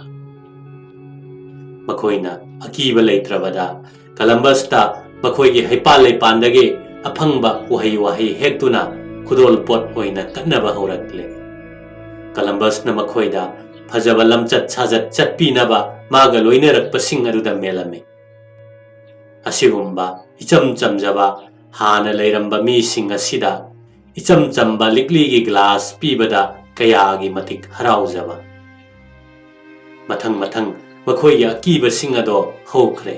ꯃꯈꯣꯏꯅ ꯑꯀꯤꯕ ꯂꯩꯇ꯭ꯔꯕꯗ ꯀꯂꯝꯕꯁꯇ ꯃꯈꯣꯏꯒꯤ ꯍꯩꯄꯥꯜ ꯂꯩꯄꯥꯟꯗꯒꯤ ꯑꯐꯪꯕ ꯎꯍꯩ ꯋꯥꯍꯩ ꯍꯦꯛꯇꯨꯅ ꯈꯨꯗꯣꯜ ꯄꯣꯠ ꯑꯣꯏꯅ ꯀꯠꯅꯕ ꯍꯧꯔꯛꯂꯦ꯫ ꯀꯂꯝꯕꯁꯅ ꯃꯈꯣꯏꯗ ꯐꯖꯕ ꯂꯝꯆꯠ ꯁꯥꯖꯠ ꯆꯠꯄꯤꯅꯕ ꯃꯥꯒ ꯂꯣꯏꯅꯔꯛꯄꯁꯤꯡ ꯑꯗꯨꯗ ꯃꯦꯜꯂꯝꯃꯤ꯫ ꯑꯁꯤꯒꯨꯝꯕ ꯏꯆꯝ ꯆꯝꯖꯕ ꯍꯥꯟꯅ ꯂꯩꯔꯝꯕ ꯃꯤꯁꯤꯡ ꯑꯁꯤꯗ ꯏꯆꯝ ꯆꯝꯕ ꯂꯤꯛꯂꯤꯒꯤ ꯒ꯭ꯂꯥꯁ ꯄꯤꯕꯗ ꯀꯌꯥꯒꯤ ꯃꯇꯤꯛ ꯍꯔꯥꯎꯖꯕ꯫ ꯃꯊꯪ ꯃꯊꯪ ꯃꯈꯣꯏꯒꯤ ꯑꯀꯤꯕꯁꯤꯡ ꯑꯗꯣ ꯍꯧꯈ꯭ꯔꯦ꯫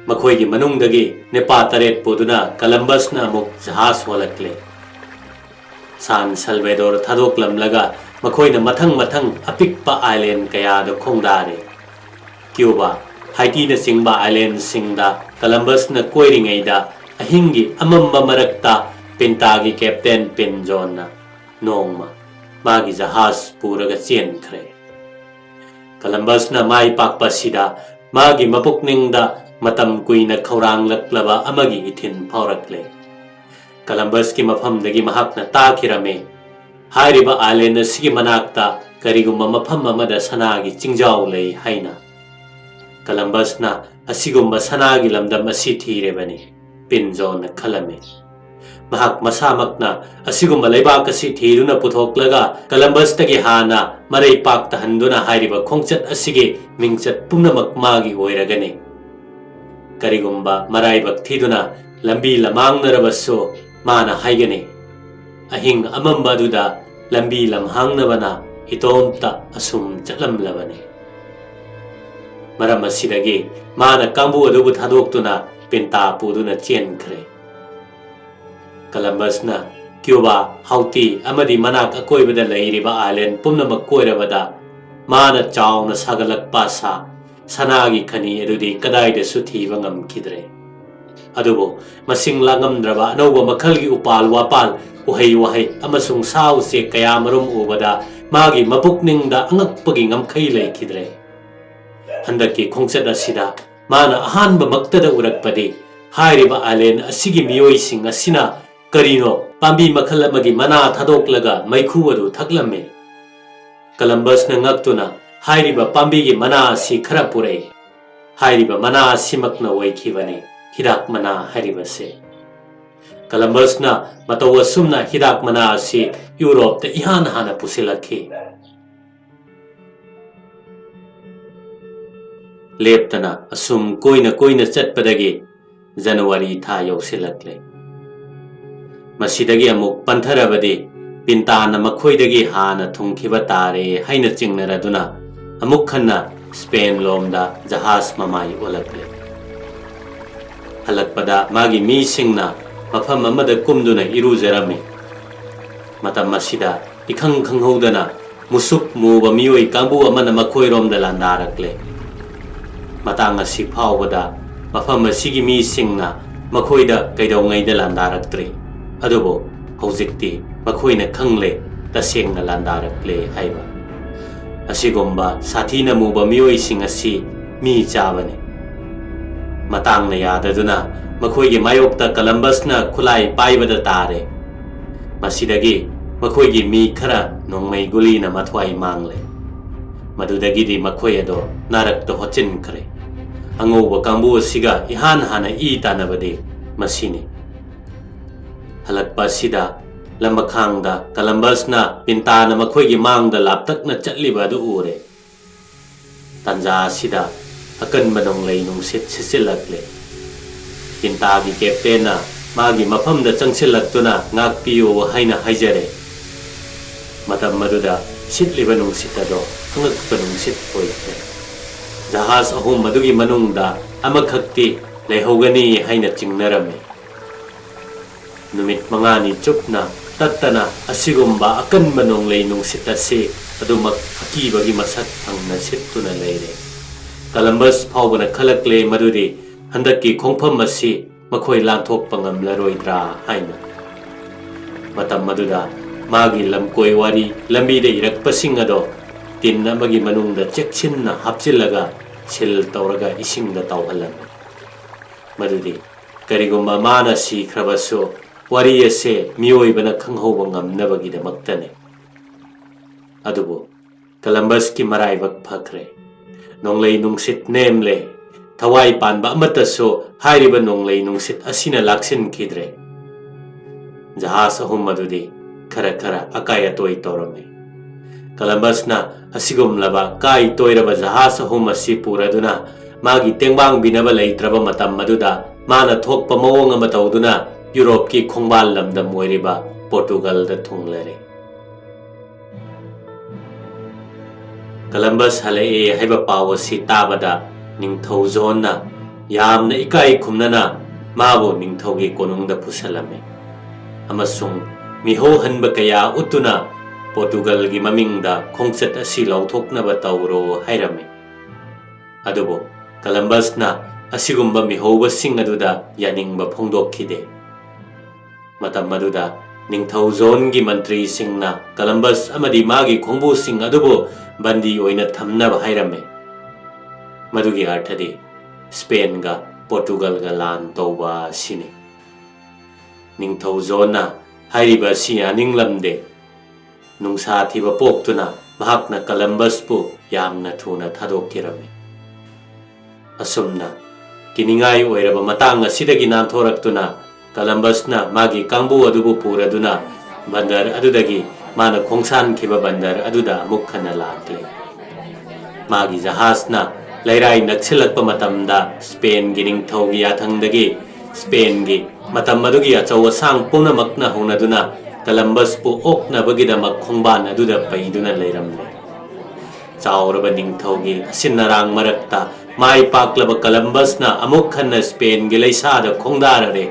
ꯃꯈꯣꯏꯒꯤ ꯃꯅꯨꯡꯗꯒꯤ ꯅꯦꯄꯥ ꯇꯔꯦꯠ ꯄꯨꯗꯨꯅ ꯀꯂꯝꯕꯁꯅ ꯑꯃꯨꯛ ꯖꯍꯥꯖ ꯍꯣꯜꯂꯛꯂꯦ꯫ ꯁꯥꯟ ꯁꯜꯚꯦꯗꯣꯔ ꯊꯥꯗꯣꯛꯂꯝꯂꯒ ꯃꯈꯣꯏꯅ ꯃꯊꯪ ꯃꯊꯪ ꯑꯄꯤꯛꯄ ꯑꯥꯏꯂꯦꯟ ꯀꯌꯥꯗ ꯈꯣꯡꯗꯥꯔꯦ꯫ ꯀ꯭ꯌꯨꯕꯥ, ꯍꯥꯏꯇꯤꯅꯆꯤꯡꯕ ꯑꯥꯏꯂꯦꯟꯁꯤꯡꯗ ꯀꯂꯝꯕꯁꯅ ꯀꯣꯏꯔꯤꯉꯩꯗ ꯑꯍꯤꯡꯒꯤ ꯑꯃꯝꯕ ꯃꯔꯛꯇ ꯄꯤꯟꯇꯥꯒꯤ ꯀꯦꯞꯇꯦꯟ ꯄꯤꯟꯖꯣꯟꯅ ꯅꯣꯡꯃ ꯃꯥꯒꯤ ꯖꯍꯥꯖ ꯄꯨꯔꯒ ꯆꯦꯟꯈ꯭ꯔꯦ꯫ ꯀꯂꯝꯕꯁꯅ ꯃꯥꯏ ꯄꯥꯛꯄ ꯑꯁꯤꯗ ꯃꯥꯒꯤ ꯃꯄꯨꯛꯅꯤꯡꯗ ꯃꯇꯝ ꯀꯨꯏꯅ ꯈꯧꯔꯥꯡꯂꯛꯂꯕ ꯑꯃꯒꯤ ꯏꯊꯤꯟ ꯐꯥꯎꯔꯛꯂꯦ꯫ ꯀꯂꯝꯕꯁꯀꯤ ꯃꯐꯝꯗꯒꯤ ꯃꯍꯥꯛꯅ ꯇꯥꯈꯤꯔꯝꯃꯤ, ꯍꯥꯏꯔꯤꯕ ꯑꯥꯏꯂꯦꯟ ꯑꯁꯤꯒꯤ ꯃꯅꯥꯛꯇ ꯀꯔꯤꯒꯨꯝꯕ ꯃꯐꯝ ꯑꯃꯗ ꯁꯅꯥꯒꯤ ꯆꯤꯡꯖꯥꯎ ꯂꯩ ꯍꯥꯏꯅ꯫ ꯀꯂꯝꯕꯁꯅ ꯑꯁꯤꯒꯨꯝꯕ ꯁꯅꯥꯒꯤ ꯂꯝꯗꯝ ꯑꯁꯤ ꯊꯤꯔꯦꯕꯅꯤ, ꯄꯤꯟꯖꯣꯟꯅ ꯈꯜꯂꯝꯃꯤ꯫ ꯃꯍꯥꯛ ꯃꯁꯥꯃꯛꯅ ꯑꯁꯤꯒꯨꯝꯕ ꯂꯩꯕꯥꯛ ꯑꯁꯤ ꯊꯤꯗꯨꯅ ꯄꯨꯊꯣꯛꯂꯒ ꯀꯂꯝꯕꯁꯇꯒꯤ ꯍꯥꯟꯅ ꯃꯔꯩ ꯄꯥꯛꯇꯍꯟꯗꯨꯅ ꯍꯥꯏꯔꯤꯕ ꯈꯣꯡꯆꯠ ꯑꯁꯤꯒꯤ ꯃꯤꯡꯆꯠ ꯄꯨꯝꯅꯃꯛ ꯃꯥꯒꯤ ꯑꯣꯏꯔꯒꯅꯤ꯫ ꯀꯔꯤꯒꯨꯝꯕ ꯃꯔꯥꯏꯕꯛ ꯊꯤꯗꯨꯅ ꯂꯝꯕꯤ ꯂꯝꯍꯥꯡꯅꯔꯕꯁꯨ, ꯃꯥꯅ ꯍꯥꯏꯒꯅꯤ, "ꯑꯍꯤꯡ ꯑꯃꯝꯕ ꯑꯗꯨꯗ ꯂꯝꯕꯤ ꯂꯝꯍꯥꯡꯅꯕꯅ ꯏꯇꯣꯝꯇ ꯑꯁꯨꯝ ꯆꯠꯂꯝꯂꯕꯅꯤ"꯫ ꯃꯔꯝ ꯑꯁꯤꯗꯒꯤ ꯃꯥꯅ ꯀꯥꯡꯕꯨ ꯑꯗꯨꯕꯨ ꯊꯥꯗꯣꯛꯇꯨꯅ ꯄꯤꯟꯇꯥ ꯄꯨꯗꯨꯅ ꯆꯦꯟꯈ꯭ꯔꯦ꯫ ꯀꯂꯝꯕꯁꯅ ꯀ꯭ꯌꯨꯕꯥ, ꯍꯥꯎꯇꯤ ꯑꯃꯗꯤ ꯃꯅꯥꯛ ꯑꯀꯣꯏꯕꯗ ꯂꯩꯔꯤꯕ ꯑꯥꯏꯂꯦꯟ ꯄꯨꯝꯅꯃꯛ ꯀꯣꯏꯔꯕꯗ, ꯃꯥꯅ ꯆꯥꯎꯅ ꯁꯥꯒꯠꯂꯛꯄ ꯁꯥ ꯁꯅꯥꯒꯤ ꯈꯅꯤ ꯑꯗꯨꯗꯤ ꯀꯗꯥꯏꯗꯁꯨ ꯊꯤꯕ ꯉꯝꯈꯤꯗ꯭ꯔꯦ꯫ ꯑꯗꯨꯕꯨ ꯃꯁꯤꯡ ꯂꯥꯛꯉꯝꯗ꯭ꯔꯕ ꯑꯅꯧꯕ ꯃꯈꯜꯒꯤ ꯎꯄꯥꯜ ꯋꯥꯄꯥꯜ, ꯎꯍꯩ ꯋꯥꯍꯩ ꯑꯃꯁꯨꯡ ꯁꯥ ꯎꯆꯦꯛ ꯀꯌꯥ ꯃꯔꯨꯝ ꯎꯕꯗ ꯃꯥꯒꯤ ꯃꯄꯨꯛꯅꯤꯡꯗ ꯑꯉꯛꯄꯒꯤ ꯉꯝꯈꯩ ꯂꯩꯈꯤꯗ꯭ꯔꯦ꯫ ꯍꯟꯗꯛꯀꯤ ꯈꯣꯡꯆꯠ ꯑꯁꯤꯗ ꯃꯥꯅ ꯑꯍꯥꯟꯕꯃꯛꯇꯗ ꯎꯔꯛꯄꯗꯤ ꯍꯥꯏꯔꯤꯕ ꯑꯥꯏꯂꯦꯟ ꯑꯁꯤꯒꯤ ꯃꯤꯑꯣꯏꯁꯤꯡ ꯑꯁꯤꯅ ꯀꯔꯤꯅꯣ ꯄꯥꯝꯕꯤ ꯃꯈꯜ ꯑꯃꯒꯤ ꯃꯅꯥ ꯊꯥꯗꯣꯛꯂꯒ ꯃꯩꯈꯨ ꯑꯗꯨ ꯊꯛꯂꯝꯃꯤ꯫ ꯀꯂꯝꯕꯁꯅ ꯉꯛꯇꯨꯅ ꯍꯥꯏꯔꯤꯕ ꯄꯥꯝꯕꯤꯒꯤ ꯃꯅꯥ ꯑꯁꯤ ꯈꯔ ꯄꯨꯔꯛꯏ꯫ ꯍꯥꯏꯔꯤꯕ ꯃꯅꯥ ꯑꯁꯤꯃꯛꯅ ꯑꯣꯏꯈꯤꯕꯅꯤ ꯍꯤꯗꯥꯛ ꯃꯅꯥ ꯍꯥꯏꯔꯤꯕꯁꯦ꯫ ꯀꯂꯝꯕꯁꯅ ꯃꯇꯧ ꯑꯁꯨꯝꯅ ꯍꯤꯗꯥꯛ ꯃꯅꯥ ꯑꯁꯤ ꯌꯨꯔꯣꯞꯇ ꯏꯍꯥꯟ ꯍꯥꯟꯅ ꯄꯨꯁꯤꯜꯂꯛꯈꯤ꯫ ꯂꯦꯞꯇꯅ ꯑꯁꯨꯝ ꯀꯣꯏꯅ ꯀꯣꯏꯅ ꯆꯠꯄꯗꯒꯤ ꯖꯅꯋꯥꯔꯤ ꯊꯥ ꯌꯧꯁꯤꯜꯂꯛꯂꯦ꯫ ꯃꯁꯤꯗꯒꯤ ꯑꯃꯨꯛ ꯄꯟꯊꯔꯕꯗꯤ ꯄꯤꯟꯇꯥꯅ ꯃꯈꯣꯏꯗꯒꯤ ꯍꯥꯟꯅ ꯊꯨꯡꯈꯤꯕ ꯇꯥꯔꯦ ꯍꯥꯏꯅ ꯆꯤꯡꯅꯔꯗꯨꯅ ꯑꯃꯨꯛ ꯍꯟꯅ ꯁ꯭ꯄꯦꯟ ꯂꯣꯝꯗ ꯖꯍꯥꯖ ꯃꯃꯥꯏ ꯑꯣꯜꯂꯛꯂꯦ꯫ ꯍꯜꯂꯛꯄꯗ ꯃꯥꯒꯤ ꯃꯤꯁꯤꯡꯅ ꯃꯐꯝ ꯑꯃꯗ ꯀꯨꯝꯗꯨꯅ ꯏꯔꯨꯖꯔꯝꯃꯤ꯫ ꯃꯇꯝ ꯑꯁꯤꯗ ꯏꯈꯪ ꯈꯪꯍꯧꯗꯅ ꯃꯨꯁꯨꯛ ꯃꯨꯕ ꯃꯤꯑꯣꯏ ꯀꯥꯡꯕꯨ ꯑꯃꯅ ꯃꯈꯣꯏꯔꯣꯝꯗ ꯂꯥꯟꯗꯥꯔꯛꯂꯦ꯫ ꯃꯇꯥꯡ ꯑꯁꯤ ꯐꯥꯎꯕꯗ ꯃꯐꯝ ꯑꯁꯤꯒꯤ ꯃꯤꯁꯤꯡꯅ ꯃꯈꯣꯏꯗ ꯀꯩꯗꯧꯉꯩꯗ ꯂꯥꯟꯗꯥꯔꯛꯇ꯭ꯔꯤ꯫ ꯑꯗꯨꯕꯨ ꯍꯧꯖꯤꯛꯇꯤ ꯃꯈꯣꯏꯅ ꯈꯪꯂꯦ ꯇꯁꯦꯡꯅ ꯂꯥꯟꯗꯥꯔꯛꯂꯦ ꯍꯥꯏꯕ꯫ ꯑꯁꯤꯒꯨꯝꯕ ꯁꯥꯊꯤꯅ ꯃꯨꯕ ꯃꯤꯑꯣꯏꯁꯤꯡ ꯑꯁꯤ ꯃꯤ ꯆꯥꯕꯅꯤ꯫ ꯃꯇꯥꯡꯅ ꯌꯥꯗꯗꯨꯅ ꯃꯈꯣꯏꯒꯤ ꯃꯥꯌꯣꯛꯇ ꯀꯂꯝꯕꯁꯅ ꯈꯨꯠꯂꯥꯏ ꯄꯥꯏꯕꯗ ꯇꯥꯔꯦ꯫ ꯃꯁꯤꯗꯒꯤ ꯃꯈꯣꯏꯒꯤ ꯃꯤ ꯈꯔ ꯅꯣꯡꯃꯩ ꯒꯨꯂꯤꯅ ꯃꯊ꯭ꯋꯥꯏ ꯃꯥꯡꯂꯦ꯫ ꯃꯗꯨꯗꯒꯤꯗꯤ ꯃꯈꯣꯏ ꯑꯗꯣ ꯅꯥꯔꯛꯇ ꯍꯣꯠꯆꯤꯟꯈ꯭ꯔꯦ꯫ ꯑꯉꯧꯕ ꯀꯥꯡꯕꯨ ꯑꯁꯤꯒ ꯏꯍꯥꯟ ꯍꯥꯟꯅ ꯏ ꯇꯥꯟꯅꯕꯗꯤ ꯃꯁꯤꯅꯤ꯫ ꯍꯜꯂꯛꯄ ꯑꯁꯤꯗ ꯂꯝꯕꯈꯥꯡꯗ ꯀꯂꯝꯕꯁꯅ ꯄꯤꯟꯇꯥꯅ ꯃꯈꯣꯏꯒꯤ ꯃꯥꯡꯗ ꯂꯥꯞꯇꯛꯅ ꯆꯠꯂꯤꯕ ꯑꯗꯨ ꯎꯔꯦ꯫ ꯇꯥꯟꯖꯥ ꯑꯁꯤꯗ ꯑꯀꯟꯕ ꯅꯣꯡꯂꯩ ꯅꯨꯡꯁꯤꯠ ꯁꯤꯠꯆꯤꯜꯂꯛꯂꯦ꯫ ꯄꯤꯟꯇꯥꯒꯤ ꯀꯦꯞꯇꯦꯟꯅ ꯃꯥꯒꯤ ꯃꯐꯝꯗ ꯆꯪꯁꯤꯜꯂꯛꯇꯨꯅ ꯉꯥꯛꯄꯤꯌꯨ ꯍꯥꯏꯅ ꯍꯥꯏꯖꯔꯦ꯫ ꯃꯇꯝ ꯑꯗꯨꯗ ꯁꯤꯠꯂꯤꯕ ꯅꯨꯡꯁꯤꯠ ꯑꯗꯣ ꯑꯉꯛꯄ ꯅꯨꯡꯁꯤꯠ ꯑꯣꯏꯈ꯭ꯔꯦ꯫ ꯖꯍꯥꯖ ꯑꯍꯨꯝ ꯑꯗꯨꯒꯤ ꯃꯅꯨꯡꯗ ꯑꯃꯈꯛꯇꯤ ꯂꯩꯍꯧꯒꯅꯤ ꯍꯥꯏꯅ ꯆꯤꯡꯅꯔꯝꯃꯤ꯫ ꯅꯨꯃꯤꯠ ꯃꯉꯥꯅꯤ ꯆꯨꯞꯅ ꯇꯠꯇꯅ ꯑꯁꯤꯒꯨꯝꯕ ꯑꯀꯟꯕ ꯅꯣꯡꯂꯩ ꯅꯨꯡꯁꯤꯠ ꯑꯁꯤ ꯑꯗꯨꯃꯛ ꯑꯀꯤꯕꯒꯤ ꯃꯁꯛ ꯐꯪꯅ ꯁꯤꯠꯇꯨꯅ ꯂꯩꯔꯦ꯫ ꯀꯂꯝꯕꯁ ꯐꯥꯎꯕꯅ ꯈꯜꯂꯛꯂꯦ ꯃꯗꯨꯗꯤ ꯍꯟꯗꯛꯀꯤ ꯈꯣꯡꯐꯝ ꯑꯁꯤ ꯃꯈꯣꯏ ꯂꯥꯟꯊꯣꯛꯄ ꯉꯝꯂꯔꯣꯏꯗ꯭ꯔꯥ ꯍꯥꯏꯅ꯫ ꯃꯇꯝ ꯑꯗꯨꯗ ꯃꯥꯒꯤ ꯂꯝꯀꯣꯏ ꯋꯥꯔꯤ ꯂꯝꯕꯤꯗ ꯏꯔꯛꯄꯁꯤꯡ ꯑꯗꯣ ꯇꯤꯟ ꯑꯃꯒꯤ ꯃꯅꯨꯡꯗ ꯆꯦꯛꯁꯤꯟꯅ ꯍꯥꯞꯆꯤꯜꯂꯒ ꯁꯤꯜ ꯇꯧꯔꯒ ꯏꯁꯤꯡꯗ ꯇꯥꯎꯍꯜꯂꯝꯃꯤ꯫ ꯃꯗꯨꯗꯤ ꯀꯔꯤꯒꯨꯝꯕ ꯃꯥꯅ ꯁꯤꯈ꯭ꯔꯕꯁꯨ ꯋꯥꯔꯤ ꯑꯁꯦ ꯃꯤꯑꯣꯏꯕꯅ ꯈꯪꯍꯧꯕ ꯉꯝꯅꯕꯒꯤꯗꯃꯛꯇꯅꯤ꯫ ꯑꯗꯨꯕꯨ ꯀꯂꯝꯕꯁꯀꯤ ꯃꯔꯥꯏꯕꯛ ꯐꯈ꯭ꯔꯦ꯫ ꯅꯣꯡꯂꯩ ꯅꯨꯡꯁꯤꯠ ꯅꯦꯝꯂꯦ꯫ ꯊꯋꯥꯏ ꯄꯥꯟꯕ ꯑꯃꯠꯇꯁꯨ ꯍꯥꯏꯔꯤꯕ ꯅꯣꯡꯂꯩ ꯅꯨꯡꯁꯤꯠ ꯑꯁꯤꯅ ꯂꯥꯛꯁꯤꯟꯈꯤꯗ꯭ꯔꯦ꯫ ꯖꯍꯥꯖ ꯑꯍꯨꯝ ꯑꯗꯨꯗꯤ ꯈꯔ ꯈꯔ ꯑꯀꯥꯏ ꯑꯇꯣꯏ ꯇꯧꯔꯝꯃꯤ꯫ ꯀꯂꯝꯕꯁꯅ ꯑꯁꯤꯒꯨꯝꯂꯕ ꯀꯥꯏ ꯇꯣꯏꯔꯕ ꯖꯍꯥꯖ ꯑꯍꯨꯝ ꯑꯁꯤ ꯄꯨꯔꯗꯨꯅ ꯃꯥꯒꯤ ꯇꯦꯡꯕꯥꯡꯕꯤꯅꯕ ꯂꯩꯇ꯭ꯔꯕ ꯃꯇꯝ ꯑꯗꯨꯗ ꯃꯥꯅ ꯊꯣꯛꯄ ꯃꯑꯣꯡ ꯑꯃ ꯇꯧꯗꯨꯅ ꯌꯨꯔꯣꯞꯀꯤ ꯈꯣꯡꯕꯥꯜ ꯂꯝꯗꯝ ꯑꯣꯏꯔꯤꯕ ꯄꯣꯔꯇꯨꯒꯜꯗ ꯊꯨꯡꯂꯔꯦ꯫ ꯀꯂꯝꯕꯁ ꯍꯜꯂꯛꯑꯦ ꯍꯥꯏꯕ ꯄꯥꯎ ꯑꯁꯤ ꯇꯥꯕꯗ ꯅꯤꯡꯊꯧ ꯖꯣꯟꯅ ꯌꯥꯝꯅ ꯏꯀꯥꯏ ꯈꯨꯝꯅꯅ ꯃꯥꯕꯨ ꯅꯤꯡꯊꯧꯒꯤ ꯀꯣꯅꯨꯡꯗ ꯄꯨꯁꯜꯂꯝꯃꯤ ꯑꯃꯁꯨꯡ ꯃꯤꯍꯧꯍꯟꯕ ꯀꯌꯥ ꯎꯠꯇꯨꯅ ꯄꯣꯔꯇꯨꯒꯜꯒꯤ ꯃꯃꯤꯡꯗ ꯈꯣꯡꯆꯠ ꯑꯁꯤ ꯂꯥꯎꯊꯣꯛꯅꯕ ꯇꯧꯔꯣ ꯍꯥꯏꯔꯝꯃꯤ꯫ ꯑꯗꯨꯕꯨ ꯀꯂꯝꯕꯁꯅ ꯑꯁꯤꯒꯨꯝꯕ ꯃꯤꯍꯧꯕꯁꯤꯡ ꯑꯗꯨꯗ ꯌꯥꯅꯤꯡꯕ ꯐꯣꯡꯗꯣꯛꯈꯤꯗꯦ꯫ ꯃꯇꯝ ꯑꯗꯨꯗ ꯅꯤꯡꯊꯧ ꯖꯣꯟꯒꯤ ꯃꯟꯇ꯭ꯔꯤꯁꯤꯡꯅ ꯀꯂꯝꯕꯁ ꯑꯃꯗꯤ ꯃꯥꯒꯤ ꯈꯣꯡꯕꯨꯁꯤꯡ ꯑꯗꯨꯕꯨ ꯕꯟꯗꯤ ꯑꯣꯏꯅ ꯊꯝꯅꯕ ꯍꯥꯏꯔꯝꯃꯤ꯫ ꯃꯗꯨꯒꯤ ꯑꯔꯊꯗꯤ ꯁ꯭ꯄꯦꯟꯒ ꯄꯣꯔꯇꯨꯒꯜꯒ ꯂꯥꯟ ꯇꯧꯕ ꯑꯁꯤꯅꯤ꯫ ꯅꯤꯡꯊꯧ ꯖꯣꯟꯅ ꯍꯥꯏꯔꯤꯕ ꯑꯁꯤ ꯌꯥꯅꯤꯡꯂꯝꯗꯦ꯫ ꯅꯨꯡꯁꯥ ꯊꯤꯕ ꯄꯣꯛꯇꯨꯅ ꯃꯍꯥꯛꯅ ꯀꯂꯝꯕꯁꯄꯨ ꯌꯥꯝꯅ ꯊꯨꯅ ꯊꯥꯗꯣꯛꯈꯤꯔꯝꯃꯤ꯫ ꯑꯁꯨꯝꯅ ꯀꯤꯅꯤꯡꯉꯥꯏ ꯑꯣꯏꯔꯕ ꯃꯇꯥꯡ ꯑꯁꯤꯗꯒꯤ ꯅꯥꯟꯊꯣꯔꯛꯇꯨꯅ ꯀꯂꯝꯕꯁꯅ ꯃꯥꯒꯤ ꯀꯥꯡꯕꯨ ꯑꯗꯨꯕꯨ ꯄꯨꯔꯗꯨꯅ ꯕꯟꯗꯔ ꯑꯗꯨꯗꯒꯤ ꯃꯥꯅ ꯈꯣꯡꯁꯥꯟꯈꯤꯕ ꯕꯟꯗꯔ ꯑꯗꯨꯗ ꯑꯃꯨꯛ ꯍꯟꯅ ꯂꯥꯛꯂꯦ꯫ ꯃꯥꯒꯤ ꯖꯍꯥꯖꯅ ꯂꯩꯔꯥꯏ ꯅꯛꯁꯤꯜꯂꯛꯄ ꯃꯇꯝꯗ ꯁ꯭ꯄꯦꯟꯒꯤ ꯅꯤꯡꯊꯧꯒꯤ ꯌꯥꯊꯪꯗꯒꯤ ꯁ꯭ꯄꯦꯟꯒꯤ ꯃꯇꯝ ꯑꯗꯨꯒꯤ ꯑꯆꯧ ꯑꯁꯥꯡ ꯄꯨꯝꯅꯃꯛꯅ ꯍꯧꯅꯗꯨꯅ ꯀꯂꯝꯕꯁꯄꯨ ꯑꯣꯛꯅꯕꯒꯤꯗꯃꯛ ꯈꯣꯡꯕꯥꯟ ꯑꯗꯨꯗ ꯄꯩꯗꯨꯅ ꯂꯩꯔꯝꯂꯦ꯫ ꯆꯥꯎꯔꯕ ꯅꯤꯡꯊꯧꯒꯤ ꯑꯁꯤꯟ ꯑꯔꯥꯡ ꯃꯔꯛꯇ ꯃꯥꯏ ꯄꯥꯛꯂꯕ ꯀꯂꯝꯕꯁꯅ ꯑꯃꯨꯛ ꯍꯟꯅ ꯁ꯭ꯄꯦꯟꯒꯤ ꯂꯩꯁꯥꯗ ꯈꯣꯡꯗꯥꯔꯔꯦ꯫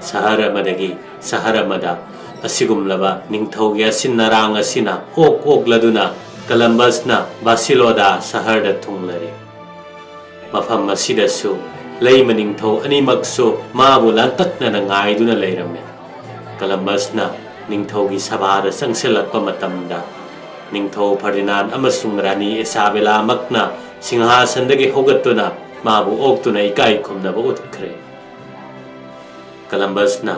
ꯁꯍꯔ ꯑꯃꯗꯒꯤ ꯁꯍꯔ ꯑꯃꯗ ꯑꯁꯤꯒꯨꯝꯂꯕ ꯅꯤꯡꯊꯧꯒꯤ ꯑꯁꯤꯟ ꯑꯔꯥꯡ ꯑꯁꯤꯅ ꯑꯣꯛ ꯑꯣꯛꯂꯗꯨꯅ ꯀꯂꯝꯕꯁꯅ ꯕꯥꯁꯤꯂꯣꯗꯥ ꯁꯍꯔꯗ ꯊꯨꯡꯂꯔꯦ꯫ ꯃꯐꯝ ꯑꯁꯤꯗꯁꯨ ꯂꯩꯃ ꯅꯤꯡꯊꯧ ꯑꯅꯤꯃꯛꯁꯨ ꯃꯥꯕꯨ ꯂꯥꯡꯇꯛꯅꯅ ꯉꯥꯏꯗꯨꯅ ꯂꯩꯔꯝꯃꯤ꯫ ꯀꯂꯝꯕꯁꯅ ꯅꯤꯡꯊꯧꯒꯤ ꯁꯚꯥꯗ ꯆꯪꯁꯤꯜꯂꯛꯄ ꯃꯇꯝꯗ ꯅꯤꯡꯊꯧ ꯐꯔꯗꯤꯅꯥꯟ ꯑꯃꯁꯨꯡ ꯔꯥꯅꯤ ꯏꯁꯥꯕꯦꯂꯥꯃꯛꯅ ꯁꯤꯡꯍꯥꯁꯟꯗꯒꯤ ꯍꯧꯒꯠꯇꯨꯅ ꯃꯥꯕꯨ ꯑꯣꯛꯇꯨꯅ ꯏꯀꯥꯏ ꯈꯨꯝꯅꯕ ꯎꯠꯈ꯭ꯔꯦ꯫ ꯀꯂꯝꯕꯁꯅ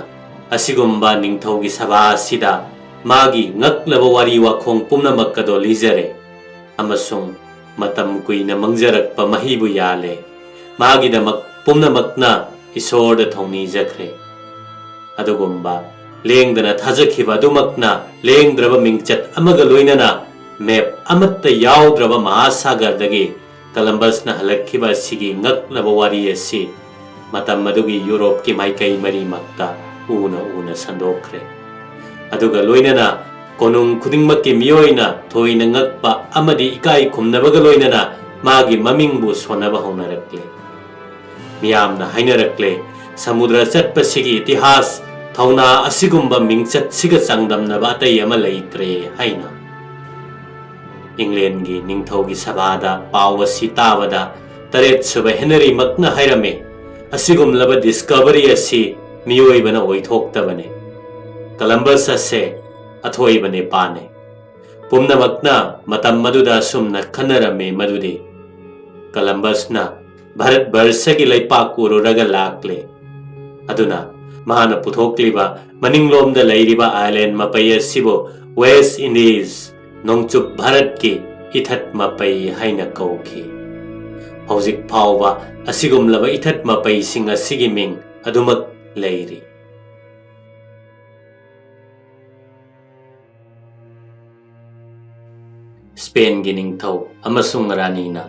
ꯑꯁꯤꯒꯨꯝꯕ ꯅꯤꯡꯊꯧꯒꯤ ꯁꯚꯥ ꯑꯁꯤꯗ ꯃꯥꯒꯤ ꯉꯛꯂꯕ ꯋꯥꯔꯤ ꯋꯥꯈꯣꯡ ꯄꯨꯝꯅꯃꯛ ꯑꯗꯣ ꯂꯤꯖꯔꯦ ꯑꯃꯁꯨꯡ ꯃꯇꯝ ꯀꯨꯏꯅ ꯃꯪꯖꯔꯛꯄ ꯃꯍꯩꯕꯨ ꯌꯥꯜꯂꯦ꯫ ꯃꯥꯒꯤꯗꯃꯛ ꯄꯨꯝꯅꯃꯛꯅ ꯏꯁꯣꯔꯗ ꯊꯧꯅꯤꯖꯈ꯭ꯔꯦ꯫ ꯑꯗꯨꯒꯨꯝꯕ ꯂꯦꯡꯗꯅ ꯊꯥꯖꯈꯤꯕ ꯑꯗꯨꯃꯛꯅ ꯂꯦꯡꯗ꯭ꯔꯕ ꯃꯤꯡꯆꯠ ꯑꯃꯒ ꯂꯣꯏꯅꯅ ꯃꯦꯞ ꯑꯃꯠꯇ ꯌꯥꯎꯗ꯭ꯔꯕ ꯃꯍꯥꯁꯥꯒꯔꯗꯒꯤ ꯀꯂꯝꯕꯁꯅ ꯍꯜꯂꯛꯈꯤꯕ ꯑꯁꯤꯒꯤ ꯉꯛꯂꯕ ꯋꯥꯔꯤ ꯑꯁꯤ ꯃꯇꯝ ꯑꯗꯨꯒꯤ ꯌꯨꯔꯣꯞꯀꯤ ꯃꯥꯏꯀꯩ ꯃꯔꯤꯃꯛꯇ ꯎꯅ ꯎꯅ ꯁꯟꯗꯣꯛꯈ꯭ꯔꯦ꯫ ꯑꯗꯨꯒ ꯂꯣꯏꯅꯅ ꯀꯣꯅꯨꯡ ꯈꯨꯗꯤꯡꯃꯛꯀꯤ ꯃꯤꯑꯣꯏꯅ ꯊꯣꯏꯅ ꯉꯛꯄ ꯑꯃꯗꯤ ꯏꯀꯥꯏ ꯈꯨꯝꯅꯕꯒ ꯂꯣꯏꯅꯅ ꯃꯥꯒꯤ ꯃꯃꯤꯡꯕꯨ ꯁꯣꯟꯅꯕ ꯍꯧꯅꯔꯛꯂꯦ꯫ ꯃꯤꯌꯥꯝꯅ ꯍꯥꯏꯅꯔꯛꯂꯦ, "ꯁꯃꯨꯗ꯭ꯔ ꯆꯠꯄꯁꯤꯒꯤ ꯏꯇꯤꯍꯥꯁ ꯊꯧꯅꯥ ꯑꯁꯤꯒꯨꯝꯕ ꯃꯤꯡꯆꯠꯁꯤꯒ ꯆꯥꯡꯗꯝꯅꯕ ꯑꯇꯩ ꯑꯃ ꯂꯩꯇ꯭ꯔꯦ" ꯍꯥꯏꯅ꯫ ꯏꯪꯂꯦꯟꯒꯤ ꯅꯤꯡꯊꯧꯒꯤ ꯁꯚꯥꯗ ꯄꯥꯎ ꯑꯁꯤ ꯇꯥꯕꯗ ꯇꯔꯦꯠꯁꯨꯕ ꯍꯦꯅꯔꯤꯃꯛꯅ ꯍꯥꯏꯔꯝꯃꯤ, "ꯑꯁꯤꯒꯨꯝꯂꯕ ꯗꯤꯁꯀꯚꯔꯤ ꯑꯁꯤ ꯃꯤꯑꯣꯏꯕꯅ ꯑꯣꯏꯊꯣꯛꯇꯕꯅꯤ꯫ ꯀꯂꯝꯕꯁ ꯑꯁꯦ ꯑꯊꯣꯏꯕ ꯅꯤꯄꯥꯅꯤ"꯫ ꯄꯨꯝꯅꯃꯛꯅ ꯃꯇꯝ ꯑꯗꯨꯗ ꯑꯁꯨꯝꯅ ꯈꯟꯅꯔꯝꯃꯤ ꯃꯗꯨꯗꯤ ꯀꯂꯝꯕꯁꯅ ꯚꯥꯔꯠ ꯕꯔꯁꯒꯤ ꯂꯩꯄꯥꯛ ꯎꯔꯨꯔꯒ ꯂꯥꯛꯂꯦ꯫ ꯑꯗꯨꯅ ꯃꯥꯅ ꯄꯨꯊꯣꯛꯂꯤꯕ ꯃꯅꯤꯡꯂꯣꯝꯗ ꯂꯩꯔꯤꯕ ꯑꯥꯏꯂꯦꯟ ꯃꯄꯩ ꯑꯁꯤꯕꯨ ꯋꯦꯁ ꯏꯟꯗꯤꯁ, ꯅꯣꯡꯆꯨꯞ ꯚꯥꯔꯠꯀꯤ ꯏꯊꯠ ꯃꯄꯩ ꯍꯥꯏꯅ ꯀꯧꯈꯤ꯫ ꯍꯧꯖꯤꯛ ꯐꯥꯎꯕ ꯑꯁꯤꯒꯨꯝꯂꯕ ꯏꯊꯠ ꯃꯄꯩꯁꯤꯡ ꯑꯁꯤꯒꯤ ꯃꯤꯡ ꯑꯗꯨꯃꯛ ꯂꯩꯔꯤ꯫ ꯁ꯭ꯄꯦꯟꯒꯤ ꯅꯤꯡꯊꯧ ꯑꯃꯁꯨꯡ ꯔꯥꯅꯤꯅ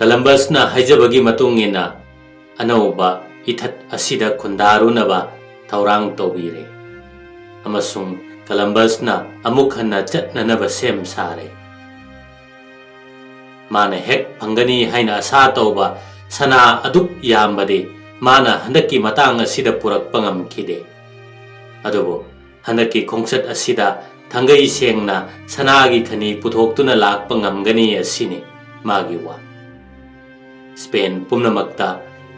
ꯀꯂꯝꯕꯁꯅ ꯍꯥꯏꯖꯕꯒꯤ ꯃꯇꯨꯡ ꯏꯟꯅ ꯑꯅꯧꯕ ꯏꯊꯠ ꯑꯁꯤꯗ ꯈꯨꯟꯗꯥꯔꯨꯅꯕ ꯊꯧꯔꯥꯡ ꯇꯧꯕꯤꯔꯦ, ꯑꯃꯁꯨꯡ ꯀꯂꯝꯕꯁꯅ ꯑꯃꯨꯛ ꯍꯟꯅ ꯆꯠꯅꯅꯕ ꯁꯦꯝ ꯁꯥꯔꯦ꯫ ꯃꯥꯅ ꯍꯦꯛ ꯐꯪꯒꯅꯤ ꯍꯥꯏꯅ ꯑꯁꯥ ꯇꯧꯕ ꯁꯅꯥ ꯑꯗꯨꯛ ꯌꯥꯝꯕꯗꯤ ꯃꯥꯅ ꯍꯟꯗꯛꯀꯤ ꯃꯇꯥꯡ ꯑꯁꯤꯗ ꯄꯨꯔꯛꯄ ꯉꯝꯈꯤꯗꯦ꯫ ꯑꯗꯨꯕꯨ ꯍꯟꯗꯛꯀꯤ ꯈꯣꯡꯆꯠ ꯑꯁꯤꯗ ꯊꯥꯡꯒꯩ ꯁꯦꯡꯅ ꯁꯅꯥꯒꯤ ꯈꯅꯤ ꯄꯨꯊꯣꯛꯇꯨꯅ ꯂꯥꯛꯄ ꯉꯝꯒꯅꯤ ꯑꯁꯤꯅꯤ ꯃꯥꯒꯤ ꯋꯥ꯫ ꯁ꯭ꯄꯦꯟ ꯄꯨꯝꯅꯃꯛꯇ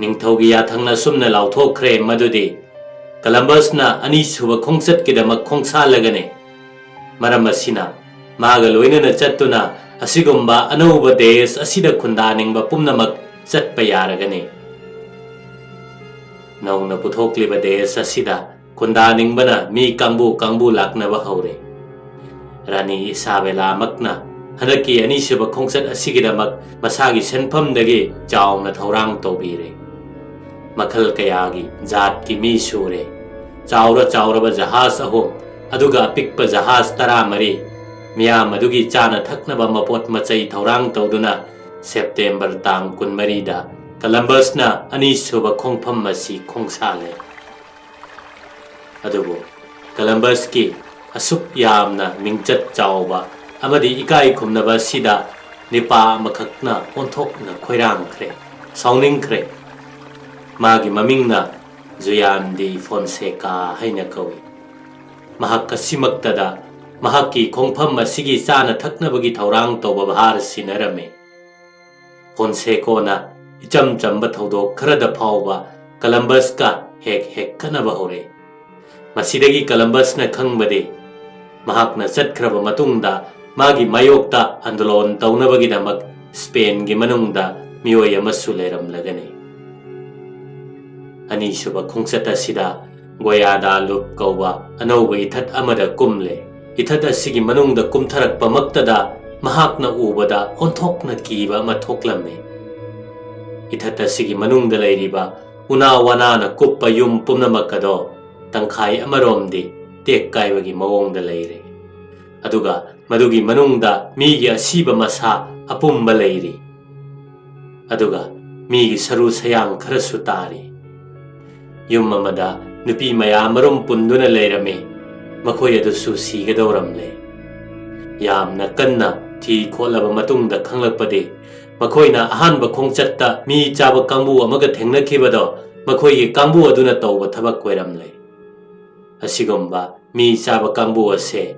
ꯅꯤꯡꯊꯧꯒꯤ ꯌꯥꯊꯪꯅ ꯑꯁꯨꯝꯅ ꯂꯥꯎꯊꯣꯛꯈ꯭ꯔꯦ ꯃꯗꯨꯗꯤ ꯀꯂꯝꯕꯁꯅ ꯑꯅꯤꯁꯨꯕ ꯈꯣꯡꯆꯠꯀꯤꯗꯃꯛ ꯈꯣꯡꯁꯥꯜꯂꯒꯅꯤ꯫ ꯃꯔꯝ ꯑꯁꯤꯅ ꯃꯥꯒ ꯂꯣꯏꯅꯅ ꯆꯠꯇꯨꯅ ꯑꯁꯤꯒꯨꯝꯕ ꯑꯅꯧꯕ ꯗꯦꯁ ꯑꯁꯤꯗ ꯈꯨꯟꯗꯥꯅꯤꯡꯕ ꯄꯨꯝꯅꯃꯛ ꯆꯠꯄ ꯌꯥꯔꯒꯅꯤ꯫ ꯅꯧꯅ ꯄꯨꯊꯣꯛꯂꯤꯕ ꯗꯦꯁ ꯑꯁꯤꯗ ꯈꯨꯟꯗꯥꯅꯤꯡꯕꯅ ꯃꯤ ꯀꯥꯡꯕꯨ ꯀꯥꯡꯕꯨ ꯂꯥꯛꯅꯕ ꯍꯧꯔꯦ꯫ ꯔꯥꯅꯤ ꯏꯁꯥꯕꯦꯂꯥꯃꯛꯅ ꯍꯟꯗꯛꯀꯤ ꯑꯅꯤꯁꯨꯕ ꯈꯣꯡꯆꯠ ꯑꯁꯤꯒꯤꯗꯃꯛ ꯃꯁꯥꯒꯤ ꯁꯦꯟꯐꯝꯗꯒꯤ ꯆꯥꯎꯅ ꯊꯧꯔꯥꯡ ꯇꯧꯕꯤꯔꯦ꯫ ꯃꯈꯜ ꯀꯌꯥꯒꯤ ꯖꯥꯠꯀꯤ ꯃꯤ ꯁꯨꯔꯦ꯫ ꯆꯥꯎꯔ ꯆꯥꯎꯔꯕ ꯖꯍꯥꯖ ꯑꯍꯨꯝ, ꯑꯗꯨꯒ ꯑꯄꯤꯛꯄ ꯖꯍꯥꯖ ꯇꯔꯥꯃꯔꯤ, ꯃꯤꯌꯥꯝ ꯑꯗꯨꯒꯤ ꯆꯥꯅ ꯊꯛꯅꯕ ꯃꯄꯣꯠ ꯃꯆꯩ ꯊꯧꯔꯥꯡ ꯇꯧꯗꯨꯅ ꯁꯦꯞꯇꯦꯝꯕꯔ ꯇꯥꯡ ꯀꯨꯟꯃꯔꯤꯗ ꯀꯂꯝꯕꯁꯅ ꯑꯅꯤꯁꯨꯕ ꯈꯣꯡꯐꯝ ꯑꯁꯤ ꯈꯣꯡꯁꯥꯜꯂꯦ꯫ ꯑꯗꯨꯕꯨ ꯀꯂꯝꯕꯁꯀꯤ ꯑꯁꯨꯛ ꯌꯥꯝꯅ ꯃꯤꯡꯆꯠ ꯆꯥꯎꯕ ꯑꯃꯗꯤ ꯏꯀꯥꯏ ꯈꯨꯝꯅꯕ ꯑꯁꯤꯗ ꯅꯤꯄꯥ ꯑꯃꯈꯛꯅ ꯑꯣꯟꯊꯣꯛꯅ ꯈꯣꯏꯔꯥꯡꯈ꯭ꯔꯦ, ꯁꯥꯎꯅꯤꯡꯈ꯭ꯔꯦ꯫ ꯃꯥꯒꯤ ꯃꯃꯤꯡꯅ ꯖꯨꯌꯥꯟ ꯗꯤ ꯐꯣꯟꯁꯦꯀꯥ ꯍꯥꯏꯅ ꯀꯧꯏ꯫ ꯃꯍꯥꯛ ꯑꯁꯤꯃꯛꯇꯗ ꯃꯍꯥꯛꯀꯤ ꯈꯣꯡꯐꯝ ꯑꯁꯤꯒꯤ ꯆꯥꯅ ꯊꯛꯅꯕꯒꯤ ꯊꯧꯔꯥꯡ ꯇꯧꯕ ꯚꯥꯔ ꯁꯤꯟꯅꯔꯝꯃꯤ꯫ ꯐꯣꯟꯁꯦꯀꯣꯅ ꯏꯆꯝ ꯆꯝꯕ ꯊꯧꯗꯣꯛ ꯈꯔꯗ ꯐꯥꯎꯕ ꯀꯂꯝꯕꯁꯀ ꯍꯦꯛ ꯍꯦꯛ ꯈꯠꯅꯕ ꯍꯧꯔꯛꯏ꯫ ꯃꯁꯤꯗꯒꯤ ꯀꯂꯝꯕꯁꯅ ꯈꯪꯕꯗꯤ ꯃꯍꯥꯛꯅ ꯆꯠꯈ꯭ꯔꯕ ꯃꯇꯨꯡꯗ ꯃꯥꯒꯤ ꯃꯥꯌꯣꯛꯇ ꯑꯟꯗꯣꯂꯣꯟ ꯇꯧꯅꯕꯒꯤꯗꯃꯛ ꯁ꯭ꯄꯦꯟꯒꯤ ꯃꯅꯨꯡꯗ ꯃꯤꯑꯣꯏ ꯑꯃꯁꯨ ꯂꯩꯔꯝꯂꯒꯅꯤ꯫ ꯑꯅꯤꯁꯨꯕ ꯈꯣꯡꯆꯠ ꯑꯁꯤꯗ ꯒꯣꯌꯥꯗꯥ ꯂꯨꯞ ꯀꯧꯕ ꯑꯅꯧꯕ ꯏꯊꯠ ꯑꯃꯗ ꯀꯨꯝꯂꯦ꯫ ꯏꯊꯠ ꯑꯁꯤꯒꯤ ꯃꯅꯨꯡꯗ ꯀꯨꯝꯊꯔꯛꯄꯃꯛꯇꯗ ꯃꯍꯥꯛꯅ ꯎꯕꯗ ꯑꯣꯟꯊꯣꯛꯅ ꯀꯤꯕ ꯑꯃ ꯊꯣꯛꯂꯝꯃꯤ꯫ ꯏꯊꯠ ꯑꯁꯤꯒꯤ ꯃꯅꯨꯡꯗ ꯂꯩꯔꯤꯕ ꯎꯅꯥ ꯋꯥꯅꯥꯅ ꯀꯨꯞꯄ ꯌꯨꯝ ꯄꯨꯝꯅꯃꯛ ꯑꯗꯣ ꯇꯪꯈꯥꯏ ꯑꯃꯔꯣꯝꯗꯤ ꯇꯦꯛ ꯀꯥꯏꯕꯒꯤ ꯃꯑꯣꯡꯗ ꯂꯩꯔꯦ꯫ ꯑꯗꯨꯒ ꯃꯗꯨꯒꯤ ꯃꯅꯨꯡꯗ ꯃꯤꯒꯤ ꯑꯁꯤꯕ ꯃꯁꯥ ꯑꯄꯨꯝꯕ ꯂꯩꯔꯤ꯫ ꯑꯗꯨꯒ ꯃꯤꯒꯤ ꯁꯔꯨ ꯁꯌꯥꯡ ꯈꯔꯁꯨ ꯇꯥꯔꯤ꯫ ꯌꯨꯝ ꯑꯃꯗ ꯅꯨꯄꯤ ꯃꯌꯥꯝ ꯑꯃꯔꯨꯝ ꯄꯨꯟꯗꯨꯅ ꯂꯩꯔꯝꯃꯤ꯫ ꯃꯈꯣꯏ ꯑꯗꯨꯁꯨ ꯁꯤꯒꯗꯧꯔꯝꯂꯦ꯫ ꯌꯥꯝꯅ ꯀꯟꯅ ꯊꯤ ꯈꯣꯠꯂꯕ ꯃꯇꯨꯡꯗ ꯈꯪꯂꯛꯄꯗꯤ, ꯃꯈꯣꯏꯅ ꯑꯍꯥꯟꯕ ꯈꯣꯡꯆꯠꯇ ꯃꯤ ꯆꯥꯕ ꯀꯥꯡꯕꯨ ꯑꯃꯒ ꯊꯦꯡꯅꯈꯤꯕꯗꯣ ꯃꯈꯣꯏꯒꯤ ꯀꯥꯡꯕꯨ ꯑꯗꯨꯅ ꯇꯧꯕ ꯊꯕꯛ ꯑꯣꯏꯔꯝꯂꯦ꯫ ꯑꯁꯤꯒꯨꯝꯕ ꯃꯤ ꯆꯥꯕ ꯀꯥꯡꯕꯨ ꯑꯁꯦ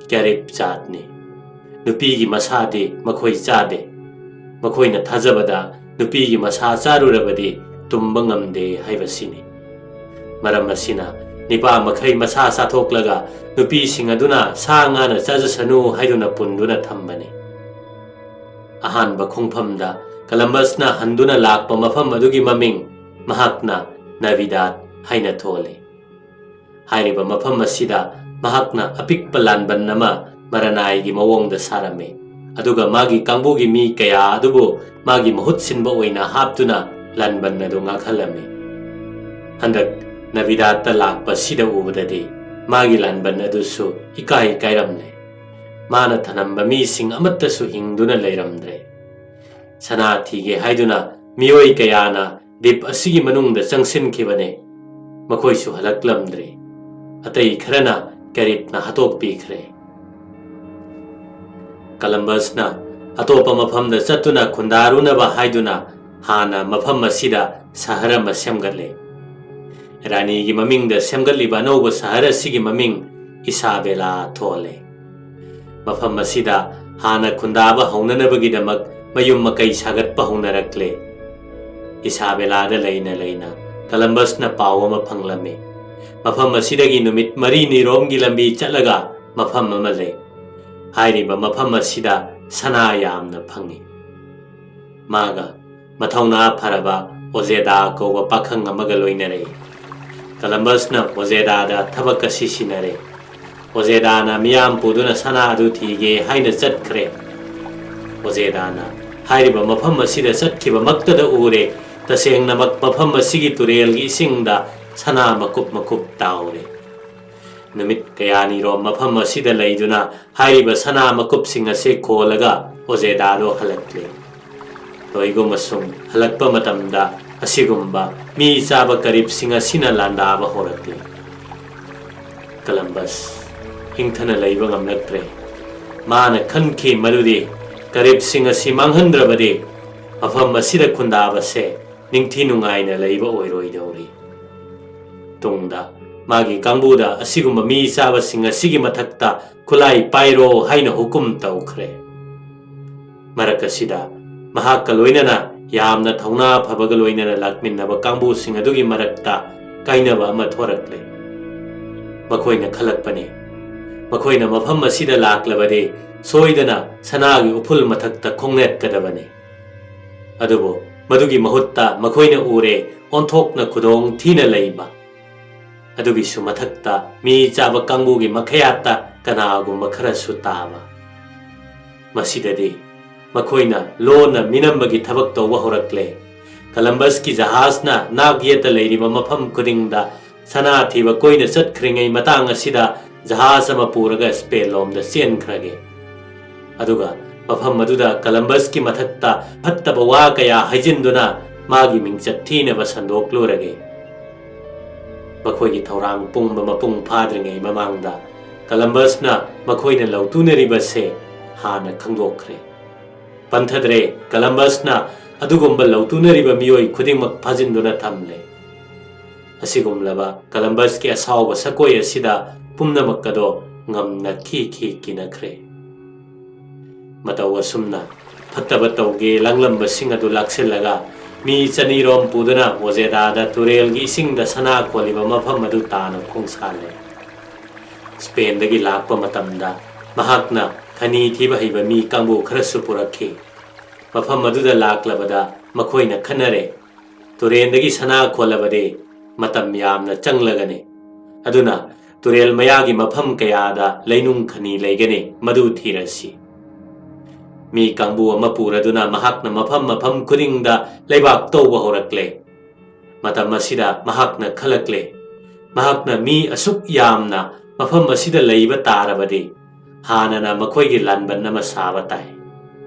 ꯀꯦꯔꯤꯞ ꯖꯥꯠꯅꯤ꯫ ꯅꯨꯄꯤꯒꯤ ꯃꯁꯥꯗꯤ ꯃꯈꯣꯏ ꯆꯥꯗꯦ꯫ ꯃꯈꯣꯏꯅ ꯊꯥꯖꯕꯗ ꯅꯨꯄꯤꯒꯤ ꯃꯁꯥ ꯆꯥꯔꯨꯔꯕꯗꯤ ꯇꯨꯝꯕ ꯉꯝꯗꯦ ꯍꯥꯏꯕꯁꯤꯅꯤ꯫ ꯃꯔꯝ ꯑꯁꯤꯅ ꯅꯤꯄꯥ ꯃꯈꯩ ꯃꯁꯥ ꯆꯥꯊꯣꯛꯂꯒ ꯅꯨꯄꯤꯁꯤꯡ ꯑꯗꯨꯅ ꯁꯥ ꯉꯥꯅ ꯆꯥꯖꯁꯅꯨ ꯍꯥꯏꯗꯨꯅ ꯄꯨꯟꯗꯨꯅ ꯊꯝꯕꯅꯤ꯫ ꯑꯍꯥꯟꯕ ꯈꯣꯡꯐꯝꯗ ꯀꯂꯝꯕꯁꯅ ꯍꯟꯗꯨꯅ ꯂꯥꯛꯄ ꯃꯐꯝ ꯑꯗꯨꯒꯤ ꯃꯃꯤꯡ ꯃꯍꯥꯛꯅ ꯅꯕꯤꯗꯥꯠ ꯍꯥꯏꯅ ꯊꯣꯜꯂꯤ꯫ ꯍꯥꯏꯔꯤꯕ ꯃꯐꯝ ꯑꯁꯤꯗ ꯃꯍꯥꯛꯅ ꯑꯄꯤꯛꯄ ꯂꯥꯟꯕꯟ ꯑꯃ ꯃꯔꯅꯥꯏꯒꯤ ꯃꯑꯣꯡꯗ ꯁꯥꯔꯝꯃꯤ, ꯑꯗꯨꯒ ꯃꯥꯒꯤ ꯀꯥꯡꯕꯨꯒꯤ ꯃꯤ ꯀꯌꯥ ꯑꯗꯨꯕꯨ ꯃꯥꯒꯤ ꯃꯍꯨꯠ ꯁꯤꯟꯕ ꯑꯣꯏꯅ ꯍꯥꯞꯇꯨꯅ ꯂꯥꯟꯕꯟ ꯑꯗꯨ ꯉꯥꯛꯍꯜꯂꯝꯃꯤ꯫ ꯍꯟꯗꯛ ꯅꯕꯤꯗꯥꯠꯇ ꯂꯥꯛꯄꯁꯤꯗ ꯎꯕꯗꯗꯤ ꯃꯥꯒꯤ ꯂꯥꯟꯕꯟ ꯑꯗꯨꯁꯨ ꯏꯀꯥꯏ ꯀꯥꯏꯔꯝꯂꯦ꯫ ꯃꯥꯅ ꯊꯅꯝꯕ ꯃꯤꯁꯤꯡ ꯑꯃꯠꯇꯁꯨ ꯍꯤꯡꯗꯨꯅ ꯂꯩꯔꯝꯗ꯭ꯔꯦ꯫ ꯁꯅꯥ ꯊꯤꯒꯦ ꯍꯥꯏꯗꯨꯅ ꯃꯤꯑꯣꯏ ꯀꯌꯥꯅ ꯗꯤꯞ ꯑꯁꯤꯒꯤ ꯃꯅꯨꯡꯗ ꯆꯪꯁꯤꯟꯈꯤꯕꯅꯦ꯫ ꯃꯈꯣꯏꯁꯨ ꯍꯜꯂꯛꯂꯝꯗ꯭ꯔꯦ꯫ ꯑꯇꯩ ꯈꯔꯅ ꯀꯦꯔꯤꯞꯅ ꯍꯥꯠꯇꯣꯛꯄꯤꯈ꯭ꯔꯦ꯫ ꯀꯂꯝꯕꯁꯅ ꯑꯇꯣꯞꯄ ꯃꯐꯝꯗ ꯆꯠꯇꯨꯅ ꯈꯨꯟꯗꯥꯔꯨꯅꯕ ꯍꯥꯏꯗꯨꯅ ꯍꯥꯟꯅ ꯃꯐꯝ ꯑꯁꯤꯗ ꯁꯍꯔ ꯑꯃ ꯁꯦꯝꯒꯠꯂꯦ꯫ ꯔꯥꯅꯤꯒꯤ ꯃꯃꯤꯡꯗ ꯁꯦꯝꯒꯠꯂꯤꯕ ꯑꯅꯧꯕ ꯁꯍꯔ ꯑꯁꯤꯒꯤ ꯃꯃꯤꯡ ꯏꯁꯥꯕꯦꯂꯥ ꯊꯣꯜꯂꯦ꯫ ꯃꯐꯝ ꯑꯁꯤꯗ ꯍꯥꯟꯅ ꯈꯨꯟꯗꯥꯕ ꯍꯧꯅꯅꯕꯒꯤꯗꯃꯛ ꯃꯌꯨꯝ ꯃꯀꯩ ꯁꯥꯒꯠꯄ ꯍꯧꯅꯔꯛꯂꯦ꯫ ꯏꯁꯥꯕꯦꯂꯥꯗ ꯂꯩꯅ ꯂꯩꯅ ꯀꯂꯝꯕꯁꯅ ꯄꯥꯎ ꯑꯃ ꯐꯪꯂꯝꯃꯤ꯫ ꯃꯐꯝ ꯑꯁꯤꯗꯒꯤ ꯅꯨꯃꯤꯠ ꯃꯔꯤꯅꯤꯔꯣꯝꯒꯤ ꯂꯝꯕꯤ ꯆꯠꯂꯒ ꯃꯐꯝ ꯑꯃ ꯂꯩ꯫ ꯍꯥꯏꯔꯤꯕ ꯃꯐꯝ ꯑꯁꯤꯗ ꯁꯅꯥ ꯌꯥꯝꯅ ꯐꯪꯏ꯫ ꯃꯥꯒ ꯃꯊꯧꯅꯥ ꯐꯔꯕ ꯑꯣꯖꯦꯗꯥ ꯀꯧꯕ ꯄꯥꯈꯪ ꯑꯃꯒ ꯂꯣꯏꯅꯔꯛꯏ꯫ ꯀꯂꯝꯕꯁꯅ ꯑꯣꯖꯦꯗꯥꯗ ꯊꯕꯛ ꯑꯁꯤ ꯁꯤꯟꯅꯔꯦ꯫ ꯑꯣꯖꯦꯗꯥꯅ ꯃꯤꯌꯥꯝ ꯄꯨꯗꯨꯅ ꯁꯅꯥ ꯑꯗꯨ ꯊꯤꯒꯦ ꯍꯥꯏꯅ ꯆꯠꯈ꯭ꯔꯦ꯫ ꯑꯣꯖꯦꯗꯥꯅ ꯍꯥꯏꯔꯤꯕ ꯃꯐꯝ ꯑꯁꯤꯗ ꯆꯠꯈꯤꯕꯃꯛꯇꯗ ꯎꯔꯦ, ꯇꯁꯦꯡꯅꯃꯛ ꯃꯐꯝ ꯑꯁꯤꯒꯤ ꯇꯨꯔꯦꯜꯒꯤ ꯏꯁꯤꯡꯗ ꯁꯅꯥ ꯃꯀꯨꯞ ꯃꯀꯨꯞ ꯇꯥꯍꯧꯔꯦ꯫ ꯅꯨꯃꯤꯠ ꯀꯌꯥꯅꯤꯔꯣꯝ ꯃꯐꯝ ꯑꯁꯤꯗ ꯂꯩꯗꯨꯅ ꯍꯥꯏꯔꯤꯕ ꯁꯅꯥ ꯃꯀꯨꯞꯁꯤꯡ ꯑꯁꯤ ꯈꯣꯜꯂꯒ ꯑꯣꯖꯦꯗꯥꯗꯣ ꯍꯜꯂꯛꯂꯦ꯫ ꯂꯣꯏꯒꯨꯝꯕꯁꯨꯡ ꯍꯜꯂꯛꯄ ꯃꯇꯝꯗ ꯑꯁꯤꯒꯨꯝꯕ ꯃꯤ ꯆꯥꯕ ꯀꯔꯤꯞꯁꯤꯡ ꯑꯁꯤꯅ ꯂꯥꯟꯗꯥꯕ ꯍꯧꯔꯛꯂꯦ꯫ ꯀꯂꯝꯕꯁ ꯍꯤꯡꯊꯅ ꯂꯩꯕ ꯉꯝꯂꯛꯇ꯭ꯔꯦ꯫ ꯃꯥꯅ ꯈꯟꯈꯤ ꯃꯗꯨꯗꯤ ꯀꯔꯤꯞꯁꯤꯡ ꯑꯁꯤ ꯃꯥꯡꯍꯟꯗ꯭ꯔꯕꯗꯤ ꯃꯐꯝ ꯑꯁꯤꯗ ꯈꯨꯟꯗꯥꯕꯁꯦ ꯅꯤꯡꯊꯤ ꯅꯨꯡꯉꯥꯏꯅ ꯂꯩꯕ ꯑꯣꯏꯔꯣꯏꯗꯧꯔꯤ꯫ ꯇꯨꯡꯗ ꯃꯥꯒꯤ ꯀꯥꯡꯕꯨꯗ ꯑꯁꯤꯒꯨꯝꯕ ꯃꯤ ꯆꯥꯕꯁꯤꯡ ꯑꯁꯤꯒꯤ ꯃꯊꯛꯇ ꯈꯨꯠꯂꯥꯏ ꯄꯥꯏꯔꯣ ꯍꯥꯏꯅ ꯍꯨꯀꯨꯝ ꯇꯧꯈ꯭ꯔꯦ꯫ ꯃꯔꯛ ꯑꯁꯤꯗ ꯃꯍꯥꯛꯀ ꯂꯣꯏꯅꯅ ꯌꯥꯝꯅ ꯊꯧꯅꯥ ꯐꯕꯒ ꯂꯣꯏꯅꯅ ꯂꯥꯛꯃꯤꯟꯅꯕ ꯀꯥꯡꯕꯨꯁꯤꯡ ꯑꯗꯨꯒꯤ ꯃꯔꯛꯇ ꯀꯥꯏꯅꯕ ꯑꯃ ꯊꯣꯔꯛꯂꯦ꯫ ꯃꯈꯣꯏꯅ ꯈꯜꯂꯛꯄꯅꯤ, ꯃꯈꯣꯏꯅ ꯃꯐꯝ ꯑꯁꯤꯗ ꯂꯥꯛꯂꯕꯗꯤ ꯁꯣꯏꯗꯅ ꯁꯅꯥꯒꯤ ꯎꯐꯨꯜ ꯃꯊꯛꯇ ꯈꯣꯡꯅꯦꯠꯀꯗꯕꯅꯤ꯫ ꯑꯗꯨꯕꯨ ꯃꯗꯨꯒꯤ ꯃꯍꯨꯠꯇ ꯃꯈꯣꯏꯅ ꯎꯔꯦ ꯑꯣꯟꯊꯣꯛꯅ ꯈꯨꯗꯣꯡ ꯊꯤꯅ ꯂꯩꯕ꯫ ꯑꯗꯨꯒꯤꯁꯨ ꯃꯊꯛꯇ ꯃꯤ ꯆꯥꯕ ꯀꯥꯡꯕꯨꯒꯤ ꯃꯈꯌꯥꯠꯇ ꯀꯅꯥꯒꯨꯝꯕ ꯈꯔꯁꯨ ꯇꯥꯕ꯫ ꯃꯁꯤꯗꯗꯤ ꯃꯈꯣꯏꯅ ꯂꯣꯟꯅ ꯃꯤꯅꯝꯕꯒꯤ ꯊꯕꯛ ꯇꯧꯕ ꯍꯧꯔꯛꯂꯦ꯫ ꯀꯂꯝꯕꯁꯀꯤ ꯖꯍꯥꯖꯅ ꯅꯥꯛ ꯌꯦꯠꯇ ꯂꯩꯔꯤꯕ ꯃꯐꯝ ꯈꯨꯗꯤꯡꯗ ꯁꯅꯥ ꯊꯤꯕ ꯀꯣꯏꯅ ꯆꯠꯈ꯭ꯔꯤꯉꯩ ꯃꯇꯥꯡ ꯑꯁꯤꯗ ꯖꯍꯥꯖ ꯑꯃ ꯄꯨꯔꯒ ꯁ꯭ꯄꯦꯟ ꯂꯣꯝꯗ ꯆꯦꯟꯈ꯭ꯔꯒꯦ꯫ ꯑꯗꯨꯒ ꯃꯐꯝ ꯑꯗꯨꯗ ꯀꯂꯝꯕꯁꯀꯤ ꯃꯊꯛꯇ ꯐꯠꯇꯕ ꯋꯥ ꯀꯌꯥ ꯍꯥꯏꯖꯤꯟꯗꯨꯅ ꯃꯥꯒꯤ ꯃꯤꯡꯆꯠ ꯊꯤꯅꯕ ꯁꯟꯗꯣꯛꯂꯨꯔꯒꯦ꯫ ꯃꯈꯣꯏꯒꯤ ꯊꯧꯔꯥꯡ ꯄꯨꯝꯕ ꯃꯄꯨꯡ ꯐꯥꯗ꯭ꯔꯤꯉꯩ ꯃꯃꯥꯡꯗ ꯀꯂꯝꯕꯁꯅ ꯃꯈꯣꯏꯅ ꯂꯧꯇꯨꯅꯔꯤꯕꯁꯦ ꯍꯥꯟꯅ ꯈꯪꯗꯣꯛꯈ꯭ꯔꯦ꯫ ꯄꯟꯊꯗ꯭ꯔꯦ, ꯀꯂꯝꯕꯁꯅ ꯑꯗꯨꯒꯨꯝꯕ ꯂꯧꯇꯨꯅꯔꯤꯕ ꯃꯤꯑꯣꯏ ꯈꯨꯗꯤꯡꯃꯛ ꯐꯥꯖꯤꯟꯗꯨꯅ ꯊꯝꯂꯦ꯫ ꯑꯁꯤꯒꯨꯝꯂꯕ ꯀꯂꯝꯕꯁꯀꯤ ꯑꯁꯥꯎꯕ ꯁꯛꯀꯣꯏ ꯑꯁꯤꯗ ꯄꯨꯝꯅꯃꯛ ꯑꯗꯣ ꯉꯝꯅ ꯈꯤ ꯈꯤ ꯀꯤꯅꯈ꯭ꯔꯦ꯫ ꯃꯇꯧ ꯑꯁꯨꯝꯅ ꯐꯠꯇꯕ ꯇꯧꯒꯦ ꯂꯥꯡꯂꯝꯕꯁꯤꯡ ꯑꯗꯨ ꯂꯥꯛꯁꯤꯜꯂꯒ ꯃꯤ ꯆꯅꯤꯔꯣꯝ ꯄꯨꯗꯨꯅ ꯃꯣꯖꯦꯗꯥꯗ ꯇꯨꯔꯦꯜꯒꯤ ꯏꯁꯤꯡꯗ ꯁꯅꯥ ꯈꯣꯜꯂꯤꯕ ꯃꯐꯝ ꯑꯗꯨ ꯇꯥꯅ ꯈꯣꯡꯁꯥꯜꯂꯦ꯫ ꯁ꯭ꯄꯦꯟꯗꯒꯤ ꯂꯥꯛꯄ ꯃꯇꯝꯗ ꯃꯍꯥꯛꯅ ꯈꯅꯤ ꯊꯤꯕ ꯍꯩꯕ ꯃꯤ ꯀꯥꯡꯕꯨ ꯈꯔꯁꯨ ꯄꯨꯔꯛꯈꯤ꯫ ꯃꯐꯝ ꯑꯗꯨꯗ ꯂꯥꯛꯂꯕꯗ ꯃꯈꯣꯏꯅ ꯈꯟꯅꯔꯦ, "ꯇꯨꯔꯦꯟꯗꯒꯤ ꯁꯅꯥ ꯈꯣꯜꯂꯕꯗꯤ ꯃꯇꯝ ꯌꯥꯝꯅ ꯆꯪꯂꯒꯅꯤ꯫ ꯑꯗꯨꯅ ꯇꯨꯔꯦꯜ ꯃꯌꯥꯒꯤ ꯃꯐꯝ ꯀꯌꯥꯗ ꯂꯩꯅꯨꯡ ꯈꯅꯤ ꯂꯩꯒꯅꯤ, ꯃꯗꯨ ꯊꯤꯔꯁꯤ꯫" ꯃꯤ ꯀꯥꯡꯕꯨ ꯑꯃ ꯄꯨꯔꯗꯨꯅ ꯃꯍꯥꯛꯅ ꯃꯐꯝ ꯃꯐꯝ ꯈꯨꯗꯤꯡꯗ ꯂꯩꯕꯥꯛ ꯇꯧꯕ ꯍꯧꯔꯛꯂꯦ꯫ ꯃꯇꯝ ꯑꯁꯤꯗ ꯃꯍꯥꯛꯅ ꯈꯜꯂꯛꯂꯦ, ꯃꯍꯥꯛꯅ ꯃꯤ ꯑꯁꯨꯛ ꯌꯥꯝꯅ ꯃꯐꯝ ꯑꯁꯤꯗ ꯂꯩꯕ ꯇꯥꯔꯕꯗꯤ ꯍꯥꯟꯅꯅ ꯃꯈꯣꯏꯒꯤ ꯂꯥꯟꯕꯟ ꯑꯃ ꯁꯥꯕ ꯇꯥꯏ꯫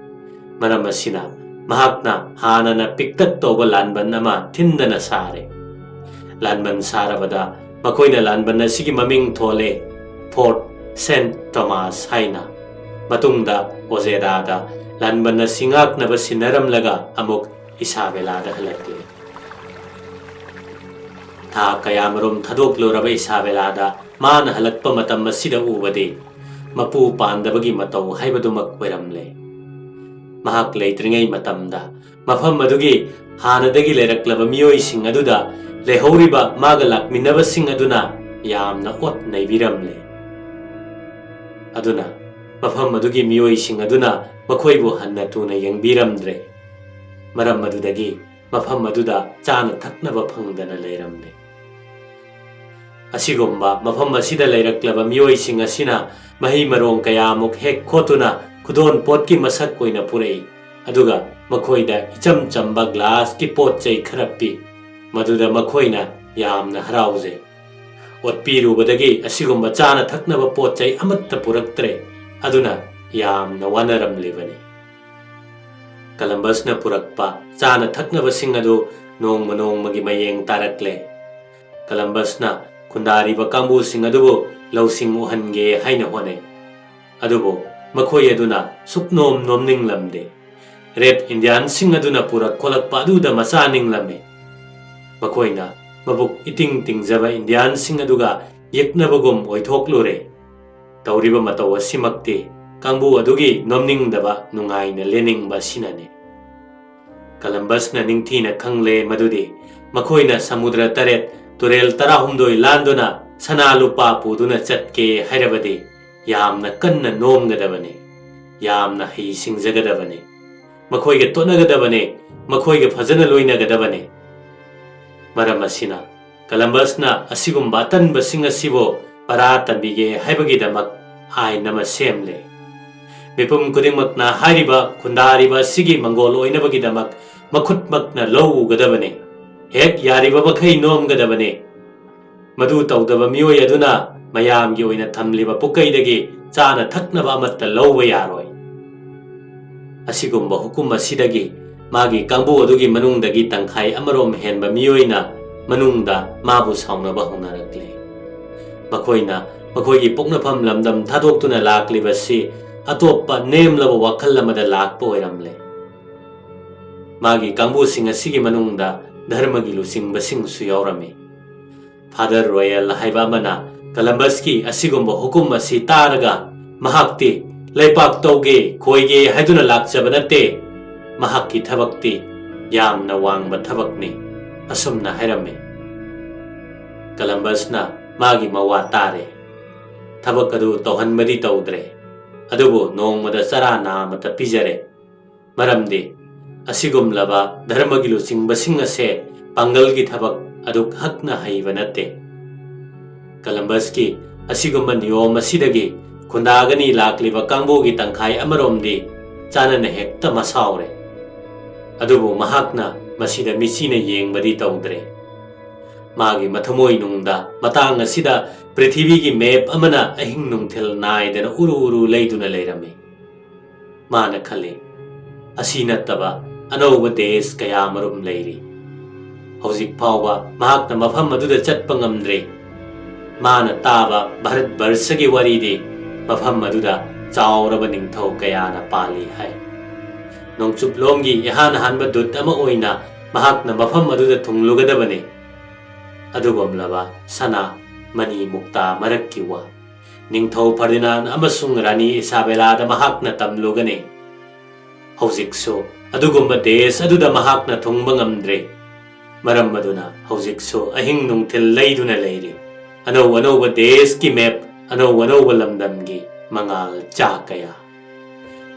ꯃꯔꯝ ꯑꯁꯤꯅ ꯃꯍꯥꯛꯅ ꯍꯥꯟꯅꯅ ꯄꯤꯛꯇꯛ ꯇꯧꯕ ꯂꯥꯟꯕꯟ ꯑꯃ ꯊꯤꯟꯗꯅ ꯁꯥꯔꯦ꯫ ꯂꯥꯟꯕꯟ ꯁꯥꯔꯕꯗ ꯃꯈꯣꯏꯅ ꯂꯥꯟꯕꯟ ꯑꯁꯤꯒꯤ ꯃꯃꯤꯡ ꯊꯣꯜꯂꯦ, ꯐꯣꯔꯠ ꯁꯦꯟꯠ ꯇꯣꯃꯥꯁ ꯍꯥꯏꯅ꯫ ꯃꯇꯨꯡꯗ ꯑꯣꯖꯦꯗꯥꯗ ꯂꯥꯟꯕꯟ ꯑꯁꯤ ꯉꯥꯛꯅꯕ ꯁꯤꯟꯅꯔꯝꯂꯒ ꯑꯃꯨꯛ ꯏꯁꯥꯕꯦꯂꯥꯗ ꯍꯜꯂꯛꯂꯦ꯫ ꯊꯥ ꯀꯌꯥꯃꯔꯨꯝ ꯊꯥꯗꯣꯛꯂꯨꯔꯕ ꯏꯁꯥꯕꯦꯂꯥꯗ ꯃꯥꯅ ꯍꯜꯂꯛꯄ ꯃꯇꯝ ꯑꯁꯤꯗ ꯎꯕꯗꯤ ꯃꯄꯨ ꯄꯥꯟꯗꯕꯒꯤ ꯃꯇꯧ ꯍꯥꯏꯕꯗꯨꯃꯛ ꯑꯣꯏꯔꯝꯂꯦ꯫ ꯃꯍꯥꯛ ꯂꯩꯇ꯭ꯔꯤꯉꯩ ꯃꯇꯝꯗ ꯃꯐꯝ ꯑꯗꯨꯒꯤ ꯍꯥꯟꯅꯗꯒꯤ ꯂꯩꯔꯛꯂꯕ ꯃꯤꯑꯣꯏꯁꯤꯡ ꯑꯗꯨꯗ ꯂꯩꯍꯧꯔꯤꯕ ꯃꯥꯒ ꯂꯥꯛꯃꯤꯟꯅꯕꯁꯤꯡ ꯑꯗꯨꯅ ꯌꯥꯝꯅ ꯑꯣꯠ ꯅꯩꯕꯤꯔꯝꯂꯦ꯫ ꯑꯗꯨꯅ ꯃꯐꯝ ꯑꯗꯨꯒꯤ ꯃꯤꯑꯣꯏꯁꯤꯡ ꯑꯗꯨꯅ ꯃꯈꯣꯏꯕꯨ ꯍꯟꯅ ꯇꯨꯅ ꯌꯦꯡꯕꯤꯔꯝꯗ꯭ꯔꯦ꯫ ꯃꯔꯝ ꯑꯗꯨꯗꯒꯤ ꯃꯐꯝ ꯑꯗꯨꯗ ꯆꯥꯅ ꯊꯛꯅꯕ ꯐꯪꯗꯅ ꯂꯩꯔꯝꯂꯦ꯫ ꯑꯁꯤꯒꯨꯝꯕ ꯃꯐꯝ ꯑꯁꯤꯗ ꯂꯩꯔꯛꯂꯕ ꯃꯤꯑꯣꯏꯁꯤꯡ ꯑꯁꯤꯅ ꯃꯍꯩ ꯃꯔꯣꯡ ꯀꯌꯥꯃꯨꯛ ꯍꯦꯛ ꯈꯣꯠꯇꯨꯅ ꯈꯨꯗꯣꯟ ꯄꯣꯠꯀꯤ ꯃꯁꯛ ꯑꯣꯏꯅ ꯄꯨꯔꯛꯏ꯫ ꯑꯗꯨꯒ ꯃꯈꯣꯏꯗ ꯏꯆꯝ ꯆꯝꯕ ꯒ꯭ꯂꯥꯁꯀꯤ ꯄꯣꯠ ꯆꯩ ꯈꯔ ꯄꯤ꯫ ꯃꯗꯨꯗ ꯃꯈꯣꯏꯅ ꯌꯥꯝꯅ ꯍꯔꯥꯎꯖꯩ꯫ ꯑꯣꯠꯄꯤꯔꯨꯕꯗꯒꯤ ꯑꯁꯤꯒꯨꯝꯕ ꯆꯥꯅ ꯊꯛꯅꯕ ꯄꯣꯠ ꯆꯩ ꯑꯃꯠꯇ ꯄꯨꯔꯛꯇ꯭ꯔꯦ꯫ ꯑꯗꯨꯅ ꯌꯥꯝꯅ ꯋꯥꯅꯔꯝꯂꯤꯕꯅꯤ꯫ ꯀꯂꯝꯕꯁꯅ ꯄꯨꯔꯛꯄ ꯆꯥꯅ ꯊꯛꯅꯕꯁꯤꯡ ꯑꯗꯨ ꯅꯣꯡꯃ ꯅꯣꯡꯃꯒꯤ ꯃꯌꯦꯡ ꯇꯥꯔꯛꯂꯦ꯫ ꯀꯂꯝꯕꯁꯅ ꯈꯨꯟꯗꯥꯔꯤꯕ ꯀꯥꯡꯕꯨꯁꯤꯡ ꯑꯗꯨꯕꯨ ꯂꯧꯁꯤꯡ ꯎꯍꯟꯒꯦ ꯍꯥꯏꯅ ꯍꯣꯠꯅꯩ꯫ ꯑꯗꯨꯕꯨ ꯃꯈꯣꯏ ꯑꯗꯨꯅ ꯁꯨꯛꯅꯣꯝ ꯅꯣꯝꯅꯤꯡꯂꯝꯗꯦ꯫ ꯔꯦꯗ ꯏꯟꯗꯤꯌꯥꯟꯁꯤꯡ ꯑꯗꯨꯅ ꯄꯨꯔꯛ ꯈꯣꯠꯂꯛꯄ ꯑꯗꯨꯗ ꯃꯆꯥ ꯅꯤꯡꯂꯝꯃꯤ꯫ ꯃꯈꯣꯏꯅ ꯃꯕꯨꯛ ꯏꯇꯤꯡ ꯇꯤꯡꯖꯕ ꯏꯟꯗꯤꯌꯥꯟꯁꯤꯡ ꯑꯗꯨꯒ ꯌꯦꯛꯅꯕꯒꯨꯝ ꯑꯣꯏꯊꯣꯛꯂꯨꯔꯦ꯫ ꯇꯧꯔꯤꯕ ꯃꯇꯧ ꯑꯁꯤꯃꯛꯇꯤ ꯀꯥꯡꯕꯨ ꯑꯗꯨꯒꯤ ꯅꯣꯝꯅꯤꯡꯗꯕ ꯅꯨꯡꯉꯥꯏꯅ ꯂꯦꯟꯅꯤꯡꯕ ꯑꯁꯤꯅꯅꯤ꯫ ꯀꯂꯝꯕꯁꯅ ꯅꯤꯡꯊꯤꯅ ꯈꯪꯂꯦ ꯃꯗꯨꯗꯤ ꯃꯈꯣꯏꯅ ꯁꯃꯨꯗ꯭ꯔ ꯇꯔꯦꯠ, ꯇꯨꯔꯦꯜ ꯇꯔꯥꯍꯨꯝꯗꯣꯏ ꯂꯥꯟꯗꯨꯅ ꯁꯅꯥ ꯂꯨꯄꯥ ꯄꯨꯗꯨꯅ ꯆꯠꯀꯦ ꯍꯥꯏꯔꯕꯗꯤ ꯌꯥꯝꯅ ꯀꯟꯅ ꯅꯣꯝꯒꯗꯕꯅꯤ, ꯌꯥꯝꯅ ꯍꯩ ꯁꯤꯡꯖꯒꯗꯕꯅꯤ꯫ ꯃꯈꯣꯏꯒ ꯇꯣꯠꯅꯒꯗꯕꯅꯤ, ꯃꯈꯣꯏꯒ ꯐꯖꯅ ꯂꯣꯏꯅꯒꯗꯕꯅꯤ꯫ ꯃꯔꯝ ꯑꯁꯤꯅ ꯀꯂꯝꯕꯁꯅ ꯑꯁꯤꯒꯨꯝꯕ ꯑꯇꯟꯕꯁꯤꯡ ꯑꯁꯤꯕꯨ ꯄꯔꯥ ꯇꯝꯕꯤꯒꯦ ꯍꯥꯏꯕꯒꯤꯗꯃꯛ ꯑꯥꯏꯟ ꯑꯃ ꯁꯦꯝꯂꯦ꯫ ꯃꯤꯄꯨꯝ ꯈꯨꯗꯤꯡꯃꯛꯅ ꯍꯥꯏꯔꯤꯕ ꯈꯨꯟꯗꯥꯔꯤꯕ ꯑꯁꯤꯒꯤ ꯃꯪꯒꯣꯜ ꯑꯣꯏꯅꯕꯒꯤꯗꯃꯛ ꯃꯈꯨꯠꯃꯛꯅ ꯂꯧ ꯎꯒꯗꯕꯅꯤ꯫ ꯍꯦꯛ ꯌꯥꯔꯤꯕ ꯃꯈꯩ ꯅꯣꯝꯒꯗꯕꯅꯤ꯫ ꯃꯗꯨ ꯇꯧꯗꯕ ꯃꯤꯑꯣꯏ ꯑꯗꯨꯅ ꯃꯌꯥꯝꯒꯤ ꯑꯣꯏꯅ ꯊꯝꯂꯤꯕ ꯄꯨꯀꯩꯗꯒꯤ ꯆꯥꯅ ꯊꯛꯅꯕ ꯑꯃꯠꯇ ꯂꯧꯕ ꯌꯥꯔꯣꯏ꯫ ꯑꯁꯤꯒꯨꯝꯕ ꯍꯨꯀꯨꯝ ꯑꯁꯤꯗꯒꯤ ꯃꯥꯒꯤ ꯀꯥꯡꯕꯨ ꯑꯗꯨꯒꯤ ꯃꯅꯨꯡꯗꯒꯤ ꯇꯪꯈꯥꯏ ꯑꯃꯔꯣꯝ ꯍꯦꯟꯕ ꯃꯤꯑꯣꯏꯅ ꯃꯅꯨꯡꯗ ꯃꯥꯕꯨ ꯁꯥꯎꯅꯕ ꯍꯧꯅꯔꯛꯂꯦ꯫ ꯃꯈꯣꯏꯅ ꯃꯈꯣꯏꯒꯤ ꯄꯣꯛꯅꯐꯝ ꯂꯝꯗꯝ ꯊꯥꯗꯣꯛꯇꯨꯅ ꯂꯥꯛꯂꯤꯕꯁꯤ ꯑꯇꯣꯞꯄ ꯅꯦꯝꯂꯕ ꯋꯥꯈꯜ ꯑꯃꯗ ꯂꯥꯛꯄ ꯑꯣꯏꯔꯝꯂꯦ꯫ ꯃꯥꯒꯤ ꯀꯥꯡꯕꯨꯁꯤꯡ ꯑꯁꯤꯒꯤ ꯃꯅꯨꯡꯗ ꯙꯔꯃꯒꯤ ꯂꯨꯆꯤꯡꯕꯁꯤꯡꯁꯨ ꯌꯥꯎꯔꯝꯃꯤ꯫ ꯐꯥꯗꯔ ꯔꯣꯌꯦꯜ ꯍꯥꯏꯕ ꯑꯃꯅ ꯀꯂꯝꯕꯁꯀꯤ ꯑꯁꯤꯒꯨꯝꯕ ꯍꯨꯀꯨꯝ ꯑꯁꯤ ꯇꯥꯔꯒ, ꯃꯍꯥꯛꯇꯤ ꯂꯩꯄꯥꯛ ꯇꯧꯒꯦ, ꯈꯣꯏꯒꯦ ꯍꯥꯏꯗꯨꯅ ꯂꯥꯛꯆꯕ ꯅꯠꯇꯦ, ꯃꯍꯥꯛꯀꯤ ꯊꯕꯛꯇꯤ ꯌꯥꯝꯅ ꯋꯥꯡꯕ ꯊꯕꯛꯅꯤ, ꯑꯁꯨꯝꯅ ꯍꯥꯏꯔꯝꯃꯤ꯫ ꯀꯂꯝꯕꯁꯅ ꯃꯥꯒꯤ ꯃꯋꯥ ꯇꯥꯔꯦ꯫ ꯊꯕꯛ ꯑꯗꯨ ꯇꯧꯍꯟꯕꯗꯤ ꯇꯧꯗ꯭ꯔꯦ, ꯑꯗꯨꯕꯨ ꯅꯣꯡꯃꯗ ꯆꯔꯥ ꯅꯥ ꯑꯃꯇ ꯄꯤꯖꯔꯦ꯫ ꯃꯔꯝꯗꯤ ꯑꯁꯤꯒꯨꯝꯂꯕ ꯙꯔꯃꯒꯤ ꯂꯨꯆꯤꯡꯕꯁꯤꯡ ꯑꯁꯦ ꯄꯥꯡꯒꯜꯒꯤ ꯊꯕꯛ ꯑꯗꯨꯛ ꯍꯛꯅ ꯍꯩꯕ ꯅꯠꯇꯦ꯫ ꯀꯂꯝꯕꯁꯀꯤ ꯑꯁꯤꯒꯨꯝꯕ ꯅꯤꯌꯣꯝ ꯑꯁꯤꯗꯒꯤ ꯈꯨꯟꯗꯥꯒꯅꯤ ꯂꯥꯛꯂꯤꯕ ꯀꯥꯡꯕꯨꯒꯤ ꯇꯪꯈꯥꯏ ꯑꯃꯔꯣꯝꯗꯤ ꯆꯥꯅꯅ ꯍꯦꯛꯇ ꯃꯁꯥꯎꯔꯦ꯫ ꯑꯗꯨꯕꯨ ꯃꯍꯥꯛꯅ ꯃꯁꯤꯗ ꯃꯤꯆꯤꯅ ꯌꯦꯡꯕꯗꯤ ꯇꯧꯗ꯭ꯔꯦ꯫ ꯃꯥꯒꯤ ꯃꯊꯃꯣꯏꯅꯨꯡꯗ ꯃꯇꯥꯡ ꯑꯁꯤꯗ ꯄ꯭ꯔꯤꯊꯤꯕꯤꯒꯤ ꯃꯦꯞ ꯑꯃꯅ ꯑꯍꯤꯡ ꯅꯨꯡꯊꯤꯜ ꯅꯥꯏꯗꯅ ꯎꯔꯨ ꯎꯔꯨ ꯂꯩꯗꯨꯅ ꯂꯩꯔꯝꯃꯤ꯫ ꯃꯥꯅ ꯈꯜꯂꯤ, "ꯑꯁꯤ ꯅꯠꯇꯕ ꯑꯅꯧꯕ ꯗꯦꯁ ꯀꯌꯥ ꯑꯃꯔꯣꯝ ꯂꯩꯔꯤ꯫ ꯍꯧꯖꯤꯛ ꯐꯥꯎꯕ ꯃꯍꯥꯛꯅ ꯃꯐꯝ ꯑꯗꯨꯗ ꯆꯠꯄ ꯉꯝꯗ꯭ꯔꯤ꯫" ꯃꯥꯅ ꯇꯥꯕ ꯚꯥꯔꯠ ꯕꯔꯁꯒꯤ ꯋꯥꯔꯤꯗꯤ ꯃꯐꯝ ꯑꯗꯨꯗ ꯆꯥꯎꯔꯕ ꯅꯤꯡꯊꯧ ꯀꯌꯥꯅ ꯄꯥꯜꯂꯤ ꯍꯥꯏ꯫ ꯅꯣꯡꯆꯨꯞꯂꯣꯝꯒꯤ ꯏꯍꯥꯟ ꯍꯥꯟꯕ ꯗꯨꯠ ꯑꯃ ꯑꯣꯏꯅ ꯃꯍꯥꯛꯅ ꯃꯐꯝ ꯑꯗꯨꯗ ꯊꯨꯡꯂꯨꯒꯗꯕꯅꯤ꯫ ꯑꯗꯨꯒꯨꯝꯂꯕ ꯁꯅꯥ ꯃꯅꯤ ꯃꯨꯛꯇꯥ ꯃꯔꯛꯀꯤ ꯋꯥ꯫ ꯅꯤꯡꯊꯧ ꯐꯔꯗꯤꯅꯥꯟ ꯑꯃꯁꯨꯡ ꯔꯥꯅꯤ ꯏꯁꯥꯕꯦꯂꯥꯗ ꯃꯍꯥꯛꯅ ꯇꯝꯂꯨꯒꯅꯤ꯫ ꯍꯧꯖꯤꯛꯁꯨ ꯑꯗꯨꯒꯨꯝꯕ ꯗꯦꯁ ꯑꯗꯨꯗ ꯃꯍꯥꯛꯅ ꯊꯨꯡꯕ ꯉꯝꯗ꯭ꯔꯤ꯫ ꯃꯔꯝ ꯑꯗꯨꯅ ꯍꯧꯖꯤꯛꯁꯨ ꯑꯍꯤꯡ ꯅꯨꯡꯊꯤꯜ ꯂꯩꯗꯨꯅ ꯂꯩꯔꯤ꯫ ꯑꯅꯧ ꯑꯅꯧꯕ ꯗꯦꯁꯀꯤ ꯃꯦꯞ, ꯑꯅꯧ ꯑꯅꯧꯕ ꯂꯝꯗꯝꯒꯤ ꯃꯉꯥꯜ ꯆꯥ ꯀꯌꯥ꯫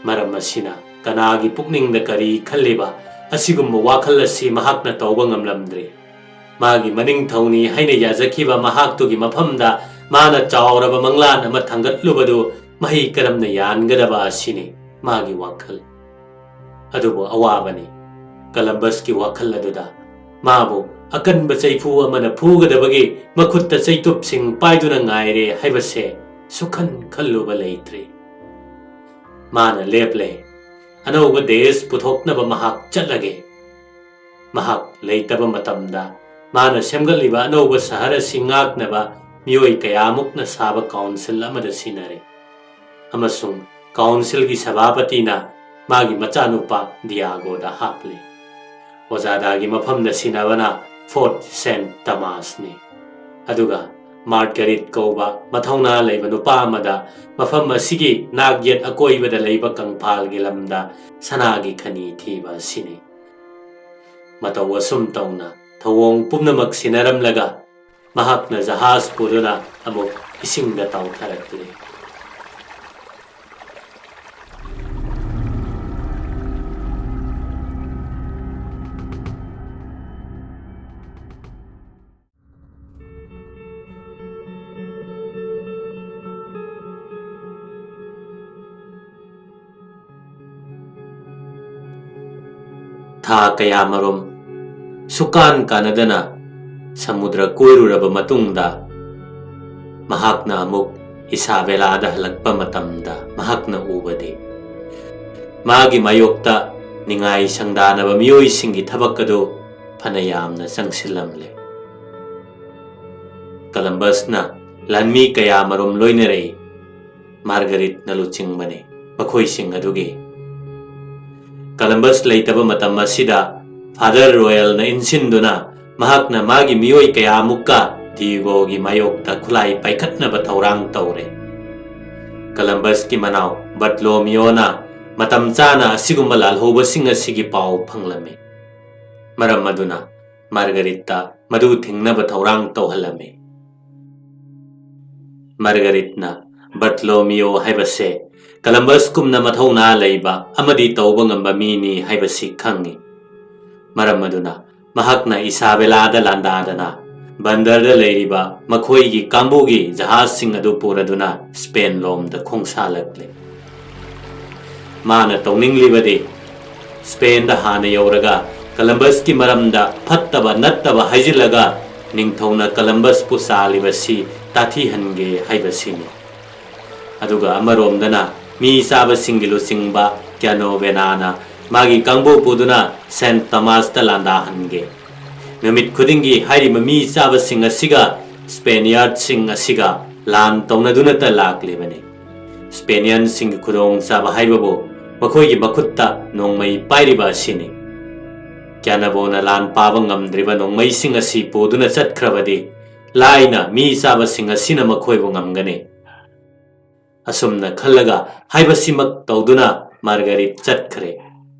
ꯃꯔꯝ ꯑꯁꯤꯅ ꯀꯅꯥꯒꯤ ꯄꯨꯛꯅꯤꯡꯗ ꯀꯔꯤ ꯈꯜꯂꯤꯕ, ꯑꯁꯤꯒꯨꯝꯕ ꯋꯥꯈꯜ ꯑꯁꯤ ꯃꯍꯥꯛꯅ ꯇꯧꯕ ꯉꯝꯂꯝꯗ꯭ꯔꯤ꯫ ꯃꯥꯒꯤ ꯃꯅꯤꯡꯊꯧꯅꯤ ꯍꯥꯏꯅ ꯌꯥꯖꯈꯤꯕ ꯃꯍꯥꯛꯇꯨꯒꯤ ꯃꯐꯝꯗ ꯃꯥꯅ ꯆꯥꯎꯔꯕ ꯃꯪꯂꯥꯟ ꯑꯃ ꯊꯥꯡꯒꯠꯂꯨꯕꯗꯨ ꯃꯍꯩ ꯀꯔꯝꯅ ꯌꯥꯟꯒꯗꯕ ꯑꯁꯤꯅꯤ ꯃꯥꯒꯤ ꯋꯥꯈꯜ꯫ ꯑꯗꯨꯕꯨ ꯑꯋꯥꯕꯅꯤ꯫ ꯀꯂꯝꯕꯁꯀꯤ ꯋꯥꯈꯜ ꯑꯗꯨꯗ ꯃꯥꯕꯨ ꯑꯀꯟꯕ ꯆꯩꯐꯨ ꯑꯃꯅ ꯐꯨꯒꯗꯕꯒꯤ ꯃꯈꯨꯠꯇ ꯆꯩꯇꯨꯞꯁꯤꯡ ꯄꯥꯏꯗꯨꯅ ꯉꯥꯏꯔꯦ ꯍꯥꯏꯕꯁꯦ ꯁꯨꯈꯟ ꯈꯜꯂꯨꯕ ꯂꯩꯇ꯭ꯔꯤ꯫ ꯃꯥꯅ ꯂꯦꯞꯂꯦ꯫ ꯑꯅꯧꯕ ꯗꯦꯁ ꯄꯨꯊꯣꯛꯅꯕ ꯃꯍꯥꯛ ꯆꯠꯂꯒꯦ꯫ ꯃꯍꯥꯛ ꯂꯩꯇꯕ ꯃꯇꯝꯗ ꯃꯥꯅ ꯁꯦꯝꯒꯠꯂꯤꯕ ꯑꯅꯧꯕ ꯁꯍꯔ ꯑꯁꯤ ꯉꯥꯛꯅꯕ ꯃꯤꯑꯣꯏ ꯀꯌꯥꯃꯨꯛꯅ ꯁꯥꯕ ꯀꯥꯎꯟꯁꯤꯜ ꯑꯃꯗ ꯁꯤꯟꯅꯔꯦ꯫ ꯑꯃꯁꯨꯡ ꯀꯥꯎꯟꯁꯤꯜꯒꯤ ꯁꯚꯥꯄꯇꯤꯅ ꯃꯥꯒꯤ ꯃꯆꯥꯅꯨꯄꯥ ꯗꯤꯌꯥꯒꯣꯗ ꯍꯥꯞꯂꯦ꯫ ꯑꯣꯖꯥꯗꯥꯒꯤ ꯃꯐꯝꯗ ꯁꯤꯟꯅꯕꯅ ꯐꯣꯔꯠ ꯁꯦꯟꯠ ꯇꯃꯥꯁꯅꯤ꯫ ꯑꯗꯨꯒ ꯃꯥꯔꯒꯔꯤꯠ ꯀꯧꯕ ꯃꯊꯧꯅꯥ ꯂꯩꯕ ꯅꯨꯄꯥ ꯑꯃꯗ ꯃꯐꯝ ꯑꯁꯤꯒꯤ ꯅꯥꯛ ꯌꯦꯠ ꯑꯀꯣꯏꯕꯗ ꯂꯩꯕ ꯀꯪꯐꯥꯜꯒꯤ ꯂꯝꯗ ꯁꯅꯥꯒꯤ ꯈꯅꯤ ꯊꯤꯕ ꯑꯁꯤꯅꯤ꯫ ꯃꯇꯧ ꯑꯁꯨꯝ ꯇꯧꯅ ꯊꯧꯑꯣꯡ ꯄꯨꯝꯅꯃꯛ ꯁꯤꯟꯅꯔꯝꯂꯒ ꯃꯍꯥꯛꯅ ꯖꯍꯥꯖ ꯄꯨꯗꯨꯅ ꯑꯃꯨꯛ ꯏꯁꯤꯡꯗ ꯇꯥꯎꯊꯔꯛꯂꯤ꯫ ꯊꯥ ꯀꯌꯥꯃꯔꯨꯝ ꯁꯨꯀꯥꯟ ꯀꯥꯟꯅꯗꯅ ꯁꯃꯨꯗ꯭ꯔ ꯀꯣꯏꯔꯨꯔꯕ ꯃꯇꯨꯡꯗ, ꯃꯍꯥꯛꯅ ꯑꯃꯨꯛ ꯏꯁꯥꯕꯦꯂꯥꯗ ꯍꯜꯂꯛꯄ ꯃꯇꯝꯗ ꯃꯍꯥꯛꯅ ꯎꯕꯗꯤ ꯃꯥꯒꯤ ꯃꯥꯌꯣꯛꯇ ꯅꯤꯡꯉꯥꯏ ꯁꯪꯗꯥꯅꯕ ꯃꯤꯑꯣꯏꯁꯤꯡꯒꯤ ꯊꯕꯛ ꯑꯗꯨ ꯐꯅ ꯌꯥꯝꯅ ꯆꯪꯁꯤꯜꯂꯝꯂꯦ꯫ ꯀꯂꯝꯕꯁꯅ ꯂꯥꯟꯃꯤ ꯀꯌꯥꯃꯔꯨꯝ ꯂꯣꯏꯅꯔꯛꯏ꯫ ꯃꯥꯔꯒꯔꯤꯠꯅ ꯂꯨꯆꯤꯡꯕꯅꯤ꯫ ꯃꯈꯣꯏꯁꯤꯡ ꯑꯗꯨꯒꯤ ꯀꯂꯝꯕꯁ ꯂꯩꯇꯕ ꯃꯇꯝ ꯑꯁꯤꯗ ꯐꯥꯗꯔ ꯔꯣꯌꯦꯜꯅ ꯏꯟꯁꯤꯟꯗꯨꯅ ꯃꯍꯥꯛꯅ ꯃꯥꯒꯤ ꯃꯤꯑꯣꯏ ꯀꯌꯥꯃꯨꯛꯀ ꯗꯤꯌꯣꯒꯣꯒꯤ ꯃꯥꯌꯣꯛꯇ ꯈꯨꯠꯂꯥꯏ ꯄꯥꯏꯈꯠꯅꯕ ꯊꯧꯔꯥꯡ ꯇꯧꯔꯦ꯫ ꯀꯂꯝꯕꯁꯀꯤ ꯃꯅꯥꯎ ꯕꯔꯇꯂꯣꯃꯤꯌꯣꯅ ꯃꯇꯝ ꯆꯥꯅ ꯑꯁꯤꯒꯨꯝꯕ ꯂꯥꯜꯍꯧꯕꯁꯤꯡ ꯑꯁꯤꯒꯤ ꯄꯥꯎ ꯐꯪꯂꯝꯃꯤ꯫ ꯃꯔꯝ ꯑꯗꯨꯅ ꯃꯥꯔꯒꯔꯤꯠꯇ ꯃꯗꯨ ꯊꯤꯡꯅꯕ ꯊꯧꯔꯥꯡ ꯇꯧꯍꯜꯂꯝꯃꯤ꯫ ꯃꯥꯔꯒꯔꯤꯠꯅ ꯕꯔꯇꯂꯣꯃꯤꯌꯣ ꯍꯥꯏꯕꯁꯦ ꯀꯂꯝꯕꯁꯀꯨꯝꯅ ꯃꯊꯧꯅꯥ ꯂꯩꯕ ꯑꯃꯗꯤ ꯇꯧꯕ ꯉꯝꯕ ꯃꯤꯅꯤ ꯍꯥꯏꯕꯁꯤ ꯈꯪꯏ꯫ ꯃꯔꯝ ꯑꯗꯨꯅ ꯃꯍꯥꯛꯅ ꯏꯁꯥꯕꯦꯂꯥꯗ ꯂꯥꯟꯗꯥꯗꯅ ꯕꯟꯗꯔꯗ ꯂꯩꯔꯤꯕ ꯃꯈꯣꯏꯒꯤ ꯀꯥꯡꯕꯨꯒꯤ ꯖꯍꯥꯖꯁꯤꯡ ꯑꯗꯨ ꯄꯨꯔꯗꯨꯅ ꯁ꯭ꯄꯦꯟ ꯂꯣꯝꯗ ꯈꯣꯡꯁꯥꯜꯂꯛꯂꯦ꯫ ꯃꯥꯅ ꯇꯧꯅꯤꯡꯂꯤꯕꯗꯤ ꯁ꯭ꯄꯦꯟꯗ ꯍꯥꯟꯅ ꯌꯧꯔꯒ ꯀꯂꯝꯕꯁꯀꯤ ꯃꯔꯝꯗ ꯐꯠꯇꯕ ꯅꯠꯇꯕ ꯍꯥꯏꯖꯤꯜꯂꯒ ꯅꯤꯡꯊꯧꯅ ꯀꯂꯝꯕꯁꯄꯨ ꯆꯥꯜꯂꯤꯕꯁꯤ ꯇꯥꯊꯤꯍꯟꯒꯦ ꯍꯥꯏꯕꯁꯤꯅꯤ꯫ ꯑꯗꯨꯒ ꯑꯃꯔꯣꯝꯗꯅ ꯃꯤ ꯆꯥꯕꯁꯤꯡꯒꯤ ꯂꯨꯆꯤꯡꯕ ꯀ꯭ꯌꯥꯅꯣꯕꯦꯅꯥꯅ ꯃꯥꯒꯤ ꯀꯥꯡꯕꯨ ꯄꯨꯗꯨꯅ ꯁꯦꯟꯠ ꯇꯃꯥꯁꯇ ꯂꯥꯟꯗꯥꯍꯟꯒꯦ꯫ ꯅꯨꯃꯤꯠ ꯈꯨꯗꯤꯡꯒꯤ ꯍꯥꯏꯔꯤꯕ ꯃꯤ ꯆꯥꯕꯁꯤꯡ ꯑꯁꯤꯒ ꯁ꯭ꯄꯦꯅꯤꯌꯥꯔꯗꯁꯤꯡ ꯑꯁꯤꯒ ꯂꯥꯟ ꯇꯧꯅꯗꯨꯅꯇ ꯂꯥꯛꯂꯤꯕꯅꯤ꯫ ꯁ꯭ꯄꯦꯅꯤꯌꯟꯁꯤꯡꯒꯤ ꯈꯨꯗꯣꯡꯆꯥꯕ ꯍꯥꯏꯕꯕꯨ ꯃꯈꯣꯏꯒꯤ ꯃꯈꯨꯠꯇ ꯅꯣꯡꯃꯩ ꯄꯥꯏꯔꯤꯕ ꯑꯁꯤꯅꯤ꯫ ꯀ꯭ꯌꯥꯅꯕꯣꯅ ꯂꯥꯟ ꯄꯥꯕ ꯉꯝꯗ꯭ꯔꯤꯕ ꯅꯣꯡꯃꯩꯁꯤꯡ ꯑꯁꯤ ꯄꯨꯗꯨꯅ ꯆꯠꯈ꯭ꯔꯕꯗꯤ ꯂꯥꯏꯅ ꯃꯤ ꯆꯥꯕꯁꯤꯡ ꯑꯁꯤꯅ ꯃꯈꯣꯏꯕꯨ ꯉꯝꯒꯅꯤ꯫ ꯑꯁꯨꯝꯅ ꯈꯜꯂꯒ ꯍꯥꯏꯕꯁꯤꯃꯛ ꯇꯧꯗꯨꯅ ꯃꯥꯔꯒꯔꯤꯠ ꯆꯠꯈ꯭ꯔꯦ꯫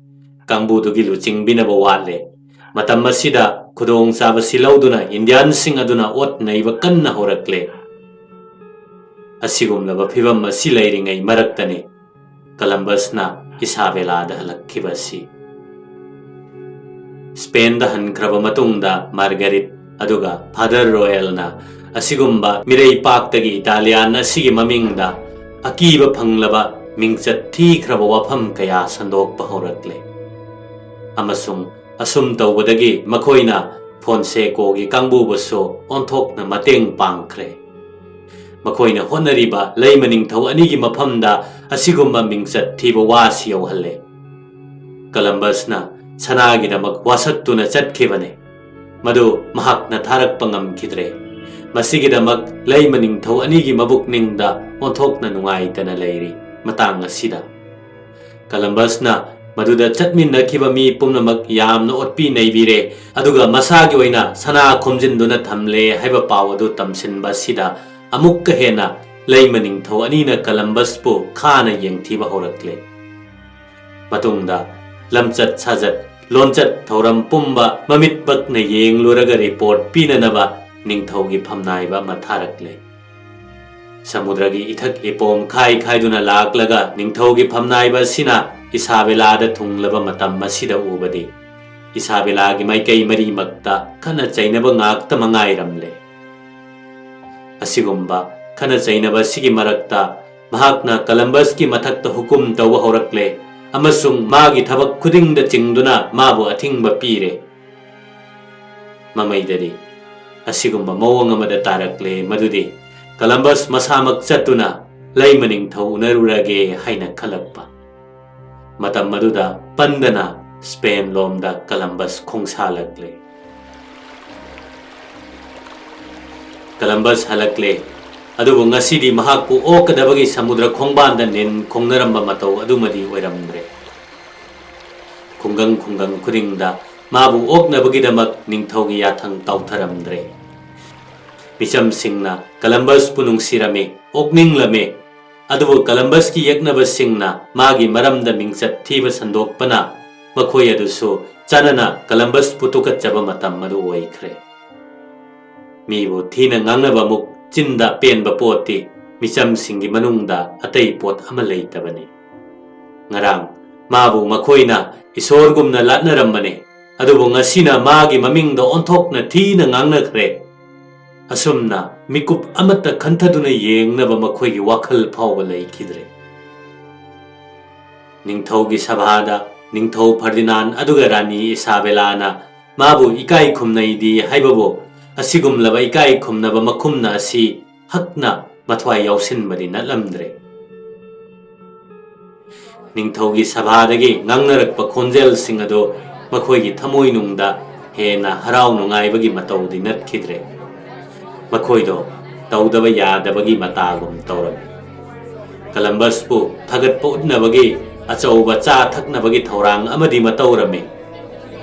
ꯀꯥꯡꯕꯨꯗꯨꯒꯤ ꯂꯨꯆꯤꯡꯕꯤꯅꯕ ꯋꯥꯠꯂꯦ꯫ ꯃꯇꯝ ꯑꯁꯤꯗ ꯈꯨꯗꯣꯡꯆꯥꯕꯁꯤ ꯂꯧꯗꯨꯅ ꯏꯟꯗꯤꯌꯥꯟꯁꯤꯡ ꯑꯗꯨꯅ ꯑꯣꯠ ꯅꯩꯕ ꯀꯟꯅ ꯍꯧꯔꯛꯂꯦ꯫ ꯑꯁꯤꯒꯨꯝꯂꯕ ꯐꯤꯚꯝ ꯑꯁꯤ ꯂꯩꯔꯤꯉꯩ ꯃꯔꯛꯇꯅꯤ ꯀꯂꯝꯕꯁꯅ ꯏꯁꯥꯕꯦꯂꯥꯗ ꯍꯜꯂꯛꯈꯤꯕ ꯑꯁꯤ꯫ ꯁ꯭ꯄꯦꯟꯗ ꯍꯟꯈ꯭ꯔꯕ ꯃꯇꯨꯡꯗ ꯃꯥꯔꯒꯔꯤꯠ ꯑꯗꯨꯒ ꯐꯥꯗꯔ ꯔꯣꯌꯦꯜꯅ ꯑꯁꯤꯒꯨꯝꯕ ꯃꯤꯔꯩꯄꯥꯛꯇꯒꯤ ꯏꯇꯥꯂꯤꯌꯥꯟ ꯑꯁꯤꯒꯤ ꯃꯃꯤꯡꯗ ꯑꯀꯤꯕ ꯐꯪꯂꯕ ꯃꯤꯡꯆꯠ ꯊꯤꯈ꯭ꯔꯕ ꯋꯥꯐꯝ ꯀꯌꯥ ꯁꯟꯗꯣꯛꯄ ꯍꯧꯔꯛꯂꯦ꯫ ꯑꯃꯁꯨꯡ ꯑꯁꯨꯝ ꯇꯧꯕꯗꯒꯤ ꯃꯈꯣꯏꯅ ꯐꯣꯟꯁꯦꯀꯣꯒꯤ ꯀꯥꯡꯕꯨꯕꯨꯁꯨ ꯑꯣꯟꯊꯣꯛꯅ ꯃꯇꯦꯡ ꯄꯥꯡꯈ꯭ꯔꯦ꯫ ꯃꯈꯣꯏꯅ ꯍꯣꯠꯅꯔꯤꯕ ꯂꯩꯃ ꯅꯤꯡꯊꯧ ꯑꯅꯤꯒꯤ ꯃꯐꯝꯗ ꯑꯁꯤꯒꯨꯝꯕ ꯃꯤꯡꯆꯠ ꯊꯤꯕ ꯋꯥꯁꯤ ꯌꯧꯍꯜꯂꯦ꯫ ꯀꯂꯝꯕꯁꯅ ꯁꯅꯥꯒꯤꯗꯃꯛ ꯋꯥꯁꯛꯇꯨꯅ ꯆꯠꯈꯤꯕꯅꯤ꯫ ꯃꯗꯨ ꯃꯍꯥꯛꯅ ꯊꯥꯔꯛꯄ ꯉꯝꯈꯤꯗ꯭ꯔꯦ꯫ ꯃꯁꯤꯒꯤꯗꯃꯛ ꯂꯩꯃ ꯅꯤꯡꯊꯧ ꯑꯅꯤꯒꯤ ꯃꯕꯨꯛꯅꯤꯡꯗ ꯑꯣꯟꯊꯣꯛꯅ ꯅꯨꯡꯉꯥꯏꯇꯅ ꯂꯩꯔꯤ꯫ ꯃꯇꯥꯡ ꯑꯁꯤꯗ ꯀꯂꯝꯕꯁꯅ ꯃꯗꯨꯗ ꯆꯠꯃꯤꯟꯅꯈꯤꯕ ꯃꯤ ꯄꯨꯝꯅꯃꯛ ꯌꯥꯝꯅ ꯑꯣꯠꯄꯤ ꯅꯩꯕꯤꯔꯦ, ꯑꯗꯨꯒ ꯃꯁꯥꯒꯤ ꯑꯣꯏꯅ ꯁꯅꯥ ꯈꯣꯝꯖꯤꯟꯗꯨꯅ ꯊꯝꯂꯦ ꯍꯥꯏꯕ ꯄꯥꯎ ꯑꯗꯨ ꯇꯝꯁꯤꯟꯕ ꯑꯁꯤꯗ ꯑꯃꯨꯛꯀ ꯍꯦꯟꯅ ꯂꯩꯃ ꯅꯤꯡꯊꯧ ꯑꯅꯤꯅ ꯀꯂꯝꯕꯁꯄꯨ ꯈꯥꯅ ꯌꯦꯡꯊꯤꯕ ꯍꯧꯔꯛꯂꯦ꯫ ꯃꯇꯨꯡꯗ ꯂꯝꯆꯠ ꯁꯥꯖꯠ, ꯂꯣꯟꯆꯠ ꯊꯧꯔꯝ ꯄꯨꯝꯕ ꯃꯃꯤꯠꯃꯛꯅ ꯌꯦꯡꯂꯨꯔꯒ ꯔꯤꯄꯣꯔꯠ ꯄꯤꯅꯅꯕ ꯅꯤꯡꯊꯧꯒꯤ ꯐꯝꯅꯥꯏꯕ ꯑꯃ ꯊꯥꯔꯛꯂꯦ꯫ ꯁꯃꯨꯗ꯭ꯔꯒꯤ ꯏꯊꯛ ꯏꯄꯣꯝ ꯈꯥꯏ ꯈꯥꯏꯗꯨꯅ ꯂꯥꯛꯂꯒ ꯅꯤꯡꯊꯧꯒꯤ ꯐꯝꯅꯥꯏꯕ ꯑꯁꯤꯅ ꯏꯁꯥꯕꯦꯂꯥꯗ ꯊꯨꯡꯂꯕ ꯃꯇꯝ ꯑꯁꯤꯗ ꯎꯕꯗꯤ ꯏꯁꯥꯕꯦꯂꯥꯒꯤ ꯃꯥꯏꯀꯩ ꯃꯔꯤꯃꯛꯇ ꯈꯠꯅ ꯆꯩꯅꯕ ꯉꯥꯛꯇ ꯃꯉꯥꯏꯔꯝꯂꯦ꯫ ꯑꯁꯤꯒꯨꯝꯕ ꯈꯠꯅ ꯆꯩꯅꯕ ꯑꯁꯤꯒꯤ ꯃꯔꯛꯇ ꯃꯍꯥꯛꯅ ꯀꯂꯝꯕꯁꯀꯤ ꯃꯊꯛꯇ ꯍꯨꯀꯨꯝ ꯇꯧꯕ ꯍꯧꯔꯛꯂꯦ ꯑꯃꯁꯨꯡ ꯃꯥꯒꯤ ꯊꯕꯛ ꯈꯨꯗꯤꯡꯗ ꯆꯤꯡꯗꯨꯅ ꯃꯥꯕꯨ ꯑꯊꯤꯡꯕ ꯄꯤꯔꯦ꯫ ꯃꯃꯩꯗꯗꯤ ꯑꯁꯤꯒꯨꯝꯕ ꯃꯑꯣꯡ ꯑꯃꯗ ꯇꯥꯔꯛꯂꯦ ꯃꯗꯨꯗꯤ ꯀꯂꯝꯕꯁ ꯃꯁꯥꯃꯛ ꯆꯠꯇꯨꯅ ꯂꯩꯃ ꯅꯤꯡꯊꯧ ꯎꯅꯔꯨꯔꯒꯦ ꯍꯥꯏꯅ ꯈꯜꯂꯛꯄ꯫ ꯃꯇꯝ ꯑꯗꯨꯗ ꯄꯟꯗꯅ ꯁ꯭ꯄꯦꯟ ꯂꯣꯝꯗ ꯀꯂꯝꯕꯁ ꯈꯣꯡꯁꯥꯜꯂꯛꯂꯦ꯫ ꯀꯂꯝꯕꯁ ꯍꯜꯂꯛꯂꯦ, ꯑꯗꯨꯕꯨ ꯉꯁꯤꯗꯤ ꯃꯍꯥꯛꯄꯨ ꯑꯣꯛꯀꯗꯕꯒꯤ ꯁꯃꯨꯗ꯭ꯔ ꯈꯣꯡꯕꯥꯟꯗ ꯅꯤꯟ ꯈꯣꯡꯅꯔꯝꯕ ꯃꯇꯧ ꯑꯗꯨꯃꯗꯤ ꯑꯣꯏꯔꯝꯗ꯭ꯔꯦ꯫ ꯈꯨꯡꯒꯪ ꯈꯨꯡꯒꯪ ꯈꯨꯗꯤꯡꯗ ꯃꯥꯕꯨ ꯑꯣꯛꯅꯕꯒꯤꯗꯃꯛ ꯅꯤꯡꯊꯧꯒꯤ ꯌꯥꯊꯪ ꯀꯥꯎꯊꯔꯝꯗ꯭ꯔꯦ꯫ ꯃꯤꯆꯝꯁꯤꯡꯅ ꯀꯂꯝꯕꯁꯄꯨ ꯅꯨꯡꯁꯤꯔꯝꯃꯤ, ꯑꯣꯛꯅꯤꯡꯂꯝꯃꯤ, ꯑꯗꯨꯕꯨ ꯀꯂꯝꯕꯁꯀꯤ ꯌꯦꯛꯅꯕꯁꯤꯡꯅ ꯃꯥꯒꯤ ꯃꯔꯝꯗ ꯃꯤꯡꯆꯠ ꯊꯤꯕ ꯁꯟꯗꯣꯛꯄꯅ ꯃꯈꯣꯏ ꯑꯗꯨꯁꯨ ꯆꯥꯅꯅ ꯀꯂꯝꯕꯁꯄꯨ ꯇꯨꯀꯠꯆꯕ ꯃꯇꯝ ꯑꯗꯨ ꯑꯣꯏꯈ꯭ꯔꯦ꯫ ꯃꯤꯕꯨ ꯊꯤꯅ ꯉꯥꯡꯅꯕ ꯑꯃꯨꯛ ꯆꯤꯟꯗ ꯄꯦꯟꯕ ꯄꯣꯠꯇꯤ ꯃꯤꯆꯝꯁꯤꯡꯒꯤ ꯃꯅꯨꯡꯗ ꯑꯇꯩ ꯄꯣꯠ ꯑꯃ ꯂꯩꯇꯕꯅꯤ꯫ ꯉꯔꯥꯡ ꯃꯥꯕꯨ ꯃꯈꯣꯏꯅ ꯏꯁꯣꯔꯒꯨꯝꯅ ꯂꯥꯠꯅꯔꯝꯕꯅꯤ, ꯑꯗꯨꯕꯨ ꯉꯁꯤꯅ ꯃꯥꯒꯤ ꯃꯃꯤꯡꯗ ꯑꯣꯟꯊꯣꯛꯅ ꯊꯤꯅ ꯉꯥꯡꯅꯈ꯭ꯔꯦ꯫ ꯑꯁꯨꯝꯅ ꯃꯤꯀꯨꯞ ꯑꯃꯠꯇ ꯈꯟꯊꯗꯨꯅ ꯌꯦꯡꯅꯕ ꯃꯈꯣꯏꯒꯤ ꯋꯥꯈꯜ ꯐꯥꯎꯕ ꯂꯩꯈꯤꯗ꯭ꯔꯦ꯫ ꯅꯤꯡꯊꯧꯒꯤ ꯁꯚꯥꯗ ꯅꯤꯡꯊꯧ ꯐꯔꯗꯤꯅꯥꯟ ꯑꯗꯨꯒ ꯔꯥꯅꯤ ꯏꯁꯥꯕꯦꯂꯥꯅ ꯃꯥꯕꯨ ꯏꯀꯥꯏ ꯈꯨꯝꯅꯩꯗꯤ ꯍꯥꯏꯕꯕꯨ, ꯑꯁꯤꯒꯨꯝꯂꯕ ꯏꯀꯥꯏ ꯈꯨꯝꯅꯕ ꯃꯈꯨꯝꯅ ꯑꯁꯤ ꯍꯛꯅ ꯃꯊ꯭ꯋꯥꯏ ꯌꯥꯎꯁꯤꯟꯕꯗꯤ ꯅꯠꯂꯝꯗ꯭ꯔꯦ꯫ ꯅꯤꯡꯊꯧꯒꯤ ꯁꯚꯥꯗꯒꯤ ꯉꯥꯡꯅꯔꯛꯄ ꯈꯣꯟꯖꯦꯜꯁꯤꯡ ꯑꯗꯨ ꯃꯈꯣꯏꯒꯤ ꯊꯃꯣꯏꯅꯨꯡꯗ ꯍꯦꯟꯅ ꯍꯔꯥꯎ ꯅꯨꯡꯉꯥꯏꯕꯒꯤ ꯃꯇꯧꯗꯤ ꯅꯠꯈꯤꯗ꯭ꯔꯦ꯫ ꯃꯈꯣꯏꯗꯣ ꯇꯧꯗꯕ ꯌꯥꯗꯕꯒꯤ ꯃꯇꯥꯒꯨꯝ ꯇꯧꯔꯝꯃꯤ꯫ ꯀꯂꯝꯕꯁꯄꯨ ꯊꯥꯒꯠꯄ ꯎꯠꯅꯕꯒꯤ ꯑꯆꯧꯕ ꯆꯥ ꯊꯛꯅꯕꯒꯤ ꯊꯧꯔꯥꯡ ꯑꯃꯗꯤ ꯃꯇꯧꯔꯝꯃꯤ,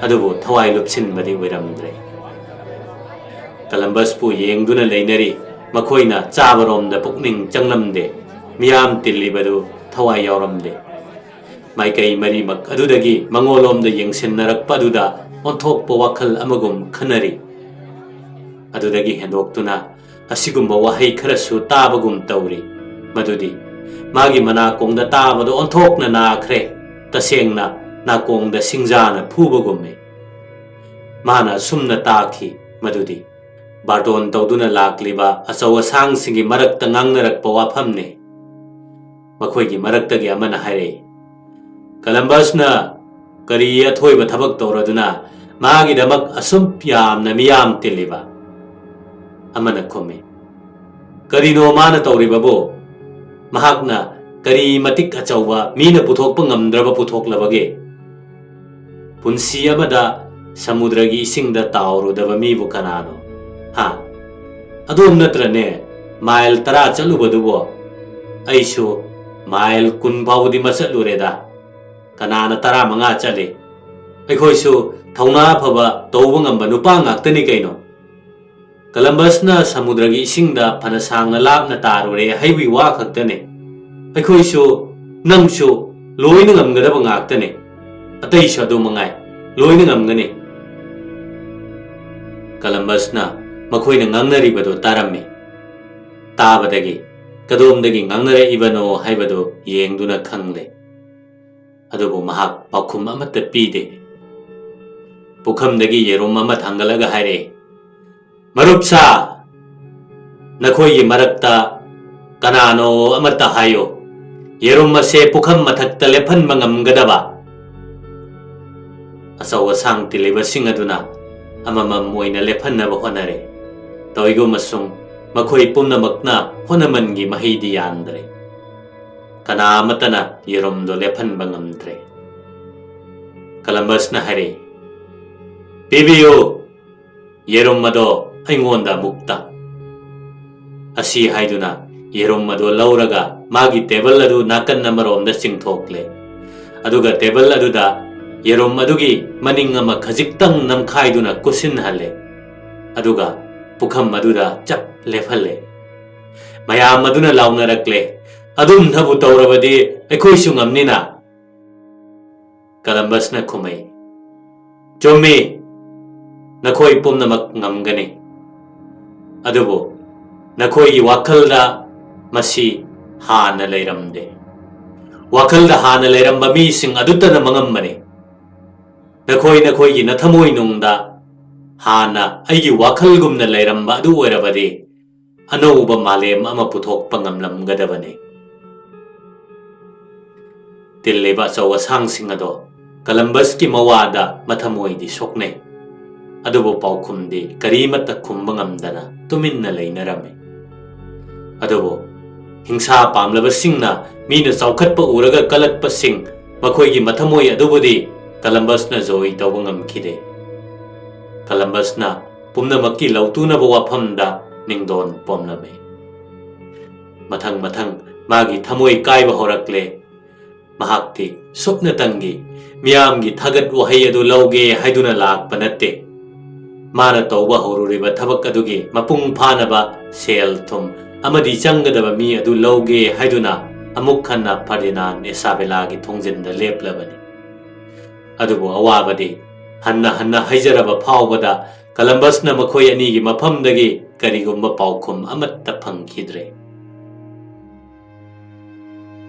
ꯑꯗꯨꯕꯨ ꯊꯋꯥꯏ ꯂꯨꯞꯁꯤꯟꯕꯗꯤ ꯑꯣꯏꯔꯝꯗ꯭ꯔꯦ꯫ ꯀꯂꯝꯕꯁꯄꯨ ꯌꯦꯡꯗꯨꯅ ꯂꯩꯅꯔꯤ꯫ ꯃꯈꯣꯏꯅ ꯆꯥꯕꯔꯣꯝꯗ ꯄꯨꯛꯅꯤꯡ ꯆꯪꯂꯝꯗꯦ꯫ ꯃꯤꯌꯥꯝ ꯇꯤꯜꯂꯤꯕꯗꯨ ꯊꯋꯥꯏ ꯌꯥꯎꯔꯝꯗꯦ꯫ ꯃꯥꯏꯀꯩ ꯃꯔꯤꯃꯛ ꯑꯗꯨꯗꯒꯤ ꯃꯉꯣꯟꯂꯣꯝꯗ ꯌꯦꯡꯁꯤꯟꯅꯔꯛꯄ ꯑꯗꯨꯗ ꯑꯣꯟꯊꯣꯛꯄ ꯋꯥꯈꯜ ꯑꯃꯒꯨꯝ ꯈꯟꯅꯔꯤ꯫ ꯑꯗꯨꯗꯒꯤ ꯍꯦꯟꯗꯣꯛꯇꯨꯅ ꯑꯁꯤꯒꯨꯝꯕ ꯋꯥꯍꯩ ꯈꯔꯁꯨ ꯇꯥꯕꯒꯨꯝ ꯇꯧꯔꯤ, ꯃꯗꯨꯗꯤ ꯃꯥꯒꯤ ꯃꯅꯥꯀꯣꯡꯗ ꯇꯥꯕꯗ ꯑꯣꯟꯊꯣꯛꯅ ꯅꯥꯈ꯭ꯔꯦ, ꯇꯁꯦꯡꯅ ꯅꯥꯀꯣꯡꯗ ꯁꯤꯡꯖꯥꯅ ꯐꯨꯕꯒꯨꯝꯃꯤ꯫ ꯃꯥꯅ ꯑꯁꯨꯝꯅ ꯇꯥꯈꯤ, ꯃꯗꯨꯗꯤ ꯕꯥꯔꯇꯣꯟ ꯇꯧꯗꯨꯅ ꯂꯥꯛꯂꯤꯕ ꯑꯆꯧ ꯑꯁꯥꯡꯁꯤꯡꯒꯤ ꯃꯔꯛꯇ ꯉꯥꯡꯅꯔꯛꯄ ꯋꯥꯐꯝꯅꯤ꯫ ꯃꯈꯣꯏꯒꯤ ꯃꯔꯛꯇꯒꯤ ꯑꯃꯅ ꯍꯥꯏꯔꯛꯏ, "ꯀꯂꯝꯕꯁꯅ ꯀꯔꯤ ꯑꯊꯣꯏꯕ ꯊꯕꯛ ꯇꯧꯔꯗꯨꯅ ꯃꯥꯒꯤꯗꯃꯛ ꯑꯁꯨꯝ ꯌꯥꯝꯅ ꯃꯤꯌꯥꯝ ꯇꯤꯜꯂꯤꯕ?" ꯑꯃꯅ ꯈꯨꯝꯃꯤ, "ꯀꯔꯤꯅꯣ ꯃꯥꯅ ꯇꯧꯔꯤꯕꯕꯨ? ꯃꯍꯥꯛꯅ ꯀꯔꯤ ꯃꯇꯤꯛ ꯑꯆꯧꯕ ꯃꯤꯅ ꯄꯨꯊꯣꯛꯄ ꯉꯝꯗ꯭ꯔꯕ ꯄꯨꯊꯣꯛꯂꯕꯒꯦ? ꯄꯨꯟꯁꯤ ꯑꯃꯗ ꯁꯃꯨꯗ꯭ꯔꯒꯤ ꯏꯁꯤꯡꯗ ꯇꯥꯎꯔꯨꯗꯕ ꯃꯤꯕꯨ ꯀꯅꯥꯅꯣ? ꯍꯥ? ꯑꯗꯣꯝ ꯅꯠꯇ꯭ꯔꯅꯦ ꯃꯥꯏꯜ ꯇꯔꯥ ꯆꯠꯂꯨꯕꯗꯨꯕꯣ? ꯑꯩꯁꯨ ꯃꯥꯏꯜ ꯀꯨꯟ ꯐꯥꯎꯕꯗꯤ ꯃꯆꯠꯂꯨꯔꯦꯗ꯫ ꯀꯅꯥꯅ ꯇꯔꯥꯃꯉꯥ ꯆꯠꯂꯤ? ꯑꯩꯈꯣꯏꯁꯨ ꯊꯧꯅꯥ ꯐꯕ, ꯇꯧꯕ ꯉꯝꯕ ꯅꯨꯄꯥ ꯉꯥꯛꯇꯅꯤ ꯀꯩꯅꯣ꯫ ꯀꯂꯝꯕꯁꯅ ꯁꯃꯨꯗ꯭ꯔꯒꯤ ꯏꯁꯤꯡꯗ ꯐꯅ ꯁꯥꯡꯅ ꯂꯥꯞꯅ ꯇꯥꯔꯨꯔꯦ ꯍꯥꯏꯕꯒꯤ ꯋꯥ ꯈꯛꯇꯅꯦ꯫ ꯑꯩꯈꯣꯏꯁꯨ, ꯅꯪꯁꯨ ꯂꯣꯏꯅ ꯉꯝꯒꯗꯕ ꯉꯥꯛꯇꯅꯦ꯫ ꯑꯇꯩꯁꯨ ꯑꯗꯨ ꯃꯉꯥꯏ, ꯂꯣꯏꯅ ꯉꯝꯒꯅꯤ꯫" ꯀꯂꯝꯕꯁꯅ ꯃꯈꯣꯏꯅ ꯉꯥꯡꯅꯔꯤꯕꯗꯨ ꯇꯥꯔꯝꯃꯤ꯫ ꯇꯥꯕꯗꯒꯤ ꯀꯗꯣꯝꯗꯒꯤ ꯉꯥꯡꯅꯔꯛꯏꯕꯅꯣ ꯍꯥꯏꯕꯗꯨ ꯌꯦꯡꯗꯨꯅ ꯈꯪꯂꯦ꯫ ꯑꯗꯨꯕꯨ ꯃꯍꯥꯛ ꯄꯥꯎꯈꯨꯝ ꯑꯃꯠꯇ ꯄꯤꯗꯦ꯫ ꯄꯨꯈꯝꯗꯒꯤ ꯌꯦꯔꯨꯝ ꯑꯃ ꯊꯥꯡꯒꯠꯂꯒ ꯍꯥꯏꯔꯛꯏ, "ꯃꯔꯨꯞꯁꯥ, ꯅꯈꯣꯏꯒꯤ ꯃꯔꯛꯇ ꯀꯅꯥꯅꯣ ꯑꯃꯠꯇ ꯍꯥꯏꯌꯨ, ꯌꯦꯔꯨꯝ ꯑꯁꯦ ꯄꯨꯈꯝ ꯃꯊꯛꯇ ꯂꯦꯞꯍꯟꯕ ꯉꯝꯒꯗꯕ?" ꯑꯆꯧ ꯑꯁꯥꯡ ꯇꯤꯜꯂꯤꯕꯁꯤꯡ ꯑꯗꯨꯅ ꯑꯃꯃꯝ ꯑꯣꯏꯅ ꯂꯦꯞꯍꯟꯅꯕ ꯍꯣꯠꯅꯔꯦ꯫ ꯇꯧꯏꯒꯨꯝꯕꯁꯨꯡ ꯃꯈꯣꯏ ꯄꯨꯝꯅꯃꯛꯅ ꯍꯣꯠꯅꯃꯟꯒꯤ ꯃꯍꯩꯗꯤ ꯌꯥꯟꯗ꯭ꯔꯦ꯫ ꯀꯅꯥ ꯑꯃꯠꯇꯅ ꯌꯦꯔꯨꯝꯗꯣ ꯂꯦꯞꯍꯟꯕ ꯉꯝꯗ꯭ꯔꯦ꯫ ꯀꯂꯝꯕꯁꯅ ꯍꯥꯏꯔꯛꯏ, "ꯄꯤꯕꯤꯌꯨ, ꯌꯦꯔꯨꯝ ꯑꯗꯣ ꯑꯩꯉꯣꯟꯗ ꯑꯃꯨꯛꯇ꯫" ꯑꯁꯤ ꯍꯥꯏꯗꯨꯅ ꯌꯦꯔꯨꯝ ꯑꯗꯨ ꯂꯧꯔꯒ ꯃꯥꯒꯤ ꯇꯦꯕꯜ ꯑꯗꯨ ꯅꯥꯀꯟ ꯑꯃꯔꯣꯝꯗ ꯆꯤꯡꯊꯣꯛꯂꯦ꯫ ꯑꯗꯨꯒ ꯇꯦꯕꯜ ꯑꯗꯨꯗ ꯌꯦꯔꯨꯝ ꯑꯗꯨꯒꯤ ꯃꯅꯤꯡ ꯑꯃ ꯈꯖꯤꯛꯇꯪ ꯅꯝꯈꯥꯏꯗꯨꯅ ꯀꯨꯁꯤꯟꯍꯜꯂꯦ꯫ ꯑꯗꯨꯒ ꯄꯨꯈꯝ ꯑꯗꯨꯗ ꯆꯞ ꯂꯦꯞꯍꯜꯂꯦ꯫ ꯃꯌꯥꯝ ꯑꯗꯨꯅ ꯂꯥꯎꯅꯔꯛꯂꯦ, "ꯑꯗꯨꯝꯅꯕꯨ ꯇꯧꯔꯕꯗꯤ ꯑꯩꯈꯣꯏꯁꯨ ꯉꯝꯅꯤꯅ?" ꯀꯂꯝꯕꯁꯅ ꯈꯨꯝꯃꯩ, "ꯆꯨꯝꯃꯤ, ꯅꯈꯣꯏ ꯄꯨꯝꯅꯃꯛ ꯉꯝꯒꯅꯤ꯫ ꯑꯗꯨꯕꯨ ꯅꯈꯣꯏꯒꯤ ꯋꯥꯈꯜꯗ ꯃꯁꯤ ꯍꯥꯟꯅ ꯂꯩꯔꯝꯗꯦ꯫ ꯋꯥꯈꯜꯗ ꯍꯥꯟꯅ ꯂꯩꯔꯝꯕ ꯃꯤꯁꯤꯡ ꯑꯗꯨꯇꯅ ꯃꯉꯝꯕꯅꯤ꯫ ꯅꯈꯣꯏ ꯅꯈꯣꯏꯒꯤ ꯅꯊꯃꯣꯏꯅꯨꯡꯗ ꯍꯥꯟꯅ ꯑꯩꯒꯤ ꯋꯥꯈꯜꯒꯨꯝꯅ ꯂꯩꯔꯝꯕ ꯑꯗꯨ ꯑꯣꯏꯔꯕꯗꯤ ꯑꯅꯧꯕ ꯃꯥꯂꯦꯝ ꯑꯃ ꯄꯨꯊꯣꯛꯄ ꯉꯝꯂꯝꯒꯗꯕꯅꯤ꯫ ꯇꯤꯜꯂꯤꯕ ꯑꯆꯧ ꯑꯁꯥꯡꯁꯤꯡ ꯑꯗꯣ ꯀꯂꯝꯕꯁꯀꯤ ꯃꯋꯥꯗ ꯃꯊꯃꯣꯏꯗꯤ ꯁꯣꯛꯅꯩ꯫ ꯑꯗꯨꯕꯨ ꯄꯥꯎꯈꯨꯝꯗꯤ ꯀꯔꯤꯃꯠꯇ ꯈꯨꯝꯕ ꯉꯝꯗꯅ ꯇꯨꯃꯤꯟꯅ ꯂꯩꯅꯔꯝꯃꯤ꯫ ꯑꯗꯨꯕꯨ ꯍꯤꯡꯁꯥ ꯄꯥꯝꯂꯕꯁꯤꯡꯅ ꯃꯤꯅ ꯆꯥꯎꯈꯠꯄ ꯎꯔꯒ ꯀꯜꯂꯛꯄꯁꯤꯡ, ꯃꯈꯣꯏꯒꯤ ꯃꯊꯃꯣꯏ ꯑꯗꯨꯕꯨꯗꯤ ꯀꯂꯝꯕꯁꯅ ꯖꯣꯏ ꯇꯧꯕ ꯉꯝꯈꯤꯗꯦ꯫ ꯀꯂꯝꯕꯁꯅ ꯄꯨꯝꯅꯃꯛꯀꯤ ꯂꯧꯇꯨꯅꯕ ꯋꯥꯐꯝꯗ ꯅꯤꯡꯗꯣꯟ ꯄꯣꯝꯂꯝꯃꯤ꯫ ꯃꯊꯪ ꯃꯊꯪ ꯃꯥꯒꯤ ꯊꯃꯣꯏ ꯀꯥꯏꯕ ꯍꯧꯔꯛꯂꯦ꯫ ꯃꯍꯥꯛꯇꯤ ꯁꯨꯞꯅꯇꯪꯒꯤ ꯃꯤꯌꯥꯝꯒꯤ ꯊꯥꯒꯠ ꯋꯥꯍꯩ ꯑꯗꯨ ꯂꯧꯒꯦ ꯍꯥꯏꯗꯨꯅ ꯂꯥꯛꯄ ꯅꯠꯇꯦ꯫ ꯃꯥꯅ ꯇꯧꯕ ꯍꯧꯔꯨꯔꯤꯕ ꯊꯕꯛ ꯑꯗꯨꯒꯤ ꯃꯄꯨꯡ ꯐꯥꯅꯕ ꯁꯦꯜ ꯊꯨꯝ ꯑꯃꯗꯤ ꯆꯪꯒꯗꯕ ꯃꯤ ꯑꯗꯨ ꯂꯧꯒꯦ ꯍꯥꯏꯗꯨꯅ ꯑꯃꯨꯛ ꯍꯟꯅ ꯐꯔꯗꯤꯅꯥꯟ ꯏꯁꯥꯕꯦꯂꯥꯒꯤ ꯊꯣꯡꯖꯤꯟꯗ ꯂꯦꯞꯂꯕꯅꯤ꯫ ꯑꯗꯨꯕꯨ ꯑꯋꯥꯕꯗꯤ ꯍꯟꯅ ꯍꯟꯅ ꯍꯥꯏꯖꯔꯕ ꯐꯥꯎꯕꯗ ꯀꯂꯝꯕꯁꯅ ꯃꯈꯣꯏ ꯑꯅꯤꯒꯤ ꯃꯐꯝꯗꯒꯤ ꯀꯔꯤꯒꯨꯝꯕ ꯄꯥꯎꯈꯨꯝ ꯑꯃꯠꯇ ꯐꯪꯈꯤꯗ꯭ꯔꯦ꯫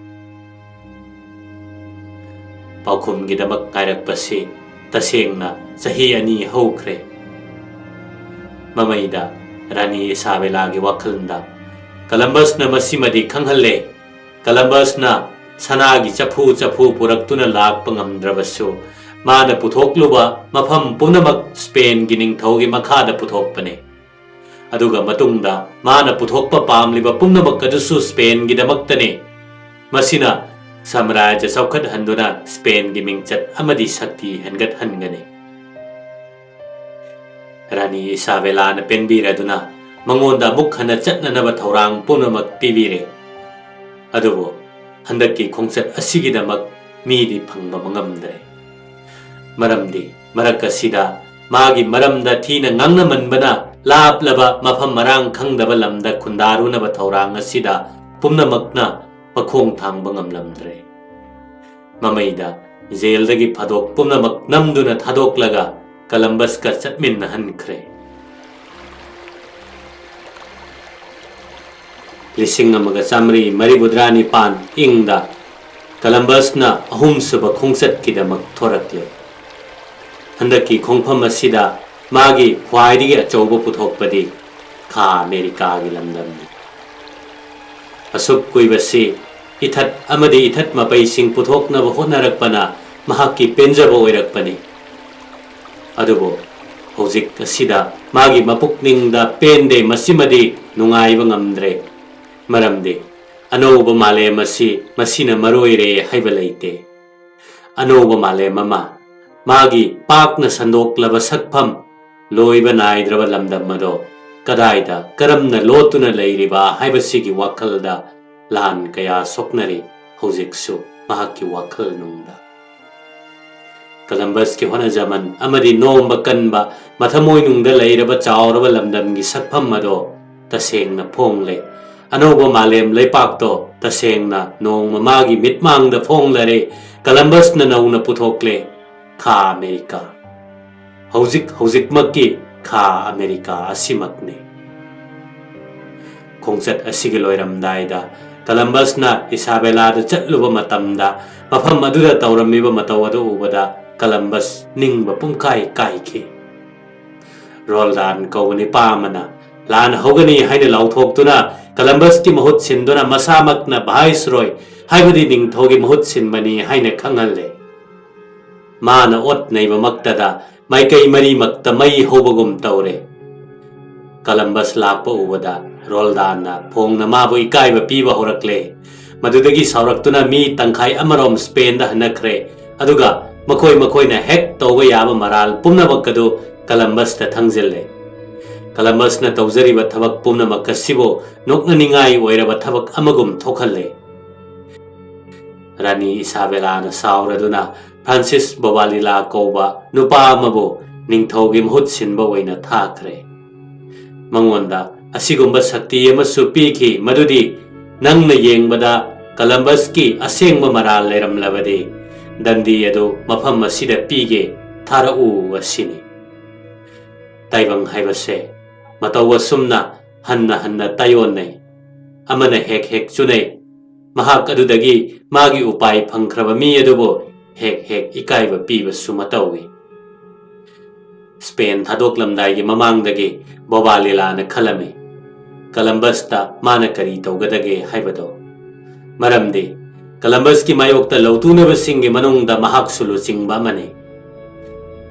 ꯄꯥꯎꯈꯨꯝꯒꯤꯗꯃꯛ ꯉꯥꯏꯔꯛꯄꯁꯤ ꯇꯁꯦꯡꯅ ꯆꯍꯤ ꯑꯅꯤ ꯍꯧꯈ꯭ꯔꯦ꯫ ꯃꯃꯩꯗ ꯔꯥꯅꯤ ꯏꯁꯥꯕꯦꯂꯥꯒꯤ ꯋꯥꯈꯜꯗ ꯀꯂꯝꯕꯁꯅ ꯃꯁꯤꯃꯗꯤ ꯈꯪꯍꯜꯂꯦ꯫ ꯀꯂꯝꯕꯁꯅ ꯁꯅꯥꯒꯤ ꯆꯐꯨ ꯆꯐꯨ ꯄꯨꯔꯛꯇꯨꯅ ꯂꯥꯛꯄ ꯉꯝꯗ꯭ꯔꯕꯁꯨ, ꯃꯥꯅ ꯄꯨꯊꯣꯛꯂꯨꯕ ꯃꯐꯝ ꯄꯨꯝꯅꯃꯛ ꯁ꯭ꯄꯦꯟꯒꯤ ꯅꯤꯡꯊꯧꯒꯤ ꯃꯈꯥꯗ ꯄꯨꯊꯣꯛꯄꯅꯤ꯫ ꯑꯗꯨꯒ ꯃꯇꯨꯡꯗ ꯃꯥꯅ ꯄꯨꯊꯣꯛꯄ ꯄꯥꯝꯂꯤꯕ ꯄꯨꯝꯅꯃꯛ ꯑꯗꯨꯁꯨ ꯁ꯭ꯄꯦꯟꯒꯤꯗꯃꯛꯇꯅꯤ꯫ ꯃꯁꯤꯅ ꯁꯥꯝꯔꯥꯖ꯭ꯌ ꯆꯥꯎꯈꯠꯍꯟꯗꯨꯅ ꯁ꯭ꯄꯦꯟꯒꯤ ꯃꯤꯡꯆꯠ ꯑꯃꯗꯤ ꯁꯛꯇꯤ ꯍꯦꯟꯒꯠꯍꯟꯒꯅꯤ꯫ ꯔꯥꯅꯤ ꯏꯁꯥꯕꯦꯂꯥꯅ ꯄꯦꯟꯕꯤꯔꯗꯨꯅ ꯃꯉꯣꯟꯗ ꯑꯃꯨꯛ ꯍꯟꯅ ꯆꯠꯅꯅꯕ ꯊꯧꯔꯥꯡ ꯄꯨꯝꯅꯃꯛ ꯄꯤꯕꯤꯔꯦ꯫ ꯑꯗꯨꯕꯨ ꯍꯟꯗꯛꯀꯤ ꯈꯣꯡꯆꯠ ꯑꯁꯤꯒꯤꯗꯃꯛ ꯃꯤꯗꯤ ꯐꯪꯕ ꯉꯝꯗ꯭ꯔꯦ꯫ ꯃꯔꯝꯗꯤ ꯃꯔꯛ ꯑꯁꯤꯗ ꯃꯥꯒꯤ ꯃꯔꯝꯗ ꯊꯤꯅ ꯉꯥꯡꯅꯃꯟꯕꯅ ꯂꯥꯞꯂꯕ ꯃꯐꯝ ꯃꯔꯥꯡ ꯈꯪꯗꯕ ꯂꯝꯗ ꯈꯨꯟꯗꯥꯔꯨꯅꯕ ꯊꯧꯔꯥꯡ ꯑꯁꯤꯗ ꯄꯨꯝꯅꯃꯛꯅ ꯃꯈꯣꯡ ꯊꯥꯡꯕ ꯉꯝꯂꯝꯗ꯭ꯔꯦ꯫ ꯃꯃꯩꯗ ꯖꯦꯜꯗꯒꯤ ꯐꯥꯗꯣꯛ ꯄꯨꯝꯅꯃꯛ ꯅꯝꯗꯨꯅ ꯊꯥꯗꯣꯛꯂꯒ ꯀꯂꯝꯕꯁꯀ ꯆꯠꯃꯤꯟꯅꯍꯟꯈ꯭ꯔꯦ꯫ ꯂꯤꯁꯤꯡ ꯑꯃꯒ ꯆꯥꯃꯔꯤ ꯃꯔꯤꯐꯨꯇꯔꯥ ꯅꯤꯄꯥꯟ ꯏꯪꯗ ꯀꯂꯝꯕꯁꯅ ꯑꯍꯨꯝꯁꯨꯕ ꯈꯣꯡꯆꯠꯀꯤꯗꯃꯛ ꯊꯣꯔꯛꯂꯦ꯫ ꯍꯟꯗꯛꯀꯤ ꯈꯣꯡꯐꯝ ꯑꯁꯤꯗ ꯃꯥꯒꯤ ꯈ꯭ꯋꯥꯏꯗꯒꯤ ꯑꯆꯧꯕ ꯄꯨꯊꯣꯛꯄꯗꯤ ꯈꯥ ꯑꯃꯦꯔꯤꯀꯥꯒꯤ ꯂꯝꯗꯝꯅꯤ꯫ ꯑꯁꯨꯛ ꯀꯨꯏꯕꯁꯤ ꯏꯊꯠ ꯑꯃꯗꯤ ꯏꯊꯠ ꯃꯄꯩꯁꯤꯡ ꯄꯨꯊꯣꯛꯅꯕ ꯍꯣꯠꯅꯔꯛꯄꯅ ꯃꯍꯥꯛꯀꯤ ꯄꯦꯟꯖꯕ ꯑꯣꯏꯔꯛꯄꯅꯤ꯫ ꯑꯗꯨꯕꯨ ꯍꯧꯖꯤꯛ ꯑꯁꯤꯗ ꯃꯥꯒꯤ ꯃꯄꯨꯛꯅꯤꯡꯗ ꯄꯦꯟꯗꯦ, ꯃꯁꯤꯃꯗꯤ ꯅꯨꯡꯉꯥꯏꯕ ꯉꯝꯗ꯭ꯔꯦ꯫ ꯃꯔꯝꯗꯤ ꯑꯅꯧꯕ ꯃꯥꯂꯦꯝ ꯑꯁꯤ ꯃꯁꯤꯅ ꯃꯔꯣꯏꯔꯦ ꯍꯥꯏꯕ ꯂꯩꯇꯦ꯫ ꯑꯅꯧꯕ ꯃꯥꯂꯦꯝ ꯑꯃ, ꯃꯥꯒꯤ ꯄꯥꯛꯅ ꯁꯟꯗꯣꯛꯂꯕ ꯁꯛꯐꯝ, ꯂꯣꯏꯕ ꯅꯥꯏꯗ꯭ꯔꯕ ꯂꯝꯗꯝ ꯑꯗꯣ ꯀꯗꯥꯏꯗ ꯀꯔꯝꯅ ꯂꯣꯠꯇꯨꯅ ꯂꯩꯔꯤꯕ ꯍꯥꯏꯕꯁꯤꯒꯤ ꯋꯥꯈꯜꯗ ꯂꯥꯟ ꯀꯌꯥ ꯁꯣꯛꯅꯔꯤ ꯍꯧꯖꯤꯛꯁꯨ ꯃꯍꯥꯛꯀꯤ ꯋꯥꯈꯜꯅꯨꯡꯗ꯫ ꯀꯂꯝꯕꯁꯀꯤ ꯍꯣꯠꯅꯖꯃꯟ ꯑꯃꯗꯤ ꯅꯣꯝꯕ ꯀꯟꯕ ꯃꯊꯃꯣꯏꯅꯨꯡꯗ ꯂꯩꯔꯕ ꯆꯥꯎꯔꯕ ꯂꯝꯗꯝꯒꯤ ꯁꯛꯐꯝ ꯑꯗꯣ ꯇꯁꯦꯡꯅ ꯐꯣꯡꯂꯦ꯫ ꯑꯅꯧꯕ ꯃꯥꯂꯦꯝ ꯂꯩꯄꯥꯛꯇꯣ ꯇꯁꯦꯡꯅ ꯅꯣꯡꯃ ꯃꯥꯒꯤ ꯃꯤꯠꯃꯥꯡꯗ ꯐꯣꯡꯂꯔꯦ꯫ ꯀꯂꯝꯕꯁꯅ ꯅꯧꯅ ꯄꯨꯊꯣꯛꯂꯦ ꯈꯥ ꯑꯃꯦꯔꯤꯀꯥ꯫ ꯍꯧꯖꯤꯛ ꯍꯧꯖꯤꯛꯃꯛꯀꯤ ꯈꯥ ꯑꯃꯦꯔꯤꯀꯥ ꯑꯁꯤꯃꯛꯅꯤ꯫ ꯈꯣꯡꯆꯠ ꯑꯁꯤꯒꯤ ꯂꯣꯏꯔꯝꯗꯥꯏꯗ ꯀꯂꯝꯕꯁꯅ ꯏꯁꯥꯕꯦꯂꯥꯗ ꯆꯠꯂꯨꯕ ꯃꯇꯝꯗ ꯃꯐꯝ ꯑꯗꯨꯗ ꯇꯧꯔꯝꯃꯤꯕ ꯃꯇꯧ ꯑꯗꯨ ꯎꯕꯗ ꯀꯂꯝꯕꯁ ꯅꯤꯡꯕ ꯄꯨꯡꯀꯥꯏ ꯀꯥꯏꯈꯤ꯫ ꯔꯣꯜꯗꯥꯟ ꯀꯧꯕ ꯅꯤꯄꯥ ꯑꯃꯅ ꯂꯥꯟ ꯍꯧꯒꯅꯤ ꯍꯥꯏꯅ ꯂꯥꯎꯊꯣꯛꯇꯨꯅ ꯀꯂꯝꯕꯁꯀꯤ ꯃꯍꯨꯠ ꯁꯤꯟꯗꯨꯅ ꯃꯁꯥꯃꯛꯅ ꯚꯥꯏꯁꯔꯣꯏ ꯍꯥꯏꯕꯗꯤ ꯅꯤꯡꯊꯧꯒꯤ ꯃꯍꯨꯠ ꯁꯤꯟꯕꯅꯤ ꯍꯥꯏꯅ ꯈꯪꯍꯜꯂꯦ꯫ ꯃꯥꯅ ꯑꯣꯠ ꯅꯩꯕꯃꯛꯇꯗ ꯃꯥꯏꯀꯩ ꯃꯔꯤꯃꯛꯇ ꯃꯩ ꯍꯧꯕꯒꯨꯝ ꯇꯧꯔꯦ꯫ ꯀꯂꯝꯕꯁ ꯂꯥꯛꯄ ꯎꯕꯗ ꯔꯣꯜꯗꯥꯟꯅ ꯐꯣꯡꯅ ꯃꯥꯕꯨ ꯏꯀꯥꯏꯕ ꯄꯤꯕ ꯍꯧꯔꯛꯂꯦ꯫ ꯃꯗꯨꯗꯒꯤ ꯁꯥꯎꯔꯛꯇꯨꯅ ꯃꯤ ꯇꯪꯈꯥꯏ ꯑꯃꯔꯣꯝ ꯁ꯭ꯄꯦꯟꯗ ꯍꯟꯅꯈ꯭ꯔꯦ꯫ ꯑꯗꯨꯒ ꯃꯈꯣꯏ ꯃꯈꯣꯏꯅ ꯍꯦꯛ ꯇꯧꯕ ꯌꯥꯕ ꯃꯔꯥꯜ ꯄꯨꯝꯅꯃꯛ ꯑꯗꯨ ꯀꯂꯝꯕꯁꯇ ꯊꯪꯖꯤꯜꯂꯦ꯫ ꯀꯂꯝꯕꯁꯅ ꯇꯧꯖꯔꯤꯕ ꯊꯕꯛ ꯄꯨꯝꯅꯃꯛ ꯑꯁꯤꯕꯨ ꯅꯣꯛꯅꯅꯤꯡꯉꯥꯏ ꯑꯣꯏꯔꯕ ꯊꯕꯛ ꯑꯃꯒꯨꯝ ꯊꯣꯛꯍꯜꯂꯦ꯫ ꯔꯥꯅꯤ ꯏꯁꯥꯕꯦꯂꯥꯅ ꯁꯥꯎꯔꯗꯨꯅ ꯐ꯭ꯔꯥꯟꯁꯤꯁ ꯕꯣꯕꯥꯂꯤꯂꯥ ꯀꯧꯕ ꯅꯨꯄꯥ ꯑꯃꯕꯨ ꯅꯤꯡꯊꯧꯒꯤ ꯃꯍꯨꯠ ꯁꯤꯟꯕ ꯑꯣꯏꯅ ꯊꯥꯈ꯭ꯔꯦ꯫ ꯃꯉꯣꯟꯗ ꯑꯁꯤꯒꯨꯝꯕ ꯁꯛꯇꯤ ꯑꯃꯁꯨ ꯄꯤꯈꯤ, ꯃꯗꯨꯗꯤ ꯅꯪꯅ ꯌꯦꯡꯕꯗ ꯀꯂꯝꯕꯁꯀꯤ ꯑꯁꯦꯡꯕ ꯃꯔꯥꯜ ꯂꯩꯔꯝꯂꯕꯗꯤ ꯗꯟꯗꯤ ꯑꯗꯨ ꯃꯐꯝ ꯑꯁꯤꯗ ꯄꯤꯒꯦ, ꯊꯥꯔꯛꯎ ꯑꯁꯤꯅꯤ꯫ ꯇꯥꯏꯕꯪ ꯍꯥꯏꯕꯁꯦ ꯃꯇꯧ ꯑꯁꯨꯝꯅ ꯍꯟꯅ ꯍꯟꯅ ꯇꯥꯏꯑꯣꯟꯅꯩ꯫ ꯑꯃꯅ ꯍꯦꯛ ꯍꯦꯛ ꯆꯨꯅꯩ꯫ ꯃꯍꯥꯛ ꯑꯗꯨꯗꯒꯤ ꯃꯥꯒꯤ ꯎꯄꯥꯏ ꯐꯪꯈ꯭ꯔꯕ ꯃꯤ ꯑꯗꯨꯕꯨ ꯍꯦꯛ ꯍꯦꯛ ꯏꯀꯥꯏꯕ ꯄꯤꯕꯁꯨ ꯃꯇꯧꯏ꯫ ꯁ꯭ꯄꯦꯟ ꯊꯥꯗꯣꯛꯂꯝꯗꯥꯏꯒꯤ ꯃꯃꯥꯡꯗꯒꯤ ꯕꯣꯕꯥꯂꯤꯂꯥꯅ ꯈꯜꯂꯝꯃꯤ, ꯀꯂꯝꯕꯁꯇ ꯃꯥꯅ ꯀꯔꯤ ꯇꯧꯒꯗꯒꯦ ꯍꯥꯏꯕꯗꯣ꯫ ꯃꯔꯝꯗꯤ ꯀꯂꯝꯕꯁꯀꯤ ꯃꯥꯌꯣꯛꯇ ꯂꯧꯇꯨꯅꯕꯁꯤꯡꯒꯤ ꯃꯅꯨꯡꯗ ꯃꯍꯥꯛꯁꯨ ꯂꯨꯆꯤꯡꯕ ꯑꯃꯅꯤ꯫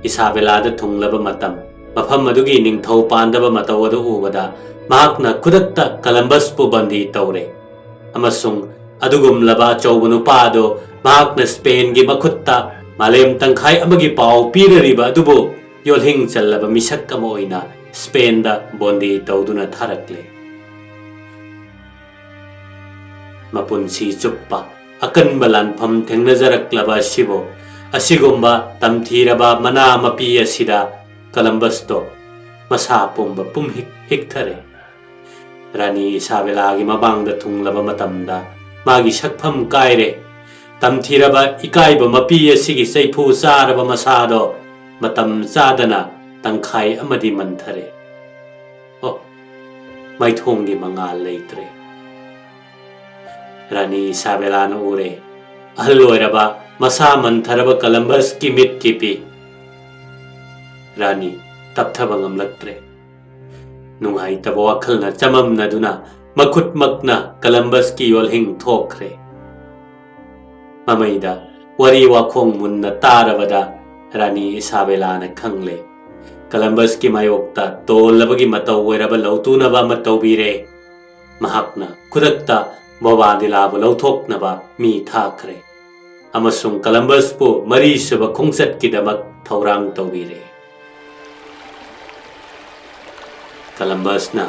ꯏꯁꯥꯕꯦꯂꯥꯗ ꯊꯨꯡꯂꯕ ꯃꯇꯝ, ꯃꯐꯝ ꯑꯗꯨꯒꯤ ꯅꯤꯡꯊꯧ ꯄꯥꯟꯗꯕ ꯃꯇꯧ ꯑꯗꯨ ꯎꯕꯗ ꯃꯍꯥꯛꯅ ꯈꯨꯗꯛꯇ ꯀꯂꯝꯕꯁꯄꯨ ꯕꯟꯗꯤ ꯇꯧꯔꯦ, ꯑꯃꯁꯨꯡ ꯑꯗꯨꯒꯨꯝꯂꯕ ꯑꯆꯧꯕ ꯅꯨꯄꯥ ꯑꯗꯨ ꯃꯍꯥꯛꯅ ꯁ꯭ꯄꯦꯟꯒꯤ ꯃꯈꯨꯠꯇ ꯃꯥꯂꯦꯝ ꯇꯪꯈꯥꯏ ꯑꯃꯒꯤ ꯄꯥꯎ ꯄꯤꯔꯔꯤꯕ ꯑꯗꯨꯕꯨ ꯌꯣꯜꯍꯤꯡ ꯆꯜꯂꯕ ꯃꯤꯁꯛ ꯑꯃ ꯑꯣꯏꯅ ꯁ꯭ꯄꯦꯟꯗ ꯕꯣꯟꯗꯤ ꯇꯧꯗꯨꯅ ꯊꯥꯔꯛꯂꯦ꯫ ꯃꯄꯨꯟꯁꯤ ꯆꯨꯞꯄ ꯑꯀꯟꯕ ꯂꯥꯟꯐꯝ ꯊꯦꯡꯅꯖꯔꯛꯂꯕ ꯑꯁꯤꯕꯨ, ꯑꯁꯤꯒꯨꯝꯕ ꯇꯝꯊꯤꯔꯕ ꯃꯅꯥ ꯃꯄꯤ ꯑꯁꯤꯗ ꯀꯂꯝꯕꯁꯇꯣ ꯃꯁꯥ ꯄꯨꯝꯕ ꯄꯨꯝ ꯍꯤꯛ ꯍꯤꯛꯊꯔꯦ꯫ ꯔꯥꯅꯤ ꯏꯁꯥꯕꯦꯂꯥꯒꯤ ꯃꯃꯥꯡꯗ ꯊꯨꯡꯂꯕ ꯃꯇꯝꯗ ꯃꯥꯒꯤ ꯁꯛꯐꯝ ꯀꯥꯏꯔꯦ꯫ ꯇꯝꯊꯤꯔꯕ ꯏꯀꯥꯏꯕ ꯃꯄꯤ ꯑꯁꯤꯒꯤ ꯆꯩꯐꯨ ꯆꯥꯔꯕ ꯃꯁꯥꯗꯣ ꯃꯇꯝ ꯆꯥꯗꯅ ꯇꯪꯈꯥꯏ ꯑꯃꯗꯤ ꯃꯟꯊꯔꯦ꯫ ꯑꯣ, ꯃꯥꯏꯊꯣꯡꯒꯤ ꯃꯉꯥꯜ ꯂꯩꯇ꯭ꯔꯦ꯫ ꯔꯥꯅꯤ ꯏꯁꯥꯕꯦꯂꯥꯅ ꯎꯔꯦ, ꯑꯍꯜ ꯑꯣꯏꯔꯕ, ꯃꯁꯥ ꯃꯟꯊꯔꯕ ꯀꯂꯝꯕꯁꯀꯤ ꯃꯤꯠꯀꯤ ꯄꯤ꯫ ꯔꯥꯅꯤ ꯇꯞꯊꯕ ꯉꯝꯂꯛꯇ꯭ꯔꯦ꯫ ꯅꯨꯡꯉꯥꯏꯇꯕ ꯋꯥꯈꯜꯅ ꯆꯃꯝꯅꯗꯨꯅ ꯃꯈꯨꯠꯃꯛꯅ ꯀꯂꯝꯕꯁꯀꯤ ꯌꯣꯜꯍꯤꯡ ꯊꯣꯛꯈ꯭ꯔꯦ꯫ ꯃꯃꯩꯗ ꯋꯥꯔꯤ ꯋꯥꯈꯣꯡ ꯃꯨꯟꯅ ꯇꯥꯔꯕꯗ ꯔꯥꯅꯤ ꯏꯁꯥꯕꯦꯂꯥꯅ ꯈꯪꯂꯦ꯫ ꯀꯂꯝꯕꯁꯀꯤ ꯃꯥꯌꯣꯛꯇ ꯇꯣꯜꯂꯕꯒꯤ ꯃꯇꯧ ꯑꯣꯏꯔꯕ ꯂꯧꯇꯨꯅꯕ ꯑꯃ ꯇꯧꯕꯤꯔꯦ꯫ ꯃꯍꯥꯛꯅ ꯈꯨꯗꯛꯇ ꯕꯣꯕꯥꯗꯤꯂꯥꯕꯨ ꯂꯧꯊꯣꯛꯅꯕ ꯃꯤ ꯊꯥꯈ꯭ꯔꯦ, ꯑꯃꯁꯨꯡ ꯀꯂꯝꯕꯁꯄꯨ ꯃꯔꯤꯁꯨꯕ ꯈꯣꯡꯆꯠꯀꯤꯗꯃꯛ ꯊꯧꯔꯥꯡ ꯇꯧꯕꯤꯔꯦ꯫ ꯀꯂꯝꯕꯁꯅ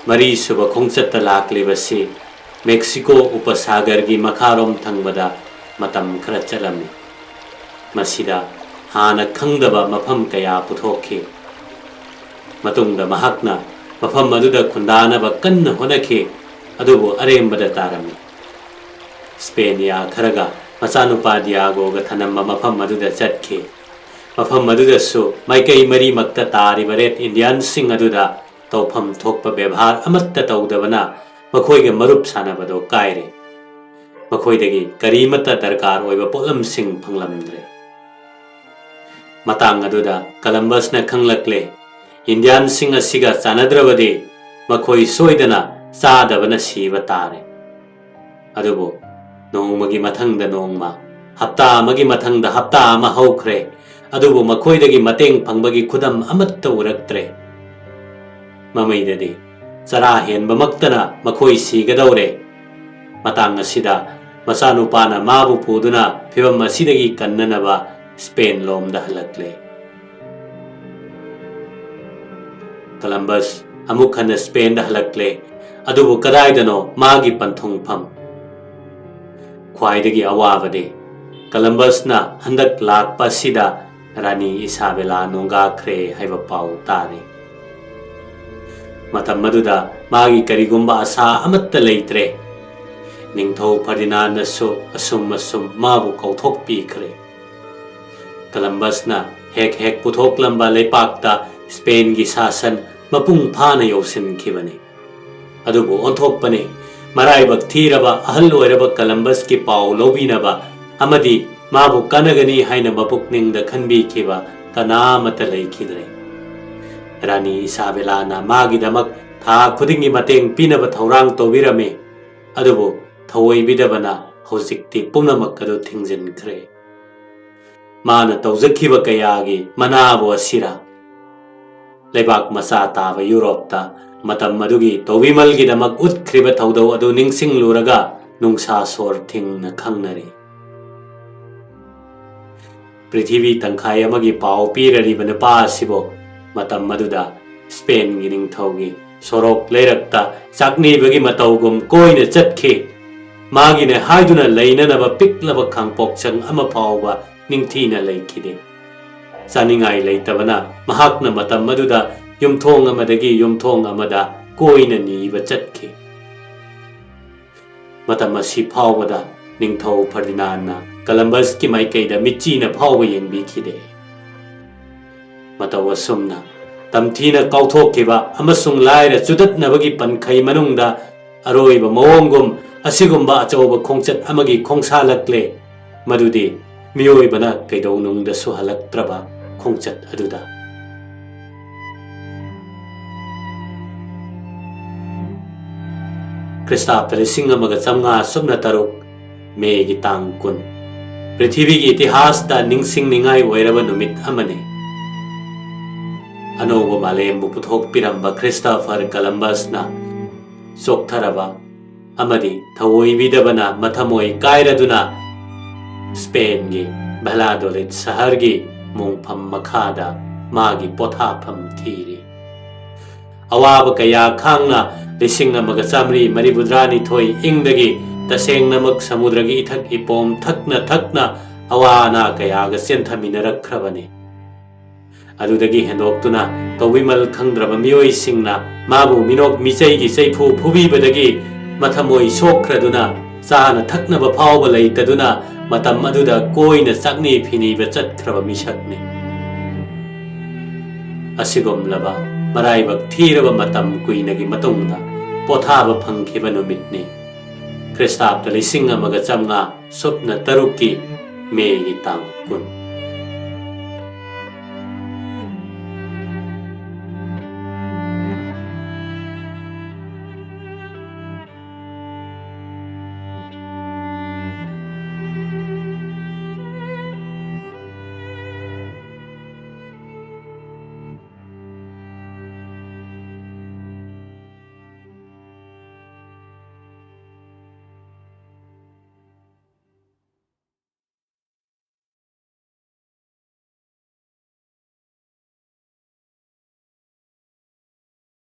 ꯃꯔꯤꯁꯨꯕ ꯈꯣꯡꯆꯠꯇ ꯂꯥꯛꯂꯤꯕꯁꯤ ꯃꯦꯛꯁꯤꯀꯣ ꯎꯄꯁꯥꯒꯔꯒꯤ ꯃꯈꯥꯔꯣꯝ ꯊꯪꯕꯗ ꯃꯇꯝ ꯈꯔ ꯆꯠꯂꯝꯃꯤ꯫ ꯃꯁꯤꯗ ꯍꯥꯟꯅ ꯈꯪꯗꯕ ꯃꯐꯝ ꯀꯌꯥ ꯄꯨꯊꯣꯛꯈꯤ꯫ ꯃꯇꯨꯡꯗ ꯃꯍꯥꯛꯅ ꯃꯐꯝ ꯑꯗꯨꯗ ꯈꯨꯟꯗꯥꯅꯕ ꯀꯟꯅ ꯍꯣꯠꯅꯈꯤ, ꯑꯗꯨꯕꯨ ꯑꯔꯦꯝꯕꯗ ꯇꯥꯔꯝꯃꯤ꯫ ꯁ꯭ꯄꯦꯅꯤꯌꯥ ꯈꯔꯒ ꯃꯆꯥꯅꯨꯄꯥ ꯗꯤꯌꯥꯒꯣꯒ ꯊꯅꯝꯕ ꯃꯐꯝ ꯑꯗꯨꯗ ꯆꯠꯈꯤ꯫ ꯃꯐꯝ ꯑꯗꯨꯗꯁꯨ ꯃꯥꯏꯀꯩ ꯃꯔꯤꯃꯛꯇ ꯇꯥꯔꯤꯕ ꯔꯦꯗ ꯏꯟꯗꯤꯌꯥꯟꯁꯤꯡ ꯑꯗꯨꯗ ꯇꯧꯐꯝ ꯊꯣꯛꯄ ꯕꯦꯕꯥꯔ ꯑꯃꯠꯇ ꯇꯧꯗꯕꯅ ꯃꯈꯣꯏꯒ ꯃꯔꯨꯞ ꯁꯥꯟꯅꯕꯗꯣ ꯀꯥꯏꯔꯦ꯫ ꯃꯈꯣꯏꯗꯒꯤ ꯀꯔꯤꯃꯠꯇ ꯗꯔꯀꯥꯔ ꯑꯣꯏꯕ ꯄꯣꯠꯂꯝꯁꯤꯡ ꯐꯪꯂꯝꯗ꯭ꯔꯦ꯫ ꯃꯇꯥꯡ ꯑꯗꯨꯗ ꯀꯂꯝꯕꯁꯅ ꯈꯪꯂꯛꯂꯦ, ꯏꯟꯗꯤꯌꯥꯟꯁꯤꯡ ꯑꯁꯤꯒ ꯆꯥꯟꯅꯗ꯭ꯔꯕꯗꯤ ꯃꯈꯣꯏ ꯁꯣꯏꯗꯅ ꯆꯥꯗꯕꯅ ꯁꯤꯕ ꯇꯥꯔꯦ꯫ ꯑꯗꯨꯕꯨ ꯅꯣꯡꯃꯒꯤ ꯃꯊꯪꯗ ꯅꯣꯡꯃ, ꯍꯞꯇꯥ ꯑꯃꯒꯤ ꯃꯊꯪꯗ ꯍꯞꯇꯥ ꯑꯃ ꯍꯧꯈ꯭ꯔꯦ, ꯑꯗꯨꯕꯨ ꯃꯈꯣꯏꯗꯒꯤ ꯃꯇꯦꯡ ꯐꯪꯕꯒꯤ ꯈꯨꯗꯝ ꯑꯃꯠꯇ ꯎꯔꯛꯇ꯭ꯔꯦ꯫ ꯃꯃꯩꯗꯗꯤ ꯆꯔꯥ ꯍꯦꯟꯕꯃꯛꯇꯅ ꯃꯈꯣꯏ ꯁꯤꯒꯗꯧꯔꯦ꯫ ꯃꯇꯥꯡ ꯑꯁꯤꯗ ꯃꯆꯥꯅꯨꯄꯥꯅ ꯃꯥꯕꯨ ꯄꯨꯗꯨꯅ ꯐꯤꯚꯝ ꯑꯁꯤꯗꯒꯤ ꯀꯟꯅꯅꯕ ꯁ꯭ꯄꯦꯟ ꯂꯣꯝꯗ ꯍꯜꯂꯛꯂꯦ꯫ ꯀꯂꯝꯕꯁ ꯑꯃꯨꯛ ꯍꯟꯅ ꯁ꯭ꯄꯦꯟꯗ ꯍꯜꯂꯛꯂꯦ, ꯑꯗꯨꯕꯨ ꯀꯗꯥꯏꯗꯅꯣ ꯃꯥꯒꯤ ꯄꯟꯊꯨꯡꯐꯝ? ꯈ꯭ꯋꯥꯏꯗꯒꯤ ꯑꯋꯥꯕꯗꯤ ꯀꯂꯝꯕꯁꯅ ꯍꯟꯗꯛ ꯂꯥꯛꯄ ꯑꯁꯤꯗ ꯔꯥꯅꯤ ꯏꯁꯥꯕꯦꯂꯥ ꯅꯣꯡꯒꯥꯈ꯭ꯔꯦ ꯍꯥꯏꯕ ꯄꯥꯎ ꯇꯥꯔꯦ꯫ ꯃꯇꯝ ꯑꯗꯨꯗ ꯃꯥꯒꯤ ꯀꯔꯤꯒꯨꯝꯕ ꯑꯁꯥ ꯑꯃꯠꯇ ꯂꯩꯇ꯭ꯔꯦ꯫ ꯅꯤꯡꯊꯧ ꯐꯔꯗꯤꯅꯥꯟꯗꯁꯨ ꯑꯁꯨꯝ ꯑꯁꯨꯝ ꯃꯥꯕꯨ ꯀꯧꯊꯣꯛꯄꯤꯈ꯭ꯔꯦ꯫ ꯀꯂꯝꯕꯁꯅ ꯍꯦꯛ ꯍꯦꯛ ꯄꯨꯊꯣꯛꯂꯝꯕ ꯂꯩꯄꯥꯛꯇ ꯁ꯭ꯄꯦꯟꯒꯤ ꯁꯥꯁꯟ ꯃꯄꯨꯡ ꯐꯥꯅ ꯌꯧꯁꯤꯟꯈꯤꯕꯅꯤ꯫ ꯑꯗꯨꯕꯨ ꯑꯣꯟꯊꯣꯛꯄꯅꯤ, ꯃꯔꯥꯏꯕꯛ ꯊꯤꯔꯕ ꯑꯍꯜ ꯑꯣꯏꯔꯕ ꯀꯂꯝꯕꯁꯀꯤ ꯄꯥꯎ ꯂꯧꯕꯤꯅꯕ ꯑꯃꯗꯤ ꯃꯥꯕꯨ ꯀꯥꯟꯅꯒꯅꯤ ꯍꯥꯏꯅ ꯃꯄꯨꯛꯅꯤꯡꯗ ꯈꯟꯕꯤꯈꯤꯕ ꯀꯅꯥ ꯑꯃꯠꯇ ꯂꯩꯈꯤꯗ꯭ꯔꯦ꯫ ꯔꯥꯅꯤ ꯏꯁꯥꯕꯦꯂꯥꯅ ꯃꯥꯒꯤꯗꯃꯛ ꯊꯥ ꯈꯨꯗꯤꯡꯒꯤ ꯃꯇꯦꯡ ꯄꯤꯅꯕ ꯊꯧꯔꯥꯡ ꯇꯧꯕꯤꯔꯝꯃꯤ, ꯑꯗꯨꯕꯨ ꯊꯧꯑꯣꯏꯕꯤꯗꯕꯅ ꯍꯧꯖꯤꯛꯇꯤ ꯄꯨꯝꯅꯃꯛ ꯑꯗꯨ ꯊꯤꯡꯖꯤꯟꯈ꯭ꯔꯦ꯫ ꯃꯥꯅ ꯇꯧꯖꯈꯤꯕ ꯀꯌꯥꯒꯤ ꯃꯅꯥꯕꯨ ꯑꯁꯤꯔꯥ? ꯂꯩꯕꯥꯛ ꯃꯆꯥ ꯇꯥꯕ ꯌꯨꯔꯣꯞꯇ ꯃꯇꯝ ꯑꯗꯨꯒꯤ ꯇꯧꯕꯤꯃꯜꯒꯤꯗꯃꯛ ꯎꯠꯈ꯭ꯔꯤꯕ ꯊꯧꯗꯧ ꯑꯗꯨ ꯅꯤꯡꯁꯤꯡꯂꯨꯔꯒ ꯅꯨꯡꯁꯥ ꯁꯣꯔ ꯊꯤꯡꯅ ꯈꯪꯅꯔꯤ꯫ ꯄ꯭ꯔꯤꯊꯤꯕꯤ ꯇꯪꯈꯥꯏ ꯑꯃꯒꯤ ꯄꯥꯎ ꯄꯤꯔꯔꯤꯕ ꯅꯨꯄꯥ ꯑꯁꯤꯕꯨ ꯃꯇꯝ ꯑꯗꯨꯗ ꯁ꯭ꯄꯦꯟꯒꯤ ꯅꯤꯡꯊꯧꯒꯤ ꯁꯣꯔꯣꯛ ꯂꯩꯔꯛꯇ ꯆꯥꯛꯅꯤꯕꯒꯤ ꯃꯇꯧꯒꯨꯝ ꯀꯣꯏꯅ ꯆꯠꯈꯤ꯫ ꯃꯥꯒꯤꯅꯦ ꯍꯥꯏꯗꯨꯅ ꯂꯩꯅꯅꯕ ꯄꯤꯛꯂꯕ ꯈꯥꯡꯄꯣꯛꯆꯪ ꯑꯃ ꯐꯥꯎꯕ ꯅꯤꯡꯊꯤꯅ ꯂꯩꯈꯤꯗꯦ꯫ ꯆꯥꯅꯤꯡꯉꯥꯏ ꯂꯩꯇꯕꯅ ꯃꯍꯥꯛꯅ ꯃꯇꯝ ꯑꯗꯨꯗ ꯌꯨꯝꯊꯣꯡ ꯑꯃꯗꯒꯤ ꯌꯨꯝꯊꯣꯡ ꯑꯃꯗ ꯀꯣꯏꯅ ꯅꯤꯕ ꯆꯠꯈꯤ꯫ ꯃꯇꯝ ꯑꯁꯤ ꯐꯥꯎꯕꯗ ꯅꯤꯡꯊꯧ ꯐꯔꯗꯤꯅꯥꯟꯅ ꯀꯂꯝꯕꯁꯀꯤ ꯃꯥꯏꯀꯩꯗ ꯃꯤꯠꯆꯤꯅ ꯐꯥꯎꯕ ꯌꯦꯡꯕꯤꯈꯤꯗꯦ꯫ ꯃꯇꯧ ꯑꯁꯨꯝꯅ ꯇꯝꯊꯤꯅ ꯀꯥꯎꯊꯣꯛꯈꯤꯕ ꯑꯃꯁꯨꯡ ꯂꯥꯏꯔ ꯆꯨꯗꯠꯅꯕꯒꯤ ꯄꯟꯈꯩ ꯃꯅꯨꯡꯗ ꯑꯔꯣꯏꯕ ꯃꯑꯣꯡꯒꯨꯝ ꯑꯁꯤꯒꯨꯝꯕ ꯑꯆꯧꯕ ꯈꯣꯡꯆꯠ ꯑꯃꯒꯤ ꯈꯣꯡꯁꯥꯜꯂꯛꯂꯦ, ꯃꯗꯨꯗꯤ ꯃꯤꯑꯣꯏꯕꯅ ꯀꯩꯗꯧꯅꯨꯡꯗꯁꯨ ꯍꯜꯂꯛꯇ꯭ꯔꯕ ꯈꯣꯡꯆꯠ ꯑꯗꯨꯗ꯫ ꯈ꯭ꯔꯤꯁꯇꯥꯕꯗ ꯂꯤꯁꯤꯡ ꯑꯃꯒ ꯆꯥꯝꯃꯉꯥ ꯁꯨꯞꯅ ꯇꯔꯨꯛ, ꯃꯦꯒꯤ ꯇꯥꯡ ꯀꯨꯟ꯫ ꯄ꯭ꯔꯤꯊꯤꯕꯤꯒꯤ ꯏꯇꯤꯍꯥꯁꯇ ꯅꯤꯡꯁꯤꯡꯅꯤꯡꯉꯥꯏ ꯑꯣꯏꯔꯕ ꯅꯨꯃꯤꯠ ꯑꯃꯅꯤ꯫ ꯑꯅꯧꯕ ꯃꯥꯂꯦꯝꯕꯨ ꯄꯨꯊꯣꯛꯄꯤꯔꯝꯕ ꯈ꯭ꯔꯤꯁꯇꯣꯐꯔ ꯀꯂꯝꯕꯁꯅ ꯆꯣꯛꯊꯔꯕ ꯑꯃꯗꯤ ꯊꯧꯑꯣꯏꯕꯤꯗꯕꯅ ꯃꯊꯃꯣꯏ ꯀꯥꯏꯔꯗꯨꯅ ꯁ꯭ꯄꯦꯟꯒꯤ ꯚꯦꯂꯥꯗꯣꯂꯤꯗ ꯁꯍꯔꯒꯤ ꯃꯣꯡꯐꯝ ꯃꯈꯥꯗ ꯃꯥꯒꯤ ꯄꯣꯊꯥꯐꯝ ꯊꯤꯔꯤ꯫ ꯑꯋꯥꯕ ꯀꯌꯥ ꯈꯥꯡꯅ ꯂꯤꯁꯤꯡ ꯑꯃꯒ ꯆꯥꯃꯔꯤ ꯃꯔꯤꯐꯨꯇꯔꯥꯅꯤꯊꯣꯏ ꯏꯪꯗꯒꯤ ꯇꯁꯦꯡꯅꯃꯛ ꯁꯃꯨꯗ꯭ꯔꯒꯤ ꯏꯊꯛ ꯏꯄꯣꯝ ꯊꯛꯅ ꯊꯛꯅ ꯑꯋꯥ ꯑꯅꯥ ꯀꯌꯥꯒ ꯆꯦꯟꯊꯃꯤꯟꯅꯔꯛꯈ꯭ꯔꯕꯅꯤ꯫ ꯑꯗꯨꯗꯒꯤ ꯍꯦꯟꯗꯣꯛꯇꯨꯅ ꯇꯧꯕꯤꯃꯜ ꯈꯪꯗ꯭ꯔꯕ ꯃꯤꯑꯣꯏꯁꯤꯡꯅ ꯃꯥꯕꯨ ꯃꯤꯅꯣꯛ ꯃꯤꯆꯩꯒꯤ ꯆꯩꯐꯨ ꯐꯨꯕꯤꯕꯗꯒꯤ ꯃꯊꯃꯣꯏ ꯁꯣꯛꯈ꯭ꯔꯗꯨꯅ ꯆꯥꯅ ꯊꯛꯅꯕ ꯐꯥꯎꯕ ꯂꯩꯇꯗꯨꯅ ꯃꯇꯝ ꯑꯗꯨꯗ ꯀꯣꯏꯅ ꯆꯥꯛꯅꯤ ꯐꯤꯅꯤꯕ ꯆꯠꯈ꯭ꯔꯕ ꯃꯤꯁꯛꯅꯤ꯫ ꯑꯁꯤꯒꯨꯝꯂꯕ ꯃꯔꯥꯏꯕꯛ ꯊꯤꯔꯕ ꯃꯇꯝ ꯀꯨꯏꯅꯒꯤ ꯃꯇꯨꯡꯗ ꯄꯣꯊꯥꯕ ꯐꯪꯈꯤꯕ ꯅꯨꯃꯤꯠꯅꯤ꯫ ꯈ꯭ꯔꯤꯁꯇꯥꯕꯗ ꯂꯤꯁꯤꯡ ꯑꯃꯒ ꯆꯥꯝꯃꯉꯥ ꯁꯨꯞꯅ ꯇꯔꯨꯛꯀꯤ ꯃꯦꯒꯤ ꯇꯥꯡ ꯀꯨꯟ꯫